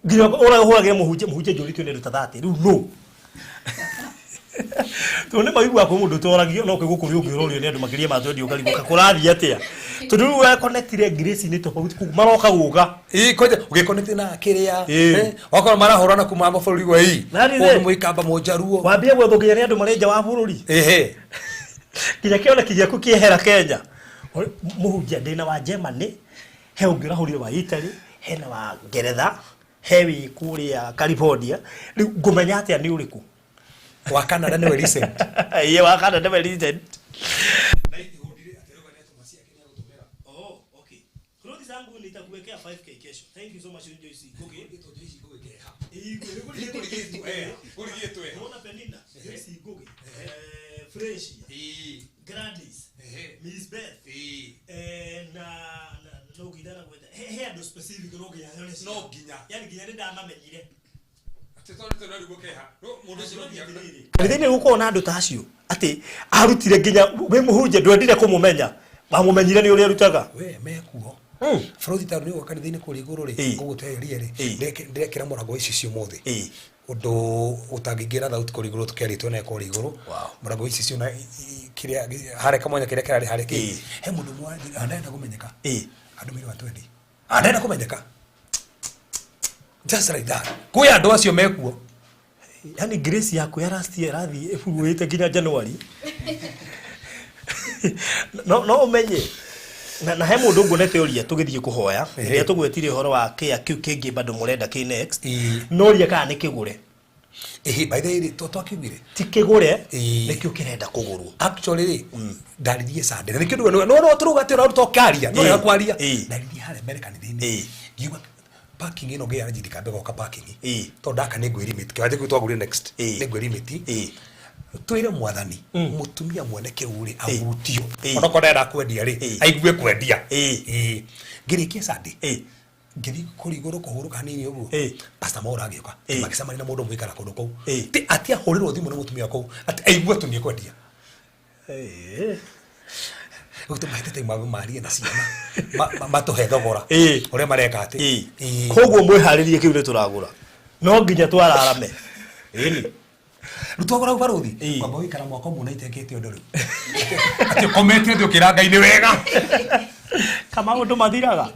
nginya ũrĩa ũhũragĩre mũhunjia mũhunjia njũrĩtio nĩ andũ ta 30 rĩu no tondũ nĩ maiguaga kwĩ mũndũ ũtoragio no kwĩ gũkũrio ũngĩ ũrorio nĩ andũ makĩria ma 20 ũkarigwo kakũrathiĩ atĩa tondũ rĩu weconnectire grace nĩ tofauti kũu maroka gũka Ĩĩ kwanja ũgĩconnect na kĩrĩa. Ĩĩ. Wakorwo marahũrana kuma mabũrũri wa ii. That is Mũndũ it. mũikamba mũnjaruo. wambie gwethwo nginya nĩ andũ marĩ nja wa bũrũri Ehe. nginya kĩoneki gĩaku kĩehera Kenya mũhunjia ndĩna wa Germany he ũngĩ ũrahũrire wa Italy hena wa Ngeretha he wĩ kũrĩa California rĩu ngũmenya atĩa nĩ ũrĩkũ Wa Canada nĩwe recent. iye wa Canada nĩwe recent. Oh, okay. Kurudi zangu nitakuwekea 5K kesho. Thank you so much Joyce. Ngugi. Unaona Penina? Joyce Ngugi. Fresh. Gladys. Miss Beth. Na na no githana gwetha. He he andũ specific no nginya heo No nginya. Yani nginya nĩ ndamamenyire. Kanitha-inĩ gũkorwo na andũ ta acio atĩ arutire nginya wĩ mũhunjia ndwendire kũmũmenya wamũmenyire nĩ ũrĩa arutaga. We mekuo. Bũrũri tondũ nĩ ũgoka kanitha-inĩ kũrĩa igũrũ rĩ Ĩĩ. ngũgũteria rĩ Ĩĩ. ndĩrekĩra mũrango wa icicio ũmũthĩ Ĩĩ. ũndũ ũtangĩingĩra thauti kũrĩa igũrũ tũkĩarĩtwo naye kũrĩa igũrũ Wow. mũrango wa icicio na kĩrĩa harĩa kamwanya kĩrĩa kĩrarĩ harĩa kĩ Ĩĩ. he mũndũ ũmwe andarenda kũmenyeka Ĩĩ. andũ mĩrĩ wa 20 andarenda kũmenyeka just like that kwĩ andũ acio mekuo Yani grace yaku ya last year ĩrathiĩ ĩburuĩte nginya January. No no ũmenye na he mũndũ nguonete ũria tũgĩthiĩ kũhoya Ehe. rĩrĩa tũgwetire ũhoro wa kĩa kĩu kĩngĩ bado mũrenda kĩ next Ĩĩ. noria kana nĩ kĩgũre ĩhĩ by the way rĩ twakiugire ti kĩgũre Ĩĩ. nĩkĩo kĩrenda kũgũrwo actually rĩ ndaririe Sunday na nĩkĩo no no tũrauga atĩ ũraruta ũkaria no Ĩĩ. wega kwaria Ĩĩ. ndaririe harĩa mbere kanitha-inĩ Ĩĩ. ngiuga parking ĩno ngĩara ndikambe gwaka parking Ĩĩ. tondũ ndaka nĩ ngwĩ kĩwanja kĩu twagũrire next Ĩĩ. nĩ ngwĩ limit Ĩĩ. twĩre mwathani mũtumia mwene kĩu rĩ ahutio Ĩĩ. onokorwo ndarenda kwendia rĩ Ĩĩ. aigue kwendia Ĩĩ. Ĩĩ. ngĩrĩkia Sunday Ĩĩ. ngĩthiĩ kũrĩa igũrũ kũhurũka hanini ũguo Ĩĩ. Pastor Maura agĩũka Ĩĩ. magĩcemania na mũndũ ũmwe ũikaraga kũndũ kũu Ĩĩ. ti atĩ ahũrĩrwo thimũ nĩ mũtumia kũu atĩ aigue tu nĩ ekwendia Ĩĩ. rĩu tũmahete time marie na ciana matũhe thogora Ĩĩ. ũrĩa mareka atĩ Ĩĩ. Ĩĩ. Koguo mwĩharĩrie kĩu nĩ tũragũra no nginya twararame ĩni rĩu twagũra barũthi Ĩĩ. kwamba gũikara mwaka ũmwe na itekĩte ũndũ rĩu atĩ ũkomete thĩ ũkĩra Ngai nĩ wega ka maũndũ mathiraga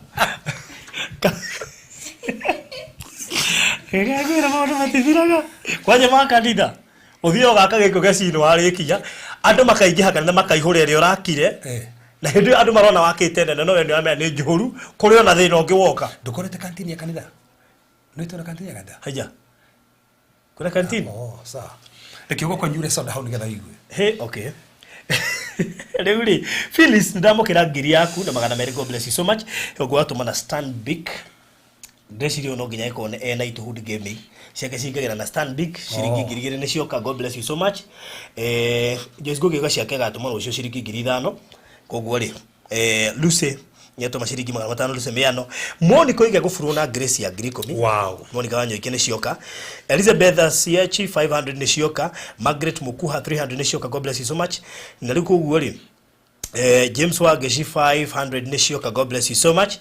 rĩrĩa ngwĩra maũndũ matithiraga kwanja ma kanitha ũthiaga ũgaka gĩko gĩcino warĩkia andũ makaingĩha kanitha makaihũra ĩrĩa ũrakire Eh. na hĩndĩ ĩyo andũ marona wakĩte nene no we nĩ ũramenya nĩ njũru kũrĩ ona thĩna ũngĩ woka ndũkorete kantini ya kanitha nĩtwĩna kantini ya kanitha haija kũrĩa kantini oh sawa reke ũgũkonyure soda hau nĩgetha ũigue Hey, okay. Rĩu rĩ, Phyllis nĩndamũkĩra ngiri yaku na 200, God bless you so much. Ũguo watũma na Stanbic Ndĩreciria ũyũ no nginya ĩkorwo ena Ituhud Gaming ciake cingagĩra na Stanbic ciringi 2000 nĩ cioka. God bless you so much. Joyce Ngugi auga ciake agatũma rũciũ ciringi 5000. Koguo rĩ, Lucy nĩatũma ciringi 500, Lucy Miano. Monica oiga gũburwo na Grace ya 10,000. Wow. Monica Wanyoike nĩ cioka. Elizabeth Siachi 500 nĩ cioka. Margaret Mukuha 300 nĩ cioka. God bless you so much. Na rĩu koguo rĩ, James Wangeshi 500 nĩ cioka. God bless you so much.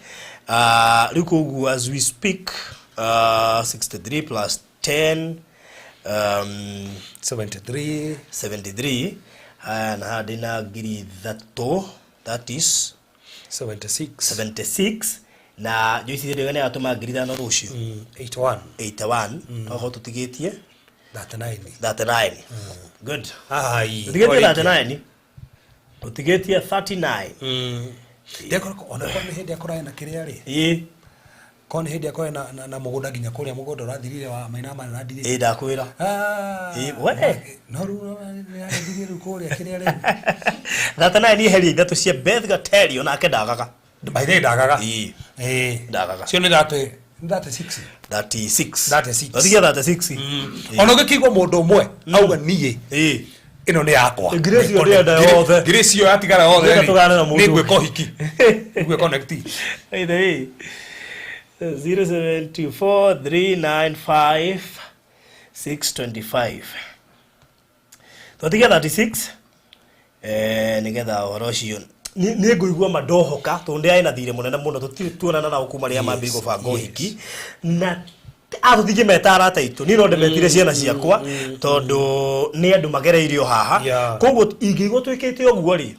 Rĩu koguo as we speak, 63 plus 10, 73. 73. Haya, na haha ndĩna 3000, that is 76. 76. Na Joyce Ndĩga nĩ agatũma 5000 rũciũ. 81. 81. Tokorwo tũtigĩtie 39. 39. Good. Ai. Tũtigĩtie 39, tũtigĩtie 39. Ndekora ona kwa nĩ hĩndĩ akora ena kĩrĩa rĩ. Ĩĩ. Ko nĩ hĩndĩ akora na mũgũnda nginya kũrĩa mũgũnda ũrathirire wa maina ma ũrathirire. Ĩĩ, ndakwĩra. Ah. Ĩĩ, we. No rĩu nĩarĩthirie rĩu kũrĩa kĩrĩa rĩu. 39 nĩ heria ithatũ cia Beth Gateri, onake ndagaga. By the way ndagaga. Ĩĩ. Ĩĩ. Ndagaga. Cio nĩ 36. 36. 36. Tũtigie 36. Ĩĩ. Ona ũngĩkĩigua mũndũ ũmwe auga niĩ Ĩĩ. ĩno nĩ yakwa. Ngiri icio ndĩrenda yothe. Ngiri icio yatigara yothe. Ndĩrenda tũgane na mũndũ. Nĩ ngwĩka ũhiki. Nĩ connect. Either way, 0724 395 625. Twatigia 36, nigetha ũhoro ũcio nĩ ngũigua mandohoka tondũ ndĩ na thirĩ mũnene mũno, tũtirĩ tuonana nao kuma rĩrĩa mambĩrĩirie gũbanga ũhiki, na atũtingĩmeta arata aitũ, niĩ no ndĩmetire ciana ciakwa tondũ nĩ andũ magereirio haha. Koguo ingĩigua twĩkĩte ũguo rĩ,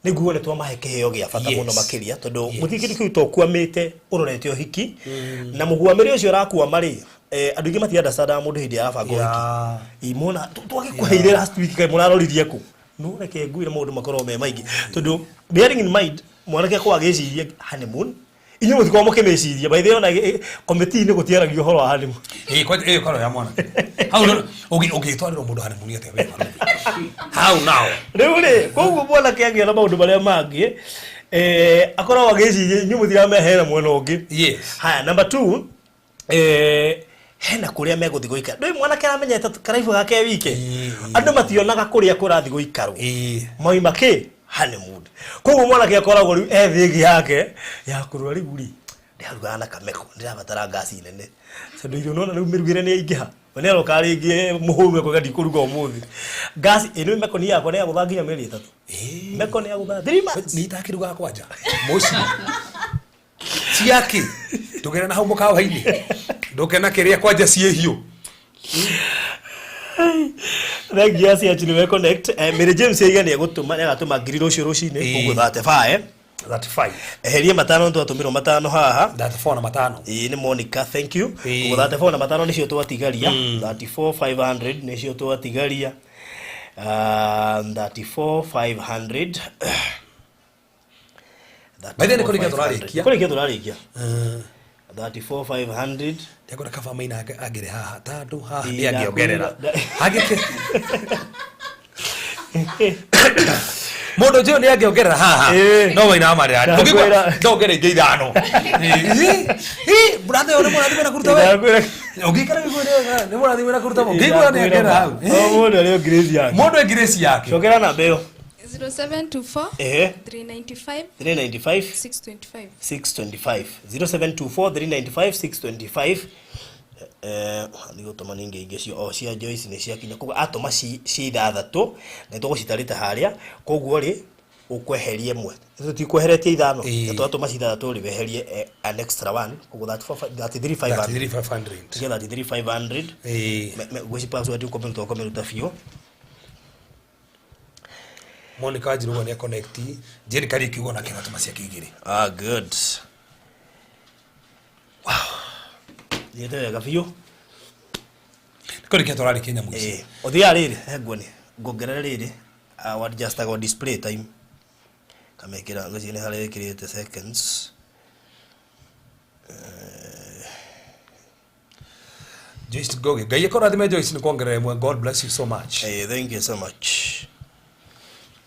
nĩguo nĩ twamahe kĩheo gĩa bata mũno makĩria, tondũ gũtirĩ kĩndũ kĩu tokuamĩte ũrorete ũhiki na mũguamĩre ũcio ũrakuama rĩ, andũ aingĩ mati-understandaga mũndũ hĩndĩ ĩrĩa arabanga ũhiki. Imona twagĩkũheire last week, kaĩ mũraroririe kũ? No reke ngwĩre maũndũ makorwo me maingĩ, tondũ bearing in mind mwanake akorwo agĩciria honeymoon, inyuĩ mũtikoragwo mũkĩmĩciria. By the way, ona committee-inĩ gũtiaragio ũhoro wa honeymoon. Ĩĩ, kwa ĩyo korwo ya mwanake. Hau ũngĩtwarĩrwo mũndũ honeymoon atĩa we barũthi? How now? Rĩu rĩ, koguo mwanake agĩa na maũndũ marĩa mangĩ, akoragwo agĩciria inyuĩ mũtiramehera mwena ũngĩ. Yes. Haya, number 2, hena kũrĩa megũthiĩ gũikara. Ndũĩ mwanake aramenyete karaibu gake wike. Andũ mationaga kũrĩa kũrathiĩ gũikarwo. Mauma kĩ? Honeymoon. Koguo mwanake akoragwo rĩu e thĩgi yake ya kũrora rĩu rĩ, ndĩrarugaga na kameko, ndĩrabatara ngasi nene. Tondũ irio nona rĩu mĩrugĩre nĩ yaingĩha. We nĩaroka rĩngĩ mũhũnu akauga ndikũruga ũmũthĩ. Ngasi ĩno meko nĩ yakwa nĩ yagũtha nginya mĩeri 3. Meko nĩ yagũtha 3 months. Nĩ itakĩrugaga kwanja. Mũciĩ. Ciaki. Ndũgere na hau mũkawa-inĩ. Ndũke na kĩrĩa kwanja ciĩ hiũ. Thank you aci nĩ connect. Mary James yaiga nĩ egũtũma, nĩ agatũma ngiri rũciũ rũcinĩ, Ĩĩ. koguo 35. 35. Eherie matano, twatũmĩrwo matano haha. 34 na matano. Ĩĩ, nĩ Monica, thank you. Ĩĩ. Koguo 34 na matano nĩcio twatigaria. 34 500 nĩcio twatigaria. 34 500. By the way, nĩ kũrĩkia tũrarĩkia. Kũrĩkia tũrarĩkia. 34 500. Ndekora kaba maina angĩrĩ haha tandũ haha Ĩĩ, nĩ angĩongerera. ndakwĩra. Angĩke mũndũ njũĩ nĩ angĩongerera haha. Ĩĩ. No maina marĩa. Ndakwĩra. Ndongere ingĩ ithano. Ĩĩ, brother ũyũ nĩ mũrathime na kũruta wĩra. Ndakwĩra. Ũngĩikara gĩkuũ nĩ mũrathime na kũruta wĩra. Ũngĩigua nĩ angĩongerera hau. O mũndũ arĩ o grace yake. Mũndũ e grace yake. Cokera namba ĩyo. 0724 Ehe. 395 395 625. 625. 0724 395 625. Nĩ gũtũma ningĩ ingĩ cio o cia Joyce nĩ ciakinya, koguo atũma ci ithathatũ na tũgũcitarĩte harĩa, koguo rĩ ũkweheria ĩmwe, tũtikweheretie ithano. Ĩĩ. Na twatũma ci ithathatũ rĩ, weherie an extra one, koguo 34 33 500. 33 500. Tiga 33 500. Ĩĩ. Ngwĩci password ũkũmĩruta, ũkũmĩruta biũ. Monica Wanjiru ũguo nĩ connect. Jane Kariuki ũguo nake agatũma ciake igĩrĩ. Ah, good. Wow, thiĩte wega biũ. Nĩ kũrĩkia tũrarĩkia nyamũ ici. Ĩĩ, ũthiaga rĩrĩ, he nguoni nguongerera rĩrĩ, adjustagwo display time, kamekĩra ngwĩciria nĩ harĩa ĩkĩrĩte seconds. Joyce Ngogi. Ngai akũrathime Joyce nĩ kuongerera ĩmwe. God bless you so much. Hey, thank you so much.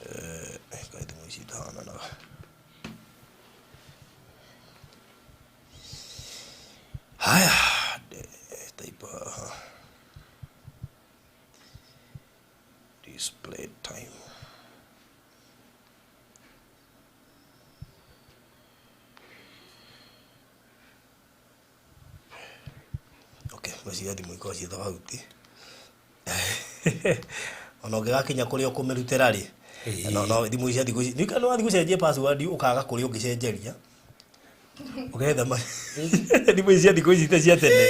Kaĩ thimũ ici itahananaga. Display time. Okay, ngwĩciria thimũ ikorwo ciĩ tofauti. Ona ũngĩgakinya kũrĩa ũkũmĩrutĩra rĩ, no no thimũ ici thikũ ici nĩ wathiĩ gũcenjia password ũkaga kũrĩa ũngĩcenjeria. Ũgetha thimũ ici cia thikũ ici ta cia tene.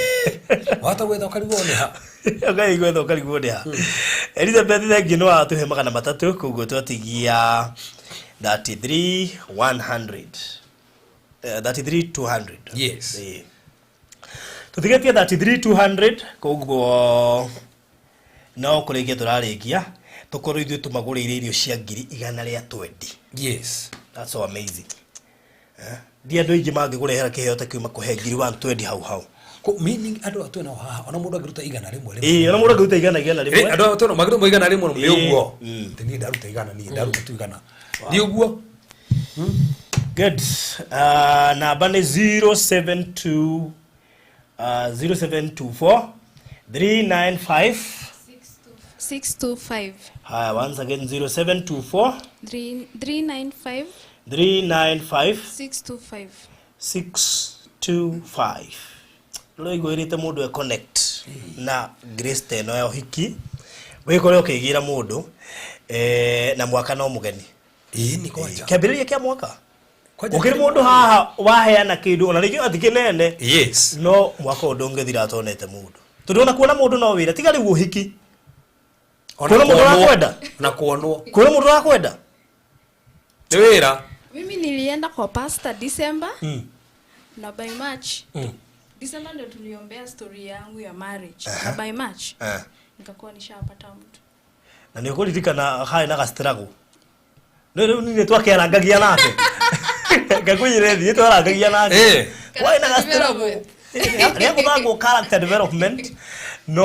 Wahota gwetha ũkarigwo nĩ ha. Ũgathiĩ gwetha ũkarigwo nĩ ha. Elizabeth thengiũ nĩ watũhe 300 koguo twatigia 33 100. 33 200. Yes. Ĩĩ. Tũtigĩtie 33 200 koguo no kũrĩkia tũrarĩkia tũkorwo ithuĩ tũmagũrĩire irio cia 120,000. Yes. That's so amazing. Ndi andũ aingĩ mangĩkũrehera kĩheo ta kĩu makũhe 120,000 hau hau. Ko meaning andũ a twĩnao haha ona mũndũ angĩruta 100 rĩmwe. Ĩĩ, ona mũndũ angĩruta igana igana rĩmwe. Andũ a twĩnao mangĩruta 100 nĩ ũguo. Mm. Atĩ niĩ ndaruta 100 niĩ ndaruta tu 100. Nĩ ũguo. Good. Namba nĩ 072 0724 395 625. Haya, once again 0724 395 395 625. 625. Rũraiguĩrĩte mũndũ e connect na grace ta ĩno ya ũhiki wĩkore ũkĩgĩra mũndũ na mwaka no mũgeni. Ĩĩ nĩ kwanja. Kĩambĩrĩria kĩa mwaka Kwanja ũkĩrĩ mũndũ haha waheana kĩndũ ona rĩngĩ ati kĩnene. Yes. No mwaka ũyũ ndũngĩthira atonete mũndũ tondũ ona kuona mũndũ no wĩra tiga rĩu ũhiki. Ona Kuona mũndũ kuonwo. ũrakwenda. Na kuonwo. Kuona mũndũ ũrakwenda Nĩ wĩra. Mimi nilienda kwa pastor December na by March. December ndio tuliombea story yangu ya marriage. Na by March nikakuwa nishapata mtu. Na nĩ ũkũririkana harĩ na gastruggle no rĩu nĩ twakĩarangagia nake ngakwĩra thiĩ twarangagia nake Eh. kwarĩ na gastruggle rĩa gũthangwo character development no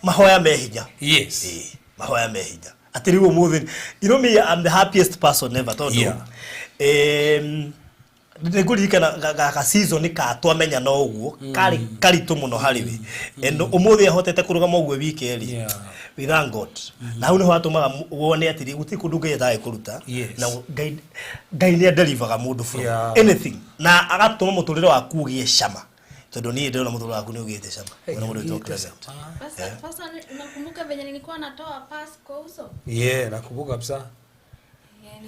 mahoya me hinya. Yes. Ĩĩ, mahoya me hinya atĩ rĩu ũmũthĩ you know me, I'm the happiest person ever tondũ Yeah. nĩ ngũririkana gaka season ka twamenya no ũguo karĩ karitũ mũno harĩ we and ũmũthĩ ahotete kũrũgama ũguo wiki ĩrĩ. Yeah. We thank God. Na hau nĩho hatũmaga wone atĩrĩ gũtirĩ kũndũ Ngai atangĩkũruta. Yes. Na Ngai Ngai nĩ adelivaga mũndũ from Yeah. anything na agatũma mũtũrĩre waku ũgĩe cama tondũ niĩ ndĩrona mũtũrĩre waku nĩ ũgĩte cama. Wena mũndũ wĩtwo Clement. Pastor, pastor, unakumbuka venye nilikuwa natoa pass kwa uso? Yeah, nakumbuka kabisa.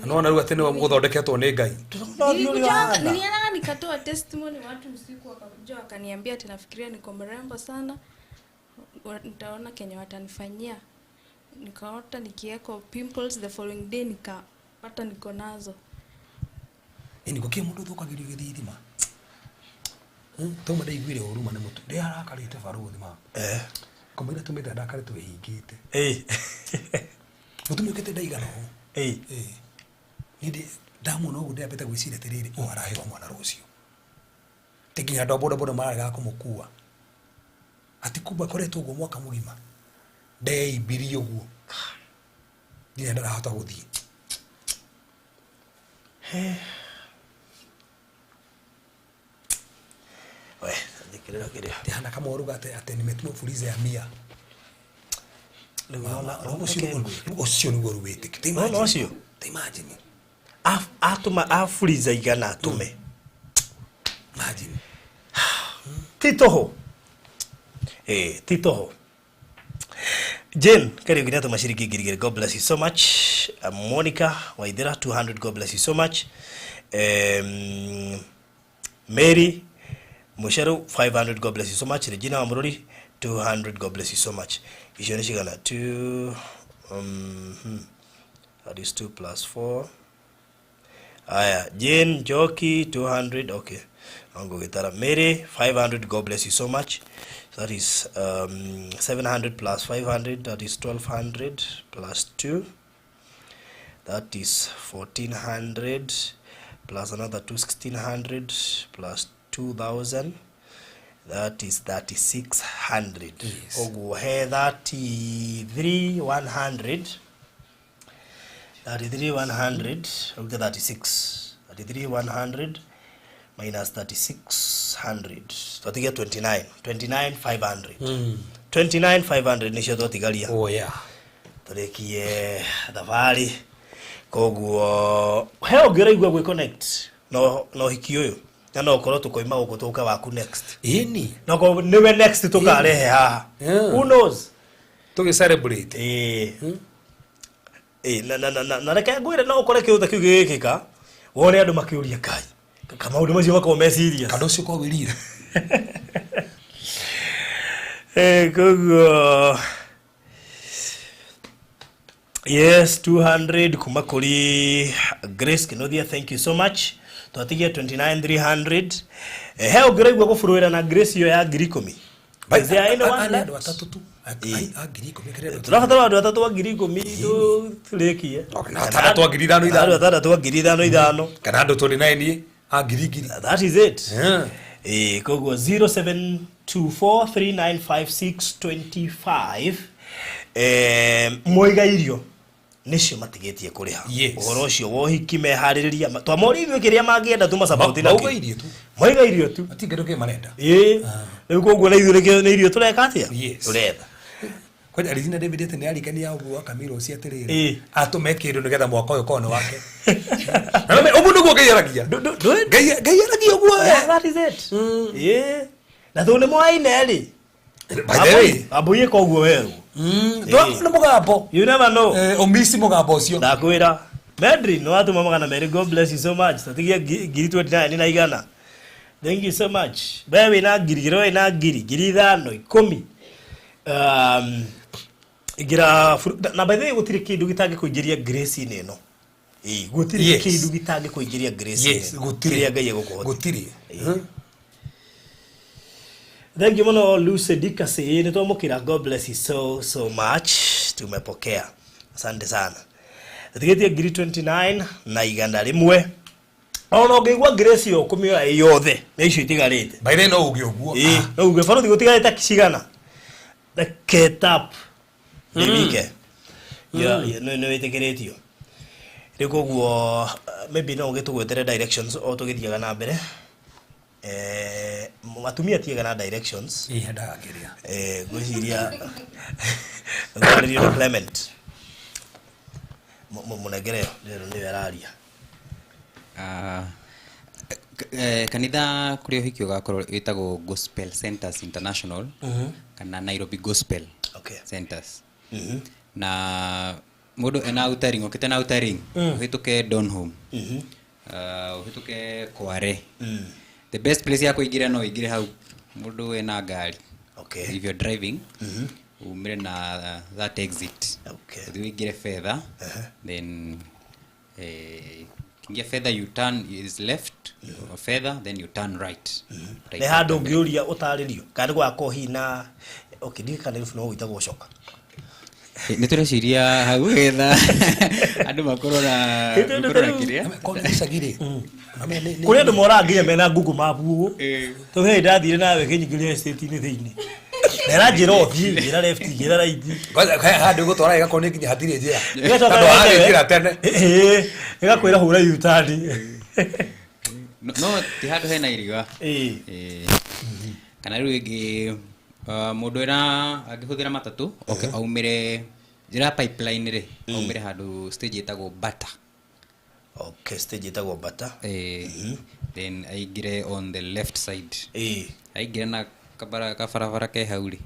Nona rĩu atĩ nĩwe mũgũthondeketwo nĩ Ngai. Niliendanga nikatoa testimony watu usiku wakakuja wakaniambia ati nafikiria niko mrembo sana. Nitaona kenye watanifanyia. Nikaota nikiweko pimples the following day nikapata niko nazo. Ĩni gũkĩrĩ mũndũ ũthũkagĩrio gĩthithi ma. Toma ndaiguire ũru ma nĩ mũtu. Ndĩarakarĩte barũthi ma. Kamũira tũmĩte ndakarĩtwo ĩhingĩte. Mũtumia ũkĩte ndaigana ũũ. Ĩĩ. Niĩ ndamuona ũguo ndĩambĩte gwĩciria atĩrĩrĩ, ũyũ araheo mwana rũciũ. Ti nginya andũ a bodaboda mararegaga kũmũkua. Atĩ kumbe akoretwo ũguo mwaka mũgima. Ndeimbirie ũguo. Nginya ndarahota gũthiĩ. We, thikĩrĩra kĩrĩa. Ndĩhana kamoru gate atĩ nimetumwo fuliza ya mia. Rĩu ũrona Ũcio nĩguo rĩu wĩtĩkio. Ũrona ũcio? Ta imagine. Atũma afuliza igana atũme. Imagine. Ti tũhũ. Ĩĩ, ti tũhũ. Jane Kariuki nĩatũma ciringi 2,000. God bless you so much. Monica Waithera 200. God bless you so much. Mary Musheru 500. God bless you so much. Regina Wamurori 200. God bless you so much. Icio nĩ cigana 2 that is 2 plus 4. Aya, Jane Njoki 200. Okay. Ngũgĩtara Mary 500. God bless you so much. So that is 700 plus 500, that is 1200 plus 2, that is 1400 plus another 2, 1600 plus 2000, that is 3600. Yes. Ũguo he 33 100, 33 100, okay, 36, 33 100 minus 3600 twatigia 29 29 500 29 500 nicio twatigaria. Oh yeah. Tũrĩkie thabarĩ. Koguo he ũngĩ ũraigua gwĩ connect no no hiki ũyũ na no ũkorwo tũkoima gũkũ tũke waku next. Ĩni. No korwo nĩwe next tũkarehe haha. Yeah. Who knows? Tũgĩ celebrate. Ĩĩ. Ĩĩ, na reke ngwĩre no ũkore kĩũndũ ta kĩu gĩgĩkĩka wone andũ makĩũria Ngai ka maũndũ macio makorwo me serious. Kana ũcio ũkorwo wĩ real. Koguo yes, 200 kuma kũrĩ Grace Kinothia, thank you so much. Twatigia 29300. He ũngĩ ũraigua gũburũĩra na Grace ĩyo ya 10,000? Is there anyone Nĩ andũ left? atatũ tu. A 10,000 kĩrĩa andũ Tũrabatara andũ atatũ a 10,000 tũrĩkie. Okay, na atandatũ a 5,000. Andũ atandatũ a 5,000 5. Kana andũ tũrĩ na niĩ a ngiri ngiri. That is it. Yeah. Koguo 0724395625, moiga irio nicio matigĩtie kũrĩha. Yes. Ũhoro ũcio wa ũhiki meharĩrĩria twamoria ithuĩ kĩrĩa mangĩenda tũmasapoti Mauga nakĩo. irio tu. Moiga irio tu. Matingĩ kĩndũ kĩ marenda. Ĩĩ, rĩu koguo na ithuĩ nĩkĩo- nĩ irio tũreka atĩa? Yes. Tũretha. Kwanja Regina David atĩ nĩ arikania ũguo akamira ũcio atĩrĩrĩ. Ĩĩ. Atũme kĩndũ nĩgetha mwaka ũyũ ũkorwo nĩ wake. Na nĩme- ũguo nĩguo Ngai aragia. Ngai Ngai aragia ũguo. Yeah, that is it. Ĩĩ, na tondũ nĩ moaine rĩ. By the way. Ambũi ĩka ũguo werũ. Ndwakona mũgambo. You never know. Ũmici mũgambo ũcio. Ndakwĩra Medrin watũma 200, God bless you so much. Tatigia 29,100 na igana. Thank you so much. We wĩna ngiri igĩrĩ, we wĩna ngiri 5,000 10. Ingĩra na by the way gũtirĩ kĩndũ gĩtangĩkũingĩria grace-inĩ ĩno. Ĩĩ, gũtirĩ Yes. kĩndũ gĩtangĩkũingĩria grace-inĩ Yes, ĩno. gũtirĩ. Kĩrĩa Ngai egũkũhotithia. Gũtirĩ. Thank you muno Lucy Dikasi, nĩtwamũkĩra. God bless you so so much. Tumepokea. Asante sana. Tigĩtie 29,100 na igana rĩmwe. Ona ũngĩigua grace ĩyo ũkũmĩoya ĩ yothe na icio itigarĩte. By the way no uge ũguo. Ĩĩ, no uge barothi gũtigarĩte cigana. Reke tap. Nĩ wike. Nĩ wĩtĩkĩrĩtio. Rĩu koguo maybe no ũgĩtũgwetere directions o tũgĩthiaga na mbere. Atumia tiega na directions. Ĩĩ ndagakĩria. Ngwĩciria ngwarĩrio nĩ Clement. Mũnengere ĩyo, ndĩrona nĩwe araria. Kanitha kũrĩa ũhiki ũgakorwo wĩtagwo Gospel Centers International kana Nairobi Gospel Okay. Centers. Na mũndũ ena outering okĩte na outering ũhĩtũke Donholm, ũhĩtũke Kware. The best place ya kũingĩra no ũingĩre hau mũndũ ena ngari. Okay. If you're driving, umire na that exit. Okay. Ũthiĩ ũingĩre fedha, then ingia fedha, you turn is left or fedha, then you turn right. Nĩ handũ ũngĩũria ũtarĩrio kana nĩ gũgakorwo hihi na okay, ndiũĩ kana no gwĩtagwo coka. Nĩ tũreciria hau getha andũ makorwo na Ĩ, tondũ makorwo na tarĩu- kĩrĩa. Korwo nĩ icagi rĩ. Kũrĩ andũ moraga nginya mena Google Map ũguo. Tondũ hĩndĩ ndathire nawe kĩnyingĩria estate-inĩ thĩinĩ na ĩranjĩra ũthiĩ ngĩra left ngĩra right. Kwanza handũ gũtwara ĩgakorwo nĩ nginya hatirĩ njĩra. Ĩgacoka Tondũ warĩ njĩra tene. Ĩĩ, ĩgakwĩra hũra U-turn. No ti handũ hena iriga. Ĩĩ. Ĩĩ. Kana rĩu ĩngĩ mũndũ ena angĩhũthĩra matatũ oke aumĩre njĩra ya pipeline rĩ, aumĩre handũ stage ĩtagwo Bata. Okay, stage ĩtagwo Bata. Then aingĩre on the left side. Ĩĩ. Aingĩre na kabara kabarabara ke hau rĩ,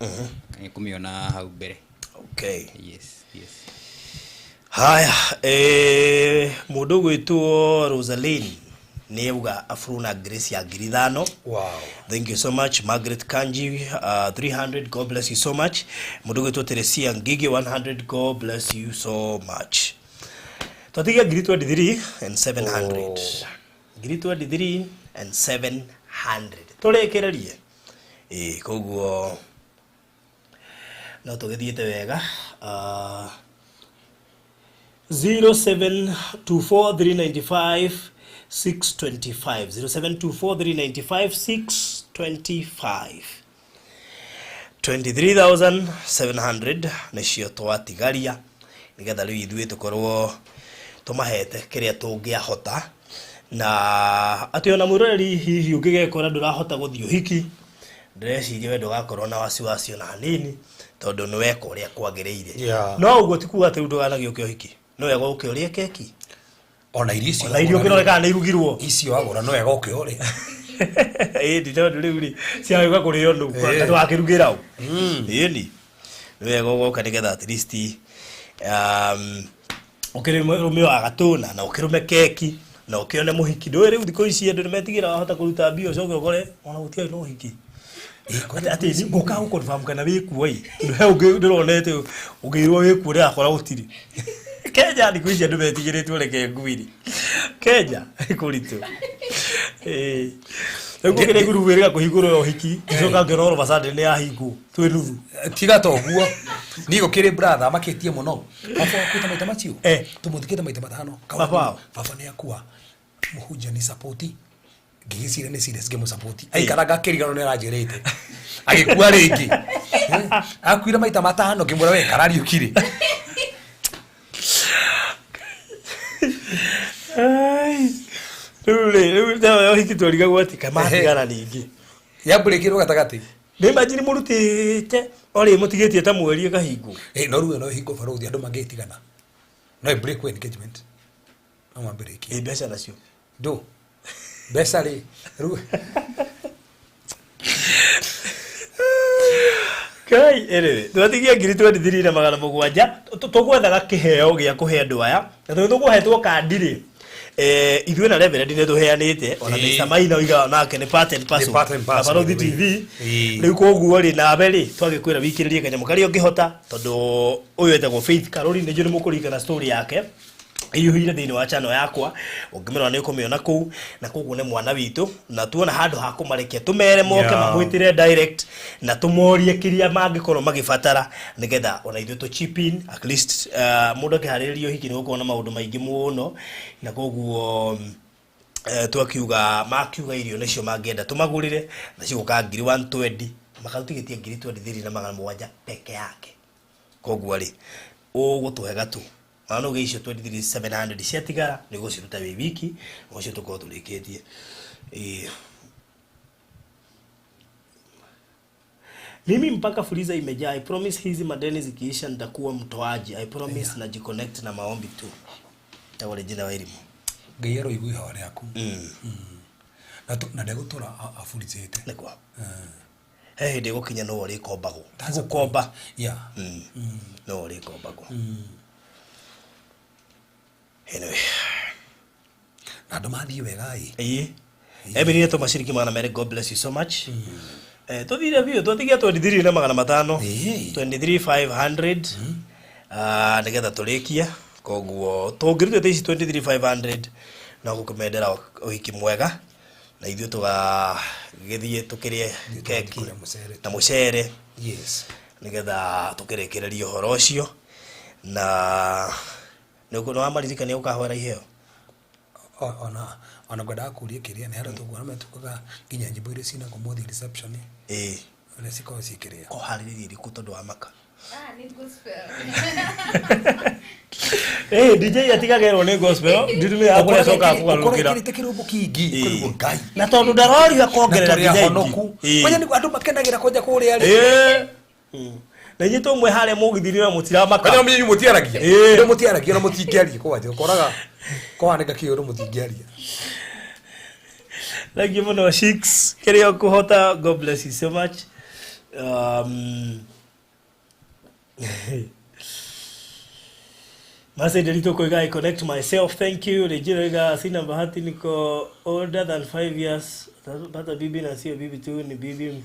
nĩkũmĩona hau mbere. Okay. Yes. Haya, mũndũ ũgwĩtwo Rosaline nĩ auga afruna grace ya 5,000. Wow. Thank you so much. Margaret Kanji, 300. God bless you so much. Mũndũ ũgwĩtwo Teresia Ngigi, 100. God bless you so much. Twatigia 23 and 700. 23 and 700. Tũrĩkĩrĩrie. Ĩĩ, koguo no tũgĩthiĩte wega. 0724395625, 0724395625, 23,700 nĩcio twatigaria nĩgetha rĩu ithuĩ tũkorwo tũmahete kĩrĩa tũngĩahota na atĩ ona mwĩroreri hihi ũngĩgekora ndũrahota gũthiĩ ũhiki, ndĩreciria we ndũgakorwo na wasiwasi ona hanini. Tondũ nĩ weka ũrĩa kwagĩrĩire. Yeah. No ũguo ti kuga atĩ rĩu ndũkanagĩũke ũhiki. No wega ũke ũrĩe keki. Ona irio icio. Ona irio ũkĩrore kana nĩ irugirwo. Icio wagũra no wega ũke ũrĩe. Ĩni tondũ rĩu rĩ ciagĩũka kũrĩo nũ Eh. na ndwakĩrugĩra ũ. Ĩni nĩ wega ũgoka nĩgetha at least ũkĩrũme wa gatũna na ũkĩrũme keki na ũkĩone mũhiki. Ndũĩ rĩu thikũ ici andũ nĩmetigĩra wahota kũruta mbia ũcoke ũkore ona gũtiarĩ na ũhiki. Atĩ ngũka gũ confirm kana wĩkuo ĩ, tondũ he ũngĩ ndĩronete ũngĩirwo wĩkuo ndĩrakora gũtirĩ. Kenya thikũ ici andũ metigĩrĩtwo, reke ngwĩre Kenya nĩ kũritũ. Ĩĩ. Rĩu kũkĩrĩ ngurubu ĩrĩga kũhingũrwo ya ũhiki, ngĩcoka ngĩona all of a sudden nĩ yahingwo twĩ nuthu. Tiga to guo niĩ gũkĩrĩ brother makĩtie mũno baba wakuĩte maita macio. Eh. Tũmũthikĩte maita matano. Baba wao? Baba nĩ akua, mũhunjia nĩ support, ngĩgĩciria nĩ serious, ngĩmũsupport, aikaraga akĩriganwo nĩ aranjĩrĩte, agĩkua rĩngĩ. Eh, akuire maita matano, ngĩmwĩra we karariũkire. Ai. Rĩu rĩ, rĩu ndawa ya ũhiki twarigagwo atĩ kamatigana ningĩ. Yambũrĩkĩrwo gatagatĩ. Nĩ imagine mũrutĩte orĩ mũtigĩtie ta mweri ĩkahingwo. Eh, no rĩu no ĩhingwo barũthi andũ mangĩtigana no ĩ break engagement no mambĩrĩkie. Ĩ mbeca nacio. Ndũ mbeca rĩ rĩu. Kai, anyway, twatigia 23,700. Tũgwethaga kĩheo gĩa kũhe andũ aya na tondũ tũkũhetwo kandi rĩ, eh, ithuĩ na Reverend nĩ tũheanĩte ona. Ĩĩ. Mr. Maina oigaga nake nĩ part and parcel Nĩ part and parcel, na Barothi ĩĩ. TV. Ĩĩ. Rĩu koguo rĩ, nawe rĩ, twagĩkwĩra wikĩrĩrie kanyamũ karĩa ũngĩhota, tondũ ũyũ etagwo Faith Karori, nĩ njũĩ nĩ mũkũririkana story yake iyũhire thĩinĩ wa channel yakwa, ũngĩmĩrora nĩ ũkũmĩona kũu, na koguo nĩ mwana witũ na tuona handũ ha kũmarekia tũmere moke mamwĩtĩre direct na tũmorie kĩrĩa mangĩkorwo magĩbatara nĩgetha ona ithuĩ tũ chip in at least. Mũndũ akĩharĩrĩria ũhiki nĩ gũkorwo na maũndũ maingĩ mũno, na koguo twakiuga makiuga irio nĩcio mangĩenda tũmagũrĩre na cigũka ngiri 120, makarutithĩtie 23,700 peke yake. Koguo rĩ, ũgũtũhe gatu ona no icio 23,700 ciatigara nĩ gũciruta wĩ wiki ũcio tũkorwo tũrĩkĩtie. Ĩĩ. Mimi mpaka fuliza imejaa. I promise hizi madeni zikiisha nitakuwa mtoaji. I promise. Yeah. Najiconnect na maombi tu. Tagwo Regina Wairimu. Ngai aroigua ihoya rĩaku na ndegũtũra aburicĩte. Nĩguo. He hĩndĩ ĩgũkinya no ũrĩkombagwo. Gũkomba. No ũrĩkombagwo. Anyway. Na andũ mathiĩ wega ĩ. Ĩĩ. Emily tũma ciringi 200, God bless you so much. Eh, tũthire biũ twatigia 23,500. Ĩĩ. 23,500. Ah, nĩgetha tũrĩkie, koguo tũngĩrutĩte ici 23,500 no gũkĩmendera ũhiki mwega na ithuĩ tũgagĩthiĩ tũkĩrĩe keki kũrĩa mũcere. Na mũcere nĩgetha tũkĩrĩkĩrĩrie ũhoro ũcio na nĩ wamaririkania ũkahoera iheo. Ona ngwendaga kũria kĩrĩa nĩ harĩa tũkuona metukaga nginya nyĩmbo iria cinagwo mũthĩ reception, ũrĩa cikoragwo cikĩrĩa. Kũharĩrĩria irĩkũ tondũ wa maka? Ah, ni gospel. Eh, DJ atigagerwo nĩ gospel ndirumĩ yakwa acoka kũgarũrũkĩra. Ũkĩrĩte kĩrũmbo kĩingĩ kũrigwo Ngai. Na tondũ ndarorio akongerera Na tũrĩ nginya ingĩ. ahonoku. Kwanja nĩ andũ makenagĩra kwanja kũrĩa rĩ. Ĩĩ. Na inyuĩ tũmwe harĩa mũgithiri na mũtiramaka. Kwanja mũmenye mũtiaragia. Ĩĩ. Nĩ mũtiaragia na mũtingĩaria kwanja ũkoraga kũhanĩka kĩũndũ mũtingĩaria. Thank you mũno Sheiks, kĩrĩa ũkũhota, God bless you so much. Mase Delito Koiga, I connect myself. Thank you. Regina Oiga, sina bahati, niko older than 5 years. Pata bibi na sio bibi tu, ni bibi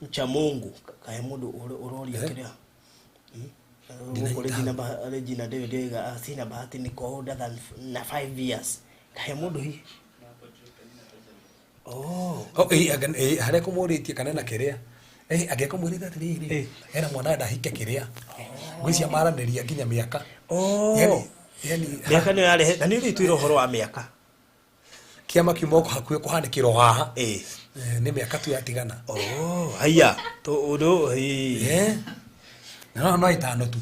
mcha Mungu. Kae mundu uroria kiria. Gũkũ Regina Regina David oiga, "Ah, sina bahati, niko older than na 5 years." Kae mundu hi. Oh. Oh, ĩ, ĩ, harĩa kũmũrĩtie kana na kĩrĩa. Eh, angĩkũmwĩrĩte atĩrĩrĩ, hena mwana ndahike kĩrĩa. Ngwĩcia maranĩria nginya mĩaka. Oh. Yani Mĩaka nĩyo yarehe na nĩ ũrĩ ũhoro wa mĩaka. Kĩama kiuma hakuhĩ kũhanĩkĩra o haha. Eh, nĩ mĩaka tu yatigana. Oh, haiya. To ũndũ ĩĩ. Eh. Na no ĩtano tu.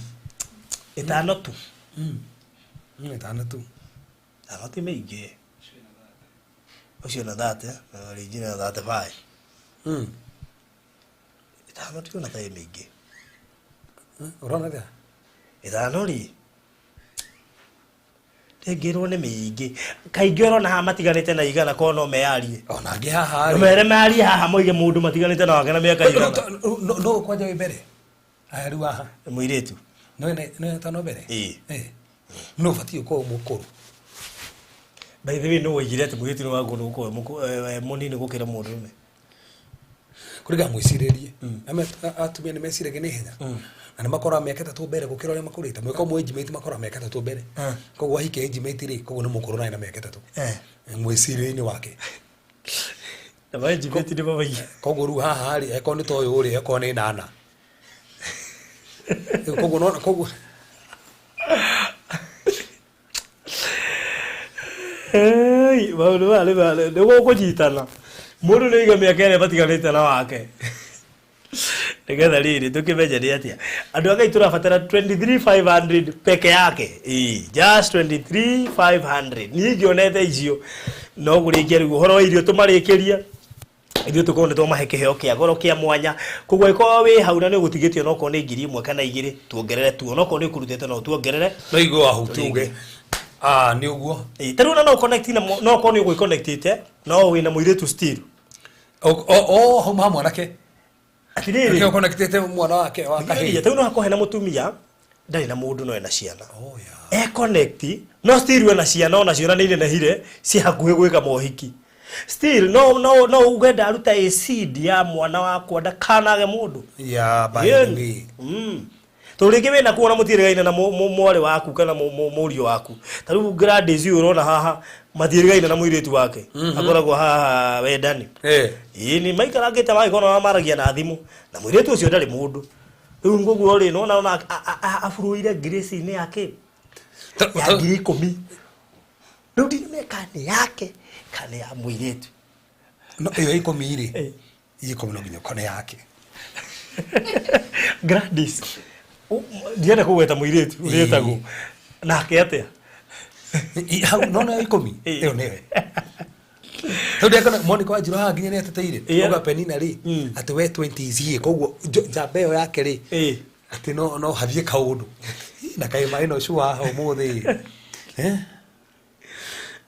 Ĩtano tu. No ĩtano tu. Ĩtano ti mĩingĩ. Ũcio na 30, na Regina na 35. Ĩtano ti ona ta ĩ mĩingĩ. Ũrona atĩa? Ĩtano rĩ, rĩngĩrwo nĩ mĩingĩ. Kaingĩ ũrona haha matiganĩte na igana, korwo no meyarie. Ona angĩ haha rĩ. Mere meyarie haha moige mũndũ matiganĩte na wake na mĩaka igana. No kwanja wĩ mbere. Aya rĩu haha. Mũirĩtu. No no ĩtano mbere. Ĩĩ. Eh. No ũbatiĩ gũkorwo mũkũrũ. By the way, no woigire atĩ mũirĩtu nĩ wagwo nĩ gũkorwo mũnini gũkĩra mũndũrũme. Kũringana mwĩcirĩrie. Atumia nĩ meciragia na ihenya. Na nĩ makoraga mĩaka 3 mbere gũkĩra ũrĩa makũrĩte. Mwĩka ũmwe age mate makoraga mĩaka 3 mbere. Koguo ahikia age mate rĩ, koguo nĩ mũkũrũ naye na mĩaka 3. Mwĩcirĩrie-inĩ wake. Na ma age mate nĩ mamagia. Koguo rĩu haha rĩ, angĩkorwo nĩ ta ũyũ rĩ, angĩkorwo nĩ 8. Koguo no koguo Hey, maũndũ maya nĩ gũkũnyitana. Mũndũ nĩ oiga mĩaka ĩrĩa matiganĩte na wake. Nĩgetha rĩrĩ tũkĩmenye nĩ atĩa. Andũ a Ngai tũrabatara 23,500 peke yake. Ĩĩ, just 23,500. Niĩ ngĩonete icio no kũrĩkia rĩu ũhoro wa irio tũmarĩkĩrie. Ithuĩ tũkorwo nĩ twamahe kĩheo kĩa goro kĩa mwanya. Koguo angĩkorwo wĩ hau na nĩ ũgũtigĩtio no okorwo nĩ ngiri ĩmwe kana igĩrĩ tuongerere tu, ona okorwo nĩ ũkũrutĩte no tuongerere. No igua hau tuge. Ah, nĩ ũguo. Ĩĩ, ta rĩu ona no connect na no okorwo nĩ ũgwĩconnectĩte, no wĩna mũirĩtu still. O hau ha mwanake. Atĩrĩrĩ. Nĩkĩo connectĩte mwana wake wa kahĩĩ. Ta rĩu no hakorwo hena mũtumia ndarĩ na mũndũ no ena ciana. Oh, yeah. E connect no still ena ciana ona ciana nĩ inenehire ci hakuhĩ gwĩka mohiki. Still no no no uge ndaruta a seed ya mwana wakwa ndakanage mũndũ. Yeah, by the way. Tondũ rĩngĩ wĩna kuona mũtiĩrĩgaine na mwarĩ waku kana mũriũ waku. Ta rĩu Gladys ũyũ ũrona haha matiĩrĩgaine na mũirĩtu wake. Akoragwo haha wendani. Ĩĩ nĩ maikarangĩte magĩkorwo maragia na thimũ na mũirĩtu ũcio ndarĩ mũndũ. Rĩu koguo rĩ nĩwona ona aburuire grace-inĩ yake ya ngiri ikũmi. Rĩu ndinamenya kana nĩ yake kana ya mũirĩtu. No ĩyo ikũmi rĩ, ikũmi no nginya ũkone yake. Gladys. Ndienda kũgweta mũirĩtu ũrĩa etagwo. Nake atĩa? Hau no no ikũmi. Ĩyo nĩwe. Tondũ ndekona Monica Wanjiru haha nginya nĩ ateteire. Uga Penina rĩ, atĩ we 20 is here. Koguo njamba ĩyo yake rĩ, atĩ no no hathiĩ kaũndũ. Na kaĩ maĩ no cua haha ũmũthĩ.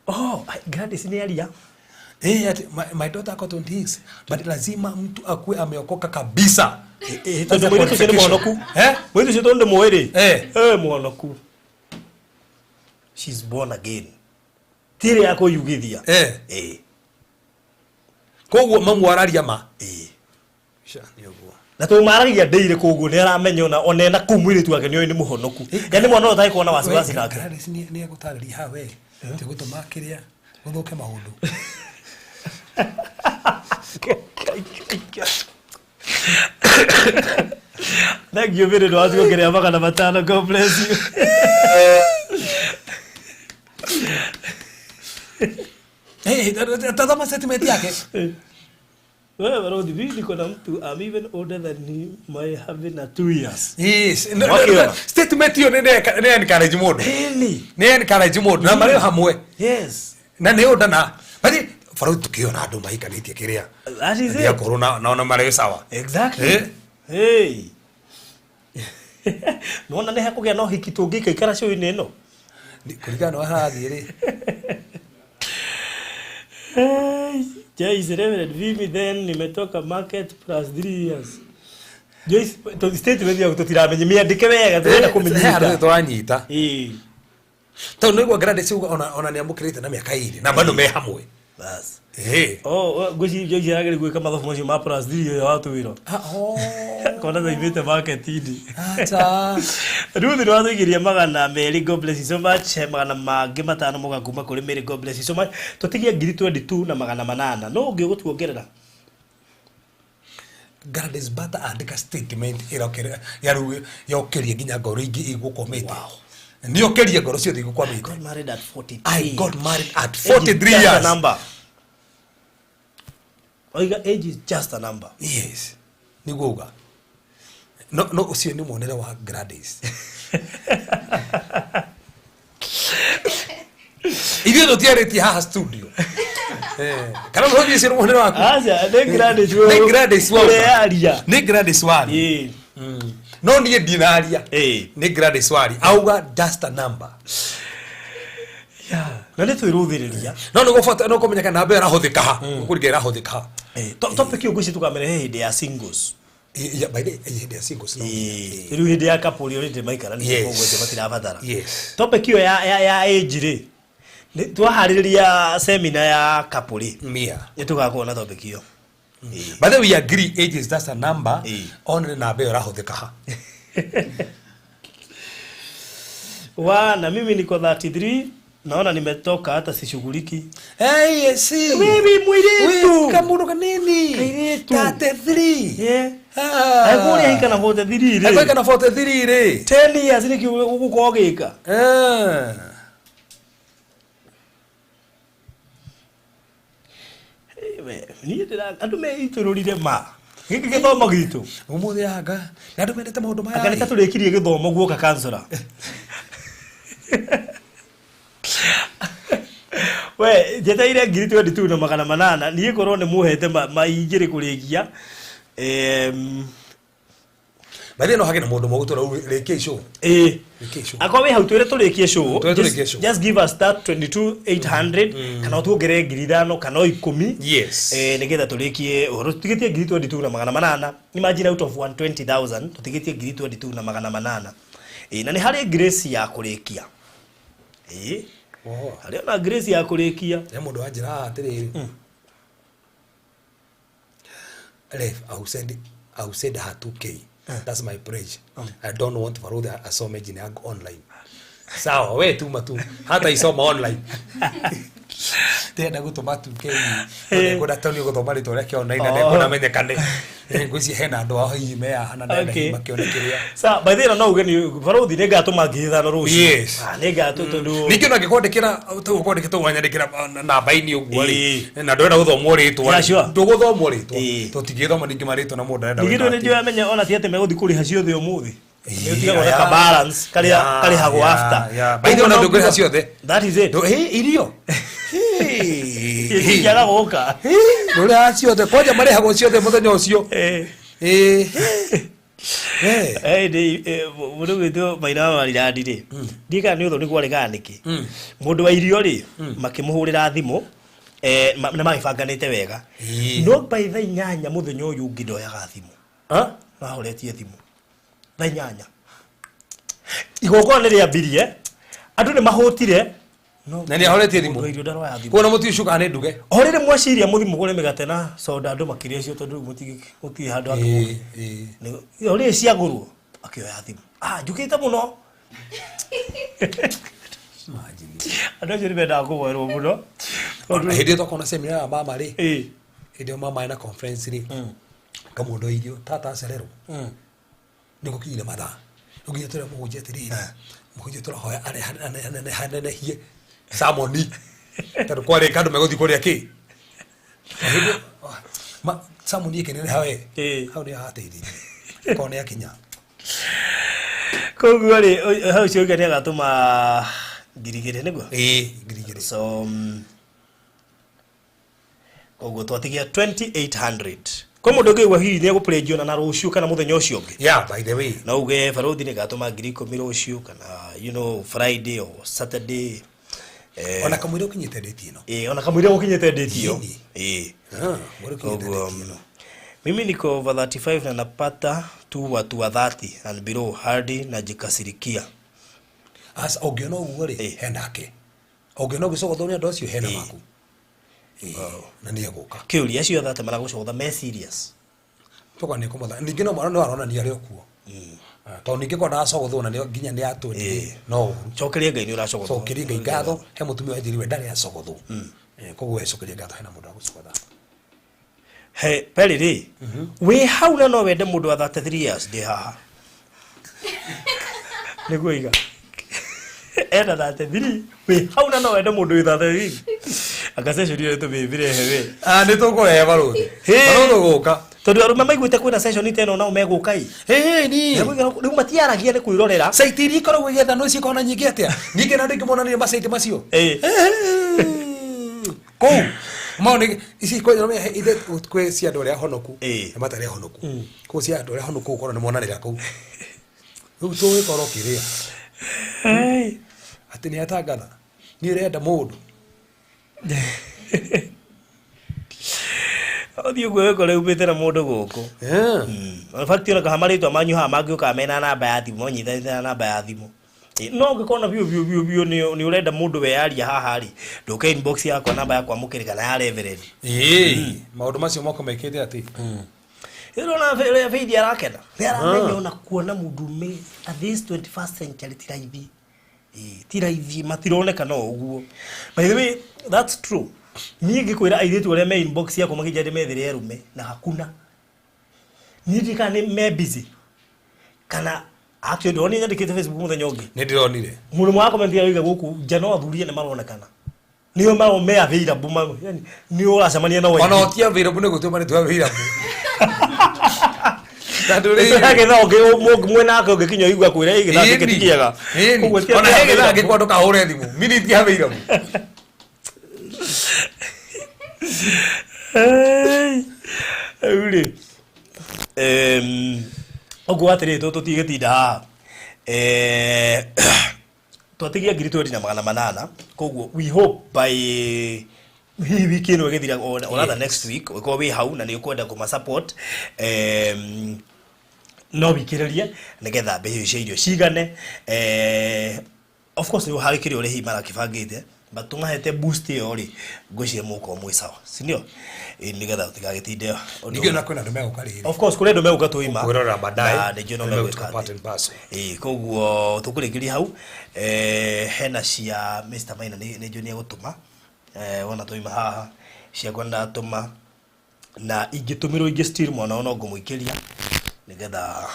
Oh, Gladys nĩ aria. Ati, my daughter ako 26, but lazima mtu akuwe ameokoka kabisa. Tondũ mũirĩtu ũcio nĩ mũhonoku. Mũirĩtu ũcio tondũ ndĩmũĩ rĩ. Mũhonoku. She's born again. Ti ĩrĩa ya kwĩyugithia. Koguo mamu araria ma. Sha, nĩ ũguo. Na tondũ maragia ndĩire koguo nĩ aramenya ona ena kũu mũirĩtu wake nĩ oĩ nĩ mũhonoku. Yaani mwana ũyũ ũtagĩkorwo na wasiwasi nake. Gladys nĩ egũtarĩria haha we. Ti gũtũma kĩrĩa gũthũke maũndũ. Thank you very much. Kuongerera 500. God bless you. Hey, tazama statement yake. Wewe Barothi, mimi niko na mtu I'm even older than him, my having a 2 years. Yes. No, Mwaka no, no, ũyũ. statement hiyo nĩ encourage mũndũ. Really? Nĩ encourage mũndũ. Na marĩ hamwe. Yes. Na nĩ ũnda na. But Barothi tukiona andũ mahikanĩtie kĩrĩa. That is it. Ndiakorwo na ona marĩ sawa. Exactly. Hey. Nona nĩ hekũgĩa na ũhiki tũngĩikaikara show-inĩ ĩno. Kũringana na harathiĩ rĩ. Hey, Joyce, Reverend Vivi, then nimetoka market plus 3 years. Joyce, to statement yaku tũtiramenya, mĩandĩke wega, tũrenda kũmĩnyita. He handũ tũranyita. Ĩĩ. Tondũ nĩguo Gladys uga ona nĩamũkĩrĩte na mĩaka 2 na bado me hamwe. Bas. Oh, ngwĩciria Joyce aragĩrĩ gwĩka mathabu macio ma plus 3 ũrĩa watwĩra. Kona thaimĩte market-inĩ. Acha. Ruth nĩ watũigĩria 200, God bless you so much. Magana mangĩ 5 moka kuma kũrĩ Mary, God bless you so much. Tũtigie ngiri twenty-two na magana manana. No ũngĩ ũgũtuongerera? Gladys Bata andĩka statement ĩrokere ya rĩu yokĩria nginya ngoro ingĩ igũkwamĩte. Nĩ okĩria ngoro ciothe igũkwamĩte. I got married at 43. I got married at Age is 43 just a years. number. Oiga age is just a number. Yes. Nĩguo uga. No, no, ũcio nĩ muonere wa Gladys. Ithuĩ tũtiarĩtie haha studio. Kana mũthoni ũcio nĩ muonere waku? Aca, nĩ Gladys Nĩ Gladys wa. Ũrearia. Nĩ Gladys wa. Ĩĩ. No niĩ ndinaria. Ĩĩ. Nĩ Gladys Wari auga just a number. Na nĩ twĩrũthĩrĩria. No nĩ gũbata no kũmenyeka namba ĩyo ĩrahũthĩka ha. Kũringa ĩrahũthĩka ha. Topic ĩyo ngwĩciria tũkamĩrehe hĩndĩ ya singles. Ya, by the way, hĩndĩ ya singles no. Rĩu hĩndĩ ya couple already maikarania Yes. koguo acio matirabatara. Yes. Topic ĩyo ya age rĩ, twaharĩrĩria seminar ya couple rĩ, Mia. nĩ tũgakorwo na topic ĩyo. By the way, we agree age is just a number. Ĩĩ. Only namba ĩyo ĩrahũthĩka ha. Wa na mimi niko 33, naona nimetoka hata sishughuliki. Hey, yes. Mimi mwiritu. Kamundu kanini. Kairitu. 33. Yeah. Ah. Angĩkorwo ahika na 43 rĩ. Angĩkorwo na 43 rĩ. 10 years nĩkĩ ũgũkorwo ũgĩka? Ah. Niĩ ndĩra andũ meitũrũrire ma. Gĩkĩ gĩthomo gitũ. Ũmũthĩ anga na andũ mendete maũndũ maya. Anga nĩ ta tũrĩkirie gĩthomo guoka kansora. We njetereire 22,800 niĩ korwo nĩ mũhete maingĩrĩ kũrĩkia. By the way, no hagĩ na mũndũ mũgũtũra rĩkia show. Ĩĩ. Rĩkia show. Akorwo wĩ hau twĩre tũrĩkie show. Twĩre tũrĩkie show. Just give us that 22,800 kana ũtuongerere 5,000 kana o 10. Yes. Nĩgetha tũrĩkie ũhoro. Tũtigĩtie 22,800. Imagine out of 120,000 tũtigĩtie 22,800. Na nĩ harĩ grace ya kũrĩkia. Oh. Harĩ ona grace ya kũrĩkia. He mũndũ wanjĩra haha atĩrĩrĩ. Ref, I will send her 2K. That's my pledge. I don't want Farodhi asome jina yangu online. Sawa, we tuma tu. Hata isoma online. Ndĩrenda gũtũma 2K. Ndĩkwenda tondũ nĩ ũgũthoma rĩtwa rĩake online na ndĩkwenda amenyekane. Ngwĩciria hena andũ ao hihi me haha na ndĩrenda hihi makĩone kĩrĩa. Sawa, by the way, no uge nĩ Farodhi nĩ ngatũma 5,000 rũciũ. Yes. Ah, nĩ ngatũ tondũ Ningĩ ona angĩkwandĩkĩra tũgũkwandĩkĩra tũgwanyandĩkĩra namba-inĩ ũguo rĩ, Ĩĩ. na ndũrenda gũthomwo rĩtwa Yeah, rĩ, sure. ndũgũthomwo rĩtwa. Ĩĩ. Tũtingĩthoma ningĩ marĩtwa na mũndũ arenda Ningĩ gwĩka ndũ atĩa. nĩ amenya ona ti atĩ megũthiĩ kũrĩha ciothe ũmũthĩ. Ĩĩ, Nĩ ũtigagwo na yeah. ka balance karĩa Yeah, karĩhagwo yeah, after. yeah. By the way, ona ndũngĩrĩha ciothe. That is it. Irio. Itingĩaga gũka. Ndũrĩhaga ciothe kwanja marĩhagwo ciothe mũthenya ũcio. Mũndũ gwĩtwo Maina wa Marirandi rĩ, ndiũĩ kana nĩ ũthoni kwarĩ kana nĩkĩ. Mũndũ wa irio rĩ, makĩmũhũrĩra thimũ, na magĩbanganĩte wega. No by thaa 8 mũthenya ũyũ ũngĩ ndoyaga thimũ. Ahoretie thimũ. Thaa 8. Igongona nĩ rĩambirie, andũ nĩ mahũtire. Na nĩ ahoretie thimũ. Mũndũ wa irio ndaroya thimũ. Kuona mũtiũ cuka nĩ nduge. O rĩrĩ mwaciria mũthiĩ mũgũre mĩgate na soda andũ makĩrĩa cio tondũ rĩu mũtirĩ handũ hangĩ mũgũre. O rĩrĩ ciagũrwo, akĩoya thimũ. Njũkĩte mũno. Andũ acio nĩ mendaga kũhoerwo mũno. Ona hĩndĩ ĩyo twakona seminar ya mama rĩ. Hĩndĩ ĩyo mama ena conference rĩ. Kamũndũ irio tata acererwo. Nĩ gũkinyire mathaa. Rĩu nginya tũrĩa mũhunjia atĩrĩrĩ. Mũhunjia tũrahoya anenehie samoni. Tondũ kwarĩ andũ megũthiĩ kũrĩa kĩ. Samoni ĩkĩneneha we. Hau nĩ hateithirie. Korwo nĩ akinya. Koguo rĩ, hau ũcio ũngĩ nĩ agatũma 2,000 nĩguo? Ĩĩ, 2,000. So, koguo twatigia 2,800. Kwĩ mũndũ ũngĩigua hihi nĩ egũpledge ona na rũciũ kana mũthenya ũcio ũngĩ? Yeah, by the way. No uge Farodhi nĩ ngatũma 10,000 rũciũ kana Friday or Saturday. Ona kamũira ũkinyĩte date ĩno. Ona kamũira ũkinyĩte date ĩyo. Ĩni. Mũira ũkinyĩte Koguo, date ĩno. mimi niko over 35 na napata tu watu wa 30 and below hadi najikasirikia. Asa ũngĩona ũguo rĩ, henake. Ũngĩona ũgĩcogothwo nĩ andũ acio hena maku. Na nĩ egũka. Kĩũria acio 30 maragũcogotha me serious. Toka nĩ kũmotha. Ningĩ no mwana no aronania arĩ o kuo. Tondũ ningĩ korwo ndaracogothwo na nĩ nginya nĩ atwendirie, no ũru. Cokeria Ngai nĩ ũracogothwo. Cokeria Ngai ngatho, he mũtumia wanjĩrire we ndarĩ acogothwo. Koguo we cokeria ngatho hena mũndũ agũcogotha. He, Perry rĩ, wĩ hau na no wende mũndũ wa 33 years ndĩ haha. Nĩguo iga. Ena 33, wĩ hau na no wende mũndũ wĩ 33. Anga session ĩyo tũmĩmĩrehe we. Nĩ tũkũrehe Barũthi. Hĩ. Barũthi ũgũka. Tondũ arũme maiguĩte kwĩna session ta ĩno nao megũka ĩ. Hĩ, ni. Rĩu matiaragia nĩ kwĩrorera. Site iria ikoragwo igĩetha no cikoragwo na nyingĩ atĩa? Ningĩ na andũ aingĩ monanire macaiti macio. Kũu. Mao nĩ ici kwĩ no ithe kwĩ cia andũ arĩa honoku. Na matarĩ honoku. Kũu cia andũ arĩa honoku gũkorwo nĩ monanĩra kũu. Rĩu tũgĩkorwo kĩrĩa atĩ nĩ atangatha niĩ ũrenda mũndũ. Ũthiĩ ũguo wĩkore umĩte na mũndũ gũkũ. In fact ona kaha marĩtwa manyu haha mangĩũkaga mena namba ya thimũ, manyitanĩte na namba ya thimũ. No ũngĩkorwo na biũ biũ biũ biũ nĩ ũrenda mũndũ weyaria haha rĩ, ndũke inbox yakwa namba ya kwamũkĩrĩka kana ya Reverend. Ĩĩ, maũndũ macio moko mekĩte atĩ Ĩrona ũrĩa Faith arakena. Nĩ aramenya ona kuona mũndũ ume at this 21st century ti raithi. Ĩĩ, ti raithi, matironeka no ũguo. By the way, that's true. Niĩ ngĩkwĩra airĩtu arĩa me inbox yakwa makĩnjĩra ndĩmethere arũme na hakuna. Niĩ ndiũĩ kana nĩ me busy kana actually ndĩronire nyandĩkĩte Facebook mũthenya ũngĩ. Nĩ ndĩronire. Mũndũ ũmwe wa comment aroiga gũkũ nja no athuri ene maronekana. Nĩo maro me available ma yani nĩ ũracemania na Ona ũti available nĩ gũtua marĩtwa available. Tondũ rĩrĩ- gĩthaa ũngĩ mwena wake ũngĩkinya ũigua kwĩra ĩ gĩthaa gĩkĩ ti kĩega. Ĩni. Ũguo ti Ona he gĩthaa available. ngĩkwa ndũkahũre thimũ. Mini ti available. Hey, rĩu rĩ ũguo atĩrĩ tũtigĩtinda haha. Twatigia 8,800, koguo we hope by hihi wiki ĩno ĩgĩthira or rather next week ũgĩkorwo wĩ hau na nĩ ũkwenda kũma support, no wikĩrĩrie nĩgetha mbei cia irio cigane. Of course nĩ harĩ kĩrĩa ũrĩhi marakĩbangĩte, but tũmahete boost ĩyo rĩ, ngwĩciria mũgũkorwo mwĩ sawa, si ndio? Ĩ, nĩgetha tũtigagĩtinde ũndũ. Ningĩ ona kwĩna andũ megũka rĩrĩ. Of course kũrĩ andũ megũka tũima Kwĩrorera baadaye. Na nĩnjũĩ no Nĩ megwĩka megũtuĩka part and parcel. Ĩĩ, koguo tũkũrĩkĩria hau. Hena cia Mr. Maina nĩ njũĩ nĩ egũtũma. Wona twaima haha ciakwa ndatũma na ingĩtũmĩrwo ingĩ still mwana ũyũ no ngũmũikĩria nĩgetha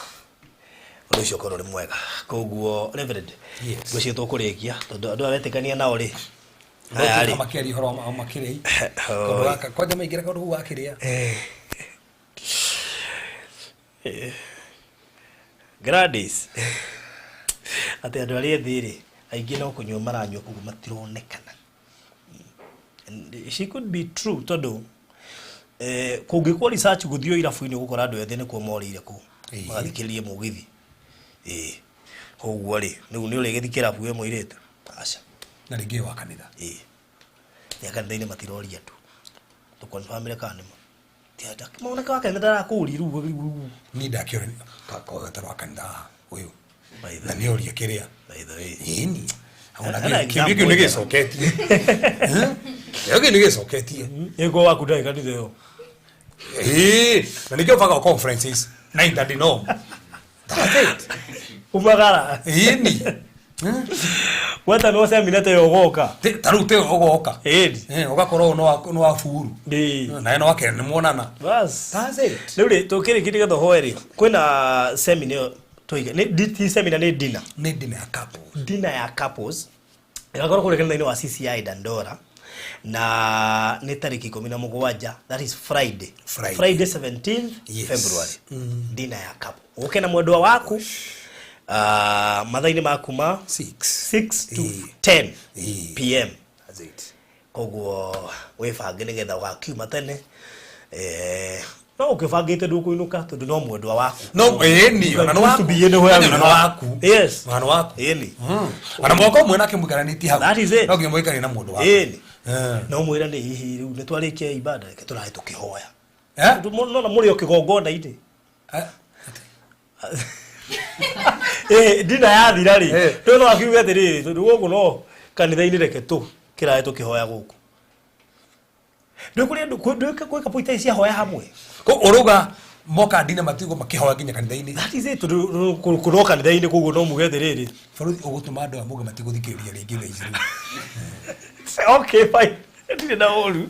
ũndũ ũcio ũkorwo ũrĩ mwega. Koguo Reverend, Yes. ngwĩciria tũkũrĩkia tondũ andũ aya wetĩkania nao rĩ, aya rĩ. Makĩaria ũhoro wa makĩrĩa. Kaũndũ gaka kwanja maingĩra kaũndũ kau gakĩrĩa. Gladys atĩ andũ arĩa ethĩ rĩ aingĩ no kũnyua maranyua koguo matironekana. And she could be true tondũ kũngĩkwo research gũthiĩ irabu-inĩ ũgũkora andũ ethĩ nĩkuo morĩire kũu magathikĩrĩria mũgithi. Ĩĩ, koguo rĩ rĩu nĩ ũrĩgĩthiĩ kĩrabu wĩ mũirĩtu? Aca. Na rĩngĩ wa kanitha. Ĩĩ, nĩ a kanitha-inĩ matiroria andũ tũkonfamire kana nĩma. Mwanake wa kanitha ndarakũria rĩu rĩu. Niĩ ndakĩũria kagoetero wa kanitha ũyũ. By the Na nĩ oria kĩrĩa. By the way. Ĩni. Ona Hena kĩũria kĩu nĩ gĩcoketie. Kĩũria kĩu nĩ gĩcoketie. Ĩko waku ndarĩ kanitha ĩyo. Ĩĩ, na nĩkĩo banga conferences na interdeno. That's it. Umagara. Ĩni. Weta no semina ta ĩyo ũgoka. Ta rĩu te ũgoka. Ĩni. Ũgakorwo no wa buru. Ĩĩ. Nawe no wake nĩ muonana. Bas. That's it. Rĩu rĩ tũkĩrĩkia nĩgetha ũhoe rĩ kwĩna semina ĩyo tũige nĩ ti semina nĩ dinner. Nĩ dinner ya couples. Dinner ya couples. Ĩgakorwo kũrĩa kanitha-inĩ wa CCI Dandora na nĩ tarĩki 17, that is Friday. Friday. Friday 17th Yes. February. Dinner ya couple. Ũke na mwendwa waku mathaa-inĩ ma kuma 6. 6 to Ĩĩ. 10 Ĩĩ. PM. That's it. Koguo wĩbange nĩgetha ũgakiuma tene. No ũkĩbangĩte ndũkũinũka tondũ no mwendwa waku. No, ĩni, ona nĩ waku. To be anywhere Ona nĩ waku. Yes. Ona nĩ waku. Ĩni. Ona mwaka ũmwe nake mũikaranĩtie hau. That is it. No nginya mũikaranie na mũndũ waku. Ĩni. No mwĩra nĩ hihi rĩu nĩ twarĩkia ibada reke tũrae tũkĩhoya. Tondũ nona mũrĩ o kĩgongona-inĩ. Dina yathira rĩ, rĩu no akiuge atĩrĩrĩ, tondũ gũkũ no kanitha-inĩ reke tũ kĩrae tũkĩhoya gũkũ. Ndũĩ kũrĩ andũ, ndũĩ gwĩ couple itarĩ ciahoya hamwe. Ũrauga moka dina matigwo makĩhoya nginya kanitha-inĩ. That is it, tondũ kũno kanitha-inĩ koguo no muge atĩrĩrĩ. Bũrũri ũgũtũma andũ aya muge matigũthikĩrĩria rĩngĩ thaa ici rĩu. Okay, fine. Ndirĩ na ũru.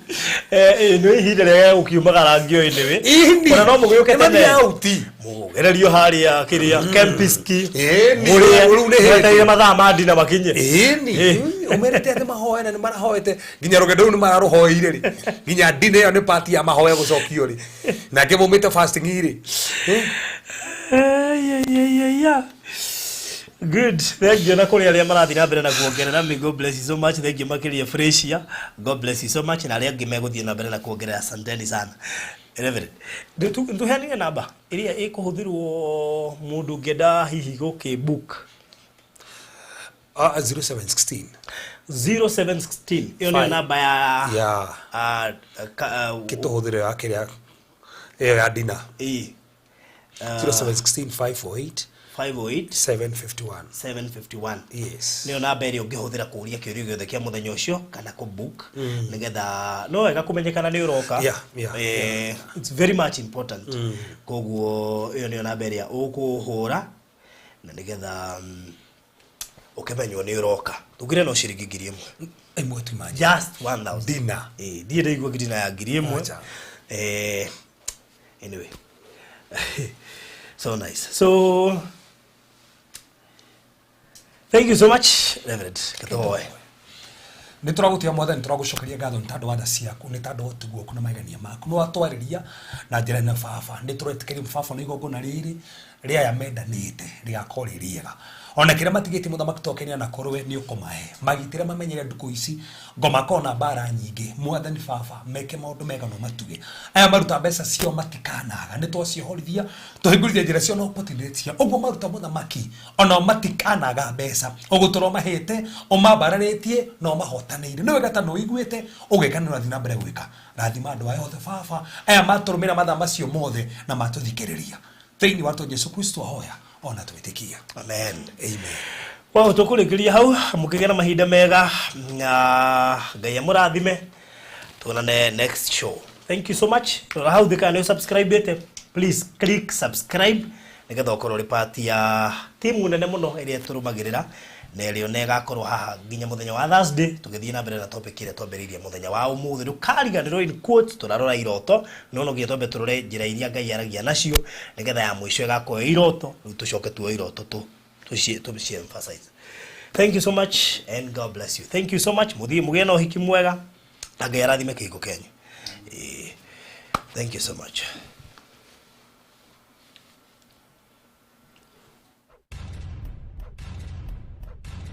Nĩ ihinda rĩega gũkiumagara ngĩoĩ nĩwe. Ĩni. Ona no mũgĩũke Nĩ tene. mathiaga out. Mũgererio harĩa kĩrĩa Kempiski. Ĩni. Mũrĩe. Rĩu nĩ hĩndĩ. Mwetereire mathaa ma dina makinye. Ĩni. Ũmerĩte atĩ mahoe na nĩ marahoete. Nginya rũgendo rũu nĩ mararũhoeire rĩ. Nginya dina ĩyo nĩ part ya mahoya gũcokio rĩ. Nake maumĩte fasting rĩ. Ai, ai, ai, ai, ai. Good. Thank you na kũrĩ arĩa marathiĩ na mbere na kuongerera. May God bless you so much. Thank you makĩria Fresia. God bless you so much. Na arĩa angĩ megũthiĩ na mbere na kuongerera, asanteni sana. Reverend, nĩtũheanire namba ĩrĩa ĩkũhũthĩrwo mũndũ ũngĩenda hihi gũkĩ book. 0716. 0716, ĩyo nĩyo Five. Namba ya Yeah. Kĩtũhũthĩre ya kĩrĩa ĩyo ya dina. Ĩ. 0716 548 508 751. 751. Yes. Nĩyo namba ĩrĩa ũngĩhũthĩra kũũria kĩũria gĩothe kĩa mũthenya ũcio kana kũ book, nĩgetha no wega kũmenyekana nĩ ũroka. It's very much important. Koguo ĩyo nĩyo namba ĩrĩa ũkũhũra na nĩgetha ũkĩmenywo nĩ ũroka. Tugire no ciringi 1000. Ĩmwe tu, imagine. Just 1000. Dinner. Eh, ndiĩ ndaigua dinner ya 1000. Acha. Anyway, so nice. So thank you so much, Reverend. Kathoe. Nä tå ragå tia Mwathani, tå ragå ngatho nä tandå wa tha ciaku, nä tandå wa ũtugi waku na magegania maku. Nä watwarĩria na njĩra nene, baba. Nä tå retĩkĩria, baba, nä igongona rĩrĩ rĩa aya mendanĩte rĩgakorwo rĩ rĩega, ona kĩrĩa matigĩtie mũthamaki tokenia na kũrũwe nĩ ũkũmahe magitĩre, mamenyere ndukũ ici ngoma kona mbara nyingĩ. Mwathani baba, meke maũndũ mega no matuge aya maruta mbeca ciao matikanaga. Nĩ twaciohorithia, tũhingũrithia njĩra ciao na opportunity ciao, ũguo maruta mũthamaki onao matikanaga mbeca, ũguo tũromahĩte, ũmambararĩtie na ũmahotanĩire. Nĩ wega ta nĩ ũiguĩte ũgeka, nĩ ũrathiĩ na mbere gwĩka. Rathima andũ aya othe, baba, aya matũrũmĩra mathaa macio mothe na matũthikĩrĩria. Thĩinĩ wa Jesu Kristo ahoya ona twĩtĩkia. Amen. Amen. Wow, tũkũrĩkĩria hau, mũkĩgĩa na mahinda mega na Ngai amũrathime. Tuonane next show. Thank you so much. Rora hau thĩ kana nĩ subscribe, please click subscribe nĩgetha ũkorwo ũrĩ part ya timu nene mũno ĩrĩa tũrũmagĩrĩra na ĩrĩa ona ĩgakorwo haha nginya mũthenya wa Thursday, tũgĩthiĩ na mbere na topic ĩrĩa twambĩrĩirie mũthenya wa ũmũthĩ. Ndũkariganĩrwo, in quotes, tũrarora iroto, no nginya twambe tũrore njĩra iria Ngai aragia nacio, nĩgetha ya mũico ĩgakorwo iroto. Rĩu tũcoke tuoe iroto tũ tũci emphasize. Thank you so much and God bless you. Thank you so much. Mũthiĩ mũgĩe na ũhiki mwega na Ngai arathime kĩhiko kĩanyu. Thank you so much.